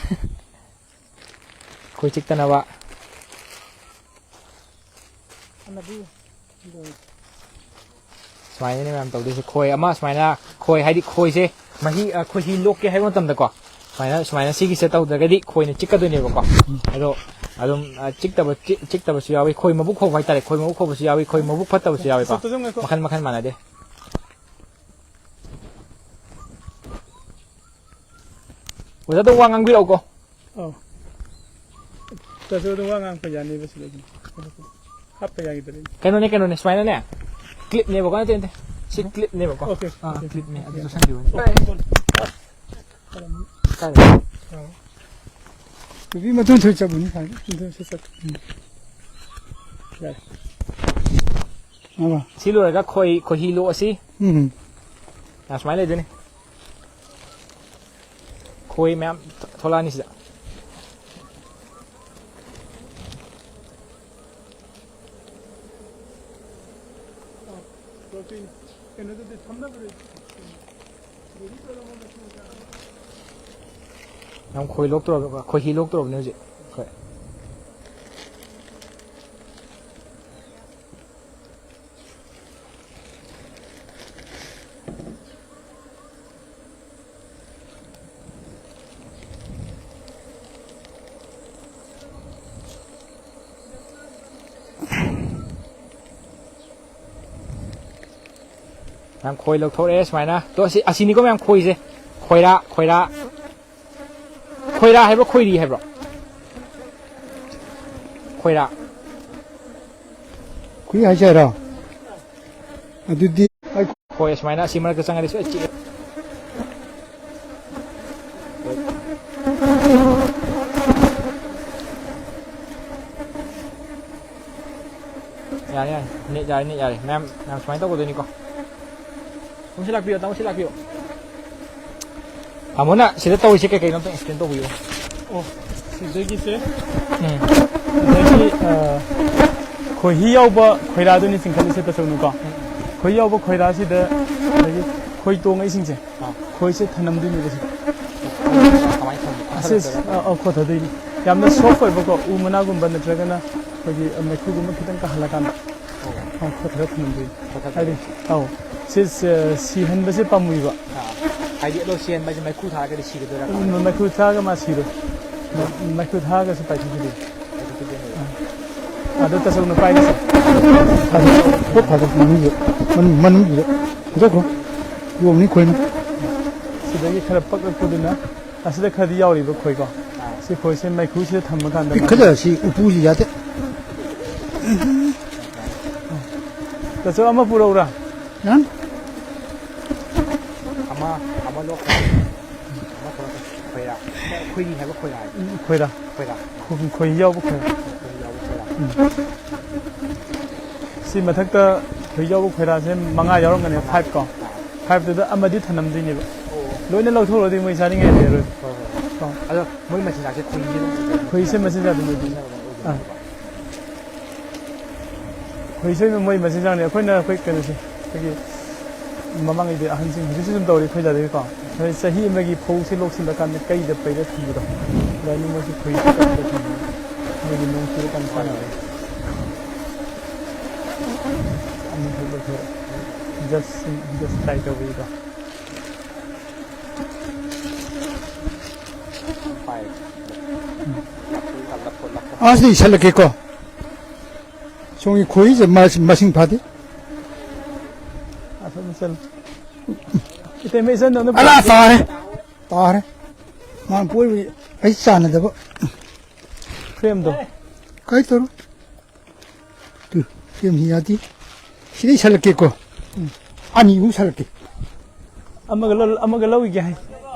ꯈꯣꯏ ꯆꯤꯛꯇꯅꯕ꯫ ꯑꯃꯗꯤ ꯁꯨꯃꯥꯏꯅꯅꯦ ꯃꯌꯥꯝ ꯇꯧꯗꯣꯏꯁꯦ꯫ ꯈꯣꯏ ꯑꯃ ꯁꯨꯃꯥꯏꯅ, ꯈꯣꯏ ꯍꯥꯏꯗꯤ ꯈꯣꯏꯁꯦ ꯃꯍꯤ, ꯑ, ꯈꯣꯏꯍꯤ ꯂꯣꯛꯀꯦ ꯍꯥꯏꯕ ꯃꯇꯝꯗꯀꯣ, ꯁꯨꯃꯥꯏꯅ, ꯁꯨꯃꯥꯏꯅ ꯁꯤꯒꯤꯁꯦ ꯇꯧꯗ꯭ꯔꯒꯗꯤ ꯈꯣꯏꯅ ꯆꯤꯛꯀꯗꯣꯏꯅꯦꯕꯀꯣ꯫ ꯑꯗꯣ ꯑꯗꯨꯝ, ꯑ, ꯆꯤꯛꯇꯕ, ꯆꯤ-, ꯆꯤꯛꯇꯕꯁꯨ ꯌꯥꯎꯏ, ꯈꯣꯏ ꯃꯕꯨꯛ ꯐꯧꯕ ꯍꯥꯏꯇꯥꯔꯦ, ꯈꯣꯏ ꯃꯕꯨꯛ ꯐꯧꯕꯁꯨ ꯌꯥꯎꯏ, ꯈꯣꯏ ꯃꯕꯨꯛ ꯐꯠꯇꯕꯁꯨ ꯌꯥꯎꯏꯀꯣ꯫ ꯁꯠꯇꯣ ꯑꯗꯨꯝ ꯉꯥꯏꯈꯣ꯫ ꯃꯈꯜ ꯃꯈꯜ ꯃꯥꯟꯅꯗꯦ꯫ ꯑꯣꯖꯥ ꯑꯗꯨꯝ ꯋꯥ ꯉꯥꯡꯕꯤꯔꯛꯎꯀꯣ꯫ ꯑꯧ꯫ ꯇꯁꯨ ꯑꯗꯨꯝ ꯋꯥ ꯉꯥꯡꯉꯛꯄ ꯌꯥꯅꯤꯕ ꯁꯤꯗ ꯑꯗꯨꯝ꯫ ꯍꯥꯞꯄ ꯌꯥꯈꯤꯗ꯭ꯔꯦ꯫ ꯀꯩꯅꯣꯅꯦ, ꯀꯩꯅꯣꯅꯦ, ꯁꯨꯃꯥꯏꯅꯅꯦ꯫ ꯀ꯭ꯂꯤꯞꯅꯦꯕꯀꯣ, ꯅꯠꯇꯦ, ꯅꯠꯇꯦ꯫ ꯁꯤ ꯀ꯭ꯂꯤꯞꯅꯦꯕꯀꯣ꯫ ꯑꯣꯀꯦ, ꯑꯥ, ꯑꯣꯀꯦ꯫ ꯀ꯭ꯂꯤꯞꯅꯦ꯫ ꯑꯗꯨ ꯆꯨꯞꯁꯟꯈꯤꯕꯅꯦ꯫ ꯀꯥꯏꯗ? ꯅꯨꯄꯤ ꯃꯇꯨꯡ ꯊꯣꯏ ꯆꯠꯄꯅꯤ ꯁꯥꯏ꯫ ꯃꯇꯨꯡ ꯊꯣꯏ ꯆꯠꯄ꯫ ꯎꯝ꯫ ꯌꯥꯔꯦ꯫ ꯑꯕ꯫ ꯁꯤ ꯂꯣꯏꯔꯒ ꯈꯣꯏ-, ꯈꯣꯏꯍꯤ ꯂꯣꯛꯑꯁꯤ꯫ ꯎꯝ꯫ ꯌꯥ, ꯁꯨꯃꯥꯏꯅ ꯂꯩꯗꯣꯏꯅꯤ꯫ ꯈꯣꯏ ꯃꯌꯥꯝ ꯊꯣꯛꯂꯛꯑꯅꯤ ꯁꯤꯗ꯫ ꯌꯥꯝ ꯈꯣꯏ ꯂꯣꯛꯇꯧꯔꯕ-, ꯈꯣꯏꯍꯤ ꯂꯣꯛꯇꯧꯔꯕꯅꯦ ꯍꯧꯖꯤꯛ꯫ ꯍꯣꯏ꯫ ꯃꯌꯥꯝ ꯈꯣꯏ ꯂꯧꯊꯣꯔꯛꯑꯦ ꯁꯨꯃꯥꯏꯅ꯫ ꯇꯣ, ꯑꯁꯤ, ꯑꯁꯤꯅꯤꯀꯣ ꯃꯌꯥꯝ ꯈꯣꯏꯁꯦ꯫ ꯈꯣꯏꯔꯥ, ꯈꯣꯏꯔꯥ꯫ ꯈꯣꯏꯔꯥ ꯍꯥꯏꯕ꯭ꯔꯣ, ꯈꯣꯏꯔꯤ ꯍꯥꯏꯕ꯭ꯔꯣ? ꯈꯣꯏꯔꯥ꯫ ꯈꯣꯏꯔꯤ ꯍꯥꯏꯁꯦ ꯍꯥꯏꯔꯣ? ꯑꯗꯨꯗꯤ ꯈꯣꯏ ꯑꯁꯨꯃꯥꯏꯅ ꯑꯁꯤ ꯃꯔꯛꯇ ꯆꯪꯉꯗꯤ ꯁꯣꯏ ꯆꯤꯛꯑꯦ꯫ ꯌꯥꯔꯦ, ꯌꯥꯔꯦ꯫ ꯅꯦꯠ ꯌꯥꯔꯦ, ꯅꯦꯠ ꯌꯥꯔꯦ꯫ ꯃꯌꯥꯝ, ꯃꯌꯥꯝ ꯁꯨꯃꯥꯏꯅ ꯇꯧꯒꯗꯣꯏꯅꯤꯀꯣ꯫ ꯇꯥꯃꯣꯁꯤ ꯂꯥꯛꯄꯤꯌꯣ, ꯇꯥꯃꯣꯁꯤ ꯂꯥꯛꯄꯤꯌꯣ꯫ ꯇꯥꯃꯣꯅ ꯁꯤꯗ ꯇꯧꯔꯤꯁꯦ ꯀꯩ ꯀꯩꯅꯣ ꯑꯝꯇ explain ꯇꯧꯕꯤꯌꯨ꯫ ꯑꯣ, ꯁꯤꯗꯒꯤꯁꯦ, ꯎꯝ꯫ ꯁꯤꯗꯒꯤ, ꯑ, ꯈꯣꯏꯍꯤ ꯌꯥꯎꯕ ꯈꯣꯏꯔꯥꯗꯨꯅꯤ ꯆꯤꯡꯈꯠꯂꯤꯁꯦ ꯇꯥꯆꯧꯅꯀꯣ꯫ ꯎꯝ꯫ ꯈꯣꯏꯍꯤ ꯌꯥꯎꯕ ꯈꯣꯏꯔꯥꯁꯤꯗ ꯉꯁꯥꯏꯒꯤ ꯈꯣꯏ ꯇꯣꯡꯉꯛꯏꯁꯤꯡꯁꯦ, ꯑꯥ꯫ ꯈꯣꯏꯁꯦ ꯊꯅꯝꯗꯣꯏꯅꯦꯕ ꯁꯤꯗ꯫ ꯀꯃꯥꯏꯅ ꯊꯝꯕ? ꯑꯁꯤ, ꯀꯣꯟꯊꯔꯛꯇꯣꯏꯔꯥ? ꯑ, ꯑ, ꯀꯣꯟꯊꯗꯣꯏꯅꯤ꯫ ꯌꯥꯝꯅ soft ꯑꯣꯏꯕꯀꯣ, ꯎ ꯃꯅꯥꯒꯨꯝꯕ ꯅꯠꯇ꯭ꯔꯒꯅ ꯑꯩꯈꯣꯏꯒꯤ ꯃꯩꯈꯨꯒꯨꯝꯕ ꯈꯤꯇꯪ ꯀꯥꯍꯜꯂꯀꯥꯟꯗ꯫ ꯑꯣ꯫ ꯑ, ꯀꯣꯟꯊꯔ ꯊꯝꯃꯝꯗꯣꯏꯅꯤ꯫ ꯀꯣꯟꯊꯔ ꯍꯥꯏꯗꯤ, ꯊꯝꯃꯝꯗꯣꯏꯅꯤ꯫ ꯑꯧ, ꯁꯤ, ꯁꯤ, ꯁꯤꯍꯟꯕꯁꯦ ꯄꯥꯝꯃꯨꯏꯕ꯫ ꯑꯥ, ꯍꯥꯏꯗꯤ ꯑꯗꯣ ꯁꯤꯍꯟꯕ ꯍꯥꯏꯁꯦ ꯃꯩꯈꯨ ꯊꯥꯔꯒꯗꯤ ꯁꯤꯒꯗꯣꯏꯔꯥ ꯀꯃꯥꯏꯅ ꯎꯝ, ꯇꯧꯗꯣꯏꯅꯣ? ꯃꯩꯈꯨ ꯊꯥꯔꯒ ꯃꯥ ꯁꯤꯔꯣꯏ꯫ ꯃ-, ꯃꯩꯈꯨ ꯊꯥꯔꯒꯁꯨ ꯄꯥꯏꯊꯣꯛꯈꯤꯗꯣꯏꯅꯤ꯫ ꯄꯥꯏꯊꯣꯛꯈꯤꯗꯣꯏꯅꯦꯕ꯫ ꯑꯥ꯫ ꯑꯗꯣ ꯇꯥꯆꯧꯅ ꯄꯥꯏꯔꯤꯁꯦ꯫ ꯐꯖ-, ꯄꯣꯠ ꯐꯖ ꯃꯅꯨꯡꯁꯤꯗ, ꯃꯅꯨꯡ, ꯃꯅꯨꯡꯁꯤꯗ ꯍꯨꯟꯗꯣꯛꯈ꯭ꯔꯣ꯫ ꯌꯣꯝꯅꯤ ꯈꯣꯏꯅ꯫ ꯁꯤꯗꯒꯤ ꯈꯔ ꯄꯛꯂꯛꯄꯗꯨꯅ ꯑꯁꯤꯗ ꯈꯔꯗꯤ ꯌꯥꯎꯔꯤꯕ ꯈꯣꯏꯀꯣ꯫ ꯑꯥ꯫ ꯁꯤ ꯈꯣꯏꯁꯦ ꯃꯩꯈꯨꯁꯤꯗ ꯊꯝꯃꯀꯥꯟꯗ ꯄꯤꯛꯈꯠꯂ ꯁꯤ ꯎꯄꯨꯁꯤ ꯌꯥꯗꯦ꯫ ꯇꯥꯆꯧ, ꯑꯃ ꯄꯨꯔꯛꯎꯔꯥ? ꯌꯥꯅꯤ꯫ ꯑꯃ, ꯑꯃ ꯂꯣꯛꯈ꯭ꯔꯦ꯫ ꯑꯃ ꯊꯣꯛꯂꯛꯈ꯭ꯔꯦ꯫ ꯈꯣꯏꯔꯥ꯫ ꯈꯣꯏꯔꯤ ꯍꯥꯏꯕ ꯈꯣꯏꯔꯥ ꯍꯥꯏꯕ꯫ ꯈꯣꯏꯔꯥ꯫ ꯈꯣꯏꯔꯥ꯫ ꯈꯣꯏ-, ꯈꯣꯏ ꯌꯥꯎꯕ ꯈꯣꯏꯔꯥ꯫ ꯈꯣꯏꯔꯤ ꯌꯥꯎꯕ ꯈꯣꯏꯔꯥ꯫ ꯎꯝ꯫ ꯁꯤ ꯃꯊꯛꯇ ꯈꯣꯏ ꯌꯥꯎꯕ ꯈꯣꯏꯔꯥꯁꯦ ꯃꯉꯥ ꯌꯥꯎꯔꯝꯒꯅꯦꯕ, five ꯀꯣ꯫ ꯑꯥ꯫ Fiveꯇꯨꯗ ꯑꯃꯗꯤ ꯊꯅꯝꯗꯣꯏꯅꯦꯕ꯫ ꯑꯣ꯫ ꯂꯣꯏꯅ ꯂꯧꯊꯣꯛꯎꯔꯗꯤ ꯃꯣꯏ ꯆꯥꯅꯤꯡꯉꯥꯏ ꯂꯩꯔꯣꯏ꯫ ꯍꯣꯏ, ꯍꯣꯏ꯫ ꯀꯣ꯫ ꯑꯗꯣ ꯃꯣꯏ ꯃꯆꯤꯟꯖꯥꯛꯁꯦ ꯈꯣꯏꯔꯤꯁꯦ ꯑꯗꯨꯝ ꯑꯣꯏꯗꯣꯏꯅꯦ? ꯈꯣꯏꯔꯤꯁꯦ ꯃꯆꯤꯟꯖꯥꯛ ꯑꯗꯨꯝ ꯑꯣꯏꯗꯣꯏꯅꯦ꯫ ꯑꯥ꯫ ꯈꯣꯏꯔꯤꯁꯦ ꯃꯣꯏ ꯃꯆꯤꯟꯖꯥꯛꯅꯦ꯫ ꯑꯩꯈꯣꯏꯅ ꯑꯩꯈꯣꯏ ꯀꯩꯅꯣꯁꯦ, ꯑꯩꯈꯣꯏꯒꯤ ꯃꯃꯥꯡꯉꯩꯗꯤ ꯑꯍꯟꯁꯤꯡ ꯍꯧꯖꯤꯛꯁꯨ ꯑꯗꯨꯝ ꯇꯧꯔꯤ ꯑꯩꯈꯣꯏ ꯗꯥꯗꯒꯤꯀꯣ꯫ ꯑꯩꯈꯣꯏ ꯆꯍꯤ ꯑꯃꯒꯤ ꯐꯧꯁꯦ ꯂꯣꯛꯁꯤꯜꯂꯀꯥꯟꯗ ꯀꯩꯗ ꯄꯩꯔ ꯊꯝꯕꯗꯣ꯫ ꯑꯗꯨꯃꯥꯏꯅ ꯃꯣꯏꯁꯨ ꯈꯣꯏꯔꯤ ꯀꯩꯗ ꯊꯝꯕ꯫ ꯃꯣꯏꯒꯤ ꯅꯣꯡ ꯆꯨꯔꯀꯥꯟꯗ ꯆꯥꯅꯕ꯫ ꯑꯅꯤꯈꯛ ꯂꯧꯊꯣꯛꯑꯦ꯫ Just, just try ꯇꯧꯕꯒꯤꯀꯣ꯫ ꯑꯁ, ꯏꯁꯜꯂꯛꯀꯦꯀꯣ꯫ ꯁꯣꯝꯒꯤ ꯈꯣꯏꯁꯦ ꯃꯁꯤꯡ, ꯃꯁꯤꯡ ꯐꯥꯗꯦ꯫ ꯑꯁꯣꯝꯗ ꯆꯠꯂꯨ꯫ ꯏꯇꯩꯃ, ꯏꯆꯟꯗꯣ ꯑꯝꯇ ꯑꯂꯥ, ꯄꯨꯔꯛꯑꯣ꯫ ꯇꯥꯔꯦ꯫ ꯇꯥꯔꯦ꯫ ꯃꯥ ꯄꯣꯏꯕꯗꯤ ꯑꯩ ꯆꯥꯟꯅꯗꯕ꯫ Frameꯗꯣ꯫ ꯀꯩ ꯇꯧꯔꯣ? ꯇꯨ, ꯁꯦꯝꯁꯤ ꯌꯥꯗꯦ꯫ ꯁꯤꯗꯩ ꯁꯜꯂꯛꯀꯦꯀꯣ꯫ ꯎꯝ꯫ ꯑꯅꯤꯃꯨꯛ ꯁꯜꯂꯛꯀꯦ꯫ ꯑꯃꯒ ꯂꯧ-, ꯑꯃꯒ ꯂꯧꯈꯤꯒꯦ ꯍꯥꯏ꯫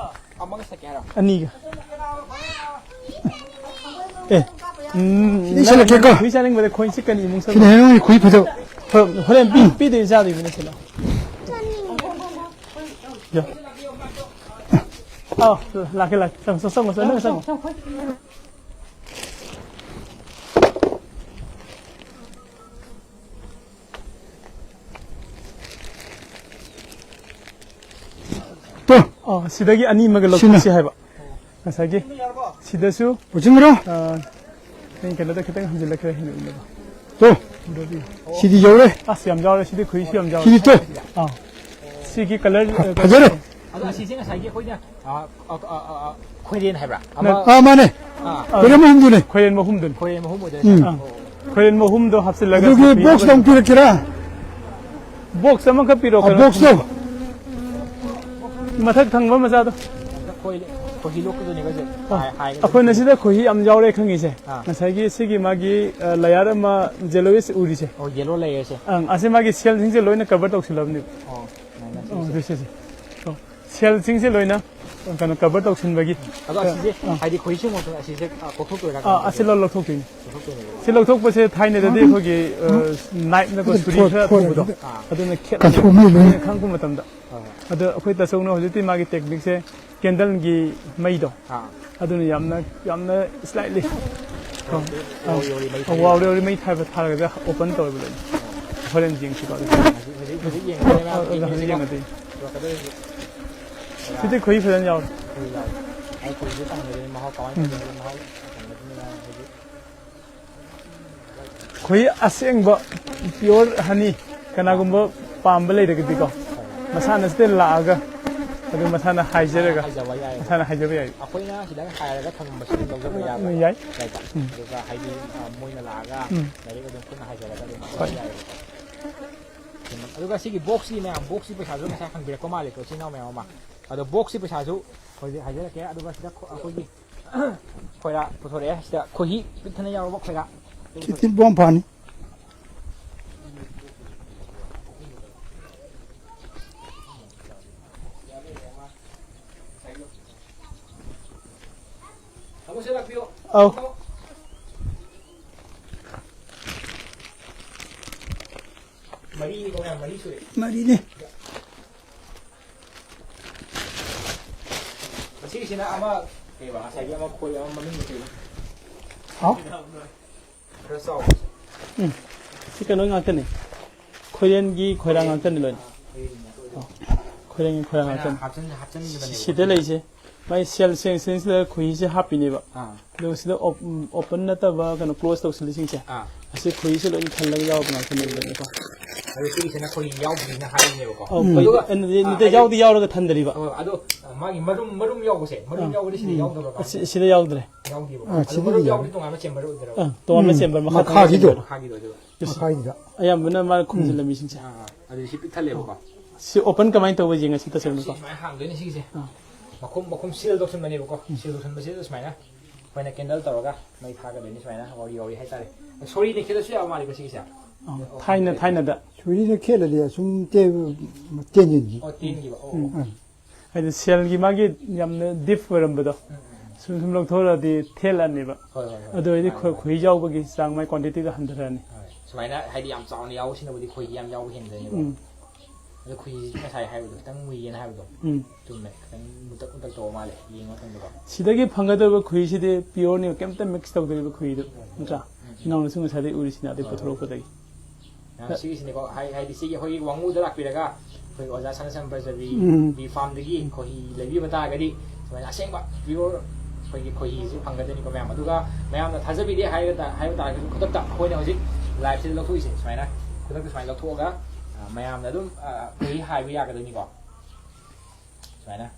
ꯑꯃꯒ ꯁꯠꯀꯦ ꯍꯥꯏꯔꯣ? ꯑꯅꯤꯒ꯫ ꯑꯦ, ꯎꯝ, ꯁꯤꯗꯩ ꯅꯪ, ꯁꯜꯂꯛꯀꯦꯀꯣ꯫ ꯅꯪ ꯈꯨꯏ ꯆꯥꯅꯤꯡꯕꯗ ꯈꯣꯏ ꯆꯤꯛꯀꯅꯤ ꯏꯃꯨꯡ ꯆꯠꯂꯣ꯫ ꯁꯤꯅ ꯍꯦꯟꯅ ꯈꯨꯏ ꯐꯖꯕ꯫ ꯍꯣꯏ, ꯍꯣꯔꯦꯟ ꯄꯤ-, ꯄꯤꯗꯣꯏꯅꯤ, ꯆꯥꯗꯣꯏꯅꯤ ꯁꯤꯗ꯫ ꯌꯥ꯫ ꯑꯥꯎ, ꯂꯥꯛꯀꯦ, ꯂꯥꯛꯀꯦ꯫ ꯆꯪꯉꯣ, ꯆꯪꯉꯣ, ꯆꯪꯉꯣ, ꯅꯪ ꯆꯪꯉꯣ꯫ ꯇꯣ꯫ ꯑꯣ, ꯁꯤꯗꯒꯤ ꯑꯅꯤ ꯑꯃꯒ ꯁꯤꯅ꯫ ꯂꯧꯊꯣꯛꯁꯤ ꯍꯥꯏꯕ꯫ ꯉꯁꯥꯏꯒꯤ ꯁꯤꯗꯁꯨ, ꯄꯨꯁꯤꯟꯈ꯭ꯔꯣ꯫ ꯑ, ꯅꯪ ꯀꯩꯅꯣꯗ ꯈꯤꯇꯪ ꯍꯟꯖꯤꯜꯂꯛꯈ꯭ꯔꯦ, ꯍꯦꯟꯅ ꯎꯅꯕ꯫ ꯇꯣ꯫ ꯑꯗꯨꯗꯤ꯫ ꯁꯤꯗꯤ ꯌꯧꯔꯦ꯫ ꯑꯁ, ꯌꯥꯝ ꯌꯥꯎꯔꯦ꯫ ꯁꯤꯗꯤ ꯈꯨꯏꯁꯨ ꯌꯥꯝ ꯌꯥꯎꯔꯦ꯫ ꯁꯤꯗꯤ ꯇꯣ꯫ ꯑꯥ꯫ ꯁꯤꯒꯤ colour, ꯐ-, ꯑ, ꯐꯖꯔꯦ꯫ ꯑꯗꯣ ꯑꯁꯤꯁꯦ ꯉꯁꯥꯏꯒꯤ ꯑꯩꯈꯣꯏꯅ, ꯑ, ꯑ, ꯑ, ꯑ, ꯈꯣꯏꯔꯦꯟ ꯍꯥꯏꯕ꯭ꯔꯥ? ꯅ-, ꯑꯃ ꯑꯥ, ꯃꯥꯅꯦ꯫ ꯑꯥ꯫ ꯈꯣꯏꯔꯦꯟ ꯃꯍꯨꯝꯗꯨꯅꯦ꯫ ꯈꯣꯏꯔꯦꯟ ꯃꯍꯨꯝꯗꯨꯅꯤ꯫ ꯈꯣꯏꯔꯦꯟ ꯃꯍꯨꯝ ꯑꯣꯏꯗꯣꯏꯅꯦ꯫ ꯎꯝ꯫ ꯑꯥ꯫ ꯈꯣꯏꯔꯦꯟ ꯃꯍꯨꯝꯗꯣ ꯍꯥꯞꯆꯤꯜꯂꯒ ꯑꯗꯨꯒꯤ ꯁꯥꯄꯤ box ꯑꯃ ꯇꯪ ꯄꯤꯔꯛꯀꯦꯔꯥ? Box ꯑꯃꯈꯛ ꯄꯤꯔꯛꯑꯣ, ꯑ, ꯀꯩꯅꯣ? Box ꯇꯣ꯫ ꯃꯊꯛ ꯊꯪꯕ ꯃꯆꯥꯗꯣ꯫ ꯈꯣꯏ-, ꯈꯣꯏꯍꯤ ꯂꯣꯛꯀꯗꯣꯏꯅꯦꯕ ꯁꯦ? ꯑꯥ, ꯍꯥꯏ-, ꯍꯥꯏꯒꯗꯣꯏꯅꯦ꯫ ꯑꯩꯈꯣꯏꯅ ꯁꯤꯗ ꯈꯣꯏꯍꯤ ꯌꯥꯝ ꯌꯥꯎꯔꯦ ꯈꯪꯉꯤꯁꯦ꯫ ꯑꯥ꯫ ꯉꯁꯥꯏꯒꯤ ꯁꯤꯒꯤ ꯃꯥꯒꯤ, ꯑ, layer ꯑꯃ yellowish ꯎꯔꯤꯁꯦ꯫ ꯑꯣ, yellow layerꯁꯦ꯫ ꯑꯪ, ꯑꯁꯤ ꯃꯥꯒꯤ cellꯁꯤꯡꯁꯦ ꯂꯣꯏꯅ cover ꯇꯧꯁꯤꯜꯂꯕꯅꯦꯕ꯫ ꯑꯣ, ꯁꯨꯃꯥꯏꯅ ꯑꯣ, ꯁꯤꯁꯦ꯫ ꯁꯤ, ꯁꯤ, ꯁꯤ꯫ ꯑꯣ, cellꯁꯤꯡꯁꯦ ꯂꯣꯏꯅ ꯀꯩꯅꯣ cover ꯇꯧꯁꯤꯟꯕꯒꯤ꯫ ꯑꯗꯣ ꯑꯁꯤꯁꯦ, ꯑꯥ꯫ ꯍꯥꯏꯗꯤ ꯈꯣꯏꯍꯤ ꯁꯨꯡꯉꯛꯇ ꯑꯁꯤꯁꯦ, ꯑ, ꯀꯣꯛꯊꯣꯛꯇꯣꯏꯔꯥ ꯑꯥ, ꯀꯃꯥꯏꯅ ꯑꯁꯤ ꯇꯧꯗꯣꯏꯅꯣ? ꯂꯧ-, ꯂꯧꯊꯣꯛꯇꯣꯏꯅꯤ꯫ ꯂꯧꯊꯣꯛꯇꯣꯏꯅꯦꯕ꯫ ꯁꯤ ꯂꯧꯊꯣꯛꯄꯁꯦ ꯊꯥꯏꯅꯗꯗꯤ ꯑꯩꯈꯣꯏꯒꯤ, ꯑ, knifeꯅ ꯁꯨꯔꯤ ꯈꯔ ꯊꯣꯛꯄꯗꯣ, ꯑꯥ꯫ ꯑꯗꯨꯅ ꯈꯦꯠꯂꯒ ꯀꯟꯊꯣꯛꯑꯝꯃꯦ ꯂꯣꯏꯅ꯫ ꯑꯩꯈꯣꯏꯅ ꯈꯪꯉꯛꯄ ꯃꯇꯝꯗ꯫ ꯍꯣꯏ, ꯍꯣꯏ꯫ ꯑꯗꯣ ꯑꯩꯈꯣꯏ ꯇꯥꯆꯧꯅ ꯍꯧꯖꯤꯛꯇꯤ ꯃꯥꯒꯤ techniqueꯁꯦ candleꯒꯤ ꯃꯩꯗꯣ꯫ ꯑꯥ꯫ ꯑꯗꯨꯅ ꯌꯥꯝꯅ, ꯌꯥꯝꯅ slightly꯫ ꯋꯥꯎꯔꯤ, ꯋꯥꯎꯔꯤ ꯃꯩ ꯊꯥꯔꯒ꯫ ꯋꯥꯎꯔꯤ, ꯋꯥꯎꯔꯤ ꯃꯩ ꯊꯥꯕ ꯊꯥꯔꯒꯗ open ꯇꯧꯔꯤꯕ ꯂꯩꯅꯤ꯫ ꯍꯣꯔꯦꯟ ꯌꯦꯡꯁꯤꯀꯣ ꯑꯗꯨꯗꯤ꯫ ꯍꯧꯖꯤꯛ, ꯍꯧꯖꯤꯛ, ꯍꯧꯖꯤꯛ ꯌꯦꯡꯉꯒꯦ ꯑꯥ, ꯃꯌꯥꯝ ꯑꯥ, ꯍꯧꯖꯤꯛ ꯌꯦꯡꯉꯁꯤꯀꯣ꯫ ꯌꯦꯡꯉꯗꯤ꯫ ꯄꯨꯔꯛꯀꯗꯣꯏꯁꯦ꯫ ꯁꯤꯗꯤ ꯈꯣꯏꯍꯤ ꯐꯖꯅ ꯌꯥꯎꯔꯦ꯫ ꯈꯣꯏꯍꯤ ꯌꯥꯎꯔꯦ꯫ ꯑꯩ ꯈꯣꯏꯍꯤꯁꯦ ꯇꯪꯕꯗꯗꯤ ꯃꯍꯥꯎ ꯀꯃꯥꯏꯅ ꯎꯝ꯫ ꯇꯧꯒꯦ ꯍꯥꯏꯕꯗꯤ ꯃꯍꯥꯎ ꯇꯪꯕꯗꯨꯅ ꯍꯧꯖꯤꯛ ꯈꯣꯏꯍꯤ ꯑꯁꯦꯡꯕ pure honey ꯀꯅꯥꯒꯨꯝꯕ ꯄꯥꯝꯕ ꯂꯩꯔꯒꯗꯤꯀꯣ, ꯃꯁꯥꯅ ꯁꯤꯗ ꯂꯥꯛꯑꯒ ꯑꯗꯨ ꯃꯁꯥꯅ ꯍꯥꯏꯖꯔꯒ ꯍꯥꯏꯖꯕ ꯌꯥꯏ꯫ ꯃꯁꯥꯅ ꯍꯥꯏꯖꯕ ꯌꯥꯏ꯫ ꯑꯩꯈꯣꯏꯅ ꯁꯤꯗ ꯍꯥꯏꯔꯒ ꯊꯝꯃꯝꯕꯁꯨ ꯑꯗꯨꯝ ꯂꯧꯖꯕ ꯌꯥꯕ ꯌꯥꯏ꯫ ꯂꯩꯕ꯫ ꯎꯝ꯫ ꯑꯗꯨꯒ ꯍꯥꯏꯗꯤ, ꯑ, ꯃꯣꯏꯅ ꯂꯥꯛꯑꯒ ꯎꯝ꯫ ꯗꯥꯏꯔꯦꯛ ꯑꯗꯨꯝ ꯈꯨꯠꯅ ꯍꯥꯏꯖꯔꯒ ꯑꯗꯨꯝ ꯍꯣꯏ꯫ ꯂꯧꯖꯕ ꯌꯥꯏꯌꯦꯕꯀꯣ꯫ ꯑꯗꯨꯒ ꯁꯤꯒꯤ boxꯁꯤ ꯃꯌꯥꯝ, boxꯀꯤ ꯄꯩꯁꯥꯁꯨ ꯉꯁꯥꯏ ꯍꯪꯕꯤꯔꯛꯄ ꯃꯥꯜꯂꯦꯀꯣ, ꯏꯆꯤꯟ ꯏꯅꯥꯎ ꯃꯌꯥꯝ ꯑꯃ꯫ ꯑꯗꯣ boxꯀꯤ ꯄꯩꯁꯥꯁꯨ ꯍꯧꯖꯤꯛ ꯍꯥꯏꯖꯔꯛꯀꯦ꯫ ꯑꯗꯨꯒ ꯁꯤꯗ ꯈꯣ-, ꯑꯩꯈꯣꯏꯒꯤ ꯈꯣꯏꯔꯥ ꯄꯨꯊꯣꯔꯛꯑꯦ꯫ ꯁꯤꯗ ꯈꯣꯏꯍꯤ ꯄꯤꯛ ꯊꯟꯅ ꯌꯥꯎꯔꯕ ꯈꯣꯏꯔꯥ꯫ ꯁꯤ ꯇꯤꯟ ꯄꯣꯝ ꯐꯥꯅꯤ꯫ ꯑꯃꯨꯛꯁꯦ ꯂꯥꯛꯄꯤꯌꯣ꯫ ꯑꯧ꯫ ꯃꯔꯤꯅꯤꯀꯣ ꯃꯌꯥꯝ, ꯃꯔꯤ ꯁꯨꯔꯦ꯫ ꯃꯔꯤꯅꯦ꯫ ꯑꯁꯤꯒꯤꯁꯤꯅ ꯑꯃ, ꯀꯩꯕ, ꯉꯁꯥꯏꯒꯤ ꯑꯃ ꯈꯣꯏ ꯑꯃ ꯃꯃꯤꯡ ꯀꯩꯕ? ꯍꯥꯎ? ꯈꯔ ꯆꯥꯎꯕ꯫ ꯎꯝ꯫ ꯁꯤ ꯀꯩꯅꯣ ꯉꯥꯛꯇꯅꯤ꯫ ꯈꯣꯏꯔꯦꯟꯒꯤ ꯈꯣꯏꯔꯥ ꯉꯥꯛꯇꯅꯤ ꯂꯣꯏꯅ꯫ ꯑꯥ, ꯈꯣꯏꯔꯦꯟꯒꯤ ꯈꯣꯏꯔꯥ ꯁꯨꯃꯥꯏꯅ ꯉꯥꯛꯇꯅꯤ꯫ ꯍꯥꯞꯆꯤꯟ-, ꯍꯥꯞꯆꯤꯟꯈꯤꯕꯅꯦꯕ꯫ ꯁꯤꯗ ꯂꯩꯁꯦ꯫ ꯃꯥꯏ cell ꯁꯦꯡꯁꯤꯡꯁꯤꯗ ꯈꯣꯏꯍꯤꯁꯦ ꯍꯥꯞꯄꯤꯅꯦꯕ꯫ ꯑꯥ꯫ ꯑꯗꯨꯒ ꯁꯤꯗ op-, ꯎꯝ, open ꯅꯠꯇꯕ ꯀꯩꯅꯣ close ꯇꯧꯁꯤꯜꯂꯤꯁꯤꯡꯁꯦ꯫ ꯑꯥ꯫ ꯑꯁꯤ ꯈꯣꯏꯍꯤꯁꯦ ꯂꯣꯏꯅ ꯊꯜꯂꯒ ꯌꯥꯎꯕ ꯉꯥꯛꯇꯅꯦꯕ ꯂꯣꯏꯅꯀꯣ꯫ ꯑꯗꯨ ꯁꯤꯒꯤꯁꯤꯅ ꯈꯣꯏꯍꯤ ꯌꯥꯎꯗ꯭ꯔꯤꯅ ꯍꯥꯏꯔꯤꯅꯦꯕꯀꯣ꯫ ꯑꯧ, ꯎꯝ꯫ ꯈꯣꯏꯍꯤ, ꯑꯗꯨꯒ, ꯑ, ꯅꯠꯇꯦ, ꯑ, ꯅꯠꯇꯦ, ꯍꯥꯏꯗꯤ, ꯌꯥꯎꯗꯤ ꯌꯥꯎꯔꯒ ꯊꯟꯗꯔꯤꯕ꯫ ꯑ, ꯑꯗꯣ, ꯑ, ꯃꯥꯒꯤ ꯃꯔꯨꯝ, ꯃꯔꯨꯝ ꯌꯥꯎꯕꯁꯦ, ꯃꯔꯨꯝ ꯑꯥ꯫ ꯌꯥꯎꯕꯗꯤ ꯁꯤꯗ ꯎꯝ꯫ ꯌꯥꯎꯗꯕ꯭ꯔꯥ ꯀꯃꯥꯏꯅ ꯑꯁꯤ-, ꯇꯧꯕ? ꯁꯤꯗ ꯌꯥꯎꯗ꯭ꯔꯦ꯫ ꯌꯥꯎꯗꯦꯕꯀꯣ꯫ ꯑꯥ, ꯑꯗꯣ ꯁꯤꯗꯤ ꯃꯔꯨꯝ ꯌꯥꯎꯗ꯭ꯔꯦ꯫ ꯌꯥꯎꯕꯗꯤ ꯇꯣꯉꯥꯟꯕ chamber ꯑꯣꯏꯗꯣꯏꯔꯕ? ꯑꯥ, ꯇꯣꯉꯥꯟꯕ ꯎꯝ꯫ Chamber, ꯃꯈꯥ ꯃꯈꯥꯒꯤꯗꯣ꯫ Chamber꯫ ꯃꯈꯥꯒꯤꯗꯣ ꯑꯗꯨꯒ꯫ ꯃꯈꯥꯒꯤꯗ꯫ ꯑꯌꯥꯝꯕꯅ ꯃꯥꯅ ꯎꯝ꯫ ꯈꯨꯝꯖꯤꯜꯂꯝꯃꯤꯁꯤꯡꯁꯦ꯫ ꯑꯥ, ꯑꯥ꯫ ꯑꯗꯨꯗꯤ ꯁꯤ ꯄꯤꯛ ꯊꯜꯂꯦꯕꯀꯣ꯫ ꯁꯤ open ꯀꯃꯥꯏꯅ ꯇꯧꯕ ꯌꯦꯡꯉꯁꯤ ꯇꯁꯦꯡꯅꯀꯣ꯫ ꯁꯤ ꯁꯨꯃꯥꯏꯅ ꯍꯥꯡꯗꯣꯏꯅꯦ ꯁꯤꯒꯤꯁꯦ꯫ ꯑꯥ꯫ ꯃꯈꯨꯝ ꯃꯈꯨꯝ ꯁꯤꯜ ꯇꯧꯁꯟꯕꯅꯦꯕꯀꯣ꯫ ꯁꯤꯜ ꯇꯧꯁꯟꯕꯁꯤꯗ ꯁꯨꯃꯥꯏꯅ ꯑꯩꯈꯣꯏꯅ ꯀꯦꯟꯗꯜ ꯇꯧꯔꯒ ꯃꯩ ꯊꯥꯒꯗꯣꯏꯅꯤ꯫ ꯁꯨꯃꯥꯏꯅ ꯋꯥꯔꯤ ꯋꯥꯔꯤ ꯍꯥꯏꯇꯥꯔꯦ꯫ ꯁꯣꯔꯤꯅ ꯈꯦꯠꯂꯁꯨ ꯌꯥꯕ ꯃꯥꯜꯂꯦꯀꯣ ꯁꯤꯒꯤꯁꯦ꯫ ꯑ, ꯊꯥꯏꯅ ꯊꯥꯏꯅꯗ꯫ ꯁꯣꯔꯤꯅ ꯈꯦꯠꯂꯗꯤ ꯑꯁꯨꯝ ꯇꯦꯟ-, ꯇꯦꯟꯖꯤꯟꯈꯤ꯫ ꯑꯣ, ꯇꯦꯟꯈꯤꯕ꯫ ꯑꯣ꯫ ꯎꯝ꯫ ꯎꯝ꯫ ꯍꯥꯏꯗꯤ ꯁꯦꯜꯒꯤ ꯃꯥꯒꯤ ꯌꯥꯝꯅ ꯗꯤꯞ ꯑꯣꯏꯔꯝꯕꯗꯣ ꯎꯝ, ꯎꯝ, ꯎꯝ꯫ ꯁꯨꯝ ꯁꯨꯝ ꯂꯧꯊꯣꯛꯑꯗꯤ ꯊꯦꯜꯂꯛꯑꯅꯦꯕ꯫ ꯍꯣꯏ, ꯍꯣꯏ, ꯍꯣꯏ꯫ ꯑꯗꯨ ꯑꯣꯏꯔꯗꯤ ꯈꯣꯏ-, ꯈꯣꯏꯍꯤ ꯌꯥꯎꯕꯒꯤ ꯆꯥꯡ ꯃꯥꯏ ꯀ꯭ꯋꯥꯟꯇꯤꯇꯤꯗꯣ ꯍꯟꯊꯔꯛꯑꯅꯤ꯫ ꯍꯣꯏ꯫ ꯁꯨꯃꯥꯏꯅ ꯍꯥꯏꯗꯤ ꯌꯥꯝ ꯆꯥꯎꯅ ꯌꯥꯎꯕꯁꯤꯅꯕꯨꯗꯤ ꯈꯣꯏꯍꯤ ꯌꯥꯝ ꯌꯥꯎꯕ ꯍꯦꯟꯗꯣꯏꯅꯦꯕ꯫ ꯎꯝ꯫ ꯑꯗꯣ ꯈꯣꯏꯍꯤꯁꯤ ꯉꯁꯥꯏ ꯍꯥꯏꯕꯗꯣ ꯈꯤꯇꯪ ꯃꯨꯏꯌꯦꯅ ꯍꯥꯏꯕꯗꯣ꯫ ꯎꯝ꯫ ꯆꯨꯝꯃꯦ, ꯈꯤꯇꯪ ꯃꯨꯇꯛ ꯃꯨꯇꯛ ꯇꯧꯕ ꯃꯥꯜꯂꯦ ꯌꯦꯡꯕ ꯃꯇꯝꯗꯀꯣ꯫ ꯁꯤꯗꯒꯤ ꯐꯪꯒꯗꯧꯔꯤꯕ ꯈꯣꯏꯍꯤꯁꯤꯗꯤ ꯄꯤꯌꯣꯔꯅꯤ, ꯀꯩꯝꯇ ꯃꯤꯛꯁ ꯇꯧꯗꯔꯤꯕ ꯈꯣꯏꯍꯤꯗꯣ, ꯎꯝ, ꯎꯝ, ꯅꯠꯇ꯭ꯔꯥ? ꯎꯝ, ꯎꯝ꯫ ꯏꯅꯥꯎꯅꯁꯨ ꯉꯁꯥꯏꯗꯩ ꯎꯔꯤꯁꯤꯅ ꯑꯗꯩ ꯍꯣꯏ, ꯍꯣꯏ꯫ ꯄꯨꯊꯣꯔꯛꯄꯗꯒꯤ꯫ ꯌꯥꯝ ꯁꯤꯒꯤꯁꯤꯅꯤꯀꯣ, ꯍꯥꯏ-, ꯍꯥꯏꯗꯤ ꯁꯤꯒꯤ ꯑꯩꯈꯣꯏꯒꯤ ꯋꯥꯡꯉꯨꯗ ꯂꯥꯛꯄꯤꯔꯒ ꯑꯩꯈꯣꯏ ꯑꯣꯖꯥ ꯁꯅꯥꯁꯝ ꯄ꯭ꯔꯖꯕꯤꯒꯤ ꯎꯝ꯫ ꯐꯥꯝꯗꯒꯤ ꯈꯣꯏꯍꯤ ꯂꯩꯕꯤꯕ ꯇꯥꯔꯒꯗꯤ ꯁꯨꯃꯥꯏꯅ ꯑꯁꯦꯡꯕ ꯄꯤꯌꯣꯔ ꯑꯩꯈꯣꯏꯒꯤ ꯈꯣꯏꯍꯤꯁꯤ ꯐꯪꯒꯗꯣꯏꯅꯤꯀꯣ ꯃꯌꯥꯝ꯫ ꯑꯗꯨꯒ ꯃꯌꯥꯝꯅ ꯊꯥꯖꯕꯤꯗꯦ ꯍꯥꯏꯔꯒ ꯇꯥ-, ꯍꯥꯏꯕ ꯇꯥꯔꯒꯁꯨ ꯈꯨꯗꯛꯇ ꯑꯩꯈꯣꯏꯅ ꯍꯧꯖꯤꯛ ꯂꯥꯏꯐꯁꯤꯗ ꯂꯧꯊꯣꯛꯏꯁꯦ ꯁꯨꯃꯥꯏꯅ, ꯈꯨꯗꯛꯇ ꯁꯨꯃꯥꯏꯅ ꯂꯧꯊꯣꯛꯑꯒ, ꯑ, ꯃꯌꯥꯝꯅ ꯑꯗꯨꯝ, ꯑ, ꯈꯣꯏꯍꯤ ꯍꯥꯏꯕ ꯌꯥꯒꯗꯣꯏꯅꯤꯀꯣ꯫ ꯁꯨꯃꯥꯏꯅ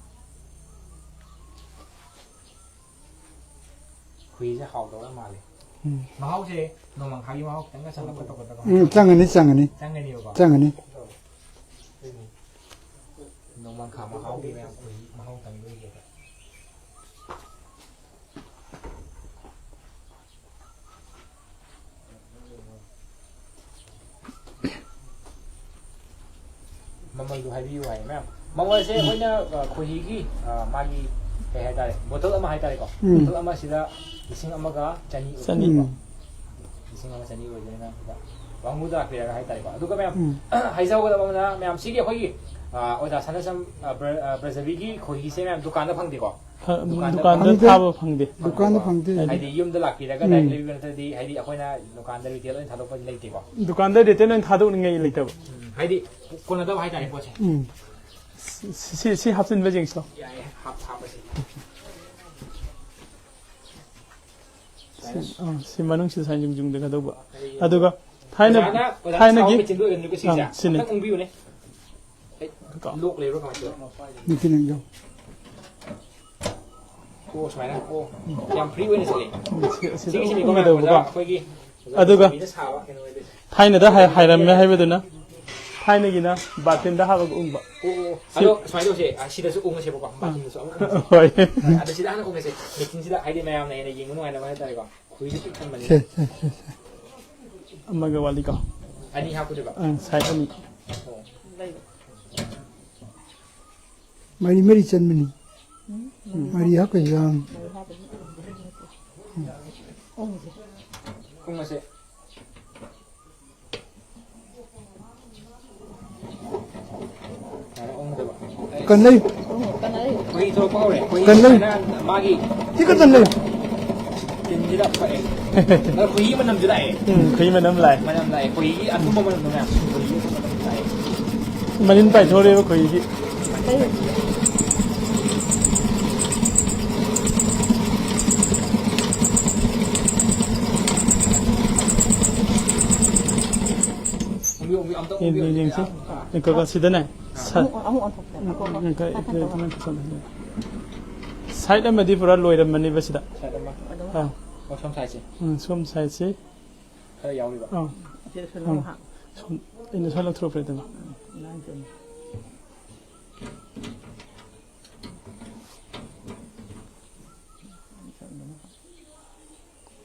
ꯈꯣꯏꯍꯤꯁꯦ ꯍꯥꯎꯗꯧ ꯌꯥꯝ ꯃꯥꯜꯂꯦ꯫ ꯎꯝ꯫ ꯃꯍꯥꯎꯁꯦ ꯅꯣꯡꯃꯪꯈꯥꯒꯤ ꯃꯍꯥꯎ ꯈꯤꯇꯪꯒ ꯆꯪꯉꯛꯄ ꯇꯧꯒꯗ꯭ꯔꯥ ꯀꯃꯥꯏꯅ ꯎꯝ, ꯇꯧꯒꯅꯤ? ꯆꯪꯒꯅꯤ, ꯆꯪꯒꯅꯤ꯫ ꯆꯪꯒꯅꯤꯕꯀꯣ? ꯆꯪꯒꯅꯤ꯫ ꯅꯣꯡꯃꯪꯈꯥ ꯃꯍꯥꯎꯒꯤ ꯃꯌꯥꯝ ꯈꯣꯏꯍꯤ ꯃꯍꯥꯎ ꯇꯪꯗꯣꯏꯒꯦꯕ꯫ ꯃꯃꯜꯗꯨ ꯍꯥꯏꯕꯤꯌꯨ ꯍꯥꯏꯌꯦ ꯃꯌꯥꯝ꯫ ꯃꯃꯜꯁꯦ ꯑꯩꯈꯣꯏꯅ, ꯑ, ꯈꯣꯏꯍꯤꯒꯤ, ꯑ, ꯃꯥꯒꯤ ꯀꯩ ꯍꯥꯏꯇꯥꯔꯦ, ꯕꯣꯇꯜ ꯑꯃ ꯍꯥꯏꯇꯥꯔꯦꯀꯣ꯫ ꯎꯝ꯫ ꯕꯣꯇꯜ ꯑꯃꯁꯤꯗ ꯂꯤꯁꯤꯡ ꯑꯃꯒ ꯆꯅꯤ ꯎꯝ꯫ ꯑꯣꯏꯗꯣꯏꯅꯦꯀꯣ꯫ ꯂꯤꯁꯤꯡ ꯑꯃ ꯆꯅꯤ ꯑꯣꯏꯗꯣꯏꯅꯦ ꯃꯌꯥꯝꯁꯤꯗ꯫ ꯋꯥꯡꯉꯨꯗ ꯂꯥꯛꯄꯤꯔꯒ ꯍꯥꯏꯇꯥꯔꯦꯀꯣ꯫ ꯑꯗꯨꯒ ꯃꯌꯥꯝ, ꯎꯝ꯫ ꯍꯥꯏꯖꯍꯧꯒꯗꯕ ꯑꯃꯅ, ꯃꯌꯥꯝ ꯁꯤꯒꯤ ꯑꯩꯈꯣꯏꯒꯤ, ꯑ, ꯑꯣꯖꯥ ꯁꯅꯥꯁꯝ, ꯑ, ꯕ꯭ꯔ-, ꯑ, ꯕ꯭ꯔꯖꯕꯤꯒꯤ ꯈꯣꯏꯍꯤꯁꯦ ꯃꯌꯥꯝ ꯗꯨꯀꯥꯟꯗ ꯐꯪꯗꯦꯀꯣ? ꯐ-, ꯗꯨꯀꯥꯟꯗ ꯗꯨꯀꯥꯟꯗ ꯐꯪꯗꯦ꯫ ꯊꯥꯕ ꯐꯪꯗꯦ꯫ ꯗꯨꯀꯥꯟꯗ ꯐꯪꯗꯦ꯫ ꯍꯥꯏꯗꯤ ꯌꯨꯝꯗ ꯂꯥꯛꯄꯤꯔꯒ ꯎꯝ꯫ ꯗꯥꯏꯔꯦꯛ ꯂꯩꯕꯤꯕ ꯅꯠꯇ꯭ꯔꯗꯤ, ꯍꯥꯏꯗꯤ ꯑꯩꯈꯣꯏꯅ ꯗꯨꯀꯥꯟꯗ ꯔꯤꯇꯦꯜ ꯑꯣꯏꯅ ꯊꯥꯗꯣꯛꯄꯗꯤ ꯂꯩꯇꯦꯀꯣ꯫ ꯗꯨꯀꯥꯟꯗ ꯔꯤꯇꯦꯜ ꯑꯣꯏꯅ ꯊꯥꯗꯣꯛꯅꯤꯡꯉꯥꯏ ꯂꯩꯇꯕ꯫ ꯎꯝ, ꯍꯥꯏꯗꯤ ꯀꯣꯟꯅꯗꯕ ꯍꯥꯏꯇꯥꯔꯦ ꯄꯣꯠꯁꯦ꯫ ꯎꯝ꯫ ꯁꯤ, ꯁꯤ, ꯁꯤ ꯍꯥꯞꯆꯤꯟꯕ ꯌꯦꯡꯁꯤꯂꯣ꯫ ꯌꯥꯏꯌꯦ, ꯍꯥꯞ-, ꯍꯥꯞꯄꯁꯦ꯫ ꯁꯤ, ꯑꯥ, ꯁꯤ ꯃꯅꯨꯡꯁꯤꯗ ꯁꯨꯃꯥꯏꯅ ꯌꯨꯡ ꯌꯨꯡꯗꯒꯗꯧꯕ꯫ ꯑꯗꯨꯒ ꯊꯥꯏꯅ, ꯑꯣꯖꯥꯅ, ꯑꯣꯖꯥꯅ ꯊꯥꯏꯅꯒꯤ ꯁꯥꯕ ꯃꯦꯆꯤꯟꯗꯣ ꯑꯣꯏꯔꯝꯅꯤꯀꯣ ꯁꯤꯒꯤꯁꯦ? ꯑꯥ, ꯁꯤꯅꯤ꯫ ꯑꯝꯇꯪ ꯎꯪꯕꯤꯌꯨꯅꯦ꯫ ꯑꯩ ꯀꯣ꯫ ꯂꯣꯛ ꯂꯩꯕ꯭ꯔꯥ ꯀꯃꯥꯏꯅ ꯇꯧꯋꯤ? ꯅꯨꯄꯤ ꯅꯪ ꯌꯥꯎ꯫ ꯑꯣ, ꯁꯨꯃꯥꯏꯅ꯫ ꯑꯣ, ꯌꯥꯝ ꯐ꯭ꯔꯤ ꯑꯣꯏꯅ ꯆꯠꯂꯦ꯫ ꯎꯝ, ꯁꯤ, ꯑꯁꯤꯗ ꯁꯤꯒꯤꯁꯤꯅꯤꯀꯣ ꯎꯪꯒꯗꯧꯕꯀꯣ꯫ ꯑꯣꯖꯥ ꯑꯩꯈꯣꯏꯒꯤ ꯑꯣꯖꯥ ꯑꯗꯨꯒ ꯅꯨꯄꯤꯅ ꯁꯥꯕ ꯀꯩꯅꯣ ꯑꯣꯏꯗꯣꯏꯁꯦ꯫ ꯊꯥꯏꯅꯗ ꯍꯥꯏ-, ꯍꯥꯏꯔꯝꯃꯦ ꯍꯥꯏꯕꯗꯨꯅ ꯊꯥꯏꯅꯒꯤꯅ ꯕꯥꯇꯤꯟꯗ ꯍꯥꯞꯄꯒ ꯎꯪꯕ꯫ ꯑꯣ, ꯑꯣ, ꯑꯣ꯫ ꯁꯤ ꯑꯗꯣ ꯁꯨꯃꯥꯏꯅ ꯇꯧꯁꯦ, ꯑ, ꯁꯤꯗꯁꯨ ꯎꯪꯉꯁꯦꯕꯀꯣ, ꯕꯥꯇꯤꯟꯗꯁꯨ ꯑꯃꯨꯛ ꯎꯪꯉꯁꯦ꯫ ꯍꯣꯏ꯫ ꯑꯗ ꯁꯤꯗ ꯍꯥꯟꯅ ꯎꯪꯉꯁꯦ, ꯃꯦꯆꯤꯟꯁꯤꯗ, ꯍꯥꯏꯗꯤ ꯃꯌꯥꯝꯅ ꯍꯦꯟꯅ ꯌꯦꯡꯕ ꯅꯨꯡꯉꯥꯏꯅꯕ ꯍꯥꯏꯇꯥꯔꯦꯀꯣ꯫ ꯈꯣꯏꯁꯨ ꯄꯤꯛ ꯊꯟꯕꯅꯤꯅ꯫ ꯁꯦ, ꯁꯦ, ꯁꯦ, ꯁꯦ꯫ ꯑꯃꯒ ꯋꯥꯠꯂꯤꯀꯣ? ꯑꯅꯤ ꯍꯥꯞꯀꯗꯣꯏꯕ? ꯑꯪ, side ꯑꯅꯤ꯫ ꯑꯣ꯫ ꯃꯔꯤ ꯃꯔꯤ ꯆꯟꯕꯅꯤ꯫ ꯎꯝ꯫ ꯃꯔꯤ ꯍꯥꯞꯄ ꯌꯥꯝ꯫ ꯎꯝ꯫ ꯎꯪꯉꯁꯦ꯫ ꯀꯟꯅꯩ꯫ ꯈꯣꯏꯍꯤ ꯊꯣꯛꯂꯛꯄ ꯍꯧꯔꯦ꯫ ꯈꯣꯏꯍꯤ ꯀꯟꯅꯩ꯫ ꯁꯨꯃꯥꯏꯅ ꯃꯥꯒꯤ ꯊꯤ ꯀꯟꯅꯩ꯫ ꯇꯤꯟꯁꯤꯗ ꯄꯛꯑꯦ꯫ ꯑꯗ ꯈꯣꯏꯍꯤ ꯃꯅꯝꯁꯨ ꯂꯥꯛꯑꯦ꯫ ꯎꯝ, ꯈꯣꯏꯍꯤ ꯃꯅꯝ ꯂꯥꯛꯑꯦ꯫ ꯃꯅꯝ ꯂꯥꯛꯑꯦ꯫ ꯈꯣꯏꯍꯤꯒꯤ ꯑꯊꯨꯝꯕ ꯃꯅꯝꯗꯣ ꯃꯌꯥꯝ꯫ ꯈꯣꯏꯍꯤ ꯑꯊꯨꯝꯕ ꯃꯅꯝ ꯂꯥꯛꯑꯦ꯫ ꯃꯅꯤꯟ ꯄꯥꯏꯊꯣꯔꯛꯑꯦꯕ ꯈꯣꯏꯍꯤꯒꯤ꯫ ꯑꯣꯡꯕꯤꯌꯨ, ꯑꯣꯡꯕꯤꯌꯨ, ꯑꯝꯇ ꯌꯦꯡ-, ꯑꯣꯡꯕꯤꯌꯨ꯫ ꯌꯦꯡꯁꯤ꯫ ꯑꯥ꯫ ꯉꯥꯏꯈꯣꯀꯣ, ꯁꯤꯗꯅꯦ꯫ ꯑꯥ꯫ ꯁ-, ꯑꯃꯨꯛ, ꯑꯃꯨꯛ ꯑꯣꯟꯊꯣꯛꯁꯦ꯫ ꯎꯝ, ꯑꯣꯟꯊꯣꯛ-, ꯎꯝ, ꯉꯥꯏꯈꯣ, ꯁꯥꯏꯠ ꯑꯃꯗꯤ ꯄꯨꯔꯥ ꯂꯣꯏꯔꯝꯃꯅꯤꯕ ꯁꯤꯗ꯫ ꯁꯥꯏꯠ ꯑꯃ꯫ ꯑꯥ꯫ ꯑꯣ, ꯁꯣꯝ ꯁꯥꯏꯠꯁꯦ꯫ ꯎꯝ, ꯁꯣꯝ ꯁꯥꯏꯠꯁꯦ꯫ ꯈꯔ ꯌꯥꯎꯔꯤꯕ꯫ ꯑꯥ꯫ ꯁꯤꯗ ꯁꯨ ꯑꯥ꯫ ꯂꯧ ꯍꯥ-, ꯁꯣꯝ, ꯑꯩꯅ ꯁ꯭ꯋꯥꯏ ꯂꯧꯊꯣꯔꯛꯄ꯭ꯔꯥ ꯇꯥꯃꯣ? ꯎꯝ, ꯂꯥꯡ ꯆꯨꯝꯃꯤ꯫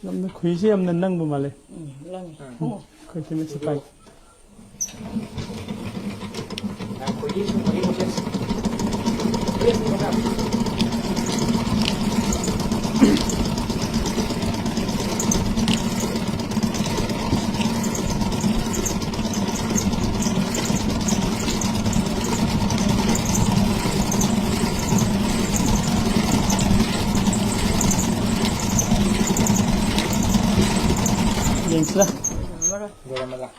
ꯌꯥꯝꯅ ꯈꯨꯍꯤꯁꯦ ꯌꯥꯝꯅ ꯅꯪꯕ ꯃꯥꯜꯂꯦ꯫ ꯎꯝ, ꯂꯪꯉꯤ꯫ ꯎꯝ꯫ ꯑꯣ꯫ ꯑꯩꯈꯣꯏ ꯐꯦꯃꯤꯂꯤꯁꯦ ꯄꯥꯏ꯫ ꯈꯨꯍꯤ ꯁꯨꯝꯕꯒꯤ process꯫ ꯌꯦꯡꯁꯤꯔꯥ? ꯂꯣꯏꯔꯝꯃꯗ꯭ꯔꯥ?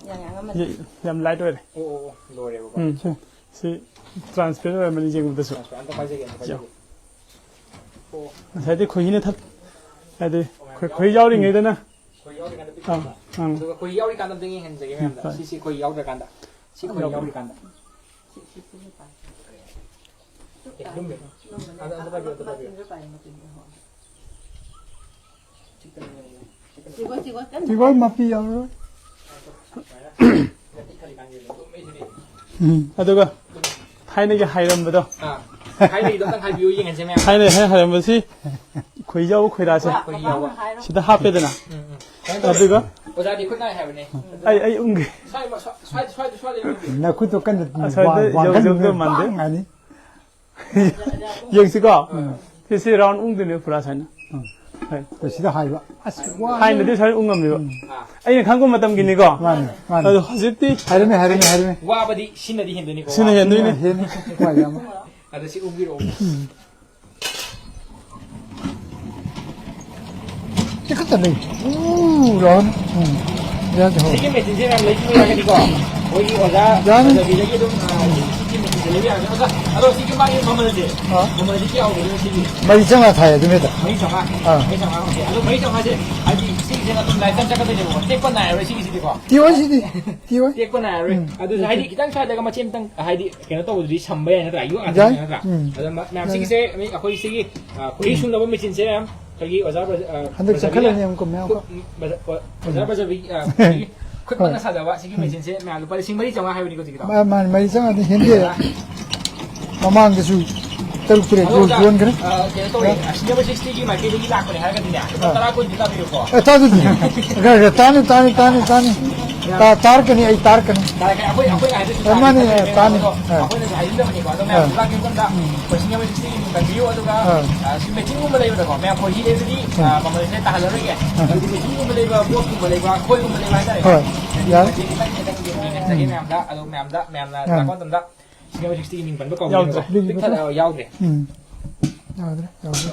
ꯌꯥꯝ ꯌꯥꯝ ꯉꯝꯃꯅꯤ꯫ ꯁꯤ ꯌꯥꯝ light ꯑꯣꯏꯔꯦ꯫ ꯑꯣ, ꯑꯣ, ꯑꯣ, ꯂꯣꯏꯔꯦꯕꯀꯣ꯫ ꯎꯝ, ꯁꯤ, ꯁꯤ transparent ꯑꯣꯏꯔꯝꯃꯅꯤ ꯌꯦꯡꯕꯗꯁꯨ꯫ Transparent ꯑꯝꯇ ꯄꯥꯏꯖꯒꯦ, ꯑꯝꯇ ꯌꯥꯎ꯫ ꯄꯥꯏꯖꯒꯦ꯫ ꯑꯣ꯫ ꯉꯁꯥꯏꯗꯤ ꯈꯣꯏꯍꯤꯅ ꯊꯜ-, ꯍꯥꯏꯗꯤ ꯈꯣꯏ-, ꯈꯣꯏꯍꯤ ꯌꯥꯎꯔꯤꯉꯩꯗꯅ꯫ ꯈꯣꯏꯍꯤ ꯌꯥꯎꯔꯤꯀꯥꯟꯗ ꯑꯥ, ꯄꯤꯛꯊꯟꯕ꯫ ꯑꯥ꯫ ꯑꯗꯨꯒ ꯈꯣꯏꯍꯤ ꯌꯥꯎꯔꯤꯀꯥꯟꯗ ꯑꯝꯇ ꯌꯦꯡꯍꯟꯖꯒꯦ ꯎꯝ, ꯃꯌꯥꯝꯗ꯫ ꯍꯣꯏ꯫ ꯁꯤꯁꯤ ꯈꯣꯏꯍꯤ ꯌꯥꯎꯗ꯭ꯔꯀꯥꯟꯗ꯫ ꯁꯤ ꯈꯣꯏꯍꯤ ꯌꯥꯎꯗ꯭ꯔꯀꯥꯟꯗ꯫ ꯌꯥꯎꯔꯤꯀꯥꯟꯗ꯫ ꯁꯤ, ꯁꯤ, ꯁꯤ, ꯁꯤ ꯄꯥꯏ꯫ ꯑꯦ, ꯂꯨꯝꯃꯦ꯫ ꯑꯗ ꯑꯝꯇ ꯄꯥꯏꯕꯤꯌꯨ, ꯑꯝꯇ ꯄꯥꯏꯕꯤꯌꯨ꯫ ꯃꯆꯤꯟꯁꯨ ꯄꯥꯏ, ꯃꯆꯤꯟꯁꯨ, ꯍꯣꯏ꯫ ꯆꯤꯛꯄꯅꯦ꯫ ꯆꯤꯛꯄꯅꯦ꯫ ꯆꯤꯛꯑꯣ, ꯆꯤꯛꯑꯣ, ꯀꯟꯅ ꯆꯤꯛꯑꯣ, ꯆꯤꯛꯑꯣ꯫ ꯃꯄꯤ ꯌꯥꯎꯔꯣꯏ꯫ ꯁꯨꯃꯥꯏꯅ꯫ ꯎꯝ, ꯑꯗꯨꯒ ꯊꯥꯏꯅꯒꯤ ꯍꯥꯏꯔꯝꯕꯗꯣ꯫ ꯑꯥ, ꯊꯥꯏꯅꯒꯤꯗꯣ ꯑꯝꯇꯪ ꯍꯥꯏꯕꯤꯌꯨ ꯌꯦꯡꯍꯟꯁꯦ ꯃꯌꯥꯝ꯫ ꯊꯥꯏꯅ ꯍꯦꯛ ꯍꯥꯏꯔꯝꯕꯁꯤ ꯈꯣꯏꯖꯥꯎ ꯈꯣꯏꯔꯥꯁꯦ꯫ ꯑꯩꯈꯣꯏꯒꯤ ꯌꯥꯎꯕ꯫ ꯁꯤꯗ ꯍꯥꯞꯄꯦꯗꯅ꯫ ꯎꯝ, ꯎꯝ꯫ ꯀꯩꯅꯣ ꯇꯧꯔꯦ꯫ ꯑꯗꯨꯒ ꯑꯣꯖꯥꯗꯤ ꯈꯨꯠ ꯅꯥꯏ ꯍꯥꯏꯕꯅꯦ꯫ ꯑꯩ, ꯑꯩ ꯎꯪꯒꯦ꯫ ꯁ꯭ꯋꯥꯏ, ꯁ꯭ꯋꯥꯏ, ꯁ꯭ꯋꯥꯏ, ꯁ꯭ꯋꯥꯏꯗ ꯎꯪꯒꯦ꯫ ꯅꯈꯨꯠꯇꯣ ꯀꯟꯅ ꯑꯁ꯭ꯋꯥꯏꯗ ꯋꯥꯡ-, ꯌꯧ-, ꯋꯥꯡꯈꯠꯂꯨꯅꯨ, ꯌꯧꯗꯧ ꯃꯥꯟꯗꯦ꯫ ꯄꯥꯡꯉꯅꯤ꯫ ꯌꯦꯡꯁꯤꯀꯣ꯫ ꯎꯝ꯫ ꯁꯤꯁꯤ round ꯎꯪꯗꯣꯏꯅꯦ ꯄꯨꯔꯥ ꯁꯨꯃꯥꯏꯅ꯫ ꯎꯝ꯫ ꯍꯣꯏ꯫ ꯑꯗꯣ ꯁꯤꯗ ꯍꯥꯏꯕ꯫ ꯑꯁ, ꯋꯥ-, ꯊꯥꯏꯅꯗꯤ ꯁꯨꯃꯥꯏꯅ ꯎꯪꯉꯝꯃꯦꯕ꯫ ꯎꯝ꯫ ꯑꯩꯅ ꯈꯪꯕ ꯃꯇꯝꯒꯤꯅꯤꯀꯣ꯫ ꯃꯥꯅꯦ, ꯃꯥꯅꯦ꯫ ꯑꯗꯣ ꯍꯧꯖꯤꯛꯇꯤ ꯍꯥꯏꯔꯝꯃꯦ, ꯍꯥꯏꯔꯝꯃꯦ, ꯍꯥꯏꯔꯝꯃꯦ꯫ ꯋꯥꯕꯗꯤ ꯁꯤꯅꯗꯤ ꯍꯦꯟꯗꯣꯏꯅꯤꯀꯣ꯫ ꯁꯤꯅ ꯍꯦꯟꯗꯣꯏꯅꯤ꯫ ꯁꯤꯅ ꯍꯦꯟꯅꯤ꯫ ꯎꯄꯥꯏ ꯌꯥꯝ꯫ ꯑꯗꯣ ꯁꯤ ꯎꯪꯕꯤꯔꯛꯑꯣ꯫ ꯎꯝ꯫ ꯇꯤꯈꯠꯇꯅ ꯂꯩ꯫ ꯎ, ꯂꯥꯎꯅ꯫ ꯎꯝ꯫ ꯌꯥꯗꯦ, ꯍꯣꯏ꯫ ꯁꯤꯒꯤ ꯃꯦꯆꯤꯟꯁꯦ ꯃꯌꯥꯝ ꯂꯩꯕꯤꯕ ꯌꯥꯒꯅꯤꯀꯣ? ꯑꯩꯈꯣꯏꯒꯤ ꯑꯣꯖꯥ ꯌꯥꯅꯤ꯫ ꯐꯖꯕꯤꯗꯒꯤ ꯑꯗꯨꯝ, ꯑ, ꯁꯤꯒꯤ ꯃꯦꯆꯤꯟꯁꯦ ꯂꯩꯕ ꯌꯥꯒꯅꯤ꯫ ꯑꯣꯖꯥ, ꯑꯗꯣ ꯁꯤꯒꯤ ꯃꯥꯒꯤ ꯃꯃꯜꯁꯦ, ꯑ? ꯃꯃꯜꯁꯦ ꯀꯌꯥ ꯑꯣꯏꯒꯗꯣꯏꯅꯣ ꯁꯤꯒꯤ? ꯃꯔꯤ ꯆꯥꯝꯃꯉꯥ ꯊꯥꯏ ꯑꯗꯨ ꯃꯦꯗꯥꯝ꯫ ꯃꯔꯤ ꯆꯥꯝꯃꯉꯥ? ꯑꯥ꯫ ꯃꯔꯤ ꯆꯥꯝꯃꯉꯥ, ꯑꯣꯀꯦ꯫ ꯑꯗꯣ ꯃꯔꯤ ꯆꯥꯝꯃꯉꯥꯁꯦ, ꯍꯥꯏꯗꯤ, ꯁꯤꯒꯤꯁꯦ ꯑꯗꯨꯝ lifetime ꯆꯠꯀꯗꯣꯏꯅꯦꯕꯀꯣ? ꯇꯦꯛꯄ ꯅꯥꯏꯔꯔꯣꯏ ꯁꯤꯒꯤꯁꯤꯗꯤꯀꯣ? ꯇꯦꯛꯑꯣꯏ ꯁꯤꯗꯤ꯫ ꯇꯦꯛꯑꯣꯏ꯫ ꯇꯦꯛꯄ ꯅꯥꯏꯔꯔꯣꯏ꯫ ꯎꯝ꯫ ꯑꯗꯨꯁꯨ ꯍꯥꯏꯗꯤ ꯈꯤꯇꯪ ꯁ꯭ꯋꯥꯏꯗꯒ ꯃꯆꯦ ꯑꯃꯇꯪ, ꯍꯥꯏꯗꯤ ꯀꯩꯅꯣ ꯇꯧꯕꯗꯨꯗꯤ ꯁꯝꯕ ꯌꯥꯏ ꯅꯠꯇ꯭ꯔꯥ? ꯌꯣꯠ ꯉꯥꯛꯇꯅꯤ ꯌꯥꯏ꯫ ꯅꯠꯇ꯭ꯔꯥ? ꯎꯝ꯫ ꯑꯗ ꯃ-, ꯃꯌꯥꯝ ꯌꯥꯏ꯫ ꯁꯤꯒꯤꯁꯦ ꯃꯤ ꯑꯩꯈꯣꯏ ꯁꯤꯒꯤ, ꯑ, ꯈꯨꯍꯤ ꯎꯝ꯫ ꯁꯨꯡꯅꯕ ꯃꯦꯆꯤꯟꯁꯦ ꯃꯌꯥꯝ ꯑꯩꯈꯣꯏꯒꯤ ꯑꯣꯖꯥ ꯕ꯭ꯔꯖ-, ꯑ, ꯍꯟꯗꯛ ꯕ꯭ꯔꯖꯕꯤꯅ ꯆꯪꯈꯠꯂꯅꯤ ꯑꯃꯨꯛꯀ ꯃꯌꯥꯝ ꯈꯨꯠ, ꯑꯃꯨꯛꯀ꯫ ꯕ꯭ꯔꯖ-, ꯑꯣ, ꯑꯣꯖꯥ ꯎꯝ꯫ ꯕ꯭ꯔꯖꯕꯤ, ꯑ, ꯍꯣꯏ꯫ ꯁꯤꯒꯤ ꯈꯨꯠ ꯍꯣꯏ꯫ ꯃꯛꯅ ꯁꯥꯖꯕ ꯁꯤꯒꯤ ꯎꯝ꯫ ꯃꯦꯆꯤꯟꯁꯦ ꯃꯌꯥꯝ ꯂꯨꯄꯥ ꯂꯤꯁꯤꯡ ꯃꯔꯤ ꯆꯥꯝꯃꯉꯥ ꯍꯥꯏꯕꯅꯤꯀꯣ ꯍꯧꯖꯤꯛꯀꯤꯗꯣ꯫ ꯃꯥ-, ꯃꯥꯅꯤ, ꯃꯔꯤ ꯆꯥꯝꯃꯉꯥꯗꯤ ꯍꯦꯟꯗꯦ꯫ ꯑ꯫ ꯃꯃꯥꯡꯗꯁꯨ ꯇꯔꯨꯛ ꯇꯔꯦꯠ ꯑꯗꯣ ꯌꯣꯟ-, ꯑꯣꯖꯥ, ꯌꯣꯟꯈ꯭ꯔꯦ꯫ ꯑ, ꯀꯩꯅꯣ ꯇꯧꯋꯦ, ꯑ? ꯑ, ꯁꯤꯡꯖꯃꯩ ꯁꯤꯛꯁꯇꯤꯒꯤ ꯃꯥꯏꯀꯩꯗꯒꯤ ꯂꯥꯛꯄꯅꯦ ꯍꯥꯏꯔꯒꯗꯤꯅꯦ, ꯂꯨꯄꯥ ꯑ꯫ ꯇꯔꯥ ꯀꯨꯟꯗꯤ ꯇꯥꯕꯤꯔꯣꯀꯣ꯫ ꯑꯦ, ꯇꯥꯗꯣꯏꯅꯤ꯫ ꯈꯔ, ꯈꯔ ꯇꯥꯅꯤ, ꯇꯥꯅꯤ, ꯇꯥꯅꯤ, ꯇꯥꯅꯤ꯫ ꯌꯥꯝ ꯇꯥ-, ꯇꯥꯔꯛꯀꯅꯤ, ꯑꯩ ꯇꯥꯔꯛꯀꯅꯤ꯫ ꯇꯥꯔꯛꯀꯅꯤ꯫ ꯑꯩꯈꯣꯏ, ꯑꯩꯈꯣꯏꯅ ꯍꯥꯏꯗꯣꯏꯁꯦ ꯑꯦ, ꯃꯥꯅꯤ, ꯇꯥꯔꯛꯀꯅꯤ ꯑꯦ, ꯍꯥꯏꯕꯅꯦ, ꯇꯥꯅꯤ꯫ ꯑꯗꯣ ꯑꯦ꯫ ꯑꯩꯈꯣꯏꯅꯁꯨ ꯍꯥꯏꯖꯤꯟꯗꯕꯅꯤꯀꯣ꯫ ꯑꯗꯣ ꯃꯌꯥꯝ ꯑꯦ꯫ ꯂꯥꯛꯄ ꯃꯇꯝꯗ ꯎꯝ꯫ ꯑꯩꯈꯣꯏ ꯁꯤꯡꯖꯃꯩ ꯁꯤꯛꯁꯇꯤꯒꯤ ꯃꯤꯡ ꯄꯟꯕꯤꯌꯨ, ꯑꯗꯨꯒ, ꯑꯦ꯫ ꯑ, ꯁꯤ ꯃꯦꯆꯤꯟꯒꯨꯝꯕ ꯂꯩꯕꯗꯀꯣ, ꯃꯌꯥꯝ ꯈꯣꯏꯍꯤ ꯂꯩꯕꯗꯤ, ꯎꯝ꯫ ꯑ, ꯃꯃꯜꯁꯦ ꯇꯥꯍꯜꯂꯔꯣꯏꯒꯦ꯫ ꯑ꯫ ꯑꯗꯨꯗꯤ ꯃꯦꯆꯤꯟꯒꯨꯝꯕ ꯂꯩꯕ, ꯄꯣꯠꯀꯨꯝꯕ ꯂꯩꯕ, ꯈꯣꯏꯒꯨꯝꯕ ꯂꯩꯕ ꯍꯥꯏꯇꯥꯔꯦꯀꯣ꯫ ꯍꯣꯏ, ꯑꯗꯨꯗꯤ ꯌꯥꯏ꯫ ꯃꯦꯆꯤꯟ ꯈꯤꯇꯪ, ꯈꯤꯇꯪ ꯌꯦꯡꯍꯟꯖꯒꯦ ꯎꯝ꯫ ꯃꯌꯥꯝꯗ, ꯑꯗꯣ ꯃꯌꯥꯝꯗ, ꯃꯌꯥꯝꯅ ꯑ꯫ ꯂꯥꯛꯄ ꯃꯇꯝꯗ ꯁꯤꯡꯖꯃꯩ ꯁꯤꯛꯁꯇꯤꯒꯤ ꯃꯤꯡ ꯄꯟꯕ ꯀꯥꯎꯕꯤꯒꯅꯨꯀꯣ꯫ ꯌꯥꯎꯗ꯭ꯔꯦ꯫ ꯄꯤꯛ ꯊꯠ-, ꯑ, ꯌꯥꯎꯗ꯭ꯔꯦ꯫ ꯎꯝ꯫ ꯌꯥꯎꯗ꯭ꯔꯦ, ꯌꯥꯎꯗ꯭ꯔꯦ꯫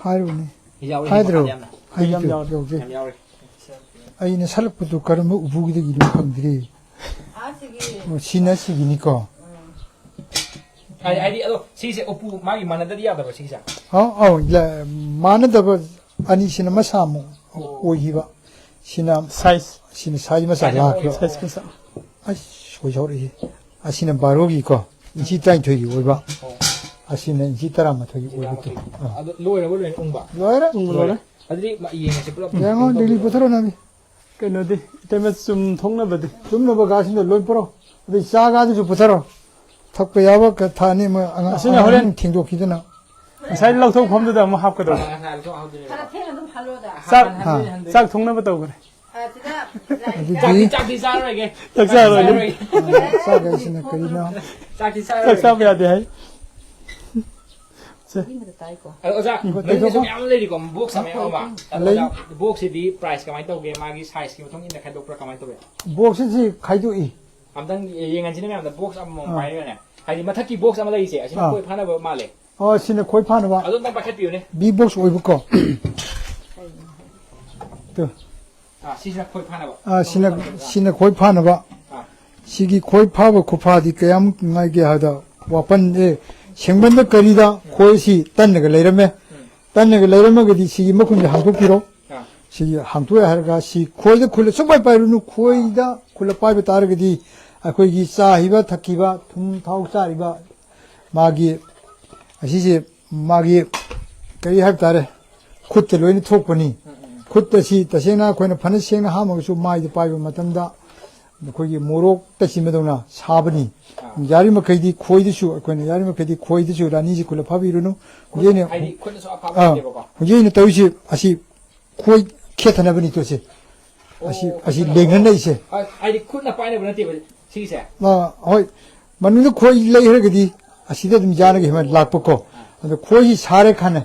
ꯍꯥꯏꯔꯨꯕꯅꯤ꯫ ꯌꯥꯎꯔꯦ, ꯍꯥꯏꯗ꯭ꯔꯣ? ꯃꯈꯥꯗ ꯌꯥꯝꯅ꯫ ꯑꯩ ꯌꯥꯝ ꯌꯥꯎꯔꯦ꯫ ꯌꯥꯎꯗꯦ꯫ ꯌꯥꯝ ꯌꯥꯎꯔꯦ꯫ ꯑꯩꯅ ꯁꯠꯂꯛꯄꯗꯨ ꯀꯔꯝꯕ ꯎꯄꯨꯒꯤꯗꯒꯤꯅꯣ ꯈꯪꯗ꯭ꯔꯤ꯫ ꯑꯥ, ꯁꯤꯒꯤ꯫ ꯑꯣ, ꯁꯤꯅ ꯁꯤꯒꯤꯅꯤꯀꯣ꯫ ꯎꯝ꯫ ꯍꯥꯏ-, ꯍꯥꯏꯗꯤ, ꯑꯗꯣ, ꯁꯤꯁꯦ ꯎꯄꯨ ꯃꯥꯒꯤ ꯃꯥꯟꯅꯗꯗꯤ ꯌꯥꯗꯕ꯭ꯔꯣ, ꯁꯤꯒꯤꯁꯦ? ꯑꯧ, ꯑꯧ, ꯂ-, ꯃꯥꯟꯅꯗꯕ ꯑꯅꯤꯁꯤꯅ ꯃꯁꯥ ꯑꯃꯨꯛ ꯑꯣ꯫ ꯑꯣꯏꯈꯤꯕ꯫ ꯁꯤꯅ size꯫ ꯁꯤꯅ size ꯃꯆꯥ size ꯂꯥꯛꯈꯤꯕ꯫ ꯑꯣꯏ-, size ꯃꯆꯥ꯫ ꯑꯁ, ꯁꯣꯏ ꯁꯥꯎꯔꯛꯏ꯫ ꯑꯁꯤꯅ ꯕꯥꯔꯣꯒꯤꯀꯣ, ꯏꯟꯆꯤ ꯇꯔꯥꯅꯤꯊꯣꯏꯒꯤ ꯑꯣꯏꯕ꯫ ꯑꯣ꯫ ꯑꯁꯤꯅ ꯏꯟꯆꯤ ꯇꯔꯥꯃꯥꯊꯣꯏꯒꯤ ꯏꯟꯆꯤ ꯑꯣꯏꯕ꯫ ꯇꯔꯥꯃꯥꯊꯣꯏꯒꯤ꯫ ꯑꯥ꯫ ꯑꯗꯨ ꯂꯣꯏꯔꯕ ꯂꯣꯏꯅ ꯎꯪꯕ? ꯂꯣꯏꯔꯦ꯫ ꯎꯝ, ꯂꯣꯏꯔꯦ꯫ ꯂꯣꯏꯔꯦ꯫ ꯑꯗꯨꯗꯤ ꯃ-, ꯌꯦꯡꯉꯁꯤ ꯄꯨꯂꯞ ꯌꯦꯡꯉꯣ, ꯀꯩꯅꯣ ꯗꯤꯂꯤ ꯇꯧꯕꯤꯔꯣ꯫ ꯄꯨꯊꯔꯣ ꯅꯪꯗꯤ꯫ ꯀꯩꯅꯣꯗꯤ, ꯏꯇꯩꯃ, ꯆꯨꯝ ꯊꯣꯛꯅꯕꯗꯤ? ꯆꯨꯝꯅꯕ ꯒꯥꯁꯤꯡꯗꯣ ꯂꯣꯏ ꯄꯨꯔꯛꯑꯣ꯫ ꯑꯗꯩ ꯆꯥ ꯒꯥꯗꯨꯁꯨ ꯄꯨꯊꯔꯣ꯫ ꯊꯛꯄ ꯌꯥꯕ ꯀ-, ꯊꯛꯑꯅꯤ, ꯃꯣꯏ ꯑꯉꯥꯡ, ꯑꯁꯤꯅ ꯑꯉꯥꯡ ꯍꯣꯔꯦꯟ ꯊꯦꯡꯗꯣꯛꯈꯤꯗꯅ꯫ ꯉꯁꯥꯏ ꯂꯧꯊꯣꯛꯐꯝꯗꯨꯗ ꯑꯃꯨꯛ ꯍꯥꯞꯀꯗꯧꯕ꯫ ꯉꯁꯥꯏ ꯂꯧꯊꯣꯛ ꯍꯧꯗꯣꯏꯅꯦꯕ꯫ ꯈꯔ ꯊꯦꯡꯅ ꯑꯗꯨꯝ ꯍꯜꯂꯣꯗ꯫ ꯆꯥꯛ, ꯍꯟꯗꯣꯏꯅꯦ, ꯍꯟꯗꯣꯏꯅꯦ꯫ ꯆꯥꯛ ꯊꯣꯡꯅꯕ ꯇꯧꯈ꯭ꯔꯦ꯫ ꯑ, ꯁꯤꯗ ꯑꯗꯨꯗꯤ ꯆꯥꯛꯇꯤ, ꯆꯥꯛꯇꯤ ꯆꯥꯔꯣꯏꯒꯦ꯫ ꯆꯥꯛ ꯆꯥꯔꯣꯏꯒꯦ꯫ ꯆꯥꯔꯣꯏꯒꯦ꯫ ꯆꯥꯛ ꯍꯥꯏꯁꯤꯅ ꯀꯔꯤꯅꯣ? ꯆꯥꯛꯇꯤ ꯆꯥꯔꯣꯏꯒꯦ꯫ ꯆꯥꯛ ꯆꯥꯕ ꯌꯥꯗꯦ ꯍꯥꯏ꯫ ꯁꯦ꯫ ꯃꯤ ꯑꯃꯗ ꯇꯥꯏꯀꯣ꯫ ꯑꯗꯣ ꯑꯣꯖꯥ, ꯏꯪꯈꯣꯜ ꯃꯅꯨꯡꯗꯁꯨ ꯇꯩꯊꯣꯛꯄ꯫ ꯃꯌꯥꯝ ꯂꯩꯔꯤꯀꯣ, box ꯃꯌꯥꯝ ꯑꯃ꯫ ꯑꯗꯣ ꯂꯩ꯫ ꯑꯣꯖꯥ, boxꯁꯤꯗꯤ price ꯀꯃꯥꯏꯅ ꯇꯧꯒꯦ? ꯃꯥꯒꯤ sizeꯀꯤ ꯃꯇꯨꯡ ꯏꯟꯅ ꯈꯥꯏꯗꯣꯛꯄ꯭ꯔꯥ, ꯀꯃꯥꯏꯅ ꯇꯧꯒꯦ? Boxꯁꯤ ꯈꯥꯏꯗꯣꯛꯏ꯫ ꯑꯝꯇꯪ ꯌꯦꯡꯍꯟꯁꯤꯅꯦ ꯃꯌꯥꯝꯗ, box ꯑꯃꯃꯝ ꯑꯥ꯫ ꯄꯥꯏꯔꯒꯅꯦ꯫ ꯍꯥꯏꯗꯤ ꯃꯊꯛꯀꯤ box ꯑꯃ ꯂꯩꯔꯤꯁꯦ, ꯑꯁꯤꯅ ꯑꯥ꯫ ꯈꯣꯏ ꯐꯥꯅꯕ ꯃꯥꯜꯂꯦ꯫ ꯑꯣ, ꯁꯤꯅ ꯈꯣꯏ ꯐꯥꯅꯕ꯫ ꯑꯗꯨ ꯑꯝꯇꯪ ꯄꯥꯏꯈꯠꯄꯤꯌꯨꯅꯦ꯫ B box ꯑꯣꯏꯕꯀꯣ꯫ ꯇꯨ꯫ ꯑꯥ, ꯁꯤꯁꯤꯅ ꯈꯣꯏ ꯐꯥꯅꯕ꯫ ꯑꯥ, ꯁꯤꯅ, ꯁꯤꯅ ꯈꯣꯏ ꯐꯥꯅꯕ꯫ ꯑꯥ꯫ ꯁꯤꯒꯤ ꯈꯣꯏ ꯐꯥꯕ ꯈꯨꯐꯥꯗꯤ ꯀꯌꯥꯝ ꯉꯥꯏꯒꯦ ꯍꯥꯏꯕꯗ, ꯋꯥꯄꯟ, ꯑꯦ, ꯁꯦꯡꯕꯟꯗ ꯀꯔꯤꯗ ꯈꯣꯏꯁꯤ ꯇꯟꯅꯒ ꯂꯩꯔꯝꯃꯦ꯫ ꯎꯝ꯫ ꯇꯟꯅꯒ ꯂꯩꯔꯝꯃꯒꯗꯤ ꯁꯤꯒꯤ ꯃꯈꯨꯟꯁꯤ ꯍꯥꯡꯗꯣꯛꯄꯤꯔꯣ꯫ ꯑꯥ꯫ ꯁꯤꯒꯤ ꯍꯥꯡꯗꯣꯛꯑꯦ ꯍꯥꯏꯔꯒ ꯁꯤ ꯈꯣꯏꯗ ꯈꯨꯜꯂ ꯁꯨꯡꯄꯥꯏ ꯄꯥꯏꯔꯨꯅꯨ꯫ ꯈꯣꯏꯗ ꯈꯨꯜꯂ ꯄꯥꯏꯕ ꯇꯥꯔꯒꯗꯤ ꯑꯩꯈꯣꯏꯒꯤ ꯆꯥꯈꯤꯕ, ꯊꯛꯈꯤꯕ, ꯊꯨꯝ, ꯊꯥꯎ ꯆꯥꯔꯤꯕ ꯃꯥꯒꯤ, ꯑꯁꯤꯁꯦ ꯃꯥꯒꯤ ꯀꯔꯤ ꯍꯥꯏꯕ ꯇꯥꯔꯦ, ꯈꯨꯠꯇ ꯂꯣꯏꯅ ꯊꯣꯛꯄꯅꯤ꯫ ꯎꯝ, ꯎꯝ, ꯎꯝ꯫ ꯈꯨꯠꯇ ꯁꯤ ꯇꯁꯦꯡꯅ ꯑꯩꯈꯣꯏꯅ ꯐꯅ ꯁꯦꯡꯅ ꯍꯥꯝꯃꯒꯁꯨ ꯃꯥꯏꯗ ꯄꯥꯏꯕ ꯃꯇꯝꯗ ꯑꯩꯈꯣꯏꯒꯤ ꯃꯣꯔꯣꯛ ꯇꯩꯁꯤꯟꯕꯗꯧꯅ ꯁꯥꯕꯅꯤ꯫ ꯑꯥ꯫ ꯌꯥꯔꯤꯃꯈꯩꯗꯤ ꯈꯣꯏꯗꯁꯨ, ꯑꯩꯈꯣꯏꯅ ꯌꯥꯔꯤꯃꯈꯩꯗꯤ ꯈꯣꯏꯗꯁꯨ ꯔꯥꯅꯤꯁꯤ ꯈꯨꯜꯂ ꯐꯥꯕꯤꯔꯨꯅꯨ꯫ ꯈꯨꯠ-, ꯍꯧꯖꯤꯛ ꯑꯩꯅ, ꯍꯥꯏꯗꯤ ꯈꯨꯠꯅꯁꯨ ꯑꯐꯥꯕ ꯑꯥ, ꯂꯩꯇꯦꯕꯀꯣ? ꯍꯧꯖꯤꯛ ꯑꯩꯅ ꯇꯧꯔꯤꯁꯤ ꯑꯁꯤ ꯈꯣꯏ ꯈꯦꯠꯊꯅꯕꯅꯤ ꯇꯣ ꯁꯤ꯫ ꯑꯁꯤ, ꯑꯣ, ꯑꯁꯤ ꯈꯨꯠꯅ ꯂꯦꯡꯍꯟꯅꯩꯁꯦ꯫ ꯑ, ꯍꯥꯏꯗꯤ ꯈꯨꯠꯅ ꯄꯥꯏꯅꯕ ꯅꯠꯇꯦꯕ ꯁꯤꯒꯤꯁꯦ? ꯑ, ꯍꯣꯏ꯫ ꯃꯅꯨꯡꯗ ꯈꯣꯏ ꯂꯩꯈ꯭ꯔꯒꯗꯤ ꯑꯁꯤꯗ ꯑꯗꯨꯝ ꯌꯥꯅꯒꯤ ꯍꯦꯟꯅ ꯂꯥꯛꯄꯀꯣ꯫ ꯑꯗꯣ ꯈꯣꯏꯁꯤ ꯁꯥꯔꯦ ꯈꯟꯅ,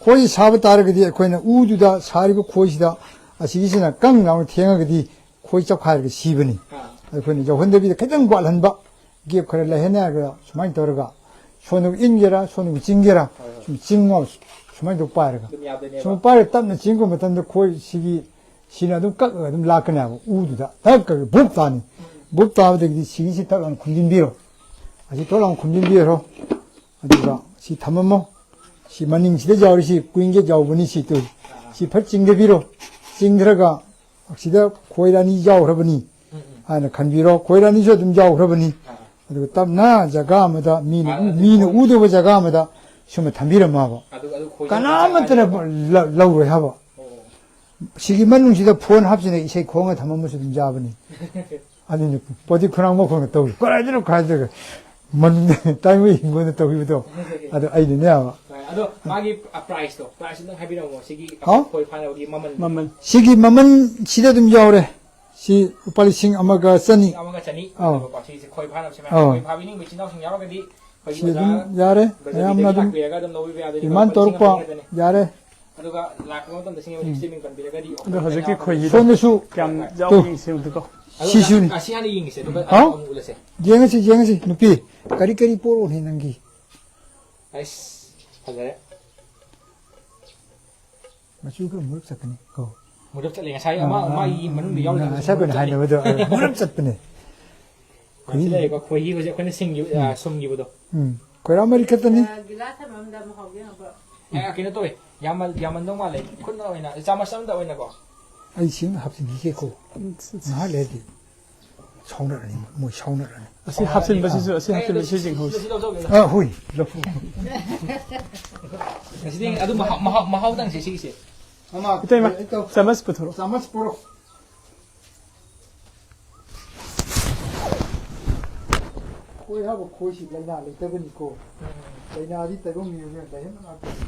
ꯈꯣꯏꯁꯤ ꯁꯥꯕ ꯇꯥꯔꯒꯗꯤ ꯑꯩꯈꯣꯏꯅ ꯎꯗꯨꯗ ꯁꯥꯔꯤꯕ ꯈꯣꯏꯁꯤꯗ ꯑꯁꯤꯒꯤꯁꯤꯅ ꯀꯪ ꯂꯥꯎꯅ ꯊꯦꯡꯉꯒꯗꯤ ꯈꯣꯏ ꯆꯞꯈꯥꯏꯔꯒ ꯁꯤꯕꯅꯤ꯫ ꯑꯥ꯫ ꯑꯩꯈꯣꯏꯅ ꯌꯧꯍꯟꯗꯕꯤꯗ ꯈꯤꯇꯪ ꯋꯥꯠꯍꯟꯕ, gap ꯈꯔ ꯂꯩꯍꯟꯅꯔꯒ ꯁꯨꯃꯥꯏꯅ ꯇꯧꯔꯒ ꯁꯣꯝꯗ ꯏꯟꯒꯦꯔꯥ, ꯁꯣꯝꯗ ꯆꯤꯡꯒꯦꯔꯥ, ꯍꯣꯏ, ꯍꯣꯏ꯫ ꯁꯨꯝ ꯆꯤꯡꯉꯣ, ꯁꯨꯃꯥꯏꯅ ꯇꯧ ꯄꯥꯏꯔꯒ꯫ ꯑꯗꯨꯝ ꯌꯥꯗꯣꯏꯅꯦꯕ꯫ ꯁꯨꯝ ꯄꯥꯏꯔꯒ ꯇꯞꯅ ꯆꯤꯡꯕ ꯃꯇꯝꯗ ꯈꯣꯏ ꯁꯤꯒꯤ ꯁꯤꯅ ꯑꯗꯨꯝ ꯀꯛꯑꯒ ꯑꯗꯨꯝ ꯂꯥꯛꯀꯅꯦꯕ ꯎꯗꯨꯗ꯫ ꯊꯛ ꯀꯛꯑꯒ ꯕꯨꯞ ꯇꯥꯅꯤ꯫ ꯕꯨꯞ ꯇꯥꯕꯗꯒꯤꯗꯤ ꯁꯤꯒꯤꯁꯤ ꯊꯛ ꯂꯥꯎꯅ ꯈꯨꯝꯖꯤꯟꯕꯤꯔꯣ꯫ ꯑꯁꯤ ꯊꯛ ꯂꯥꯎꯅ ꯈꯨꯝꯖꯤꯟꯕꯤꯔꯣ꯫ ꯑꯗꯨꯒ ꯁꯤ ꯊꯝꯃꯝꯃꯣ꯫ ꯁꯤ ꯃꯅꯤꯡꯁꯤꯗ ꯌꯥꯎꯔꯤꯁꯤ ꯀꯨꯏꯟꯒꯦ ꯌꯥꯎꯕꯅꯤ ꯁꯤ ꯇꯨ꯫ ꯁꯤ ꯐꯠ ꯆꯤꯡꯊꯕꯤꯔꯣ꯫ ꯆꯤꯡꯊꯔꯒ ꯑꯁꯤꯗ ꯈꯣꯏ ꯔꯥꯅꯤ ꯌꯥꯎꯈ꯭ꯔꯕꯅꯤ ꯍꯥꯏꯅ ꯈꯟꯕꯤꯔꯣ꯫ ꯈꯣꯏ ꯔꯥꯅꯤꯁꯨ ꯑꯗꯨꯝ ꯌꯥꯎꯈ꯭ꯔꯕꯅꯤ꯫ ꯑꯗꯨꯒ ꯇꯞꯅ ꯖꯒꯥ ꯑꯃꯗ ꯃꯤꯅ ꯎ-, ꯃꯤꯅ ꯎꯗꯕ ꯖꯒꯥ ꯑꯃꯗ ꯁꯨꯝꯅ ꯊꯝꯕꯤꯔꯝꯃꯕ꯫ ꯑꯗꯨ, ꯑꯗꯨ ꯈꯣꯏ ꯀꯅꯥꯃꯠꯇꯅ ꯆꯠꯄ ꯂ-, ꯂꯧꯔꯣꯏ ꯍꯥꯏꯕ꯫ ꯑꯣ꯫ ꯁꯤꯒꯤ ꯃꯅꯨꯡꯁꯤꯗ ꯐꯣꯟ ꯍꯥꯞꯆꯤꯜꯂꯒ ꯏꯁꯩ ꯈꯣꯡꯉ ꯊꯝꯃꯝꯕꯁꯨ ꯑꯗꯨꯝ ꯌꯥꯕꯅꯤ꯫ ꯑꯗꯨꯅꯤ ꯄꯣꯠꯇꯤ ꯈꯨꯅꯥꯡ ꯃꯈꯣꯡꯗ ꯇꯧꯏ꯫ ꯀꯗꯥꯏꯗꯅꯣ ꯈꯥꯏꯗꯒ ꯃꯅꯨꯡꯗ ꯇꯥꯏꯃꯩ ꯍꯤꯡꯒꯣꯜꯗ ꯇꯧꯈꯤꯕꯗꯣ꯫ ꯑꯗꯣ ꯑꯩꯅꯅꯦ꯫ ꯍꯣꯏ, ꯑꯗꯣ ꯃꯥꯒꯤ, ꯑ, price ꯇꯣ, price ꯑꯝꯇꯪ ꯍꯥꯏꯕꯤꯔꯝꯃꯣ꯫ ꯁꯤꯒꯤ ꯍꯥ? ꯈꯣꯏ ꯐꯥꯅꯕꯒꯤ ꯃꯃꯜ꯫ ꯃꯃꯜ꯫ ꯁꯤꯒꯤ ꯃꯃꯜ ꯁꯤꯗ ꯑꯗꯨꯝ ꯌꯥꯎꯔꯦ꯫ ꯁꯤ ꯂꯨꯄꯥ ꯂꯤꯁꯤꯡ ꯑꯃꯒ ꯆꯅꯤ꯫ ꯑꯃꯒ ꯆꯅꯤ꯫ ꯑꯧ꯫ ꯑꯗꯨꯒꯀꯣ, ꯁꯤꯁꯦ ꯈꯣꯏ ꯐꯥꯅꯕ ꯁꯦꯝꯃꯦ꯫ ꯑꯧ꯫ ꯈꯣꯏ ꯐꯥꯕꯤꯅꯤꯡꯕ ꯏꯆꯤꯟ ꯏꯅꯥꯎꯁꯤꯡ ꯌꯥꯎꯔꯒꯗꯤ ꯑꯩꯈꯣꯏꯒꯤ ꯁꯤ ꯑꯗꯨꯝ ꯑꯣꯖꯥ ꯌꯥꯔꯦ꯫ ꯕꯖꯥꯔꯗꯒꯤ ꯃꯌꯥꯝꯅ ꯑꯗꯨꯝ ꯂꯥꯛꯄꯤꯔꯒ ꯑꯗꯨꯝ ꯂꯧꯕꯤꯕ ꯌꯥꯗꯣꯏꯅꯤ꯫ Demand ꯂꯨꯄꯥ ꯂꯤꯁꯤꯡ ꯇꯧꯔꯛꯄ ꯌꯥꯡꯈꯩ ꯈꯛꯇꯅꯤ꯫ ꯌꯥꯔꯦ꯫ ꯑꯗꯨꯒ ꯂꯥꯛꯄ ꯃꯇꯝꯗ ꯁꯤꯡ ꯑꯃ ꯎꯝ꯫ ꯁꯤꯡ ꯑꯃ ꯄꯟꯕꯤꯔꯒꯗꯤ ꯑꯗꯣ offer ꯍꯧꯖꯤꯛꯀꯤ ꯌꯥꯎꯔꯒꯗꯤ ꯈꯣꯏꯍꯤꯗꯣ ꯁꯣꯝꯗꯁꯨ ꯀꯌꯥꯝ ꯇꯨ꯫ ꯌꯥꯎꯒꯦ ꯌꯦꯡꯁꯦ ꯑꯝꯇꯀꯣ꯫ ꯑꯗꯣ ꯁꯤꯁꯨꯅꯤ꯫ ꯑꯁꯤ ꯍꯥꯟꯅ ꯌꯦꯡꯉꯤꯁꯦ, ꯑꯗꯨꯒ ꯍꯥꯎ? ꯑꯃꯨꯛ ꯎꯠꯂꯁꯦ꯫ ꯌꯦꯡꯉꯁꯤ, ꯌꯦꯡꯉꯁꯤ꯫ ꯅꯨꯄꯤ, ꯀꯔꯤ ꯀꯔꯤ ꯄꯣꯔꯛꯑꯣꯅꯦ ꯅꯪꯒꯤ? ꯑꯩꯁ, ꯐꯖꯔꯦ꯫ ꯃꯆꯨ ꯈꯔ ꯃꯨꯔꯞ ꯆꯠꯀꯅꯤ ꯀꯣ꯫ ꯃꯨꯔꯞ ꯆꯠꯂꯦ꯫ ꯉꯁꯥꯏ ꯑꯃ, ꯑꯥ, ꯃꯥꯒꯤ ꯃꯅꯨꯡꯗ ꯌꯥꯎꯔꯤꯕ ꯉꯁꯥꯏ ꯃꯨꯔꯞ ꯑꯩꯈꯣꯏꯅ ꯆꯠꯂꯦ꯫ ꯍꯥꯏꯅꯕꯗꯣ, ꯑ, ꯃꯨꯔꯞ ꯆꯠꯄꯅꯦ꯫ ꯃꯁꯤ ꯂꯩꯔꯦꯀꯣ, ꯈꯣꯏꯍꯤ ꯍꯧꯖꯤꯛ ꯑꯩꯈꯣꯏꯅ ꯁꯤꯡꯈꯤꯕ-, ꯑ, ꯎꯝ꯫ ꯁꯨꯝꯈꯤꯕꯗꯣ꯫ ꯎꯝ꯫ ꯈꯣꯏꯔꯥ ꯃꯔꯤ ꯈꯛꯇꯅꯤ꯫ ꯑ, ꯒꯤꯂꯥꯁ ꯑꯃꯃꯝꯗ ꯑꯃꯨꯛ ꯍꯥꯎꯒꯦ ꯌꯦꯡꯉꯣ꯫ ꯑꯦ, ꯀꯩꯅꯣ ꯇꯧꯋꯦ, ꯌꯥꯝꯃꯟ-, ꯌꯥꯝꯃꯟꯗꯧ ꯃꯥꯜꯂꯦ꯫ ꯈꯨꯠꯅ ꯑꯣꯏꯅ, ꯆꯥꯃꯁ ꯑꯝꯗ ꯑꯣꯏꯅꯀꯣ꯫ ꯑꯩ ꯁꯤ ꯑꯃ ꯍꯥꯞꯆꯤꯟꯈꯤꯒꯦꯀꯣ꯫ ꯎꯝ, ꯁꯤ, ꯁꯤ꯫ ꯉꯥꯏꯍꯥꯛ ꯂꯩꯔꯗꯤ ꯁꯥꯎꯅꯔꯅꯤ, ꯃꯣꯏ ꯁꯥꯎꯅꯔꯅꯤ꯫ ꯑꯁꯤ ꯍꯥꯞꯆꯤꯟꯕꯁꯤꯁꯨ, ꯑꯁꯤ ꯑꯦ, ꯍꯥꯞꯆꯤꯟꯕꯁꯤ ꯁꯤ, ꯁꯤ, ꯌꯦꯡꯍꯧꯁꯤ꯫ ꯁꯤ ꯂꯧꯊꯣꯛꯑꯒꯦ꯫ ꯑ, ꯍꯣꯏ, ꯂꯧꯊꯣꯛ꯫ ꯉꯁꯤꯗꯤ ꯑꯗꯨ ꯃꯍꯥꯎ, ꯃꯍꯥꯎ, ꯃꯍꯥꯎꯗꯪꯁꯦ ꯁꯤꯒꯤꯁꯦ꯫ ꯃꯃꯥ, ꯏꯇꯩꯃ, ꯑꯩ ꯇꯧ-, ꯆꯥꯃꯁ ꯄꯨꯊꯣꯔꯛꯑꯣ꯫ ꯆꯥꯃꯁ ꯄꯨꯔꯛꯑꯣ꯫ ꯈꯣꯏ ꯍꯥꯏꯕ ꯈꯣꯏꯁꯤ ꯂꯥꯏꯅꯥ ꯂꯩꯇꯕꯅꯤꯀꯣ꯫ ꯎꯝ꯫ ꯂꯥꯏꯅꯥꯗꯤ ꯇꯥꯏꯕꯪ ꯃꯤꯑꯣꯏꯕꯅ ꯂꯩꯍꯟꯕ ꯉꯥꯛꯇꯅꯤ꯫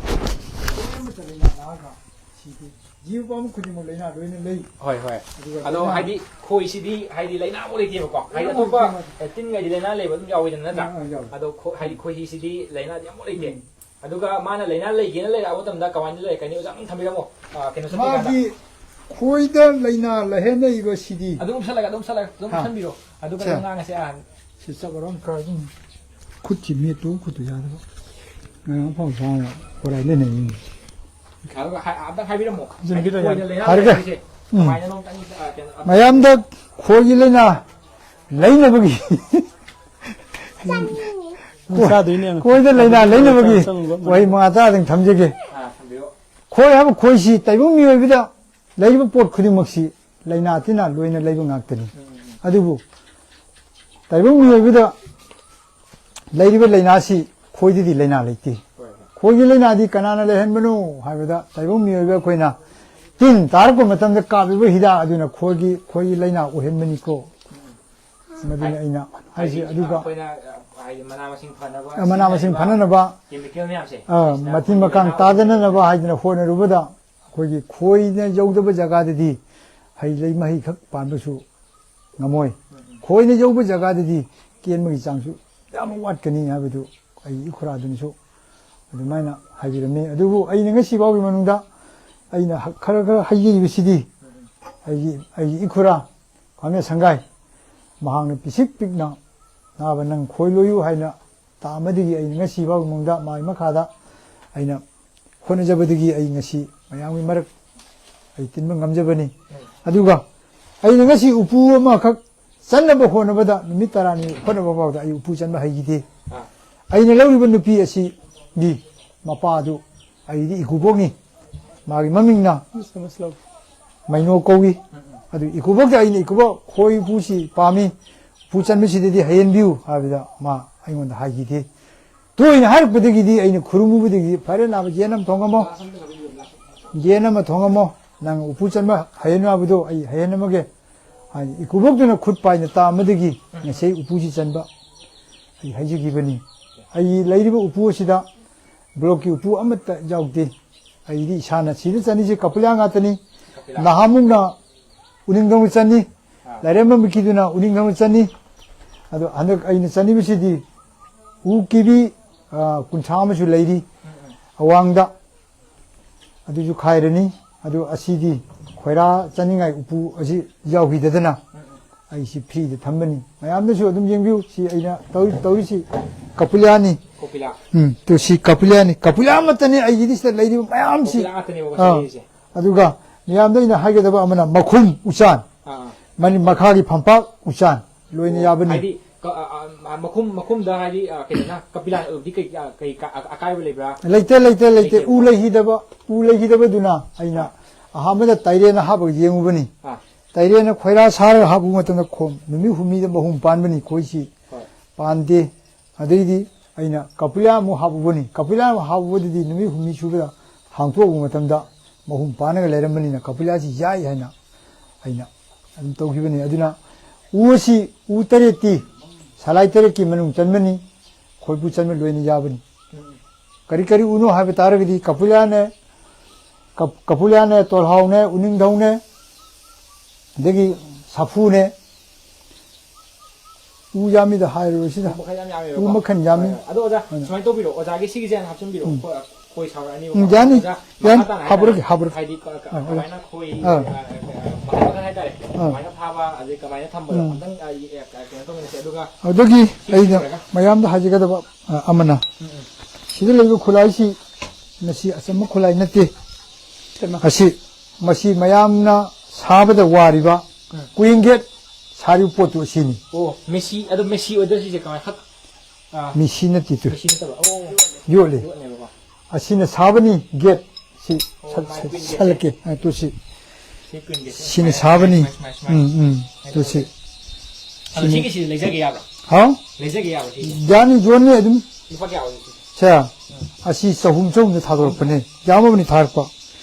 ꯈꯣꯏ ꯑꯃꯠꯇ ꯂꯥꯏꯅꯥ ꯂꯥꯛꯑꯒ ꯁꯤꯗꯦ꯫ ꯖꯤꯕ ꯄꯥꯟꯕ ꯈꯨꯗꯤꯡꯃꯛ ꯂꯥꯏꯅꯥ ꯂꯣꯏꯅ ꯂꯩ꯫ ꯍꯣꯏ, ꯍꯣꯏ꯫ ꯑꯗꯨꯒ ꯑꯗꯣ ꯂꯥꯏꯅꯥ ꯍꯥꯏꯗꯤ ꯈꯣꯏꯁꯤꯗꯤ ꯍꯥꯏꯗꯤ ꯂꯥꯏꯅꯥ ꯑꯃꯨꯛ ꯂꯩꯇꯦꯕꯀꯣ꯫ ꯍꯥꯏꯗꯤ ꯂꯥꯏꯅꯥ ꯑꯇꯣꯞꯄ, ꯑꯃꯨꯛ ꯂꯩꯇꯦ꯫ ꯑꯦ, ꯇꯤꯟꯒꯩꯗꯤ ꯂꯥꯏꯅꯥ ꯂꯩꯕ ꯑꯗꯨꯝ ꯌꯥꯎꯋꯤꯗꯅ, ꯅꯠꯇ꯭ꯔꯥ? ꯑꯥ, ꯑꯥ, ꯌꯥꯎꯋꯤ꯫ ꯑꯗꯣ ꯈꯣ-, ꯍꯥꯏꯗꯤ ꯈꯣꯏꯍꯤꯁꯤꯗꯤ ꯂꯥꯏꯅꯥꯗꯤ ꯑꯃꯨꯛ ꯂꯩꯇꯦ꯫ ꯎꯝ꯫ ꯑꯗꯨꯒ ꯃꯥꯅ ꯂꯥꯏꯅꯥ ꯂꯩꯒꯦꯅ ꯂꯩꯔꯛꯑꯕ ꯃꯇꯝꯗ ꯀꯃꯥꯏꯅ ꯂꯩꯔꯛꯀꯅꯤ? ꯑꯣꯖꯥ ꯑꯗꯨꯝ ꯊꯝꯕꯤꯔꯝꯃꯣ꯫ ꯑꯥ, ꯀꯩꯅꯣ ꯆꯠꯇ꯭ꯔꯤꯀꯥꯟꯗ꯫ ꯃꯥꯒꯤ ꯈꯣꯏꯗ ꯂꯥꯏꯅꯥ ꯂꯩꯍꯟꯅꯔꯤꯕ ꯁꯤꯗꯤ꯫ ꯑꯗꯨꯝ ꯎꯞꯁꯜꯂꯒ, ꯑꯗꯨꯝ ꯎꯞꯁꯜꯂꯒ, ꯑꯗꯨꯝ ꯍꯥ꯫ ꯎꯞꯁꯟꯕꯤꯔꯣ꯫ ꯑꯗꯨꯒ ꯁꯦ꯫ ꯑꯗꯨꯝ ꯉꯥꯡꯉꯁꯦ, ꯑꯥ꯫ ꯁꯤ ꯆꯥꯛ ꯑꯣꯏꯔꯣ ꯑꯃ ꯀꯥꯏ ꯑꯗꯨꯝ ꯈꯨꯠꯁꯤ ꯃꯦꯠꯇꯨ ꯈꯨꯠꯇꯨ ꯌꯥꯗꯕ꯫ ꯉꯔꯥꯡ ꯑꯐꯥꯎ ꯆꯥꯅ ꯀꯣꯔꯥꯏ ꯂꯩꯅꯩ꯫ ꯑꯗꯨꯒ ꯍꯥꯏ-, ꯑꯝꯇꯪ ꯍꯥꯏꯕꯤꯔꯝꯃꯣ꯫ ꯍꯥꯏꯖꯤꯟꯕꯤꯔꯣ, ꯌꯥꯔꯦ꯫ ꯈꯣꯏꯗ ꯂꯥꯏꯅꯥ ꯍꯥꯏꯔꯒꯦ꯫ ꯂꯩꯔꯤꯁꯦ ꯎꯝ꯫ ꯀꯃꯥꯏꯅꯅꯣ ꯑꯝꯇꯪ, ꯑ, ꯀꯩꯅꯣ, ꯑꯝꯇꯪ ꯃꯌꯥꯝꯗ ꯈꯣꯏꯒꯤ ꯂꯥꯏꯅꯥ ꯂꯩꯅꯕꯒꯤ꯫ ꯆꯥꯗꯣꯏꯅꯦ꯫ ꯈꯣꯏꯗ ꯂꯥꯏꯅꯥ ꯂꯩꯅꯕꯒꯤ ꯆꯪꯉꯨꯕ ꯋꯥꯍꯩ ꯃꯉꯥ ꯇꯔꯥꯗꯪ ꯊꯝꯖꯒꯦ꯫ ꯑꯥ, ꯊꯝꯕꯤꯌꯣ꯫ ꯈꯣꯏ ꯍꯥꯏꯕ ꯈꯣꯏꯁꯤ ꯇꯥꯏꯕꯪ ꯃꯤꯑꯣꯏꯕꯗ ꯂꯩꯔꯤꯕ ꯄꯣꯠ ꯈꯨꯗꯤꯡꯃꯛꯁꯤ ꯂꯥꯏꯅꯥ ꯇꯤꯟꯅꯥ ꯂꯣꯏꯅ ꯂꯩꯕ ꯉꯥꯛꯇꯅꯤ꯫ ꯎꯝ, ꯎꯝ꯫ ꯑꯗꯨꯕꯨ ꯇꯥꯏꯕꯪ ꯃꯤꯑꯣꯏꯕꯗ ꯂꯩꯔꯤꯕ ꯂꯥꯏꯅꯥꯁꯤ ꯈꯣꯏꯗꯗꯤ ꯂꯥꯏꯅꯥ ꯂꯩꯇꯦ꯫ ꯍꯣꯏ, ꯍꯣꯏ꯫ ꯈꯣꯏꯒꯤ ꯂꯥꯏꯅꯥꯗꯤ ꯀꯅꯥꯅ ꯂꯩꯍꯟꯕꯅꯣ ꯍꯥꯏꯕꯗ ꯇꯥꯏꯕꯪ ꯃꯤꯑꯣꯏꯕ ꯑꯩꯈꯣꯏꯅ ꯇꯤꯟ ꯇꯥꯔꯛꯄ ꯃꯇꯝꯗ ꯀꯥꯞꯂꯤꯕ ꯍꯤꯗꯥꯛ ꯑꯗꯨꯅ ꯈꯣꯏꯒꯤ, ꯈꯣꯏꯒꯤ ꯂꯥꯏꯅꯥ ꯑꯣꯏꯍꯟꯕꯅꯤꯀꯣ꯫ ꯃꯗꯨꯅ ꯑꯩꯅ ꯍꯥꯏꯁꯤ꯫ ꯍꯥꯏꯗꯤ ꯑꯗꯨꯒ ꯑꯩꯈꯣꯏꯅ, ꯑ, ꯍꯥꯏꯗꯤ ꯃꯅꯥ ꯃꯁꯤꯡ ꯐꯅꯕ ꯑ, ꯃꯅꯥ ꯃꯁꯤꯡ ꯁꯤꯖꯤꯟꯅꯔꯤꯕ ꯐꯅꯅꯕ, chemical ꯃꯌꯥꯝꯁꯦ, ꯑ, ꯁꯤꯅ ꯃꯇꯤꯟ ꯑꯩꯈꯣꯏꯒꯤ ꯃꯀꯥꯡ ꯂꯥꯏꯅꯥ ꯇꯥꯗꯅꯅꯕ ꯑꯣꯏꯍꯟꯕꯅꯤ꯫ ꯍꯥꯏꯗꯅ ꯍꯣꯠꯅꯔꯨꯕꯗ ꯑꯩꯈꯣꯏꯒꯤ ꯈꯣꯏꯅ ꯌꯧꯗꯕ ꯖꯒꯥꯗꯗꯤ ꯍꯩ ꯂꯩ ꯃꯍꯩ ꯈꯛ ꯄꯥꯟꯕꯁꯨ ꯉꯝꯃꯣꯏ꯫ ꯎꯝ, ꯎꯝ꯫ ꯈꯣꯏꯅ ꯌꯧꯕ ꯖꯒꯥꯗꯗꯤ ꯀꯦꯟꯕꯒꯤ ꯆꯥꯡꯁꯨ ꯌꯥꯝꯅ ꯋꯥꯠꯀꯅꯤ ꯍꯥꯏꯕꯗꯨ ꯑꯩꯒꯤ ꯏꯈꯨꯔꯥꯗꯨꯅꯁꯨ ꯑꯗꯨꯃꯥꯏꯅ ꯍꯥꯏꯕꯤꯔꯝꯃꯤ꯫ ꯑꯗꯨꯕꯨ ꯑꯩꯅ ꯉꯁꯤ ꯐꯥꯎꯒꯤ ꯃꯅꯨꯡꯗ ꯑꯩꯅ ꯍ-, ꯈꯔ ꯈꯔ ꯍꯥꯏꯖꯔꯤꯕꯁꯤꯗꯤ ꯑꯩꯒꯤ, ꯑꯩꯒꯤ ꯏꯈꯨꯔꯥ ꯈ꯭ꯋꯥꯃꯦ ꯁꯪꯒꯥꯏ, ꯃꯍꯥꯛꯅ ꯄꯤꯁꯤꯛ ꯄꯤꯛꯅ "ꯅꯥꯕ, ꯅꯪ ꯈꯣꯏ ꯂꯣꯏꯌꯨ" ꯍꯥꯏꯅ ꯇꯥꯛꯑꯝꯕꯗꯒꯤ ꯑꯩꯅ ꯉꯁꯤ ꯐꯥꯎꯒꯤ ꯃꯅꯨꯡꯗ ꯃꯥꯒꯤ ꯃꯈꯥꯗ ꯑꯩꯅ ꯍꯣꯠꯅꯖꯕꯗꯒꯤ ꯑꯩ ꯉꯁꯤ ꯃꯌꯥꯝꯒꯤ ꯃꯔꯛ ꯑꯩ ꯇꯤꯟꯕ ꯉꯝꯖꯕꯅꯤ꯫ ꯑꯗꯨꯒ ꯑꯩꯅ ꯉꯁꯤ ꯎꯄꯨ ꯑꯃꯈꯛ ꯆꯟꯅꯕ ꯍꯣꯠꯅꯕꯗ, ꯅꯨꯃꯤꯠ ꯇꯔꯥꯅꯤ ꯍꯣꯠꯅꯕ ꯐꯥꯎꯗ ꯑꯩ ꯎꯄꯨ ꯆꯟꯕ ꯍꯩꯈꯤꯗꯦ꯫ ꯑꯥ꯫ ꯑꯩꯅ ꯂꯧꯔꯤꯕ ꯅꯨꯄꯤ ꯑꯁꯤꯒꯤ ꯃꯄꯥꯗꯨ ꯑꯩꯗꯤ ꯏꯀꯨꯕꯣꯛꯅꯤ꯫ ꯃꯥꯒꯤ ꯃꯃꯤꯡꯅ ꯃꯩꯅꯣ ꯀꯧꯏ꯫ ꯎꯝ, ꯎꯝ꯫ ꯑꯗꯨ ꯏꯀꯨꯕꯣꯛꯇ ꯑꯩꯅ, "ꯏꯀꯨꯕꯣꯛ, ꯈꯣꯏ ꯎꯄꯨꯁꯤ ꯄꯥꯝꯃꯤ, ꯎꯄꯨ ꯆꯟꯕꯁꯤꯗꯗꯤ ꯍꯩꯍꯟꯕꯤꯌꯨ" ꯍꯥꯏꯕꯗ ꯃꯥ ꯑꯩꯉꯣꯟꯗ ꯍꯥꯏꯈꯤꯗꯦ꯫ ꯇꯣꯏꯅ ꯍꯥꯏꯔꯛꯄꯗꯒꯤꯗꯤ ꯑꯩꯅ ꯈꯨꯔꯨꯝꯃꯨꯕꯗꯒꯤ, "ꯐꯔꯦ ꯅꯥꯕ, ꯌꯦꯟ ꯑꯃ ꯊꯣꯡꯉꯝꯃꯣ, ꯌꯦꯟ ꯑꯃ ꯊꯣꯡꯉꯝꯃꯣ, ꯅꯪ ꯎꯄꯨ ꯆꯟꯕ ꯍꯩꯍꯟꯅꯨ ꯍꯥꯏꯕꯗꯣ ꯑꯩ ꯍꯩꯍꯟꯅꯃꯒꯦ" ꯍꯥꯏꯅ ꯏꯀꯨꯕꯣꯛꯇꯨꯅ ꯈꯨꯠ ꯄꯥꯏꯅ ꯇꯥꯛꯑꯝꯕꯗꯒꯤ ꯉꯁꯤ ꯎꯄꯨꯁꯤ ꯆꯟꯕ ꯑꯩ ꯍꯩꯖꯈꯤꯕꯅꯤ꯫ ꯑꯩ ꯂꯩꯔꯤꯕ ꯎꯄꯨ ꯑꯁꯤꯗ ꯕ꯭ꯂꯣꯛꯀꯤ ꯎꯄꯨ ꯑꯃꯠꯇ ꯌꯥꯎꯗꯦ꯫ ꯑꯩꯗꯤ ꯏꯁꯥꯅ ꯁꯤꯗ ꯆꯟꯂꯤꯁꯦ ꯀꯄꯤꯂꯥ ꯉꯥꯛꯇꯅꯤ꯫ ꯀꯄꯤꯂꯥ꯫ ꯅꯍꯥꯟꯃꯨꯛꯅ ꯎꯅꯤꯡꯊꯧꯗ ꯆꯟꯅꯤ, ꯑꯥ꯫ ꯂꯥꯏꯔꯦꯝꯕꯝ ꯕꯤꯀꯤꯗꯨꯅ ꯎꯅꯤꯡꯊꯧꯗ ꯆꯟꯅꯤ꯫ ꯑꯗꯣ ꯍꯟꯗꯛ ꯑꯩꯅ ꯆꯟꯂꯤꯕꯁꯤꯗꯤ ꯎ ꯀꯦꯕꯤ, ꯑ, ꯀꯨꯟꯊ꯭ꯔꯥ ꯑꯃꯁꯨ ꯂꯩꯔꯤ ꯎꯝ, ꯎꯝ꯫ ꯑꯋꯥꯡꯗ꯫ ꯑꯗꯨꯁꯨ ꯈꯥꯏꯔꯅꯤ꯫ ꯑꯗꯨ ꯑꯁꯤꯗꯤ ꯈꯣꯏꯔꯥ ꯆꯟꯅꯤꯡꯉꯥꯏ ꯎꯄꯨ ꯑꯁꯤ ꯌꯥꯎꯈꯤꯗꯗꯅ ꯎꯝ, ꯎꯝ꯫ ꯑꯩꯁꯤ ꯐ꯭ꯔꯤꯗ ꯊꯝꯕꯅꯤ꯫ ꯃꯌꯥꯝꯅꯁꯨ ꯑꯗꯨꯝ ꯌꯦꯡꯕꯤꯌꯨ꯫ ꯁꯤ ꯑꯩꯅ ꯇꯧꯔꯤ-, ꯇꯧꯔꯤꯁꯤ ꯀꯄꯤꯂꯥꯅꯤ꯫ ꯀꯣꯄꯤꯂꯥ꯫ ꯎꯝ, ꯇꯨ ꯁꯤ ꯀꯄꯤꯂꯥꯅꯤ꯫ ꯀꯄꯤꯂꯥ ꯑꯃꯠꯇꯅꯤ ꯑꯩꯒꯤꯗꯤ ꯁꯤꯗ ꯂꯩꯔꯤꯕ ꯃꯌꯥꯝꯁꯤ꯫ ꯀꯣꯄꯤꯂꯥ ꯉꯥꯛꯇꯅꯦꯕꯀꯣ ꯑꯥ꯫ ꯁꯤ ꯂꯩꯔꯤꯁꯦ꯫ ꯑꯗꯨꯒ ꯃꯌꯥꯝꯗ ꯑꯩꯅ ꯍꯥꯏꯒꯗꯕ ꯑꯃꯅ ꯃꯈꯨꯝ ꯎꯆꯥꯟ꯫ ꯑꯥ, ꯑꯥ꯫ ꯃꯅꯤ-, ꯃꯈꯥꯒꯤ ꯐꯝꯄꯥꯛ ꯎꯆꯥꯟ ꯂꯣꯏꯅ ꯑꯣ, ꯌꯥꯕꯅꯤ꯫ ꯍꯥꯏꯗꯤ ꯀ-, ꯑ, ꯑ, ꯃꯈꯨꯝ, ꯃꯈꯨꯝꯗ ꯍꯥꯏꯗꯤ, ꯑ, ꯀꯩꯅꯣꯅ ꯀꯄꯤꯂꯥ ꯑꯣꯏꯕꯗꯤ ꯀꯩ, ꯑ, ꯀꯩ ꯀ-, ꯑ-, ꯑꯀꯥꯏꯕ ꯂꯩꯕ꯭ꯔꯥ? ꯂꯩꯇꯦ, ꯂꯩꯇꯦ, ꯂꯩꯇꯦ꯫ ꯎ ꯂꯩꯇꯦꯕꯀꯣ? ꯂꯩꯈꯤꯗꯕ, ꯎ ꯂꯩꯈꯤꯗꯕꯗꯨꯅ ꯑꯩꯅ ꯑꯥ꯫ ꯑꯍꯥꯟꯕꯗ ꯇꯥꯏꯔꯦꯟꯅ ꯍꯥꯞꯄꯒ ꯌꯦꯡꯉꯨꯕꯅꯤ꯫ ꯑꯥ꯫ ꯇꯥꯏꯔꯦꯟꯅ ꯈꯣꯏꯔꯥ ꯁꯥꯔꯒ ꯍꯥꯞꯄ ꯃꯇꯝꯗ ꯈꯣꯝ-, ꯅꯨꯃꯤꯠ ꯍꯨꯝꯅꯤꯗ ꯃꯍꯨꯝ ꯄꯥꯟꯕꯅꯤ, ꯈꯣꯏꯁꯤ ꯍꯣꯏ꯫ ꯄꯥꯟꯗꯦ꯫ ꯑꯗꯩꯗꯤ ꯑꯩꯅ ꯀꯄꯤꯂꯥ ꯑꯃꯨꯛ ꯍꯥꯞꯄꯨꯕꯅꯤ꯫ ꯀꯄꯤꯂꯥ ꯑꯃꯨꯛ ꯍꯥꯞꯄꯨꯕꯗꯗꯤ ꯅꯨꯃꯤꯠ ꯍꯨꯝꯅꯤ ꯁꯨꯕꯗ ꯍꯥꯡꯇꯣꯛꯎꯕ ꯃꯇꯝꯗ ꯃꯍꯨꯝ ꯄꯥꯅꯒ ꯂꯩꯔꯝꯕꯅꯤꯅ ꯀꯄꯨꯂꯥꯁꯤ ꯌꯥꯏ ꯍꯥꯏꯅ ꯑꯩꯅ ꯑꯗꯨꯝ ꯇꯧꯈꯤꯕꯅꯤ꯫ ꯑꯗꯨꯅ ꯎ ꯑꯁꯤ ꯎ ꯇꯔꯦꯠꯇꯤ ꯁꯂꯥꯏ ꯇꯔꯦꯠꯀꯤ ꯃꯅꯨꯡ ꯆꯟꯕꯅꯤ, ꯈꯣꯏꯕꯨ ꯆꯟꯕ ꯂꯣꯏꯅ ꯌꯥꯕꯅꯤ꯫ ꯀꯔꯤ ꯀꯔꯤ ꯎꯅꯣ ꯍꯥꯏꯕ ꯇꯥꯔꯒꯗꯤ ꯀꯄꯨꯂꯥꯅꯦ, ꯀꯞ-, ꯀꯄꯨꯂꯥꯅꯦ, ꯇꯣꯜꯍꯥꯎꯅꯦ, ꯎꯅꯤꯡꯊꯧꯅꯦ, ꯑꯗꯒꯤ ꯁꯥꯐꯨꯅꯦ, ꯎ ꯌꯥꯝꯃꯤꯗ ꯍꯥꯏꯔꯨꯔꯁꯤꯗ꯫ ꯎ ꯃꯈꯜ ꯌꯥꯝ ꯌꯥꯝꯃꯦꯕꯀꯣ꯫ ꯎ ꯃꯈꯜ ꯌꯥꯝꯃꯤ꯫ ꯍꯣꯏ, ꯍꯣꯏ꯫ ꯑꯗꯣ ꯑꯣꯖꯥ, ꯑꯗꯨꯅ ꯁꯨꯃꯥꯏꯅ ꯇꯧꯕꯤꯔꯣ, ꯑꯣꯖꯥꯒꯤ ꯁꯤꯒꯤꯁꯦ ꯍꯥꯟꯅ ꯍꯥꯞꯆꯤꯟꯕꯤꯔꯣ꯫ ꯎꯝ꯫ ꯈꯣꯏ, ꯈꯣꯏ ꯁꯥꯎꯔꯛꯑꯅꯤꯕꯀꯣ꯫ ꯎꯝ, ꯌꯥꯅꯤ, ꯑꯣꯖꯥ, ꯌꯥꯅꯤ꯫ ꯃꯈꯥ ꯇꯥꯅ ꯍꯥꯞꯄꯨꯔꯒꯦ, ꯍꯥꯏꯇꯥꯔꯦ꯫ ꯍꯥꯞꯄꯨꯔꯒꯦ꯫ ꯍꯥꯏꯗꯤ ꯀ-, ꯀ-, ꯑꯥ, ꯑꯣꯖꯥ꯫ ꯀꯃꯥꯏꯅ ꯈꯣꯏ, ꯑꯥ꯫ ꯑ, ꯑ, ꯃꯈꯜ ꯃꯈꯜ ꯍꯥꯏꯇꯥꯔꯦ꯫ ꯑꯥ꯫ ꯀꯃꯥꯏꯅ ꯐꯥꯕ, ꯑꯗꯩ ꯀꯃꯥꯏꯅ ꯊꯝꯕꯗꯣ ꯎꯝ꯫ ꯑꯝꯇꯪ, ꯑ, ꯌꯦ-, ꯑ, ꯀꯩꯅꯣ ꯇꯧꯃꯤꯟꯅꯁꯦ꯫ ꯑꯗꯨꯒ ꯑꯗꯨꯒꯤ ꯁꯤ ꯑꯩꯅ ꯂꯣꯏꯔꯒ꯫ ꯃꯌꯥꯝꯗ ꯍꯥꯏꯖꯒꯗꯕ, ꯑ, ꯑꯃꯅ, ꯎꯝ, ꯎꯝ꯫ ꯁꯤꯗ ꯂꯩꯕ ꯈꯨꯠꯂꯥꯏꯁꯤ ꯃꯁꯤ ꯑꯆꯝꯕ ꯈꯨꯠꯂꯥꯏ ꯅꯠꯇꯦ꯫ ꯀꯩꯅꯣ? ꯑꯁꯤ, ꯃꯁꯤ ꯃꯌꯥꯝꯅ ꯁꯥꯕꯗ ꯋꯥꯔꯤꯕ ꯎꯝ꯫ ꯀꯨꯏꯟ ꯒꯦꯠ ꯁꯥꯔꯤꯕ ꯄꯣꯠꯇꯨ ꯑꯁꯤꯅꯤ꯫ ꯑꯣ, ꯃꯦꯁꯤ, ꯑꯗꯣ ꯃꯦꯁꯤ ꯑꯣꯏꯗꯣꯏ ꯁꯤꯁꯦ ꯀꯃꯥꯏ ꯍꯛ-, ꯑꯥ, ꯃꯦꯁꯤ ꯅꯠꯇꯦ ꯇꯨ꯫ ꯃꯦꯁꯤ ꯅꯠꯇꯕ꯫ ꯑꯣ꯫ ꯌꯣꯠꯂꯤ꯫ ꯌꯣꯠꯅꯦꯕꯀꯣ꯫ ꯑꯁꯤꯅ ꯁꯥꯕꯅꯤ ꯒꯦꯠ꯫ ꯁꯤ ꯑꯣ, ꯁꯠ-, ꯃꯥꯏ ꯁꯠ-, ꯀꯨꯏꯟ ꯒꯦꯠꯁꯦ꯫ ꯁꯠꯂꯛꯀꯦ꯫ ꯑ, ꯇꯨ ꯁꯤ꯫ ꯁꯤ ꯀꯨꯏꯟ ꯒꯦꯠꯁꯦ ꯁꯤꯅ ꯁꯨꯃꯥꯏꯅ, ꯁꯥꯕꯅꯤ꯫ ꯁꯨꯃꯥꯏꯅ, ꯁꯨꯃꯥꯏꯅ, ꯁꯨꯃꯥꯏꯅ꯫ ꯎꯝ, ꯎꯝ꯫ ꯁꯨꯃꯥꯏꯅ ꯇꯨ ꯁꯤ꯫ ꯇꯧꯗꯣꯏꯅꯦ꯫ ꯑꯗꯣ ꯁꯤꯅꯤ꯫ ꯁꯤꯒꯤꯁꯤ ꯂꯩꯖꯒꯦ ꯌꯥꯕ꯭ꯔꯥ? ꯍꯥꯎ? ꯂꯩꯖꯒꯦ ꯌꯥꯕ꯭ꯔꯥ ꯁꯤꯁꯦ? ꯌꯥꯅꯤ, ꯌꯣꯟꯅꯤ ꯑꯗꯨꯝ꯫ ꯂꯨꯄꯥ ꯀꯌꯥ ꯑꯣꯏꯒꯦ ꯁꯤꯁꯦ? ꯁꯦ, ꯑꯁꯤ ꯆꯍꯨꯝ ꯆꯍꯨꯝꯗ ꯊꯥꯗꯣꯔꯛꯄꯅꯦ꯫ ꯌꯥꯝꯃꯕꯅꯤ ꯊꯥꯔꯛꯄ꯫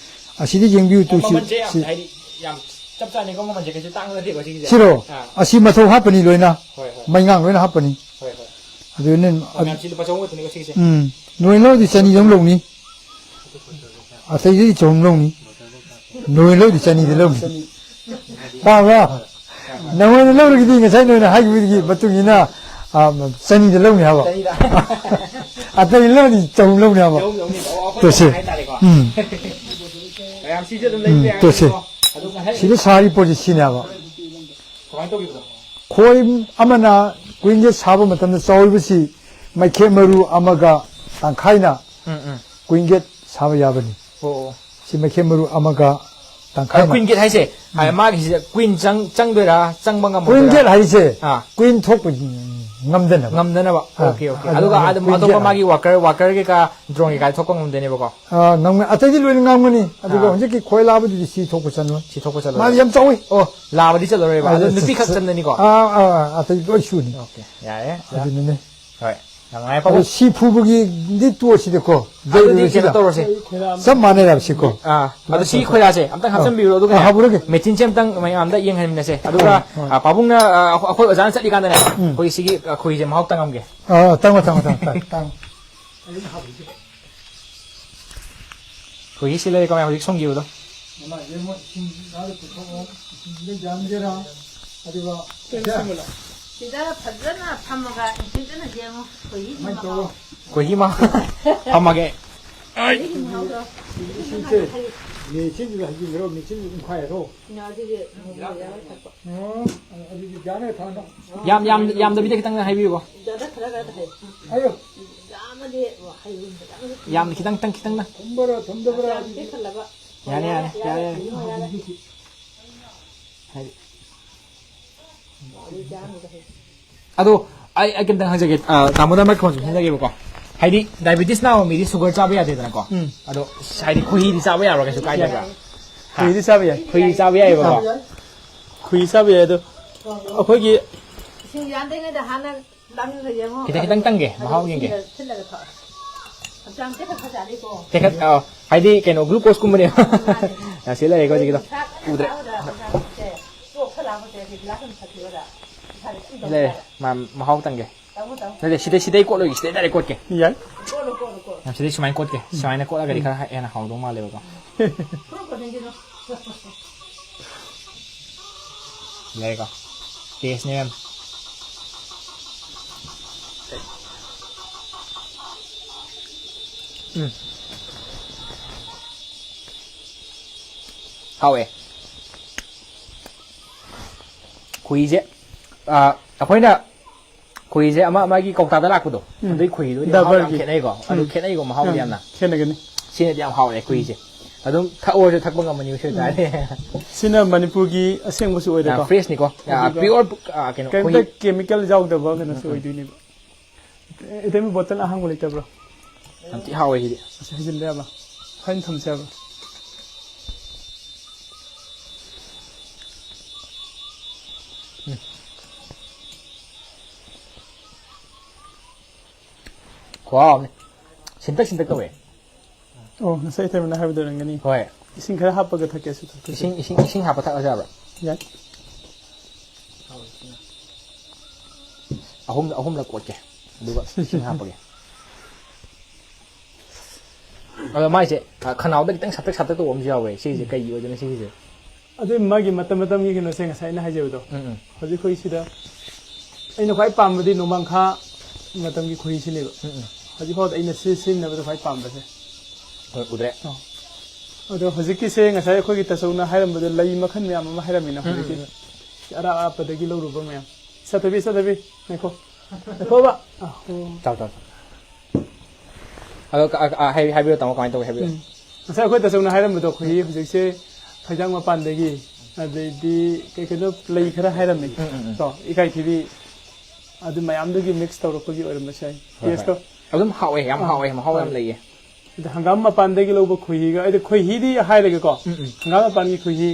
ꯑꯁꯤꯗ ꯌꯦꯡꯕꯤꯌꯨ, ꯇꯨ ꯁꯤ, ꯃꯃꯜꯁꯦ ꯌꯥꯝ ꯁꯤ꯫ ꯍꯥꯏꯗꯤ ꯌꯥꯝ ꯆꯞ ꯆꯥꯅꯤꯀꯣ, ꯃꯃꯜꯁꯦ ꯀꯩꯁꯨ ꯇꯥꯡꯕ ꯅꯠꯇꯦꯀꯣ ꯁꯤꯒꯤꯁꯦ? ꯁꯤꯔꯣ? ꯑꯥ꯫ ꯑꯁꯤ ꯃꯊꯧ ꯍꯥꯞꯄꯅꯤ ꯂꯣꯏꯅ꯫ ꯍꯣꯏ, ꯍꯣꯏ꯫ ꯃꯩꯉꯥꯡ ꯂꯣꯏꯅ ꯍꯥꯞꯄꯅꯤ꯫ ꯍꯣꯏ, ꯍꯣꯏ꯫ ꯑꯗꯨꯅ ꯑꯣ, ꯑꯗꯨ ꯃꯌꯥꯝꯁꯤ ꯂꯨꯄꯥ ꯆꯍꯨꯝ ꯈꯛꯇꯅꯤꯀꯣ ꯁꯤꯒꯤꯁꯦ? ꯎꯝ꯫ ꯅꯣꯏ ꯂꯧꯔꯗꯤ ꯆꯅꯤꯗꯪ ꯂꯧꯅꯤ꯫ ꯑꯇꯩꯗꯤ ꯆꯍꯨꯝ ꯂꯧꯅꯤ꯫ ꯅꯣꯏ ꯂꯧꯗꯤ ꯆꯅꯤꯗ ꯂꯧꯅꯤ꯫ ꯇꯥꯕ꯭ꯔꯥ? ꯅꯉꯣꯟꯗ ꯂꯧꯔꯒꯗꯤ ꯉꯁꯥꯏ ꯅꯣꯏꯅ ꯍꯥꯏꯈꯤꯕꯗꯨꯒꯤ ꯃꯇꯨꯡ ꯏꯟꯅ, ꯑ, ꯆꯅꯤꯗ ꯂꯧꯅꯤ ꯍꯥꯏꯕ꯫ ꯆꯅꯤꯗ꯫ ꯑꯇꯩ ꯂꯧꯔꯗꯤ ꯆꯍꯨꯝ ꯂꯧꯅꯤ ꯍꯥꯏꯕ꯫ ꯆꯍꯨꯝ ꯂꯧꯅꯤ꯫ ꯑꯣ, ꯑꯩꯈꯣꯏ ꯇꯣꯁꯦ꯫ ꯍꯥꯏꯇꯥꯔꯦꯀꯣ꯫ ꯎꯝ꯫ ꯃꯌꯥꯝ ꯁꯤꯁꯦ ꯑꯗꯨꯝ ꯎꯝ, ꯂꯩꯕ ꯌꯥꯏ ꯇꯣꯁꯦ꯫ ꯍꯥꯏꯕꯀꯣ꯫ ꯑꯗꯨ ꯉꯁꯥꯏ ꯁꯤꯗ ꯁꯥꯔꯤ ꯄꯣꯠꯁꯤ ꯁꯤꯅꯦ ꯍꯥꯏꯕ꯫ ꯀꯃꯥꯏꯅ ꯇꯧꯈꯤꯕꯅꯣ? ꯈꯣꯏ ꯑꯃꯅ ꯀꯨꯏꯟ ꯒꯦꯠ ꯁꯥꯕ ꯃꯇꯝꯗ ꯆꯥꯎꯔꯤꯕꯁꯤ ꯃꯩꯈꯦꯠ ꯃꯔꯨ ꯑꯃꯒ ꯇꯪꯈꯥꯏꯅ ꯎꯝ, ꯎꯝ꯫ ꯀꯨꯏꯟ ꯒꯦꯠ ꯁꯥꯕ ꯌꯥꯕꯅꯤ꯫ ꯑꯣ, ꯑꯣ꯫ ꯁꯤ ꯃꯩꯈꯦꯠ ꯃꯔꯨ ꯑꯃꯒ ꯇꯪꯈꯥꯏ꯫ ꯑ, ꯀꯨꯏꯟ ꯒꯦꯠ ꯍꯥꯏꯁꯦ, ꯎꯝ꯫ ꯑ, ꯃꯥꯒꯤꯁꯤꯗ ꯀꯨꯏꯟ ꯆꯪ-, ꯆꯪꯗꯣꯏꯔꯥ, ꯆꯪꯕ ꯉꯝꯃꯣꯏꯗꯣꯏꯔꯥ? ꯀꯨꯏꯟ ꯒꯦꯠ ꯍꯥꯏꯁꯦ ꯑꯥ꯫ ꯀꯨꯏꯟ ꯊꯣꯛꯄ ꯉꯝꯗꯅꯕ꯫ ꯉꯝꯗꯅꯕ꯫ ꯑꯥ, ꯑꯣꯀꯦ, ꯑꯣꯀꯦ꯫ ꯑꯗꯨ ꯑꯗꯨꯒ ꯑꯗꯨꯝ ꯑꯗꯨꯝ ꯀꯨꯏꯟ ꯑꯇꯣꯞꯄ ꯒꯦꯠ ꯃꯥꯒꯤ ꯍꯥꯏ-, ꯋꯥꯀꯔ, ꯋꯥꯀꯔ ꯀꯩꯀꯥ, ꯗ꯭ꯔꯣꯟ ꯀꯩꯀꯥ ꯊꯣꯛꯄ ꯉꯝꯗꯣꯏꯅꯦꯕꯀꯣ? ꯑꯥ, ꯉꯝꯒꯅꯤ꯫ ꯑꯇꯩꯗꯤ ꯂꯣꯏꯅ ꯉꯝꯒꯅꯤ꯫ ꯑꯗꯨꯒ ꯑꯥ꯫ ꯍꯧꯖꯤꯛꯀꯤ ꯈꯣꯏ ꯂꯥꯕꯗꯨꯗꯤ ꯁꯤ ꯊꯣꯛꯄ ꯆꯜꯂꯣꯏ꯫ ꯁꯤ ꯊꯣꯛꯄ ꯆꯜꯂꯣꯏ꯫ ꯃꯥꯗꯤ ꯌꯥꯝ ꯆꯥꯎꯏ꯫ ꯑꯣ, ꯂꯥꯕꯗꯤ ꯆꯜꯂꯔꯣꯏꯕ꯫ ꯑꯗꯨ ꯑꯗꯨ ꯅꯨꯄꯤ ꯈꯛ ꯆꯟꯗꯅꯤꯀꯣ? ꯑꯥ, ꯑꯥ, ꯑꯥ, ꯑꯇꯩ ꯂꯣꯏ ꯁꯨꯅꯤ꯫ ꯑꯣꯀꯦ, ꯌꯥꯔꯦ꯫ ꯑꯗꯨꯅꯅꯦ꯫ ꯍꯣꯏ꯫ ꯌꯥꯝ ꯅꯨꯡꯉꯥꯏ, ꯑꯗꯣ ꯄꯥꯕꯨꯡ꯫ ꯁꯤ ꯐꯨꯕꯒꯤꯗꯤ ꯇꯣꯛꯑꯁꯤꯗ ꯀꯣ, ꯑꯗꯨꯗꯤ ꯀꯩꯅꯣ ꯖꯩꯔꯨꯔꯁꯤꯗ꯫ ꯇꯧꯔꯁꯦ꯫ ꯆꯞ ꯃꯥꯟꯅꯩ ꯍꯥꯏꯕ ꯁꯤꯀꯣ꯫ ꯑꯥ, ꯑꯗꯣ ꯁꯤ ꯈꯣꯏꯔꯥꯁꯦ ꯑꯝꯇꯪ ꯑꯥ꯫ ꯍꯥꯞꯆꯤꯟꯕꯤꯔꯣ, ꯑꯗꯨꯒ ꯑꯥ, ꯍꯥꯞꯄꯨꯔꯒꯦ꯫ ꯃꯦꯆꯤꯟꯁꯦ ꯑꯝꯇꯪ ꯃꯌꯥꯝꯗ ꯌꯦꯡꯍꯟꯃꯤꯟꯅꯁꯦ꯫ ꯑꯗꯨꯒ, ꯍꯣꯏ, ꯍꯣꯏ꯫ ꯑꯥ, ꯄꯥꯕꯨꯡꯅ, ꯑꯥ, ꯑꯩꯈꯣꯏ ꯑꯣꯖꯥꯅ ꯆꯠꯂꯤꯀꯥꯟꯗꯅꯦ, ꯎꯝ꯫ ꯑꯩꯈꯣꯏ ꯁꯤꯒꯤ, ꯑꯥ, ꯈꯣꯏꯁꯦ ꯃꯍꯥꯎ ꯇꯪꯉꯝꯒꯦ꯫ ꯑꯥ, ꯇꯪꯉꯣ, ꯇꯪꯉꯣ, ꯇꯪꯉꯣ, ꯇꯪꯉꯣ, ꯇꯪꯉꯣ꯫ ꯈꯣꯏꯍꯤ ꯁꯤ ꯂꯩꯔꯦ, ꯀꯃꯥꯏ ꯍꯧꯖꯤꯛ ꯁꯨꯝꯈꯤꯕꯗꯣ? ꯃꯃꯥ, ꯌꯦꯡꯉꯣ, ꯏꯁꯤꯡ ꯉꯥꯗ ꯄꯨꯊꯣꯛꯑꯣ, ꯏꯁꯤꯡꯗ ꯌꯥꯟꯒꯦꯔꯥ, ꯑꯗꯨꯒ ꯁꯤꯗ ꯐꯖꯅ ꯐꯝꯃꯒ ꯅꯤꯡꯊꯤꯖꯅ ꯌꯦꯡꯉꯣ, ꯈꯣꯏꯍꯤꯒꯤ ꯁꯨꯃꯥꯏꯅ ꯃꯍꯥꯎ꯫ ꯇꯧꯔꯣ꯫ ꯈꯣꯏꯍꯤ ꯃꯍꯥꯎ꯫ ꯐꯝꯃꯒꯦ꯫ ꯈꯣꯏꯍꯤꯒꯤ ꯃꯍꯥꯎꯗꯣ꯫ ꯏꯁꯤꯡꯁꯦ ꯃꯦꯆꯤꯟꯗꯨꯗ ꯍꯩꯖꯤꯟꯈ꯭ꯔꯣ, ꯃꯦꯆꯤꯟꯗꯨ ꯎꯪꯈꯥꯏꯔꯣ꯫ ꯉꯥꯁꯤꯗꯤ ꯃꯣꯔꯣꯛ ꯌꯥꯝ ꯊꯛꯄ꯫ ꯑꯣ, ꯑꯗꯨꯗꯤ ꯌꯥꯅꯤ, ꯊꯝꯃꯣ꯫ ꯌꯥꯝ, ꯌꯥꯝ, ꯌꯥꯝꯗꯕꯤꯗ ꯈꯤꯇꯪ ꯍꯥꯏꯕꯤꯌꯨꯀꯣ꯫ ꯌꯥꯗ ꯈꯔ ꯈꯔ ꯍꯩ꯫ ꯑꯌꯣ꯫ ꯌꯥꯝꯃꯗꯤ ꯍꯩꯔꯣꯏ, ꯌꯥꯝꯅꯁꯨ ꯌꯥꯝ ꯈꯤꯇꯪ, ꯈꯤꯇꯪ, ꯈꯤꯇꯪꯗ꯫ ꯊꯨꯝꯕꯔꯣ, ꯊꯨꯝꯗꯕꯔꯣ? ꯌꯥꯝ ꯄꯤꯛꯊꯜꯂꯕ꯫ ꯌꯥꯅꯤ, ꯌꯥꯅꯤ, ꯌꯥꯔꯦ, ꯌꯥꯔꯦ, ꯌꯥꯔꯦ꯫ ꯌꯥꯔꯦ, ꯌꯥꯔꯦ꯫ ꯍꯥꯏꯗꯤ꯫ ꯑꯗꯨ ꯌꯥꯝꯃꯒ ꯍꯩ꯫ ꯑꯗꯣ ꯑꯩ, ꯑꯩ ꯀꯩꯝꯇꯪ ꯍꯪꯖꯒꯦ, ꯑ, ꯇꯥꯃꯣꯗ microphone ꯁꯨꯝ ꯍꯪꯖꯒꯦꯕꯀꯣ꯫ ꯍꯥꯏꯗꯤ diabetes ꯅꯥꯕ ꯃꯤꯗꯤ sugar ꯆꯥꯕ ꯌꯥꯗꯦꯗꯅꯀꯣ꯫ ꯎꯝ꯫ ꯑꯗꯣ ꯍꯥꯏꯗꯤ ꯈꯣꯏꯍꯤꯗꯤ ꯆꯥꯕ ꯌꯥꯕ꯭ꯔꯥ, ꯀꯩꯁꯨ ꯀꯥꯏꯗꯕ꯭ꯔꯥ? ꯈꯣꯏꯍꯤꯗꯤ ꯆꯥꯕ ꯌꯥꯏ꯫ ꯈꯣꯏꯍꯤ ꯆꯥꯕ ꯌꯥꯏꯌꯦꯕꯀꯣ꯫ ꯑꯥ꯫ ꯈꯣꯏꯍꯤ ꯆꯥꯕ ꯌꯥꯏ, ꯑꯗꯣ ꯑꯩꯈꯣꯏꯒꯤ ꯏꯁꯤꯡ ꯌꯥꯟꯗ꯭ꯔꯤꯉꯩꯗ ꯍꯥꯟꯅ ꯇꯪꯈ꯭ꯔ ꯌꯦꯡꯉꯣ꯫ ꯈꯤꯇꯪ, ꯈꯤꯇꯪ ꯇꯪꯒꯦ, ꯑꯗꯣ ꯃꯍꯥꯎ ꯌꯦꯡꯒꯦ꯫ ꯏꯁꯤꯡꯗ ꯊꯤꯠꯂꯒ ꯊꯛꯑꯣ꯫ ꯍꯛꯆꯥꯡ ꯇꯦꯛꯈꯠ ꯐꯖꯅꯤꯀꯣ꯫ ꯇꯦꯛꯈꯠ-, ꯑ, ꯍꯥꯏꯗꯤ ꯀꯩꯅꯣ, glucose ꯀꯨꯝꯕꯅꯦꯕ꯫ ꯃꯥꯅꯦ꯫ ꯌꯥꯝ ꯁꯤ ꯂꯩꯔꯦꯀꯣ ꯍꯧꯖꯤꯛꯀꯤꯗꯣ꯫ ꯅꯤꯁꯥ ꯀꯟꯅ ꯎꯗ꯭ꯔꯦ꯫ ꯆꯥꯕꯗ ꯍꯛꯆꯥꯡꯁꯦ ꯆꯣꯛ ꯈꯔ ꯂꯥꯛꯄꯁꯦ ꯁꯤ glass ꯑꯃ ꯊꯛꯈꯤꯕꯗ ꯏꯁꯥꯁꯦ ꯀꯩꯝ ꯇꯧꯗꯦ ꯂꯩꯔꯦ꯫ ꯍꯥꯏꯕ꯫ ꯃꯥ ꯃꯍꯥꯎ ꯇꯪꯒꯦ꯫ ꯇꯧ, ꯇꯧ꯫ ꯅꯠꯇꯦ, ꯁꯤꯗꯩ, ꯁꯤꯗꯩ ꯀꯣꯠꯂꯣꯏꯒꯦ, ꯁꯤꯗꯩ direct ꯀꯣꯠꯀꯦ꯫ ꯌꯥꯏ꯫ ꯀꯣꯠꯂꯣ, ꯀꯣꯠꯂꯣ, ꯀꯣꯠꯂꯣ꯫ ꯌꯥꯝ ꯁꯤꯗꯩ ꯁꯨꯃꯥꯏꯅ ꯀꯣꯠꯂꯒꯗꯤ ꯎꯝ꯫ ꯈꯔ ꯍꯦꯟꯅ ꯍꯥꯎꯗꯧ ꯃꯥꯜꯂꯦꯕꯀꯣ꯫ ꯀꯣꯠꯂꯣ, ꯀꯣꯠꯂꯣ, ꯀꯣꯠꯂꯣ꯫ ꯌꯥꯏꯀꯣ? Taste ꯅꯦ, ꯃꯦꯝ꯫ ꯎꯝ꯫ ꯍꯥꯎꯋꯦ꯫ ꯈꯣꯏꯍꯤꯁꯦ, ꯑ, ꯑꯩꯈꯣꯏꯅ ꯈꯣꯏꯍꯤꯁꯦ ꯑꯃ ꯃꯥꯒꯤ ꯀꯧꯇꯥꯗ ꯂꯥꯛꯄꯗꯣ, ꯎꯝ꯫ ꯑꯗꯨꯒꯤ ꯈꯣꯏꯍꯤꯗꯨꯗꯤ ꯃꯍꯥꯎ ꯌꯥꯝ ꯗꯕꯜꯒꯤ꯫ ꯈꯦꯠꯅꯩꯀꯣ꯫ ꯑꯗꯨ ꯎꯝ꯫ ꯈꯦꯠꯅꯩꯀꯣ ꯃꯍꯥꯎꯗꯤ ꯎꯝ, ꯌꯥꯝꯅ꯫ ꯈꯦꯠꯅꯒꯅꯤ꯫ ꯁꯤꯅꯗꯤ ꯌꯥꯝ ꯍꯥꯎꯋꯦ ꯈꯣꯏꯍꯤꯁꯦ꯫ ꯑꯗꯨꯝ ꯊꯛꯑꯣꯁꯨ ꯊꯛꯄ ꯉꯝꯃꯅꯤ ꯁꯤ ꯎꯝ꯫ ꯑꯣꯏꯇꯥꯔꯗꯤ꯫ ꯁꯤꯅ ꯃꯅꯤꯄꯨꯔꯒꯤ ꯑꯁꯦꯡꯕꯁꯨ ꯑꯣꯏꯔꯦꯀꯣ꯫ ꯌꯥꯝ fresh ꯅꯤꯀꯣ꯫ ꯑ, ꯑꯗꯨꯒ pure, ꯑ, ꯀꯩꯅꯣ, ꯀꯩꯝꯇ ꯈꯣꯏꯍꯤ꯫ Chemical ꯌꯥꯎꯗꯕ ꯀꯩꯅꯣꯁꯨ ꯎꯝ, ꯎꯝ꯫ ꯑꯣꯏꯗꯣꯏꯅꯦꯕ꯫ ꯏꯇꯩꯃ, bottle ꯑꯍꯥꯡꯕ ꯂꯩꯇꯕ꯭ꯔꯣ? ꯌꯥꯝ ꯊꯤ ꯍꯥꯎꯋꯦ ꯁꯤꯗꯤ꯫ ꯑꯁꯤ ꯍꯩꯖꯤꯜꯂꯦ ꯌꯥꯕ꯭ꯔꯣ? ꯐꯥꯏꯟ ꯊꯝꯁꯦ ꯍꯥꯏꯕ꯭ꯔꯣ? ꯎꯝ꯫ ꯈꯨꯍꯥꯎ ꯑꯃꯅꯤ꯫ ꯁꯤꯟꯇꯛ ꯁꯤꯟꯇꯛ ꯇꯧꯋꯦ꯫ ꯑꯣ, ꯉꯁꯥꯏ ꯏꯇꯩꯃꯅ ꯍꯥꯏꯕꯗꯣ ꯑꯣꯏꯔꯝꯒꯅꯤ꯫ ꯍꯣꯏ꯫ ꯏꯁꯤꯡ ꯈꯔ ꯍꯥꯞꯄꯒ ꯊꯛꯀꯦꯁꯨ ꯊꯛꯀꯦꯁꯦ꯫ ꯏꯁꯤꯡ, ꯏꯁꯤꯡ, ꯏꯁꯤꯡ ꯍꯥꯞꯄ ꯊꯛꯑꯁꯨ ꯌꯥꯕ꯭ꯔꯥ? ꯌꯥꯏ꯫ ꯑꯍꯨꯝ, ꯑꯍꯨꯝꯂꯛ ꯀꯣꯠꯀꯦ꯫ ꯑꯗꯨꯒ ꯏꯁꯤꯡ ꯍꯥꯞꯄꯒꯦ꯫ ꯑꯗꯣ ꯃꯥꯏꯁꯦ, ꯑ, ꯈꯅꯥꯎꯗ ꯈꯤꯇꯪ ꯁꯥꯇꯛ ꯁꯥꯇꯛ ꯇꯧꯕ ꯑꯃꯁꯨ ꯌꯥꯎꯋꯦ꯫ ꯁꯤꯁꯦ ꯀꯩꯒꯤ ꯑꯣꯏꯗꯣꯏꯅꯣ ꯁꯤꯒꯤꯁꯦ? ꯑꯗꯨ ꯃꯥꯒꯤ ꯃꯇꯝ ꯃꯇꯝꯒꯤ ꯀꯩꯅꯣꯁꯦ ꯉꯁꯥꯏ ꯑꯩꯅ ꯍꯥꯏꯖꯕꯗꯣ꯫ ꯎꯝ, ꯎꯝ꯫ ꯍꯧꯖꯤꯛ ꯑꯩꯈꯣꯏ ꯁꯤꯗ ꯑꯩꯅ ꯈ꯭ꯋꯥꯏ ꯄꯥꯝꯕꯗꯤ ꯅꯣꯡꯃꯥꯡꯈꯥ ꯃꯇꯝꯒꯤ ꯈꯣꯏꯍꯤꯁꯤꯅꯦꯕ꯫ ꯎꯝ, ꯎꯝ꯫ ꯍꯧꯖꯤꯛ ꯐꯥꯎꯗ ꯑꯩꯅ ꯁꯤ ꯁꯤꯖꯤꯟꯅꯕꯗ ꯈ꯭ꯋꯥꯏ ꯄꯥꯝꯕꯁꯦ꯫ ꯍꯣꯏ, ꯎꯗ꯭ꯔꯦ꯫ ꯑꯣ꯫ ꯑꯗꯣ ꯍꯧꯖꯤꯛꯀꯤꯁꯦ ꯉꯁꯥꯏ ꯑꯩꯈꯣꯏꯒꯤ ꯇꯥꯆꯧꯅ ꯍꯥꯏꯔꯝꯕꯗ ꯂꯩ ꯃꯈꯜ ꯃꯌꯥꯝ ꯑꯃ ꯍꯥꯏꯔꯝꯃꯤꯅ ꯎꯝ, ꯍꯧꯖꯤꯛꯀꯤ꯫ ꯎꯝ, ꯎꯝ꯫ ꯑꯔꯥꯞ ꯑꯔꯥꯞꯄꯗꯒꯤ ꯂꯧꯔꯨꯕ ꯃꯌꯥꯝ꯫ ꯆꯠꯊꯕꯤ, ꯆꯠꯊꯕꯤ꯫ ꯉꯥꯏꯈꯣ꯫ ꯉꯥꯏꯈꯣꯕ꯫ ꯑꯥ, ꯑꯣ꯫ ꯆꯥꯎ, ꯆꯥꯎ, ꯆꯥꯎ꯫ ꯑꯗꯣ ꯀ-, ꯑ, ꯑ, ꯍꯥꯏ-, ꯍꯥꯏꯕꯤꯌꯨ ꯇꯥꯃꯣ, ꯀꯃꯥꯏꯅ ꯇꯧꯒꯦ ꯍꯥꯏꯕꯤꯌꯨ꯫ ꯎꯝ꯫ ꯉꯁꯥꯏ ꯑꯩꯈꯣꯏ ꯇꯥꯆꯧꯅ ꯍꯥꯏꯔꯝꯕꯗꯣ, ꯑꯩꯈꯣꯏꯒꯤ ꯎꯝ꯫ ꯍꯧꯖꯤꯛꯁꯦ ꯐꯩꯖꯥꯡ ꯃꯄꯥꯟꯗꯒꯤ, ꯑꯗꯩꯗꯤ ꯀꯩ ꯀꯩꯅꯣ ꯂꯩ ꯈꯔ ꯍꯥꯏꯔꯝꯃꯤ꯫ ꯎꯝ, ꯎꯝ, ꯎꯝ꯫ ꯀꯣ, ꯏꯀꯥꯏꯊꯤꯕꯤ, ꯑꯗꯨ ꯃꯌꯥꯝꯗꯨꯒꯤ mix ꯇꯧꯔꯛꯄꯒꯤ ꯑꯣꯏꯔꯝꯕꯁꯨ ꯌꯥꯏ꯫ ꯍꯣꯏ, ꯍꯣꯏ꯫ Taste ꯇꯣ꯫ ꯑꯗꯨꯝ ꯍꯥꯎꯋꯦ, ꯌꯥꯝ ꯑꯥ, ꯍꯥꯎꯋꯦ, ꯃꯍꯥꯎ ꯍꯣꯏ꯫ ꯌꯥꯝ ꯂꯩꯌꯦ꯫ ꯑꯗ ꯍꯪꯒꯥꯝ ꯃꯄꯥꯟꯗꯒꯤ ꯂꯧꯕ ꯈꯣꯏꯍꯤꯒ, ꯑꯗ ꯈꯣꯏꯍꯤꯗꯤ ꯍꯥꯏꯔꯒꯦꯀꯣ꯫ ꯎꯝ, ꯎꯝ꯫ ꯍꯪꯒꯥꯝ ꯃꯄꯥꯟꯒꯤ ꯈꯣꯏꯍꯤ,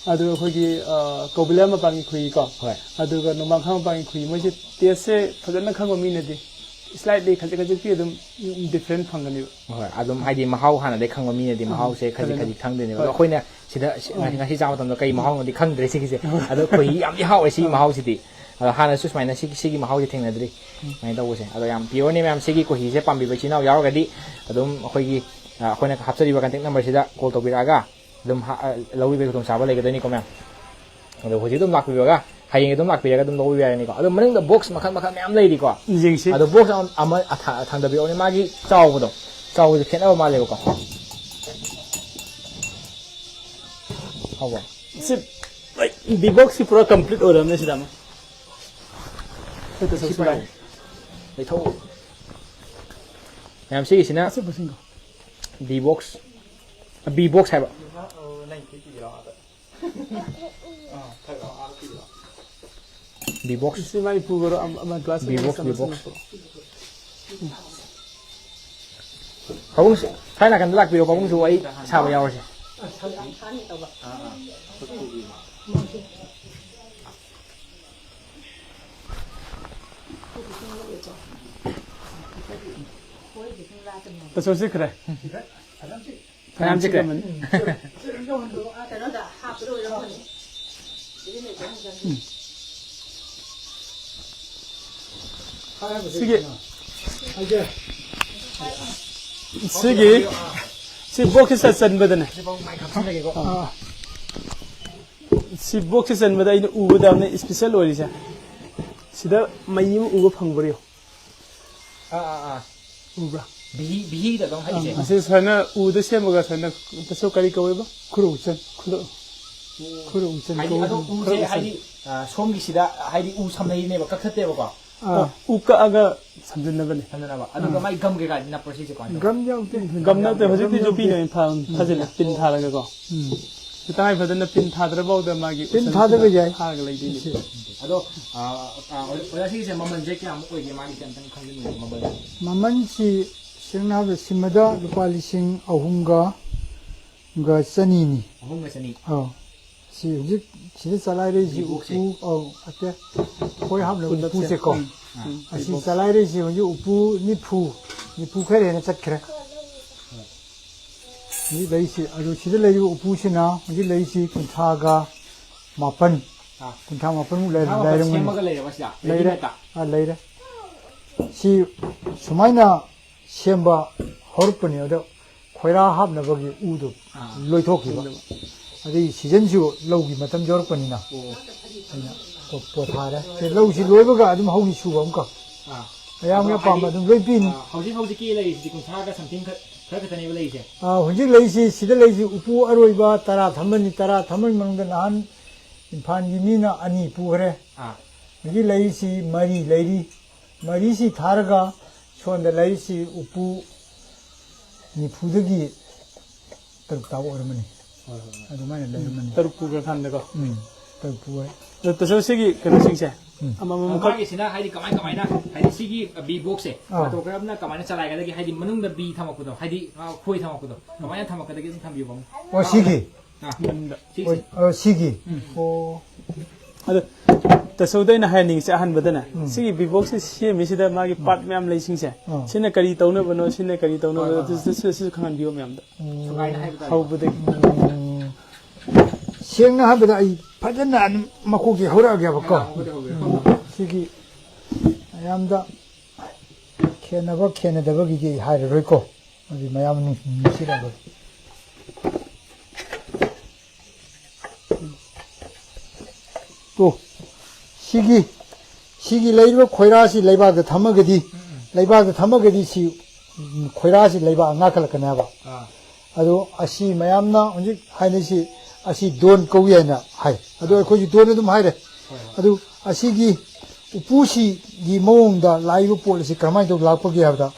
ꯑꯗꯨꯒ ꯑꯩꯈꯣꯏꯒꯤ, ꯑ, ꯀꯧꯕꯤꯂꯥ ꯃꯄꯥꯟꯒꯤ ꯈꯣꯏꯍꯤꯀꯣ꯫ ꯍꯣꯏ꯫ ꯑꯗꯨꯒ ꯅꯣꯡꯃꯥꯡꯈꯥ ꯃꯄꯥꯟꯒꯤ ꯈꯣꯏꯍꯤ, ꯃꯣꯏꯁꯦ taste ꯁꯦ ꯐꯖꯅ ꯈꯪꯕ ꯃꯤꯅꯗꯤ slightly ꯈꯖꯤꯛ ꯈꯖꯤꯛꯇꯤ ꯑꯗꯨꯝ different ꯐꯪꯒꯅꯤꯕ꯫ ꯍꯣꯏ, ꯑꯗꯨꯝ ꯍꯥꯏꯗꯤ ꯃꯍꯥꯎ ꯍꯥꯟꯅꯗꯩ ꯈꯪꯕ ꯃꯤꯅꯗꯤ ꯎꯝ, ꯃꯍꯥꯎꯁꯦ ꯈꯖꯤꯛ ꯐꯖꯅ꯫ ꯈꯖꯤꯛ ꯈꯪꯗꯣꯏꯅꯦꯕ꯫ ꯑꯗꯣ ꯍꯣꯏ꯫ ꯑꯩꯈꯣꯏꯅ ꯁꯤꯗ ꯁꯤ-, ꯎꯝ꯫ ꯉꯁꯤ ꯆꯥꯕ ꯃꯇꯝꯗ ꯀꯩ ꯃꯍꯥꯎꯅꯣꯗꯤ ꯈꯪꯗ꯭ꯔꯦ ꯁꯤꯒꯤꯁꯦ꯫ ꯎꯝ꯫ ꯑꯗꯣ ꯈꯣꯏꯍꯤ ꯌꯥꯝꯗꯤ ꯍꯥꯎꯋꯦ ꯁꯤꯒꯤ ꯎꯝ꯫ ꯃꯍꯥꯎꯁꯤꯗꯤ꯫ ꯑꯗꯣ ꯍꯥꯟꯅꯁꯨ ꯁꯨꯃꯥꯏꯅ ꯁꯤꯒꯤ, ꯁꯤꯒꯤ ꯃꯍꯥꯎꯁꯦ ꯊꯦꯡꯅꯗ꯭ꯔꯤ꯫ ꯎꯝ꯫ ꯁꯨꯃꯥꯏꯅ ꯇꯧꯕꯁꯦ꯫ ꯑꯗꯣ ꯌꯥꯝ pure ꯅꯦ ꯃꯌꯥꯝ꯫ ꯁꯤꯒꯤ ꯈꯣꯏꯍꯤꯁꯦ ꯄꯥꯝꯕꯤꯕ ꯏꯆꯤꯟ ꯏꯅꯥꯎ ꯌꯥꯎꯔꯒꯗꯤ ꯑꯗꯨꯝ ꯑꯩꯈꯣꯏꯒꯤ, ꯑ, ꯑꯩꯈꯣꯏꯅ ꯍꯥꯞꯆꯔꯤꯕ contact number ꯁꯤꯗ call ꯇꯧꯕꯤꯔꯛꯑꯒ ꯑꯗꯨꯝ ꯍꯥ-, ꯑ, ꯂꯧꯕꯤꯕꯒꯤ ꯈꯨꯗꯣꯡꯆꯥꯕ ꯂꯩꯒꯗꯣꯏꯅꯤꯀꯣ ꯃꯌꯥꯝ꯫ ꯑꯗꯣ ꯍꯧꯖꯤꯛ ꯑꯗꯨꯝ ꯂꯥꯛꯄꯤꯔꯒ, ꯍꯌꯦꯡ ꯑꯗꯨꯝ ꯂꯥꯛꯄꯤꯔꯒ ꯑꯗꯨꯝ ꯂꯧꯕꯤꯕ ꯌꯥꯔꯅꯤꯀꯣ꯫ ꯑꯗꯣ ꯃꯅꯨꯡꯗ box ꯃꯈꯜ ꯃꯈꯜ ꯃꯌꯥꯝ ꯂꯩꯔꯤꯀꯣ꯫ ꯌꯦꯡꯁꯤ꯫ ꯑꯗꯣ box ꯑꯃ, ꯑꯃ ꯑꯊꯥ-, ꯊꯥꯡꯗꯕꯤꯔꯛꯑꯣꯅꯦ꯫ ꯃꯥꯒꯤ ꯆꯥꯎꯕꯗꯣ, ꯆꯥꯎꯕꯁꯦ ꯈꯦꯠꯅꯕ ꯃꯥꯜꯂꯦꯕꯀꯣ꯫ ꯍꯥꯎꯕ꯭ꯔꯣ? ꯁꯤ, like, B box ꯁꯤ ꯄꯨꯔꯥ complete ꯑꯣꯏꯔꯝꯅꯦ ꯁꯤꯗ ꯑꯃ꯫ ꯁꯤ ꯄꯥꯏꯌꯨ꯫ ꯂꯩꯊꯧ꯫ ꯃꯌꯥꯝ ꯁꯤꯒꯤꯁꯤꯅ ꯑꯁꯤ ꯄꯨꯁꯤꯟꯈꯣ꯫ D box, ꯑ, B box ꯍꯥꯏꯕ꯫ B box꯫ ꯁꯤ ꯃꯥꯏ ꯄꯨꯈ꯭ꯔꯣ, ꯑꯃ, ꯑꯃ glass B box, ꯑꯃ B box꯫ ꯁꯤꯟꯅ ꯄꯨꯔꯛꯑꯣ꯫ ꯄꯥꯕꯨꯡꯁꯨ, ꯁ꯭ꯋꯥꯏ ꯅꯥꯀꯟꯗ ꯂꯥꯛꯄꯤꯔꯣ, ꯄꯥꯕꯨꯡꯁꯨ ꯋꯥꯔꯤ ꯁꯥꯕ ꯌꯥꯎꯔꯁꯦ꯫ ꯇꯁꯣ ꯁꯤꯠꯈ꯭ꯔꯦ꯫ ꯐꯅꯌꯥꯝ ꯁꯤꯠꯈ꯭ꯔꯦ꯫ ꯁꯤꯠꯂꯝꯃꯅꯤ꯫ ꯁꯤꯒꯤ, ꯁꯤꯒꯤ, ꯁꯤ ꯕꯣꯛꯁꯁꯤꯗ ꯆꯟꯕꯗꯅꯦ꯫ ꯑꯥ꯫ ꯁꯤ ꯕꯣꯛꯁꯁꯤꯗ ꯆꯟꯕꯗ ꯑꯩꯅ ꯎꯕꯗ ꯌꯥꯝꯅ ꯏꯁꯄꯤꯁꯦꯜ ꯑꯣꯏꯔꯤꯁꯦ, ꯁꯤꯗ ꯃꯩ ꯑꯃ ꯎꯕ ꯐꯪꯕ꯭ꯔꯥ ꯌꯦꯡꯉꯨ꯫ ꯑꯥ, ꯑꯥ, ꯑꯥ꯫ ꯎꯕ꯭ꯔꯥ? ꯕꯤꯍꯤ, ꯕꯤꯍꯤꯗ ꯑꯗꯨꯝ ꯍꯥꯏꯁꯦ꯫ ꯑꯥ, ꯑꯁꯤ ꯁꯨꯃꯥꯏꯅ ꯎꯗ ꯁꯦꯝꯃꯒ ꯁꯨꯃꯥꯏꯅ ꯇꯁꯣ ꯀꯔꯤ ꯀꯧꯋꯦꯕ? ꯈꯨꯔꯧ ꯎꯆꯟ, ꯈꯨꯔꯧ, ꯈꯨꯔꯧ ꯎꯆꯟ ꯍꯥꯏꯗꯤ ꯀꯧꯋꯦ꯫ ꯑꯗꯣ ꯎꯁꯦ ꯈꯨꯔꯧ ꯎꯆꯟ꯫ ꯍꯥꯏꯗꯤ, ꯑ, ꯁꯣꯝꯒꯤꯁꯤꯗ ꯍꯥꯏꯗꯤ ꯎ ꯁꯝꯅꯩꯅꯦꯕ, ꯀꯛꯊꯠꯇꯦꯕꯀꯣ꯫ ꯑꯥ, ꯎ ꯀꯛꯑꯒ ꯁꯝꯖꯤꯟꯅꯕꯅꯦ꯫ ꯁꯝꯖꯤꯟꯅꯕ꯫ ꯑꯗꯨꯒ ꯑꯥ꯫ ꯃꯥꯏ ꯒꯝ ꯀꯩꯀꯥꯗꯤ ꯅꯞꯄ꯭ꯔꯣ ꯁꯤꯁꯦ ꯀꯃꯥꯏꯅ ꯇꯧꯕ? ꯒꯝ ꯌꯥꯎꯗꯦ꯫ ꯒꯝ ꯅꯠꯇꯦ, ꯍꯧꯖꯤꯛꯇꯤ ꯒꯝ ꯌꯥꯎꯗꯦ꯫ ꯌꯣꯠꯄꯤꯅ ꯑꯣꯏꯅ ꯐ-, ꯎꯝ꯫ ꯐꯖꯅ ꯄꯤꯟ ꯊꯥꯔꯒꯀꯣ꯫ ꯎꯝ꯫ ꯇꯉꯥꯏ ꯐꯗꯅ ꯄꯤꯟ ꯊꯥꯗ꯭ꯔꯐꯥꯎꯗ ꯃꯥꯒꯤ ꯄꯤꯟ ꯎꯁꯟꯁꯤꯗ ꯊꯥꯗꯕ ꯌꯥꯏ꯫ ꯊꯥꯔꯒ ꯂꯩꯗꯣꯏꯅꯦ꯫ ꯁꯤ꯫ ꯑꯗꯣ, ꯑ, ꯑ, ꯑꯣꯖꯥ, ꯁꯤꯒꯤꯁꯦ ꯃꯃꯜꯁꯦ ꯀꯌꯥꯃꯨꯛ ꯑꯣꯏꯒꯦ? ꯃꯥꯒꯤꯁꯦ ꯑꯝꯇꯪ ꯈꯪꯖꯅꯤꯡꯉꯦ, ꯃꯃꯜꯁꯦ꯫ ꯃꯃꯜꯁꯤ ꯁꯦꯡꯅ ꯍꯥꯏꯕꯗ ꯁꯤꯃꯗ ꯂꯨꯄꯥ ꯂꯤꯁꯤꯡ ꯑꯍꯨꯝꯒ ꯒ ꯆꯅꯤꯅꯤ꯫ ꯑꯍꯨꯝꯒ ꯆꯅꯤ꯫ ꯑꯧ꯫ ꯁꯤ ꯍꯧꯖꯤꯛ ꯁꯤꯗ ꯆꯂꯥꯏꯔꯛꯏꯁꯤ ꯕꯤ ꯕꯣꯛꯁꯁꯦ꯫ ꯎꯄꯨ, ꯑꯧ, ꯑꯠꯇꯦ꯫ ꯈꯣꯏ ꯍꯥꯞꯅꯕ ꯄꯨꯂꯞꯁꯦ꯫ ꯎꯄꯨꯁꯦꯀꯣ꯫ ꯎꯝ, ꯎꯝ, ꯑꯁꯤ ꯕꯤ ꯕꯣꯛꯁ꯫ ꯆꯂꯥꯏꯔꯛꯏꯁꯤ ꯍꯧꯖꯤꯛ ꯎꯄꯨ ꯅꯤꯐꯨ, ꯅꯤꯐꯨ ꯈꯔ ꯍꯦꯟꯅ ꯆꯠꯈ꯭ꯔꯦ꯫ ꯍꯧꯖꯤꯛ ꯂꯩꯔꯤꯁꯤ, ꯑꯗꯨ ꯁꯤꯗ ꯂꯩꯔꯤꯕ ꯎꯄꯨꯁꯤꯅ ꯍꯧꯖꯤꯛ ꯂꯩꯔꯤꯁꯤ ꯀꯨꯟꯊ꯭ꯥꯒ ꯃꯥꯄꯟ, ꯑꯥ꯫ ꯀꯨꯟꯊ꯭ꯔꯥ ꯃꯥꯄꯟꯃꯨꯛ ꯂꯩꯔꯦ, ꯀꯨꯟꯊ꯭ꯔꯥ ꯃꯥꯄꯟ ꯂꯩꯔꯝꯒꯅꯤ꯫ ꯁꯦꯝꯃꯒ ꯂꯩꯔꯕ ꯁꯤꯗ? ꯂꯩꯔꯦ꯫ Readymade-ꯇ? ꯑꯥ, ꯂꯩꯔꯦ꯫ ꯁꯤ ꯁꯨꯃꯥꯏꯅ ꯁꯦꯝꯕ ꯍꯧꯔꯛꯄꯅꯤ꯫ ꯑꯗꯣ ꯈꯣꯏꯔꯥ ꯍꯥꯞꯅꯕꯒꯤ ꯎꯗꯣ ꯑꯥ꯫ ꯂꯣꯏꯊꯣꯛꯈꯤꯕ꯫ ꯎꯗꯕ꯫ ꯑꯗꯩ ꯁꯤꯖꯟꯁꯨ ꯂꯧꯒꯤ ꯃꯇꯝ ꯌꯧꯔꯛꯄꯅꯤꯅ ꯑꯣ꯫ ꯑꯩꯅ ꯄꯣ-, ꯄꯣꯊꯥꯔꯦ꯫ ꯁꯤ ꯂꯧꯁꯤ ꯂꯣꯏꯕꯒ ꯑꯗꯨꯝ ꯍꯧꯅꯤ ꯁꯨꯕ ꯑꯃꯨꯛꯀ꯫ ꯑꯥ꯫ ꯃꯌꯥꯝꯒꯤ ꯑꯗꯣ ꯑꯄꯥꯝꯕ ꯍꯥꯏꯗꯤ, ꯑꯗꯨꯝ ꯂꯣꯏ ꯄꯤꯅꯤ꯫ ꯑꯥ, ꯍꯧꯖꯤꯛ ꯍꯧꯖꯤꯛꯀꯤ ꯂꯩꯔꯤꯁꯤꯗꯤ ꯀꯨꯟꯊ꯭ꯔꯥꯒ something ꯈꯔ, ꯈꯔ ꯈꯛꯇꯅꯦꯕ ꯂꯩꯔꯤꯁꯦ? ꯑꯥ, ꯍꯧꯖꯤꯛ ꯂꯩꯔꯤꯁꯤ, ꯁꯤꯗ ꯂꯩꯔꯤꯁꯤ ꯎꯄꯨ ꯑꯔꯣꯏꯕ ꯇꯔꯥ ꯊꯝꯕꯅꯤ꯫ ꯇꯔꯥ ꯊꯝꯕꯒꯤ ꯃꯅꯨꯡꯗ ꯅꯍꯥꯟ ꯏꯝꯐꯥꯜꯒꯤ ꯃꯤꯅ ꯑꯅꯤ ꯄꯨꯈ꯭ꯔꯦ꯫ ꯑꯥ꯫ ꯍꯧꯖꯤꯛ ꯂꯩꯔꯤꯁꯤ ꯃꯔꯤ ꯂꯩꯔꯤ꯫ ꯃꯔꯤꯁꯤ ꯊꯥꯔꯒ ꯁꯣꯝꯗ ꯂꯩꯔꯤꯁꯤ ꯎꯄꯨ ꯅꯤꯐꯨꯗꯒꯤ ꯇꯔꯨꯛ ꯇꯥꯕ ꯑꯣꯏꯔꯝꯃꯅꯤ꯫ ꯍꯣꯏ, ꯍꯣꯏ, ꯍꯣꯏ꯫ ꯑꯗꯨꯃꯥꯏꯅ ꯂꯩꯔꯝꯃꯅꯤ꯫ ꯇꯔꯨꯛ ꯄꯨꯈ꯭ꯔꯀꯥꯟꯗꯀꯣ꯫ ꯎꯝ, ꯇꯔꯨꯛ ꯄꯨꯈ꯭ꯔꯦ꯫ ꯑꯗꯣ ꯇꯥꯆꯧ, ꯁꯤꯒꯤ ꯀꯩꯅꯣꯁꯤꯡꯁꯦ ꯎꯝ꯫ ꯑꯃꯃꯝ ꯑ, ꯈꯛ ꯃꯥꯒꯤꯁꯤꯅ ꯍꯥꯏꯗꯤ ꯀꯃꯥꯏ ꯀꯃꯥꯏꯅ, ꯍꯥꯏꯗꯤ ꯁꯤꯒꯤ ꯕꯤ ꯕꯣꯛꯁꯁꯦ ꯑꯥ꯫ ꯃꯇꯧ ꯀꯔꯝꯅ ꯀꯃꯥꯏꯅ ꯆꯂꯥꯏꯒꯗꯒꯦ, ꯍꯥꯏꯗꯤ ꯃꯅꯨꯡꯗ ꯕꯤ ꯊꯝꯃꯛꯄꯗꯣ, ꯍꯥꯏꯗꯤ, ꯑ, ꯈꯣꯏ ꯊꯝꯃꯛꯄꯗꯣ ꯀꯃꯥꯏꯅ ꯊꯝꯃꯛꯀꯗꯒꯦ ꯑꯗꯨꯝ ꯊꯝꯕꯤꯌꯨ, ꯄꯥꯕꯨꯡ꯫ ꯑꯣ, ꯁꯤꯒꯤ? ꯑꯥ꯫ ꯃꯅꯨꯡꯗ꯫ ꯁꯤꯁꯦ꯫ ꯑꯣ, ꯑ, ꯁꯤꯒꯤ? ꯎꯝ꯫ ꯑꯣ꯫ ꯑꯗꯣ ꯇꯁꯧꯗ ꯑꯩꯅ ꯍꯥꯏꯍꯟꯅꯤꯡꯉꯤꯁꯦ ꯑꯍꯥꯟꯕꯗꯅꯦ, ꯎꯝ꯫ ꯁꯤꯒꯤ ꯚꯤꯚꯣꯛꯁꯦ ꯁꯦꯝꯃꯤꯁꯤꯗ ꯃꯥꯒꯤ ꯎꯝ꯫ ꯄꯥꯔꯠ ꯃꯌꯥꯝ ꯂꯩꯁꯤꯡꯁꯦ, ꯑꯥ꯫ ꯁꯤꯅ ꯀꯔꯤ ꯇꯧꯅꯕꯅꯣ, ꯁꯤꯅ ꯀꯔꯤ ꯇꯧꯅꯕꯅꯣ, ꯍꯣꯏ, ꯍꯣꯏ, ꯑꯗꯨꯁꯨ, ꯍꯣꯏ꯫ ꯑꯗꯨꯁꯨ ꯈꯪꯍꯟꯕꯤꯌꯣ ꯃꯌꯥꯝꯗ꯫ ꯎꯝ꯫ ꯁꯨꯒꯥꯏꯅ ꯍꯥꯏꯕ ꯇꯥꯔꯦ꯫ ꯍꯧꯕꯗꯒꯤ꯫ ꯎꯝ꯫ ꯁꯦꯡꯅ ꯍꯥꯏꯕꯗ ꯑꯩ ꯐꯖꯅ ꯑꯗꯨꯝ ꯃꯀꯣꯛꯇꯒꯤ ꯍꯧꯔꯛꯑꯒꯦꯕꯀꯣ꯫ ꯍꯧꯔꯛꯑꯣ, ꯍꯧꯔꯛꯑꯣ꯫ ꯎꯝ꯫ ꯁꯤꯒꯤ ꯃꯌꯥꯝꯗ ꯈꯦꯠꯅꯕ ꯈꯦꯠꯅꯗꯕꯒꯤꯗꯤ ꯑꯩ ꯍꯥꯏꯔꯔꯣꯏꯀꯣ꯫ ꯑꯗꯨ ꯃꯌꯥꯝ ꯅꯨꯡ-, ꯅꯨꯡꯁꯤꯔꯛꯑꯒꯗꯤ꯫ ꯇꯣ, ꯁꯤꯒꯤ, ꯁꯤꯒꯤ ꯂꯩꯔꯤꯕ ꯈꯣꯏꯔꯥꯁꯤ ꯂꯩꯕꯥꯛꯇ ꯊꯝꯃꯒꯗꯤ, ꯎꯝ, ꯎꯝ꯫ ꯂꯩꯕꯥꯛꯇ ꯊꯝꯃꯒꯗꯤ ꯁꯤ, ꯎꯝ, ꯈꯣꯏꯔꯥꯁꯤ ꯂꯩꯕꯥꯛ ꯉꯥꯈꯠꯂꯛꯀꯅꯤ ꯍꯥꯏꯕ꯫ ꯑꯥ꯫ ꯑꯗꯣ ꯑꯁꯤ ꯃꯌꯥꯝꯅ ꯍꯧꯖꯤꯛ ꯍꯥꯏꯅꯔꯤꯁꯤ, ꯑꯁꯤ ꯗꯣꯟ ꯀꯧꯏ ꯍꯥꯏꯅ ꯍꯥꯏ꯫ ꯑꯗꯣ ꯑꯩꯈꯣꯏꯁꯨ ꯗꯣꯟ ꯑꯗꯨꯝ ꯍꯥꯏꯔꯦ꯫ ꯍꯣꯏ, ꯍꯣꯏ꯫ ꯑꯗꯨ ꯑꯁꯤꯒꯤ ꯎꯄꯨꯁꯤꯒꯤ ꯃꯑꯣꯡꯗ ꯂꯥꯛꯏꯕ ꯄꯣꯠ ꯑꯁꯤ ꯀꯔꯝꯍꯥꯏꯅ ꯇꯧ ꯂꯥꯛꯄꯒꯦ ꯍꯥꯏꯕꯗ,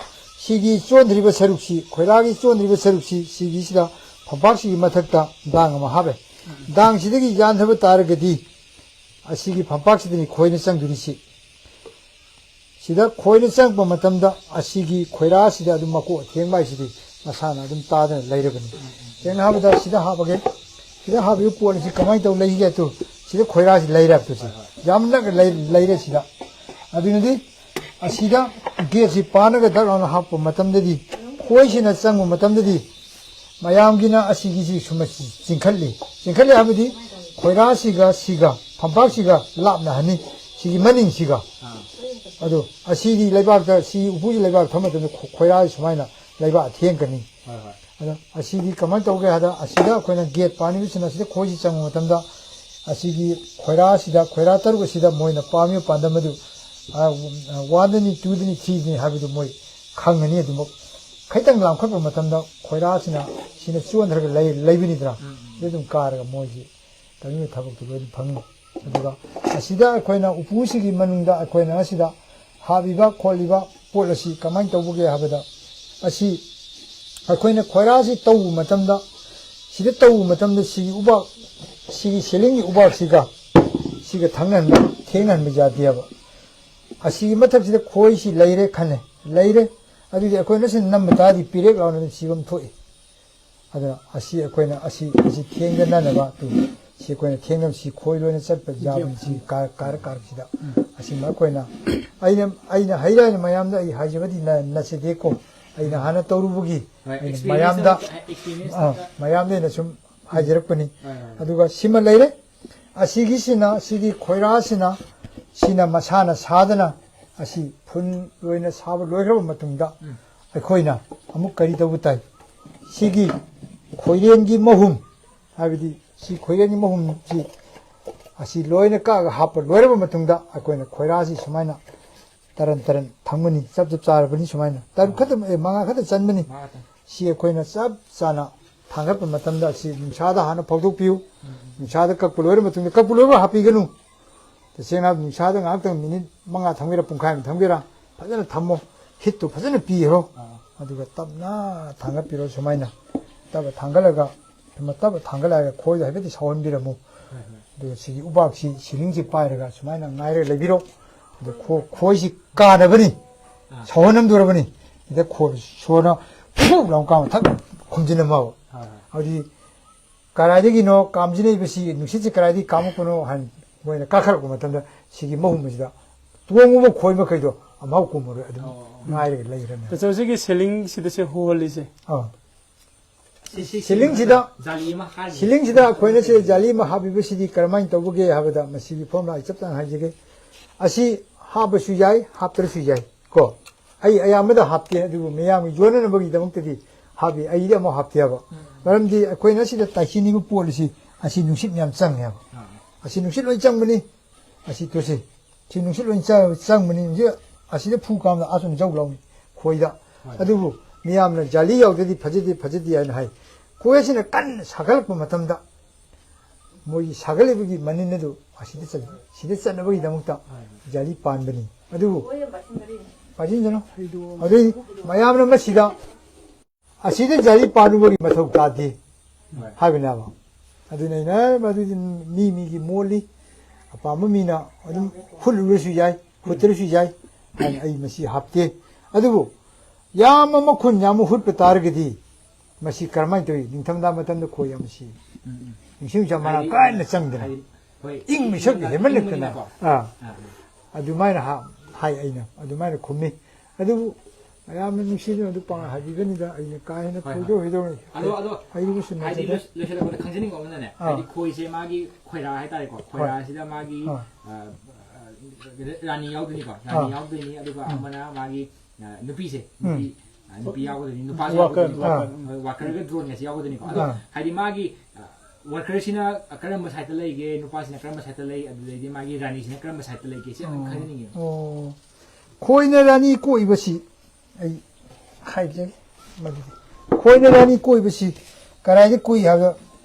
ꯁꯤꯒꯤ ꯆꯣꯟꯗ꯭ꯔꯤꯕ ꯁꯔꯨꯛꯁꯤ, ꯈꯣꯏꯔꯥꯒꯤ ꯆꯣꯟꯗ꯭ꯔꯤꯕ ꯁꯔꯨꯛꯁꯤ, ꯁꯤꯒꯤꯁꯤꯗ ꯐꯝꯄꯥꯛꯁꯤꯒꯤ ꯃꯊꯛꯇ ꯗꯥꯡ ꯑꯃ ꯍꯥꯞꯄꯦ꯫ ꯎꯝ꯫ ꯗꯥꯡꯁꯤꯗꯒꯤ ꯌꯥꯟꯊꯕ ꯇꯥꯔꯒꯗꯤ ꯑꯁꯤꯒꯤ ꯐꯝꯄꯥꯛꯁꯤꯗꯅꯤ ꯈꯣꯏꯅ ꯆꯪꯗꯣꯔꯤꯁꯤ꯫ ꯁꯤꯗ ꯈꯣꯏꯅ ꯆꯪꯉꯛꯄ ꯃꯇꯝꯗ ꯑꯁꯤꯒꯤ ꯈꯣꯏꯔꯥꯁꯤꯗ ꯑꯗꯨꯝ ꯃꯀꯣꯛ ꯑꯊꯦꯡꯕ ꯍꯥꯏꯁꯤꯗꯤ ꯃꯁꯥꯅ ꯑꯗꯨꯝ ꯇꯥꯗꯅ ꯂꯩꯔꯕꯅꯤ꯫ ꯁꯦꯡꯅ ꯍꯥꯏꯕꯗ ꯁꯤꯗ ꯍꯥꯞꯄꯒꯦ꯫ ꯁꯤꯗ ꯍꯥꯞꯄꯤꯕ ꯄꯣꯠ ꯑꯁꯤ ꯀꯃꯥꯏꯅ ꯇꯧ ꯂꯩꯒꯦ ꯇꯨ? ꯁꯤꯗ ꯈꯣꯏꯔꯥꯁꯤ ꯂꯩꯔꯕ ꯇꯨ ꯁꯤ꯫ ꯌꯥꯝ ꯅꯛꯅ ꯂꯩ-, ꯂꯩꯔꯦ ꯁꯤꯗ꯫ ꯑꯗꯨꯅꯗꯤ ꯑꯁꯤꯗ ꯒꯦꯠꯁꯤ ꯄꯥꯟꯅꯒ ꯗꯛ ꯂꯥꯎꯅ ꯍꯥꯞꯄ ꯃꯇꯝꯗꯗꯤ, ꯈꯣꯏꯁꯤꯅ ꯆꯪꯕ ꯃꯇꯝꯗꯗꯤ ꯃꯌꯥꯝꯒꯤꯅ ꯑꯁꯤꯒꯤꯁꯤ ꯁꯨꯝ ꯆꯤꯡꯈꯠꯂꯤ꯫ ꯆꯤꯡꯈꯠꯂꯤ ꯍꯥꯏꯕꯗꯤ ꯈꯣꯏꯔꯥꯁꯤꯒ ꯁꯤꯒ ꯐꯝꯄꯥꯛꯁꯤꯒ ꯂꯥꯞꯅꯍꯟꯅꯤ꯫ ꯁꯤꯒꯤ ꯃꯅꯤꯡꯁꯤꯒ꯫ ꯑꯥ꯫ ꯑꯗꯨ ꯑꯁꯤꯗꯤ ꯂꯩꯕꯥꯛꯇ, ꯁꯤ ꯎꯄꯨꯁꯤ ꯂꯩꯕꯥꯛ ꯊꯝꯕ ꯃꯇꯝꯗ ꯈꯣ-, ꯈꯣꯏꯔꯥ ꯁꯨꯃꯥꯏꯅ ꯂꯩꯕꯥꯛ ꯑꯊꯦꯡꯀꯅꯤ꯫ ꯍꯣꯏ, ꯍꯣꯏ꯫ ꯑꯗꯣ ꯑꯁꯤꯗꯤ ꯀꯃꯥꯏꯅ ꯇꯧꯒꯦ ꯍꯥꯏꯗ, ꯑꯁꯤꯗ ꯑꯩꯈꯣꯏꯅ ꯒꯦꯠ ꯄꯥꯟꯅꯤꯕꯁꯤꯅ ꯑꯁꯤꯗ ꯈꯣꯏꯁꯤ ꯆꯪꯕ ꯃꯇꯝꯗ ꯑꯁꯤꯒꯤ ꯈꯣꯏꯔꯥꯁꯤꯗ, ꯈꯣꯏꯔꯥ ꯇꯔꯨꯛ ꯑꯁꯤꯗ ꯃꯣꯏꯅ ꯄꯥꯝꯃꯤꯕ ꯄꯥꯟꯗꯝ ꯑꯗꯨ, ꯑ, ꯋꯥꯟꯗꯅꯤ, ꯇꯨꯗꯅꯤ, ꯊ꯭ꯔꯤꯗꯅꯤ ꯍꯥꯏꯕꯗꯨ ꯃꯣꯏ ꯈꯪꯉꯅꯤ꯫ ꯑꯗꯨꯃꯛ ꯈꯤꯇꯪ ꯂꯥꯝꯈꯠꯄ ꯃꯇꯝꯗ ꯈꯣꯏꯔꯥꯁꯤꯅ ꯁꯤꯅ ꯆꯣꯟꯊꯔꯒ ꯂꯩ-, ꯂꯩꯕꯅꯤꯗꯅ꯫ ꯎꯝ, ꯎꯝ꯫ ꯑꯗꯨ ꯑꯗꯨꯝ ꯀꯥꯔꯒ ꯃꯣꯏꯁꯤ ꯇꯧꯔꯤꯕ ꯊꯕꯛꯇꯨ ꯂꯣꯏꯅ ꯐꯪꯉꯤ꯫ ꯑꯗꯨꯒ ꯑꯁꯤꯗ ꯑꯩꯈꯣꯏꯅ ꯎꯄꯨꯁꯤꯒꯤ ꯃꯅꯨꯡꯗ ꯑꯩꯈꯣꯏꯅ ꯑꯁꯤꯗ ꯍꯥꯞꯂꯤꯕ ꯈꯣꯠꯂꯤꯕ ꯄꯣꯠ ꯑꯁꯤ ꯀꯃꯥꯏꯅ ꯇꯧꯕꯒꯦ ꯍꯥꯏꯕꯗ, ꯑꯁꯤ ꯑꯩꯈꯣꯏꯅ ꯈꯣꯏꯔꯥꯁꯤ ꯇꯧꯕ ꯃꯇꯝꯗ, ꯁꯤꯗ ꯇꯧꯕ ꯃꯇꯝꯗ ꯁꯤꯒꯤ ꯎꯕꯥꯛ, ꯁꯤꯒꯤ ꯁꯤꯂꯤꯡꯒꯤ ꯎꯕꯥꯛꯁꯤꯒ ꯁꯤꯒ ꯊꯪꯅꯍꯟꯕ, ꯊꯦꯡꯅꯍꯟꯕ ꯌꯥꯗꯦꯕ꯫ ꯑꯁꯤꯒꯤ ꯃꯊꯛꯁꯤꯗ ꯈꯣꯏꯁꯤ ꯂꯩꯔꯦ ꯈꯜꯂꯦ, ꯂꯩꯔꯦ꯫ ꯑꯗꯨꯗꯤ ꯑꯩꯈꯣꯏꯅ ꯁꯤ ꯅꯝꯕ ꯇꯥꯔꯗꯤ ꯄꯤꯔꯦꯛ ꯂꯥꯎꯅ ꯑꯗꯨꯝ ꯁꯤꯕꯝ ꯊꯣꯛꯏ꯫ ꯑꯗꯨꯅ ꯑꯁꯤ ꯑꯩꯈꯣꯏꯅ ꯑꯁꯤ, ꯑꯁꯤ ꯊꯦꯡꯗꯅꯅꯕ ꯇꯨ ꯁꯤ ꯑꯩꯈꯣꯏꯅ ꯊꯦꯡꯅꯕꯁꯤ ꯈꯣꯏ ꯂꯣꯏꯅ ꯆꯠꯄ ꯌꯥꯕꯅꯤ꯫ ꯁꯤ ꯀꯥꯔ ꯀꯥꯔ ꯀꯥꯔꯛꯁꯤꯗ ꯑꯁꯤ ꯑꯩꯈꯣꯏꯅ, ꯑꯩꯅ ꯑꯩꯅ ꯍꯥꯏꯔꯤꯕ ꯃꯌꯥꯝꯗ ꯑꯩ ꯍꯥꯏꯖꯕꯗꯤ ꯅ- ꯅꯠꯆꯗꯦꯀꯣ꯫ ꯑꯩꯅ ꯍꯥꯟꯅ ꯇꯧꯔꯨꯕꯒꯤ ꯑꯩꯅ ꯃꯌꯥꯝꯗ ꯑꯥ, ꯃꯌꯥꯝꯗ ꯑꯩꯅ ꯁꯨꯝ ꯍꯥꯏꯖꯔꯛꯄꯅꯤ꯫ ꯑꯗꯨꯒ ꯁꯤꯃ ꯂꯩꯔꯦ꯫ ꯑꯁꯤꯒꯤꯁꯤꯅ, ꯁꯤꯒꯤ ꯈꯣꯏꯔꯥꯁꯤꯅ, ꯁꯤꯅ ꯃꯁꯥꯅ ꯁꯥꯗꯅ ꯑꯁꯤ ꯐꯨꯟ ꯂꯣꯏꯅ ꯁꯥꯕ ꯂꯣꯏꯈ꯭ꯔꯕ ꯃꯇꯨꯡꯗ ꯑꯩꯈꯣꯏꯅ ꯑꯃꯨꯛ ꯀꯔꯤ ꯇꯧꯕ ꯇꯥꯏ? ꯁꯤꯒꯤ ꯈꯣꯏꯔꯦꯟꯒꯤ ꯃꯍꯨꯝ, ꯍꯥꯏꯕꯗꯤ ꯁꯤ ꯈꯣꯏꯔꯦꯟꯒꯤ ꯃꯍꯨꯝꯁꯤ ꯑꯁꯤ ꯂꯣꯏꯅ ꯀꯛꯑꯒ ꯍꯥꯞꯄ ꯂꯣꯏꯔꯕ ꯃꯇꯨꯡꯗ ꯑꯩꯈꯣꯏꯅ ꯈꯣꯏꯔꯥꯁꯤ ꯁꯨꯃꯥꯏꯅ ꯇꯔꯟ ꯇꯔꯟ ꯊꯝꯒꯅꯤ꯫ ꯆꯞ ꯆꯞ ꯆꯥꯔꯕꯅꯤ꯫ ꯁꯨꯃꯥꯏꯅ ꯇꯔꯨꯛ ꯈꯛꯇ, ꯑꯦ, ꯃꯉꯥ ꯈꯛꯇ ꯆꯟꯕꯅꯤ꯫ ꯁꯤ ꯑꯩꯈꯣꯏꯅ ꯆꯞ ꯆꯥꯅ ꯊꯥꯡꯒꯠꯄ ꯃꯇꯝꯗ ꯁꯤ ꯅꯨꯡꯁꯥꯗ ꯍꯥꯟꯅ ꯐꯧꯗꯣꯛꯄꯤꯌꯨ꯫ ꯅꯨꯡꯁꯥꯗ ꯀꯛꯄ ꯂꯣꯏꯔ ꯃꯇꯨꯡꯗ, ꯀꯛꯄ ꯂꯣꯏꯕ ꯍꯥꯞꯄꯤꯒꯅꯨ꯫ ꯇꯁꯦꯡꯅ ꯍꯥꯏꯕ, ꯅꯨꯡꯁꯥꯗ ꯉꯥꯏꯍꯥꯛꯇꯪ ꯃꯤꯅꯤꯠ ꯃꯉꯥ ꯊꯝꯒꯦꯔꯥ, ꯄꯨꯡꯈꯥꯏ ꯑꯃ ꯊꯝꯒꯦꯔꯥ, ꯐꯖꯅ ꯊꯝꯃꯣ꯫ ꯍꯤꯠꯇꯨ ꯐꯖꯅ ꯄꯤꯈ꯭ꯔꯣ꯫ ꯑꯗꯨꯒ ꯇꯞꯅ ꯊꯥꯡꯒꯠꯄꯤꯔꯣ꯫ ꯁꯨꯃꯥꯏꯅ ꯇꯞꯅ ꯊꯥꯡꯒꯠꯂꯒ, ꯁꯨꯃꯥꯏꯅ ꯇꯞꯅ ꯊꯥꯡꯒꯠꯂꯒ ꯈꯣꯏꯗꯣ ꯍꯥꯏꯐꯦꯠꯇꯤ ꯁꯧꯍꯟꯕꯤꯔꯝꯃꯨ꯫ ꯑꯗꯨꯒ ꯁꯤꯒꯤ ꯎꯕꯥꯛꯁꯤ, ꯁꯤꯂꯤꯡꯁꯤ ꯄꯥꯏꯔꯒ ꯁꯨꯃꯥꯏꯅ ꯉꯥꯏꯔꯒ ꯂꯩꯕꯤꯔꯣ꯫ ꯑꯗꯨ ꯈꯣ- ꯈꯣꯏꯁꯤ ꯀꯥꯅꯕꯅꯤ, ꯁꯧꯍꯟꯅꯝꯗꯣꯔꯕꯅꯤ꯫ ꯁꯤꯗ ꯈꯣꯏ ꯁꯣꯔꯅ ꯐꯨ ꯂꯥꯎ ꯀꯥꯝꯃ ꯊꯛ ꯈꯨꯝꯖꯤꯜꯂꯝꯃꯕ꯫ ꯑꯗꯨꯗꯤ ꯀꯗꯥꯏꯗꯒꯤꯅꯣ ꯀꯥꯝꯖꯤꯜꯂꯛꯏꯕꯁꯤ, ꯅꯨꯡꯁꯤꯠꯁꯤ ꯀꯗꯥꯏꯗꯒꯤ ꯀꯥꯝꯃꯛꯄꯅꯣ ꯍꯥꯏꯅ ꯃꯣꯏꯅ ꯀꯥꯈꯠꯂꯛꯄ ꯃꯇꯝꯗ ꯁꯤꯒꯤ ꯃꯍꯨꯝ ꯑꯁꯤꯗ ꯇꯣꯡꯉꯨꯕ ꯈꯣꯏ ꯃꯈꯩꯗꯣ ꯑꯃꯐꯥꯎ ꯀꯨꯝꯃꯔꯣꯏ, ꯑꯗꯨꯝ ꯉꯥꯏꯔꯒ ꯂꯩꯈ꯭ꯔꯅꯤ꯫ ꯇꯥꯆꯧ, ꯁꯤꯒꯤ ꯁꯤꯂꯤꯡꯁꯤꯗ ꯁꯦ ꯍꯣꯍꯜꯂꯤꯁꯦ? ꯑꯥ꯫ ꯁꯤ, ꯁꯤ, ꯁꯤꯂꯤꯡꯁꯤꯗ, ꯖꯥꯂꯤ ꯑꯃ ꯍꯥꯜꯂꯤ꯫ ꯁꯤꯂꯤꯡꯁꯤꯗ ꯑꯩꯈꯣꯏꯅ ꯁꯤ ꯖꯥꯂꯤ ꯑꯃ ꯍꯥꯞꯄꯤꯕꯁꯤꯗꯤ ꯀꯔꯝꯍꯥꯏꯅ ꯇꯧꯕꯒꯦ ꯍꯥꯏꯕꯗ, ꯃꯁꯤꯒꯤ ꯐꯣꯔꯃꯨꯂꯥ ꯑꯩ ꯆꯞ ꯆꯥꯅ ꯍꯥꯏꯖꯒꯦ꯫ ꯑꯁꯤ ꯍꯥꯞꯄꯁꯨ ꯌꯥꯏ, ꯍꯥꯞꯇ꯭ꯔꯁꯨ ꯌꯥꯏ ꯀꯣ꯫ ꯑꯩ ꯑꯌꯥꯝꯕꯗ ꯍꯥꯞꯇꯦ, ꯑꯗꯨꯕꯨ ꯃꯤꯌꯥꯝꯒꯤ ꯌꯣꯟꯅꯅꯕꯒꯤꯗꯃꯛꯇꯗꯤ ꯍꯥꯞꯄꯤ꯫ ꯑꯩꯗꯤ ꯑꯃꯨꯛ ꯍꯥꯞꯇꯦꯕ꯫ ꯃꯔꯝꯗꯤ ꯑꯩꯈꯣꯏꯅ ꯁꯤꯗ ꯇꯥꯏꯁꯤꯟꯅꯤꯡꯕ ꯄꯣꯠ ꯑꯁꯤ, ꯑꯁꯤ ꯅꯨꯡꯁꯤꯠ ꯃꯌꯥꯝ ꯆꯪꯉꯦꯕ꯫ ꯑꯁꯤ ꯅꯨꯡꯁꯤꯠ ꯂꯣꯏ ꯆꯪꯕꯅꯤ꯫ ꯑꯁꯤ ꯇꯨꯁꯤ, ꯁꯤ ꯅꯨꯡꯁꯤꯠ ꯂꯣꯏ ꯆ-, ꯆꯪꯕꯅꯤ꯫ ꯍꯧꯖꯤꯛ ꯑꯁꯤꯗ ꯐꯨ ꯀꯥꯝꯗ ꯑꯁꯨꯝ ꯖꯧ ꯂꯥꯎꯅꯤ ꯈꯣꯏꯗ꯫ ꯍꯣꯏ꯫ ꯑꯗꯨꯕꯨ ꯃꯤꯌꯥꯝꯅ ꯖꯥꯂꯤ ꯌꯥꯎꯗ꯭ꯔꯗꯤ ꯐꯖꯗꯦ, ꯐꯖꯗꯦ ꯍꯥꯏꯅ ꯍꯥꯏ꯫ ꯈꯣꯏ ꯑꯁꯤꯅ ꯀꯟꯅ ꯁꯥꯒꯠꯂꯛꯄ ꯃꯇꯝꯗ ꯃꯣꯏꯒꯤ ꯁꯥꯒꯠꯂꯤꯕꯒꯤ ꯃꯅꯤꯟ ꯑꯗꯨ ꯑꯁꯤꯗ ꯆꯠ-, ꯁꯤꯗ ꯆꯠꯅꯕꯒꯤꯗꯃꯛꯇ ꯍꯣꯏ꯫ ꯖꯥꯂꯤ ꯄꯥꯟꯕꯅꯤ꯫ ꯑꯗꯨꯕꯨ ꯄꯥꯏꯁꯤꯟꯒꯅꯨ꯫ ꯑꯗꯨꯏ ꯃꯌꯥꯝꯅ ꯃꯁꯤꯗ ꯑꯁꯤꯗ ꯖꯥꯂꯤ ꯄꯥꯜꯂꯨꯕꯒꯤ ꯃꯊꯧ ꯇꯥꯗꯦ ꯍꯣꯏ꯫ ꯍꯥꯏꯕꯅꯦꯕ꯫ ꯑꯗꯨꯅ ꯑꯩꯅ ꯃꯗꯨꯗꯤ ꯃꯤ ꯃꯤꯒꯤ ꯃꯣꯠꯂꯤ, ꯑꯄꯥꯝꯕ ꯃꯤꯅ ꯑꯗꯨꯝ ꯍꯨꯠꯂꯨꯔꯁꯨ ꯌꯥꯏ, ꯍꯨꯠꯇ꯭ꯔꯁꯨ ꯌꯥꯏ ꯍꯥꯏꯅ ꯑꯩ ꯃꯁꯤ ꯍꯥꯞꯇꯦ꯫ ꯑꯗꯨꯕꯨ ꯌꯥꯝꯅ ꯃꯈꯨꯟ ꯌꯥꯝꯅ ꯍꯨꯠꯄ ꯇꯥꯔꯒꯗꯤ ꯃꯁꯤ ꯀꯔꯝꯍꯥꯏꯅ ꯇꯧꯏ? ꯅꯤꯡꯊꯝꯊꯥ ꯃꯇꯝꯗ ꯈꯣꯏ ꯌꯥꯝ ꯁꯤ꯫ ꯎꯝ, ꯎꯝ꯫ ꯅꯨꯡꯁꯤꯠ ꯅꯨꯡꯁꯥ ꯃꯔꯥꯡ ꯍꯥꯏꯗꯤ, ꯀꯥꯏꯅ ꯆꯪꯗꯅ꯫ ꯍꯥꯏꯗꯤ, ꯍꯣꯏ, ꯏꯪꯕ ꯏꯁꯛꯇ ꯏꯪꯕꯅꯤꯅꯀꯣ꯫ ꯍꯦꯟꯃꯟꯂꯛꯇꯅ꯫ ꯑꯥ꯫ ꯑꯥ, ꯑꯥ꯫ ꯑꯗꯨꯃꯥꯏꯅ ꯍꯥ-, ꯍꯥꯏ ꯑꯩꯅ꯫ ꯑꯗꯨꯃꯥꯏꯅ ꯈꯨꯝꯃꯤ꯫ ꯑꯗꯨꯕꯨ ꯃꯌꯥꯝꯅ ꯅꯨꯡꯁꯤꯗꯨꯅ ꯑꯗꯨ ꯄꯥꯡ ꯍꯥꯏꯕꯤꯕꯅꯤꯗ, ꯑꯩꯅ ꯀꯥ ꯍꯦꯟꯅ ꯍꯣꯏ, ꯍꯣꯏ꯫ ꯊꯣꯏꯗꯣꯛ ꯍꯦꯟꯗꯣꯛꯅ ꯑꯗꯣ, ꯑꯗꯣ, ꯍꯩꯔꯤꯕꯁꯨ ꯍꯥꯏꯗꯤ ꯅꯠꯆꯗꯦ꯫ ꯂꯣꯏꯁ-, ꯂꯣꯏꯁꯤꯜꯂꯛꯄꯗ ꯈꯪꯖꯅꯤꯡꯕ ꯑꯃꯅꯅꯦ, ꯑꯥ꯫ ꯍꯥꯏꯗꯤ ꯈꯣꯏꯁꯦ ꯃꯥꯒꯤ ꯈꯣꯏꯔꯥ ꯍꯥꯏꯇꯥꯔꯦꯀꯣ, ꯍꯣꯏ꯫ ꯈꯣꯏꯔꯥꯁꯤꯗ ꯃꯥꯒꯤ, ꯑꯥ꯫ ꯑ, ꯑ, ꯔꯥꯅꯤ ꯌꯥꯎꯗꯣꯏꯅꯤꯀꯣ, ꯔꯥꯅꯤ ꯑꯥ꯫ ꯌꯥꯎꯗꯣꯏꯅꯤ, ꯑꯗꯨꯒ ꯎꯝ꯫ ꯑꯃꯅ ꯃꯥꯒꯤ, ꯑ, ꯅꯨꯄꯤꯁꯦ, ꯎꯝ꯫ ꯅꯨꯄꯤ, ꯑ, ꯅꯨꯄꯤ ꯌꯥꯎꯒꯗꯣꯏꯅꯤ, ꯅꯨꯄꯥꯁꯨ worker, ꯌꯥꯎꯒꯗꯣꯏꯅꯤꯀꯣ, ꯑꯥ꯫ ꯍꯣꯏ, workerꯒ droneꯒꯁꯦ ꯌꯥꯎꯒꯗꯣꯏꯅꯤꯀꯣ꯫ ꯑꯗꯣ ꯑꯥ꯫ ꯍꯥꯏꯗꯤ ꯃꯥꯒꯤ, ꯑ, workerꯁꯤꯅ ꯀꯔꯝꯕ sideꯇ ꯂꯩꯒꯦ, ꯅꯨꯄꯥꯁꯤꯅ ꯀꯔꯝꯕ sideꯇ ꯂꯩ, ꯑꯗꯨꯗꯩꯗꯤ ꯃꯥꯒꯤ ꯔꯥꯅꯤꯁꯤꯅ ꯀꯔꯝꯕ sideꯇ ꯂꯩꯒꯦ, ꯁꯤ ꯑꯝꯇꯪ ꯑꯣ꯫ ꯈꯪꯖꯅꯤꯡꯉꯦ꯫ ꯑꯣ꯫ ꯈꯣꯏꯅ ꯔꯥꯅꯤ ꯀꯣꯛꯏꯕꯁꯤ ꯑꯩ ꯍꯥꯏꯖꯒꯦ꯫ ꯃꯗꯨꯗꯤ ꯈꯣꯏꯅ ꯔꯥꯅꯤ ꯀꯣꯛꯏꯕꯁꯤ ꯀꯗꯥꯏꯗ ꯀꯣꯛꯏ ꯍꯥꯏꯕꯗ,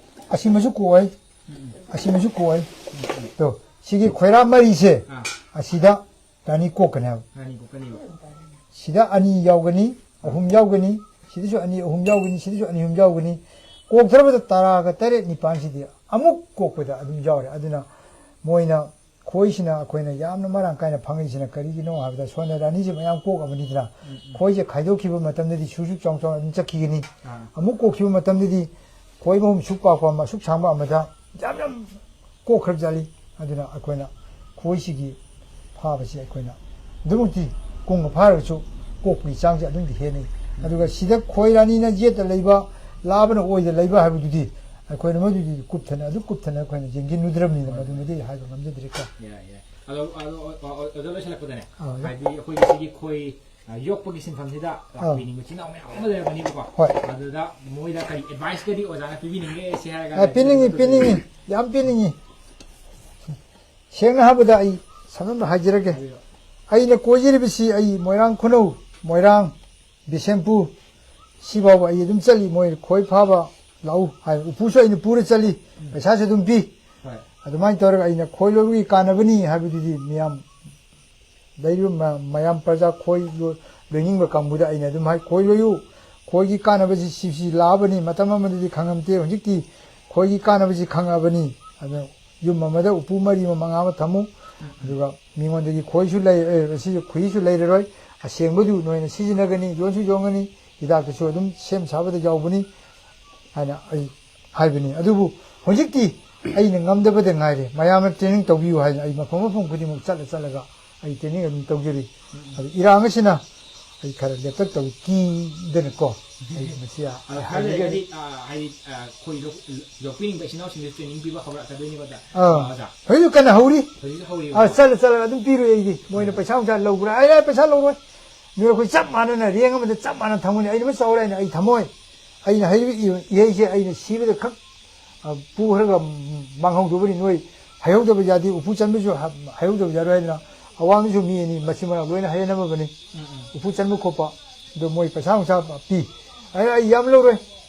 ꯑꯁꯤꯃꯁꯨ ꯀꯣꯛꯑꯣꯏ, ꯎꯝ꯫ ꯑꯁꯤꯃꯁꯨ ꯀꯣꯛꯑꯣꯏ꯫ ꯎꯝ꯫ ꯇꯣ, ꯁꯤꯒꯤ ꯈꯣꯏꯔꯥ ꯃꯔꯤꯁꯦ ꯑꯥ꯫ ꯑꯁꯤꯗ ꯔꯥꯅꯤ ꯀꯣꯛꯀꯅꯤ ꯍꯥꯏꯕ꯫ ꯔꯥꯅꯤ ꯀꯣꯛꯀꯅꯤꯕ꯫ ꯁꯤꯗ ꯑꯅꯤ ꯌꯥꯎꯒꯅꯤ, ꯑꯍꯨꯝ ꯌꯥꯎꯒꯅꯤ, ꯁꯤꯗꯁꯨ ꯑꯅꯤ, ꯑꯍꯨꯝ ꯌꯥꯎꯒꯅꯤ, ꯁꯤꯗꯁꯨ ꯑꯅꯤ, ꯑꯍꯨꯝ ꯌꯥꯎꯒꯅꯤ꯫ ꯀꯣꯛꯇ꯭ꯔꯕꯗ ꯇꯔꯥꯒ ꯇꯔꯦꯠ, ꯅꯤꯄꯥꯟꯁꯤꯗꯤ ꯑꯃꯨꯛ ꯀꯣꯛꯄꯗ ꯑꯗꯨꯝ ꯌꯥꯎꯔꯦ꯫ ꯑꯗꯨꯅ ꯃꯣꯏꯅ ꯈꯣꯏꯁꯤꯅ ꯑꯩꯈꯣꯏꯅ ꯌꯥꯝꯅ ꯃꯔꯥꯡ ꯀꯥꯏꯅ ꯐꯪꯉꯤꯁꯤꯅ ꯀꯔꯤꯒꯤꯅꯣ ꯍꯥꯏꯕꯗ, ꯁꯣꯝꯗ ꯔꯥꯅꯤꯁꯤ ꯃꯌꯥꯝ ꯀꯣꯛꯑꯕꯅꯤꯗꯅ, ꯎꯝ, ꯎꯝ꯫ ꯈꯣꯏꯁꯦ ꯈꯥꯏꯗꯣꯛꯈꯤꯕ ꯃꯇꯝꯗꯗꯤ ꯁꯨꯔ ꯁꯨꯔ ꯆꯥꯎ ꯆꯥꯎꯅ ꯑꯗꯨꯝ ꯆꯠꯈꯤꯒꯅꯤ꯫ ꯑꯥ꯫ ꯑꯃꯨꯛ ꯀꯣꯛꯈꯤꯕ ꯃꯇꯝꯗꯗꯤ ꯈꯣꯏ ꯃꯍꯨꯝ ꯁꯨꯛ ꯄꯥꯛꯄ ꯑꯃ, ꯑꯁꯨꯛ ꯁꯥꯡꯕ ꯑꯃꯗ ꯌꯥꯝ ꯌꯥꯝ ꯀꯣꯛꯈ꯭ꯔꯕ ꯖꯥꯠꯅꯤ꯫ ꯑꯗꯨꯅ ꯑꯩꯈꯣꯏꯅ ꯈꯣꯏꯁꯤꯒꯤ ꯐꯥꯕꯁꯤ ꯑꯩꯈꯣꯏꯅ ꯑꯗꯨꯃꯛꯇꯤ ꯀꯨꯡꯅ ꯐꯥꯔꯒꯁꯨ ꯀꯣꯛꯄꯒꯤ ꯆꯥꯡꯁꯦ ꯑꯗꯨꯝꯗꯤ ꯍꯦꯟꯅꯩ꯫ ꯎꯝ꯫ ꯑꯗꯨꯒ ꯁꯤꯗ ꯈꯣꯏ ꯔꯥꯅꯤꯅ ꯌꯦꯠꯇ ꯂꯩꯕ, ꯂꯥꯕꯅ ꯑꯣꯏꯗ ꯂꯩꯕ ꯍꯥꯏꯕꯗꯨꯗꯤ ꯑꯩꯈꯣꯏꯅ ꯃꯗꯨꯗꯤ ꯀꯨꯞꯊꯅ, ꯑꯗꯨ ꯀꯨꯞꯊꯅ ꯑꯩꯈꯣꯏꯅ ꯌꯦꯡꯁꯤꯟꯂꯨꯗ꯭ꯔꯕꯅꯤꯅ ꯍꯣꯏ꯫ ꯃꯗꯨꯃꯗꯤ ꯍꯥꯏꯕ ꯉꯝꯖꯗ꯭ꯔꯦꯀꯣ꯫ ꯌꯥꯏ, ꯌꯥꯏ꯫ ꯑꯗꯣ, ꯑꯗꯣ, ꯑꯣ, ꯑꯣ, ꯑꯣꯖꯥ ꯂꯣꯏꯁꯤꯜꯂꯛꯄꯗꯅꯦ, ꯑꯥ, ꯌꯥꯏ꯫ ꯍꯥꯏꯗꯤ ꯑꯩꯈꯣꯏꯒꯤ ꯁꯤꯒꯤ ꯈꯣꯏ, ꯑ, ꯌꯣꯛꯄꯒꯤ ꯁꯤꯟꯐꯝꯁꯤꯗ ꯑꯥ꯫ ꯂꯥꯛꯄꯤꯅꯤꯡꯕ ꯏꯆꯤꯟ ꯏꯅꯥꯎ ꯃꯌꯥꯝ ꯑꯃ ꯂꯩꯔꯝꯒꯅꯤꯕꯀꯣ꯫ ꯍꯣꯏ꯫ ꯑꯗꯨꯗ ꯃꯣꯏꯗ ꯀꯔꯤ adviceꯀꯗꯤ ꯑꯣꯖꯥꯅ ꯄꯤꯕꯤꯅꯤꯡꯒꯦ? ꯁꯤ ꯍꯥꯏꯔꯒ ꯑ, ꯄꯤꯅꯤꯡꯉꯤ, ꯄꯤꯅꯤꯡꯉꯤ, ꯌꯥꯝ ꯄꯤꯅꯤꯡꯉꯤ꯫ ꯁꯦꯡꯅ ꯍꯥꯏꯕꯗ ꯑꯩ ꯁꯝꯂꯞꯅ ꯍꯥꯏꯖꯔꯒꯦ꯫ ꯍꯥꯏꯕꯤꯔꯣ꯫ ꯑꯩꯅ ꯀꯣꯏꯖꯔꯤꯕꯁꯤ ꯑꯩ ꯃꯣꯏꯔꯥꯡ ꯈꯨꯅꯧ, ꯃꯣꯏꯔꯥꯡ, ꯕꯤꯁꯦꯝꯄꯨꯔ, ꯁꯤꯐꯥꯎꯕ ꯑꯩ ꯑꯗꯨꯝ ꯆꯠꯂꯤ꯫ ꯃꯣꯏ ꯈꯣꯏ ꯐꯥꯕ ꯂꯥꯛꯎ ꯍꯥꯏ꯫ ꯎꯄꯨꯁꯨ ꯑꯩꯅ ꯄꯨꯔ ꯆꯠꯂꯤ꯫ ꯎꯝ꯫ ꯄꯩꯁꯥꯁꯨ ꯑꯗꯨꯝ ꯄꯤ꯫ ꯍꯣꯏ꯫ ꯑꯗꯨꯃꯥꯏꯅ ꯇꯧꯔꯒ ꯑꯩꯅ ꯈꯣꯏ ꯂꯣꯏꯕꯒꯤ ꯀꯥꯟꯅꯕꯅꯤ ꯍꯥꯏꯕꯗꯨꯗꯤ ꯃꯤꯌꯥꯝ ꯂꯩꯔꯤꯕ ꯃ-, ꯃꯌꯥꯝ ꯄ꯭ꯔꯖꯥ ꯈꯣꯏ ꯂꯣ-, ꯂꯣꯏꯅꯤꯡꯕ ꯀꯥꯡꯕꯨꯗ ꯑꯩꯅ ꯑꯗꯨꯝ ꯍꯥꯏ, ꯈꯣꯏ ꯂꯣꯏꯌꯨ, ꯈꯣꯏꯒꯤ ꯀꯥꯟꯅꯕꯁꯤ ꯁꯤꯁꯤ ꯂꯥꯛꯑꯕꯅꯤ, ꯃꯇꯝ ꯑꯃꯗꯗꯤ ꯈꯪꯉꯝꯗꯦ, ꯍꯧꯖꯤꯛꯇꯤ ꯈꯣꯏꯒꯤ ꯀꯥꯟꯅꯕꯁꯤ ꯈꯪꯉꯛꯑꯕꯅꯤ꯫ ꯑꯗꯨꯅ ꯌꯨꯝ ꯑꯃꯗ ꯎꯄꯨ ꯃꯔꯤ ꯑꯃ, ꯃꯉꯥ ꯑꯃ ꯊꯝꯃꯨ, ꯎꯝ꯫ ꯑꯗꯨꯒ ꯃꯤꯉꯣꯟꯗꯒꯤ ꯈꯣꯏꯁꯨ ꯂꯩ-, ꯑꯦ, ꯑꯁꯤ ꯈꯨꯍꯤꯁꯨ ꯂꯩꯔꯔꯣꯏ, ꯑꯁꯦꯡꯕꯗꯨ ꯅꯣꯏꯅ ꯁꯤꯖꯤꯟꯅꯒꯅꯤ, ꯌꯣꯟꯁꯨ ꯌꯣꯟꯒꯅꯤ, ꯍꯤꯗꯥꯛꯇꯁꯨ ꯑꯗꯨꯝ ꯁꯦꯝ ꯁꯥꯕꯗ ꯌꯥꯎꯕꯅꯤ ꯍꯥꯏꯅ ꯑꯩ ꯍꯥꯏꯕꯅꯤ꯫ ꯑꯗꯨꯕꯨ ꯍꯧꯖꯤꯛꯇꯤ ꯑꯩꯅ ꯉꯝꯗꯕꯗ ꯉꯥꯏꯔꯦ꯫ ꯃꯌꯥꯝꯅ training ꯇꯧꯕꯤꯌꯨ ꯍꯥꯏꯅ ꯑꯩ ꯃꯐꯝ ꯃꯐꯝ ꯈꯨꯗꯤꯡꯃꯛ ꯆꯠꯂ ꯆꯠꯂꯒ ꯑꯩ training ꯑꯗꯨꯝ ꯇꯧꯖꯔꯤ꯫ ꯑꯗꯨ ꯏꯔꯥꯡ ꯑꯁꯤꯅ ꯑꯩ ꯈꯔ ꯂꯦꯞꯇꯛ ꯇꯧꯏ, ꯀꯤꯗꯅꯀꯣ꯫ ꯑꯩ ꯃꯁꯤ ꯑ-, ꯑꯗꯣ ꯈꯔ ꯍꯥꯏꯖꯒꯦ꯫ ꯂꯩꯔꯒꯗꯤ, ꯑ, ꯍꯥꯏꯗꯤ, ꯑ, ꯈꯣꯏ ꯂꯧ-, ꯌꯣꯛꯄꯤꯅꯤꯡꯕ ꯏꯆꯤꯟ ꯏꯅꯥꯎꯁꯤꯡꯗ training ꯄꯤꯕ ꯍꯧꯔꯛꯀꯗꯣꯏꯅꯦꯕ, ꯑꯗ, ꯑꯥ꯫ ꯑꯣꯖꯥ? ꯍꯧꯖꯤꯛ ꯀꯟꯅ ꯍꯧꯔꯤ꯫ ꯍꯧꯖꯤꯛ ꯍꯧꯔꯤꯕ? ꯑꯥ, ꯆꯠꯂ ꯆꯠꯂꯒ ꯑꯗꯨꯝ ꯄꯤꯔꯣꯏ ꯑꯩꯗꯤ꯫ ꯃꯣꯏꯅ ꯄꯩꯁꯥ ꯅꯨꯡꯁꯥ ꯂꯧꯕ꯭ꯔꯥ? ꯑꯩ, ꯑꯩ ꯄꯩꯁꯥ ꯂꯧꯔꯣꯏ꯫ ꯅꯣꯏ ꯑꯩꯈꯣꯏ ꯆꯞ ꯃꯥꯟꯅꯅ ꯔꯦꯡ ꯑꯃꯗ ꯆꯞ ꯃꯥꯟꯅ ꯊꯝꯒꯅꯤ꯫ ꯑꯩꯅ ꯆꯥꯎꯔꯦ ꯍꯥꯏꯅ ꯑꯩ ꯊꯝꯃꯣꯏ꯫ ꯑꯩꯅ ꯍꯩꯔꯤꯕ ꯏ-, ꯏꯍꯩꯁꯦ ꯑꯩꯅ ꯁꯤꯕꯗ ꯈꯛ, ꯑ, ꯄꯨꯈ꯭ꯔꯒ ꯃꯥꯡꯍꯧꯗꯕꯅꯤ꯫ ꯅꯣꯏ ꯍꯩꯍꯧꯗꯕ ꯌꯥꯗꯦ, ꯎꯄꯨ ꯆꯟꯕꯁꯨ ꯍ-, ꯍꯩꯍꯧꯗꯕ ꯌꯥꯔꯣꯏ ꯍꯥꯏꯗꯅ ꯑꯋꯥꯡꯗꯁꯨ ꯃꯤ ꯑꯅꯤ ꯃꯆꯤꯟ ꯃꯅꯥꯎ ꯂꯣꯏꯅ ꯍꯩꯍꯟꯅꯕꯅꯤ꯫ ꯎꯝ, ꯎꯝ꯫ ꯎꯄꯨ ꯆꯟꯕ ꯈꯣꯠꯄ, ꯑꯗꯣ ꯃꯣꯏ ꯄꯩꯁꯥ ꯅꯨꯡꯁꯥ ꯄꯤ꯫ ꯑꯩ, ꯑꯩ ꯌꯥꯝ ꯂꯧꯔꯣꯏ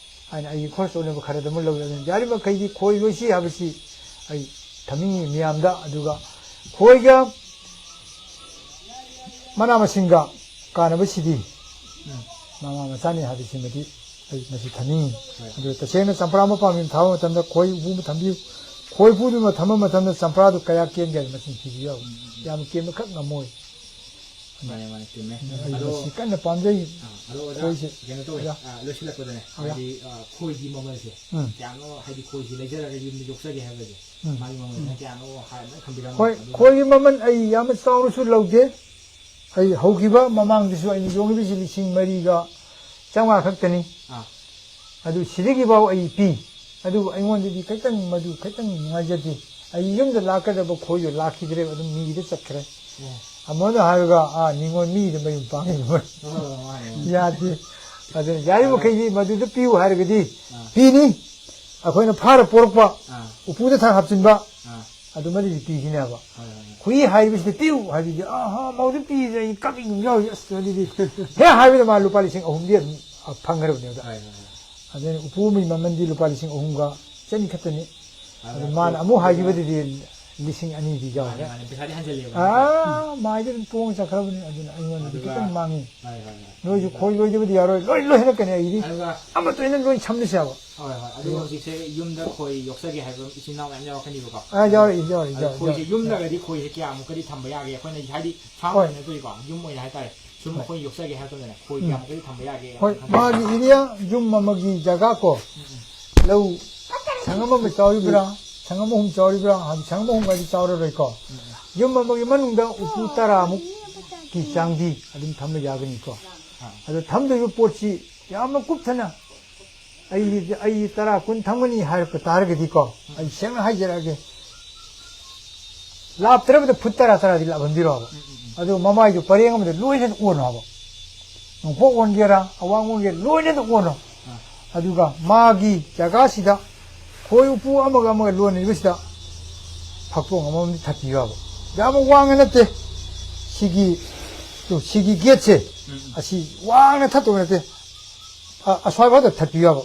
ꯍꯥꯏꯅ ꯑꯩꯒꯤ ꯈꯣꯔꯁ ꯑꯣꯏꯅꯕ ꯈꯔ ꯑꯗꯨꯃꯛ ꯂꯧꯔꯦ꯫ ꯑꯗꯨꯅ ꯌꯥꯔꯤꯕ ꯃꯈꯩꯗꯤ ꯈꯣꯏ ꯂꯣꯏꯁꯤ ꯍꯥꯏꯕꯁꯤ ꯑꯩ ꯊꯝꯅꯤꯡꯉꯤ ꯃꯤꯌꯥꯝꯗ꯫ ꯑꯗꯨꯒ ꯈꯣꯏꯒ ꯃꯅꯥ ꯃꯁꯤꯡꯒ ꯀꯥꯟꯅꯕꯁꯤꯗꯤ ꯎꯝ꯫ ꯃꯃꯥ ꯃꯆꯥꯅꯤ ꯍꯥꯏꯕꯁꯤꯃꯗꯤ ꯑꯩ ꯃꯁꯤ ꯊꯝꯅꯤꯡꯉꯤ꯫ ꯍꯣꯏ꯫ ꯑꯗꯨꯒ ꯇꯁꯦꯡꯅ ꯆꯝꯄ꯭ꯔꯥ ꯑꯃ ꯄꯥꯝꯕꯤ ꯑꯃ ꯊꯥꯕ ꯃꯇꯝꯗ ꯈꯣꯏ ꯎꯄꯨ ꯑꯃ ꯊꯝꯕꯤꯌꯨ꯫ ꯈꯣꯏ ꯎꯄꯨꯗꯨ ꯑꯃ ꯊꯝꯕ ꯃꯇꯝꯗ ꯆꯝꯄ꯭ꯔꯥꯗꯨ ꯀꯌꯥ ꯀꯦꯟꯒꯦ ꯍꯥꯏꯕ ꯃꯁꯤꯡ ꯊꯤꯕꯤꯌꯨ ꯌꯥꯎꯏ꯫ ꯎꯝ, ꯎꯝ, ꯎꯝ꯫ ꯌꯥꯝ ꯀꯦꯟꯕ ꯈꯛ ꯉꯝꯃꯣꯏ꯫ ꯃꯥꯅꯦ, ꯃꯥꯅꯦ, ꯆꯨꯝꯃꯦ꯫ ꯑꯩ ꯑꯗꯣ, ꯃꯁꯤ ꯀꯟꯅ ꯄꯥꯝꯖꯩ꯫ ꯑꯥ, ꯑꯗꯣ ꯑꯣꯖꯥ, ꯈꯣꯏꯁꯦ꯫ ꯀꯩꯅꯣ ꯇꯧꯋꯦ, ꯑꯣꯖꯥ꯫ ꯑꯥ, ꯂꯣꯏꯁꯤꯜꯂꯛꯄꯗꯅꯦ, ꯑꯣꯖꯥ꯫ ꯍꯥꯏꯗꯤ, ꯑꯥ, ꯈꯣꯏꯒꯤ ꯃꯃꯜꯁꯦ ꯎꯝ꯫ ꯀꯌꯥꯅꯣ, ꯍꯥꯏꯗꯤ ꯈꯣꯏꯁꯤ ꯂꯩꯖꯔꯒ ꯌꯨꯝꯗ ꯌꯣꯛꯆꯒꯦ ꯍꯥꯏꯕꯁꯦ, ꯎꯝ꯫ ꯃꯥꯒꯤ ꯃꯃꯜꯁꯤꯅ ꯎꯝ꯫ ꯀꯌꯥꯅꯣ ꯍꯥꯏꯅ ꯊꯝꯕꯤꯔꯝꯃꯣ꯫ ꯍꯣꯏ, ꯑꯗꯨꯒ ꯈꯣꯏꯒꯤ ꯃꯃꯜ ꯑꯩ ꯌꯥꯝꯅ ꯆꯥꯎꯅꯁꯨ ꯂꯧꯗꯦ꯫ ꯑꯩ ꯍꯧꯈꯤꯕ ꯃꯃꯥꯡꯗꯁꯨ ꯑꯩꯅ ꯌꯣꯡꯉꯤꯕꯁꯤ ꯂꯤꯁꯤꯡ ꯃꯔꯤꯒ ꯆꯥꯝꯃꯉꯥ ꯈꯛꯇꯅꯤ꯫ ꯑꯥ꯫ ꯑꯗꯨ ꯁꯤꯗꯒꯤꯐꯥꯎ ꯑꯩ ꯄꯤ꯫ ꯑꯗꯨꯕꯨ ꯑꯩꯉꯣꯟꯗꯗꯤ ꯈꯤꯇꯪ ꯃꯗꯨ ꯈꯤꯇꯪ ꯅꯨꯡꯉꯥꯏꯖꯗꯦ꯫ ꯑꯩ ꯌꯨꯝꯗ ꯂꯥꯛꯀꯗꯕ ꯈꯣꯏꯗꯣ ꯂꯥꯛꯈꯤꯗ꯭ꯔꯦꯕ, ꯑꯗꯨꯝ ꯃꯤꯒꯤꯗ ꯆꯠꯈ꯭ꯔꯦ꯫ ꯑꯣ꯫ ꯑꯃꯅ ꯍꯥꯏꯔꯒ, "ꯑꯥ, ꯅꯤꯉꯣꯜ ꯃꯤꯒꯤꯗ ꯃꯌꯨꯝ ꯄꯥꯟꯈꯤꯕ ꯑꯣ, ꯃꯥꯅꯦ, ꯃꯥꯅꯦ꯫ ꯌꯥꯗꯦ"꯫ ꯑꯗꯨꯅ ꯌꯥꯔꯤꯕ ꯃꯈꯩꯗꯤ ꯃꯗꯨꯗ ꯄꯤꯌꯨ ꯍꯥꯏꯔꯒꯗꯤ ꯑꯥ꯫ ꯄꯤꯅꯤ꯫ ꯑꯩꯈꯣꯏꯅ ꯐꯥꯔ ꯄꯣꯔꯛꯄ ꯑꯥ꯫ ꯎꯄꯨꯗ ꯊꯥꯡ ꯍꯥꯞꯆꯤꯟꯕ ꯑꯥ꯫ ꯑꯗꯨꯃꯗꯤ ꯄꯤꯈꯤꯅꯦꯕ꯫ ꯍꯣꯏ, ꯍꯣꯏ, ꯍꯣꯏ꯫ ꯈꯨꯏ ꯍꯥꯏꯔꯤꯕꯁꯤꯗ ꯄꯤꯌꯨ ꯍꯥꯏꯕꯗꯤ, ꯑꯍꯥ, ꯃꯧꯗ ꯄꯤꯗ꯭ꯔꯦ, ꯑꯩ ꯀꯞꯅꯤꯡꯕ ꯌꯥꯎꯔꯤ꯫ ꯑꯁ, ꯑꯗꯨꯗꯤ ꯍꯦꯛ ꯍꯥꯏꯕꯗ ꯃꯥ ꯂꯨꯄꯥ ꯂꯤꯁꯤꯡ ꯑꯍꯨꯝꯗꯤ ꯑꯗꯨꯝ ꯐꯪꯈ꯭ꯔꯕꯅꯦꯕ꯫ ꯍꯣꯏ, ꯍꯣꯏ, ꯍꯣꯏ꯫ ꯑꯗꯨꯅ ꯎꯄꯨ ꯑꯃꯒꯤ ꯃꯃꯜꯗꯤ ꯂꯨꯄꯥ ꯂꯤꯁꯤꯡ ꯑꯍꯨꯝꯒ ꯆꯅꯤ ꯈꯛꯇꯅꯤ꯫ ꯑꯗꯨ ꯑꯗꯨ ꯃꯥꯅ ꯑꯃꯨꯛ ꯍꯥꯏꯈꯤꯕꯗꯗꯤ ꯂꯤꯁꯤꯡ ꯑꯅꯤꯗꯤ ꯌꯥꯎꯔꯦ꯫ ꯃꯥꯅꯦ, ꯃꯥꯅꯦ, ꯄꯩꯁꯥꯗꯤ ꯍꯟꯖꯜꯂꯦꯕ꯫ ꯑꯥ, ꯃꯥꯏꯗꯤ ꯑꯗꯨꯝ ꯇꯣꯡꯉ ꯆꯠꯈ꯭ꯔꯕꯅꯤ꯫ ꯑꯗꯨꯅ ꯑꯩꯉꯣꯟꯗꯗꯤ ꯑꯗꯨꯒ ꯈꯤꯇꯪ ꯃꯥꯡꯉꯤ꯫ ꯍꯣꯏ, ꯍꯣꯏ, ꯍꯣꯏ꯫ ꯅꯣꯏꯁꯨ ꯈꯣꯏ ꯂꯣꯏꯗꯕꯗꯤ ꯌꯥꯔꯣꯏ꯫ ꯂꯣꯏ, ꯂꯣꯏ ꯍꯦꯜꯂꯛꯀꯅꯤ ꯑꯩꯗꯤ꯫ ꯑꯗꯨꯒ ꯑꯃꯠꯇ ꯑꯣꯏꯅ ꯂꯣꯏ ꯁꯝꯂꯁꯦꯕ꯫ ꯍꯣꯏ, ꯍꯣꯏ꯫ ꯑꯗꯨꯒ ꯑꯗꯨꯒ ꯍꯧꯖꯤꯛꯁꯦ ꯌꯨꯝꯗ ꯈꯣꯏ ꯌꯣꯛꯆꯒꯦ ꯍꯥꯏꯕ ꯏꯆꯤꯟ ꯏꯅꯥꯎ ꯃꯌꯥꯝ ꯌꯥꯎꯔꯛꯀꯅꯤꯕꯀꯣ꯫ ꯑꯥ, ꯌꯥꯎꯔꯛꯏ, ꯌꯥꯎꯔꯛꯏ, ꯑꯗꯣ ꯌꯥꯎꯔꯛꯏ, ꯈꯣꯏꯁꯦ ꯌꯥꯎꯔꯛꯏ꯫ ꯌꯨꯝꯗꯒꯗꯤ ꯈꯣꯏꯁꯦ ꯀꯌꯥꯃꯨꯛꯀꯗꯤ ꯊꯝꯕ ꯌꯥꯒꯦ? ꯑꯩꯈꯣꯏꯅ ꯍꯥꯏꯗꯤ ꯐꯥꯔꯝ ꯍꯣꯏ꯫ ꯑꯣꯏꯅ ꯅꯠꯇꯕꯤꯀꯣ, ꯌꯨꯝ ꯑꯣꯏꯅ ꯍꯥꯏꯇꯥꯔꯦ꯫ ꯁꯨꯝ ꯍꯣꯏ꯫ ꯑꯩꯈꯣꯏ ꯌꯣꯛꯆꯒꯦ ꯍꯥꯏꯕ ꯃꯇꯝꯗꯅꯦ, ꯈꯣꯏ ꯎꯝ꯫ ꯀꯌꯥꯃꯨꯛꯀꯗꯤ ꯊꯝꯕ ꯌꯥꯒꯦ? ꯍꯣꯏ, ꯃꯥꯒꯤ area ꯌꯨꯝ ꯑꯃꯒꯤ ꯖꯒꯥ ꯀꯣ, ꯎꯝ, ꯎꯝ꯫ ꯂꯧ ꯁꯪꯉꯝ ꯑꯃ ꯆꯥꯎꯔꯤꯕ꯭ꯔꯥ, ꯁꯪꯉꯝ ꯑꯍꯨꯝ ꯆꯥꯎꯔꯤꯕ꯭ꯔꯥ? ꯍꯥꯏꯗꯤ ꯁꯪꯉꯝ ꯑꯍꯨꯝ ꯍꯥꯏꯗꯤ ꯆꯥꯎꯔꯔꯣꯏꯀꯣ꯫ ꯌꯨꯝ ꯑꯃꯒꯤ ꯃꯅꯨꯡꯗ ꯎꯄꯨ ꯇꯔꯥꯃꯨꯛꯀꯤ ꯆꯥꯡꯗꯤ ꯑꯗꯨꯝ ꯊꯝꯕ ꯌꯥꯒꯅꯤꯀꯣ꯫ ꯑꯗꯣ ꯊꯝꯗꯣꯏꯕ ꯄꯣꯠꯁꯤ ꯌꯥꯝꯅ ꯀꯨꯞꯊꯅ ꯑꯩ, ꯑꯩ ꯇꯔꯥ ꯀꯨꯟ ꯊꯝꯒꯅꯤ ꯍꯥꯏꯔꯛꯄ ꯇꯥꯔꯒꯗꯤꯀꯣ, ꯑꯩ ꯁꯦꯡꯅ ꯍꯥꯏꯖꯔꯛꯑꯒꯦ, ꯂꯥꯞꯇ꯭ꯔꯕꯗ ꯐꯨꯠ ꯇꯔꯥ, ꯇꯔꯥꯗꯤ ꯂꯥꯞꯍꯟꯕꯤꯔꯣ ꯍꯥꯏꯕ꯫ ꯑꯗꯨ ꯃꯃꯥꯏꯗꯨ ꯄꯔꯦꯡ ꯑꯃꯗ ꯂꯣꯏꯅ ꯑꯣꯟꯅꯣ ꯍꯥꯏꯕ꯫ ꯅꯣꯡꯄꯣꯛ ꯑꯣꯟꯒꯦꯔꯥ, ꯑꯋꯥꯡ ꯑꯣꯟꯒꯦꯔꯥ, ꯂꯣꯏꯅ ꯑꯣꯟꯅꯣ꯫ ꯑꯗꯨꯒ ꯃꯥꯒꯤ ꯖꯒꯥꯁꯤꯗ ꯈꯣꯏ ꯎꯄꯨ ꯑꯃꯒ ꯑꯃꯒ ꯂꯣꯟꯅꯔꯤꯕꯁꯤꯗ ꯐꯛꯇꯣꯡ ꯑꯃꯃꯝꯗꯤ ꯊꯠꯄꯤꯌꯨ ꯍꯥꯏꯕ꯫ ꯌꯥꯝ ꯋꯥꯡꯅ ꯅꯠꯇꯦ, ꯁꯤꯒꯤ, ꯇꯨ, ꯁꯤꯒꯤ ꯒꯦꯠꯁꯦ, ꯑꯁꯤ ꯋꯥꯡꯅ ꯊꯠꯇꯧ ꯅꯠꯇꯦ꯫ ꯑ-, ꯑꯁ꯭ꯋꯥꯏꯐꯥꯎꯗ ꯊꯠꯄꯤꯌꯨ ꯍꯥꯏꯕ꯫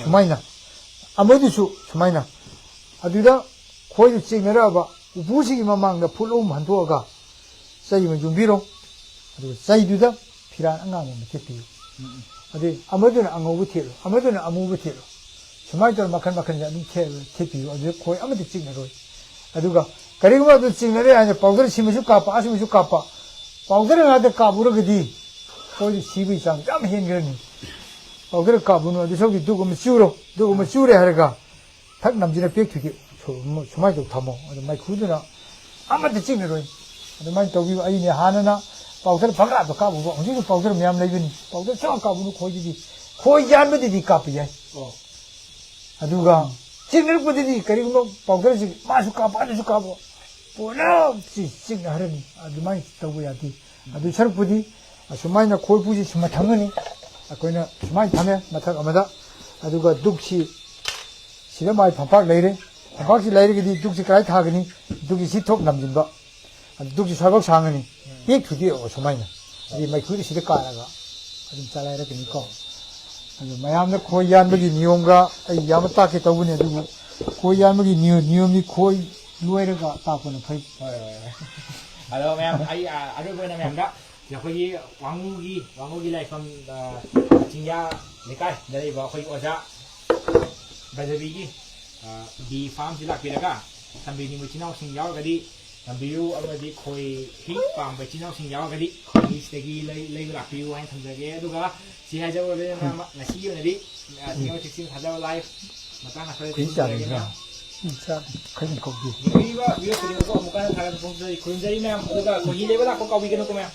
ꯁꯨꯃꯥꯏꯅ꯫ ꯑꯃꯗꯨꯁꯨ ꯁꯨꯃꯥꯏꯅ꯫ ꯑꯗꯨꯗ ꯈꯣꯏꯗꯨ ꯆꯤꯡꯅꯔꯛꯑꯕ ꯎꯄꯨꯁꯤꯒꯤ ꯃꯃꯥꯡꯗ ꯐꯨꯠ ꯑꯍꯨꯝ ꯍꯟꯗꯣꯛꯑꯒ ꯆꯩ ꯑꯃ ꯌꯨꯡꯕꯤꯔꯣ꯫ ꯑꯗꯨꯒ ꯆꯩꯗꯨꯗ ꯐꯤꯔꯥꯟ ꯑꯉꯥꯡꯕ ꯑꯃ ꯊꯦꯠꯄꯤꯌꯨ꯫ ꯑꯗꯩ ꯑꯃꯗꯨꯅ ꯑꯉꯧꯕ ꯊꯦꯠꯂꯣ, ꯑꯃꯗꯨꯅ ꯑꯃꯨꯕ ꯊꯦꯠꯂꯣ꯫ ꯁꯨꯃꯥꯏꯅ ꯇꯧꯔ ꯃꯈꯜ ꯃꯈꯜꯁꯦ ꯑꯗꯨꯝ ꯊꯦ-, ꯊꯦꯠꯄꯤꯌꯨ꯫ ꯑꯗꯨꯗ ꯈꯣꯏ ꯑꯃꯠꯇ ꯆꯤꯡꯅꯔꯣꯏ꯫ ꯑꯗꯨꯒ ꯀꯔꯤꯒꯨꯝꯕ ꯑꯗꯨ ꯆꯤꯡꯅꯔꯦ ꯍꯥꯏꯅ ꯄꯥꯎꯗꯔ ꯁꯤꯃꯁꯨ ꯀꯥꯞꯄ, ꯑꯁꯤꯃꯁꯨ ꯀꯥꯞꯄ, ꯄꯥꯎꯗꯔ ꯉꯥꯛꯇ ꯀꯥꯞꯄꯨꯔꯒꯗꯤ ꯈꯣꯏꯗꯨ ꯁꯤꯕꯒꯤ ꯆꯥꯡ ꯌꯥꯝ ꯍꯦꯟꯈ꯭ꯔꯅꯤ꯫ ꯄꯥꯎꯗꯔ ꯀꯥꯞꯄꯨꯅꯨ, ꯑꯗꯨ ꯁꯔꯨꯛꯇꯤ ꯗꯨꯛ ꯑꯃ ꯆꯨꯔꯣ, ꯗꯨꯛ ꯑꯃ ꯆꯨꯔꯦ ꯍꯥꯏꯔꯒ ꯊꯛ ꯅꯝꯁꯤꯜꯂ ꯄꯦꯛ ꯊꯨꯗꯦꯛ ꯁꯨ-, ꯁꯨꯃꯥꯏꯅ ꯇꯧ ꯊꯝꯃꯣ꯫ ꯑꯗꯨ ꯃꯩꯈꯨꯗꯨꯅ ꯑꯃꯠꯇ ꯆꯤꯛꯅꯔꯣꯏ꯫ ꯑꯗꯨꯃꯥꯏꯅ ꯇꯧꯕꯤꯌꯨ꯫ ꯑꯩꯅꯦ ꯍꯥꯟꯅꯅ ꯄꯥꯎꯗꯔ ꯄꯪꯀꯥꯞꯇ ꯀꯥꯞꯄꯨꯕ, ꯍꯧꯖꯤꯛꯁꯨ ꯄꯥꯎꯗꯔ ꯃꯌꯥꯝ ꯂꯩꯕꯅꯤ꯫ ꯄꯥꯎꯗꯔ ꯁꯨꯡꯀꯥꯞ ꯀꯥꯞꯄꯨꯅꯨ ꯈꯣꯏꯗꯗꯤ꯫ ꯈꯣꯏ ꯌꯥꯟꯕꯗꯗꯤ ꯀꯥꯞꯄ ꯌꯥꯏ꯫ ꯑꯣ꯫ ꯑꯗꯨꯒ ꯆꯤꯛꯅꯔꯛꯄꯗꯗꯤ ꯀꯔꯤꯒꯨꯝꯕ ꯄꯥꯎꯗꯔꯁꯤ ꯃꯥꯁꯨ ꯀꯥꯞꯄ, ꯑꯗꯨꯁꯨ ꯀꯥꯞꯄ, ꯄꯨꯂꯞ ꯆꯤ-, ꯆꯤꯛꯅꯍꯜꯂꯅꯤ꯫ ꯑꯗꯨꯃꯥꯏꯅ ꯇꯧꯕ ꯌꯥꯗꯦ꯫ ꯑꯗꯨ ꯁꯔꯨꯛꯄꯨꯗꯤ ꯑꯁꯨꯃꯥꯏꯅ ꯈꯣꯏꯄꯨꯁꯤ ꯁꯨꯃꯥꯏꯅ ꯊꯝꯒꯅꯤ꯫ ꯑꯩꯈꯣꯏꯅ ꯁꯨꯃꯥꯏꯅ ꯊꯝꯃꯦ ꯃꯊꯛ ꯑꯃꯗ꯫ ꯑꯗꯨꯒ ꯗꯨꯛꯁꯤ ꯁꯤꯗ ꯃꯥꯏ ꯐꯝꯄꯥꯛ ꯂꯩꯔꯦ꯫ ꯐꯝꯄꯥꯛꯁꯤ ꯂꯩꯔꯒꯗꯤ ꯗꯨꯛꯁꯤ ꯀꯗꯥꯏ ꯊꯥꯒꯅꯤ? ꯗꯨꯛꯀꯤ ꯁꯤ ꯊꯣꯛ ꯅꯝꯁꯤꯟꯕ꯫ ꯑꯗꯨ ꯗꯨꯛꯁꯤ ꯁ꯭ꯋꯥꯏꯐꯥꯎ ꯁꯥꯡꯉꯅꯤ꯫ ꯄꯦꯛ ꯊꯨꯗꯦꯛꯑꯣ ꯁꯨꯃꯥꯏꯅ꯫ ꯑꯗꯩ ꯃꯩꯈꯨꯗꯤ ꯁꯤꯗ ꯀꯥꯔꯒ ꯑꯗꯨꯝ ꯆꯂꯥꯏꯔꯛꯀꯅꯤꯀꯣ꯫ ꯑꯗꯨ ꯃꯌꯥꯝꯅ ꯈꯣꯏ ꯌꯥꯟꯕꯒꯤ ꯅꯤꯌꯣꯝꯒ ꯑꯩ ꯌꯥꯝꯅ ꯇꯥꯛꯀꯦ ꯇꯧꯕꯅꯤ, ꯑꯗꯨꯕꯨ ꯈꯣꯏ ꯌꯥꯟꯕꯒꯤ ꯅꯤꯌꯣꯝ, ꯅꯤꯌꯣꯝꯗꯤ ꯈꯣꯏ ꯂꯣꯏꯔꯒ ꯇꯥꯛꯄꯅ ꯐꯩ꯫ ꯍꯣꯏ, ꯍꯣꯏ, ꯍꯣꯏ꯫ ꯑꯗꯣ ꯃꯌꯥꯝ, ꯑꯩ, ꯑ, ꯑꯔꯣꯏꯕ ꯑꯣꯏꯅ ꯃꯌꯥꯝꯗ ꯑꯩꯈꯣꯏꯒꯤ ꯋꯥꯉꯨꯒꯤ, ꯋꯥꯉꯨꯒꯤ ꯂꯥꯏꯐꯝ, ꯑ, ꯆꯤꯡꯌꯥ ꯂꯩꯀꯥꯏꯗ ꯂꯩꯕ ꯑꯩꯈꯣꯏꯒꯤ ꯑꯣꯖꯥ ꯕ꯭ꯔꯖꯕꯤꯒꯤ, ꯑ, ꯕꯤ ꯐꯥꯝꯁꯤ ꯂꯥꯛꯄꯤꯔꯒ ꯇꯝꯕꯤꯅꯤꯡꯕ ꯏꯆꯤꯟ ꯏꯅꯥꯎꯁꯤꯡ ꯌꯥꯎꯔꯒꯗꯤ ꯊꯝꯕꯤꯌꯨ, ꯑꯃꯗꯤ ꯈꯣꯏꯍꯤ ꯄꯥꯝꯕ ꯏꯆꯤꯟ ꯏꯅꯥꯎꯁꯤꯡ ꯌꯥꯎꯔꯒꯗꯤ ꯈꯣꯏꯍꯤꯁꯤꯗꯒꯤ ꯂꯩ-, ꯂꯩꯕ ꯂꯥꯛꯄꯤꯌꯨ ꯍꯥꯏꯅ ꯊꯝꯖꯒꯦ꯫ ꯑꯗꯨꯒ ꯁꯤ ꯍꯥꯏꯖꯕ ꯂꯣꯏꯅꯅ ꯉꯁꯤꯒꯤ ꯑꯣꯏꯅꯗꯤ, ꯑ, ꯁꯤꯡꯖꯃꯩ ꯊꯛꯆꯤꯡ ꯊꯥꯖꯕ live ꯃꯇꯥꯡ ꯑꯁꯤꯗ ꯈꯨꯏ ꯊꯝꯖꯔꯒꯦ, ꯆꯥꯕꯤꯕ꯭ꯔꯥ? ꯃꯌꯥꯝ꯫ ꯎꯝ, ꯆꯥꯔꯦ꯫ ꯈꯣꯏꯅ ꯀꯧꯕꯤ꯫ ꯌꯦꯡꯕꯤꯔꯤꯕ viewer ꯈꯨꯗꯤꯡꯃꯛꯄꯨ ꯑꯃꯨꯛꯀ ꯍꯟꯅ ꯊꯥꯒꯠꯄ ꯐꯣꯡꯗꯣꯛꯆꯔꯤ꯫ ꯈꯨꯔꯨꯝꯖꯔꯤ ꯃꯌꯥꯝ꯫ ꯑꯗꯨꯒ ꯈꯣꯏꯍꯤ ꯂꯩꯕ ꯂꯥꯛꯄ ꯀꯥꯎꯕꯤꯒꯅꯨꯀꯣ ꯃꯌꯥꯝ꯫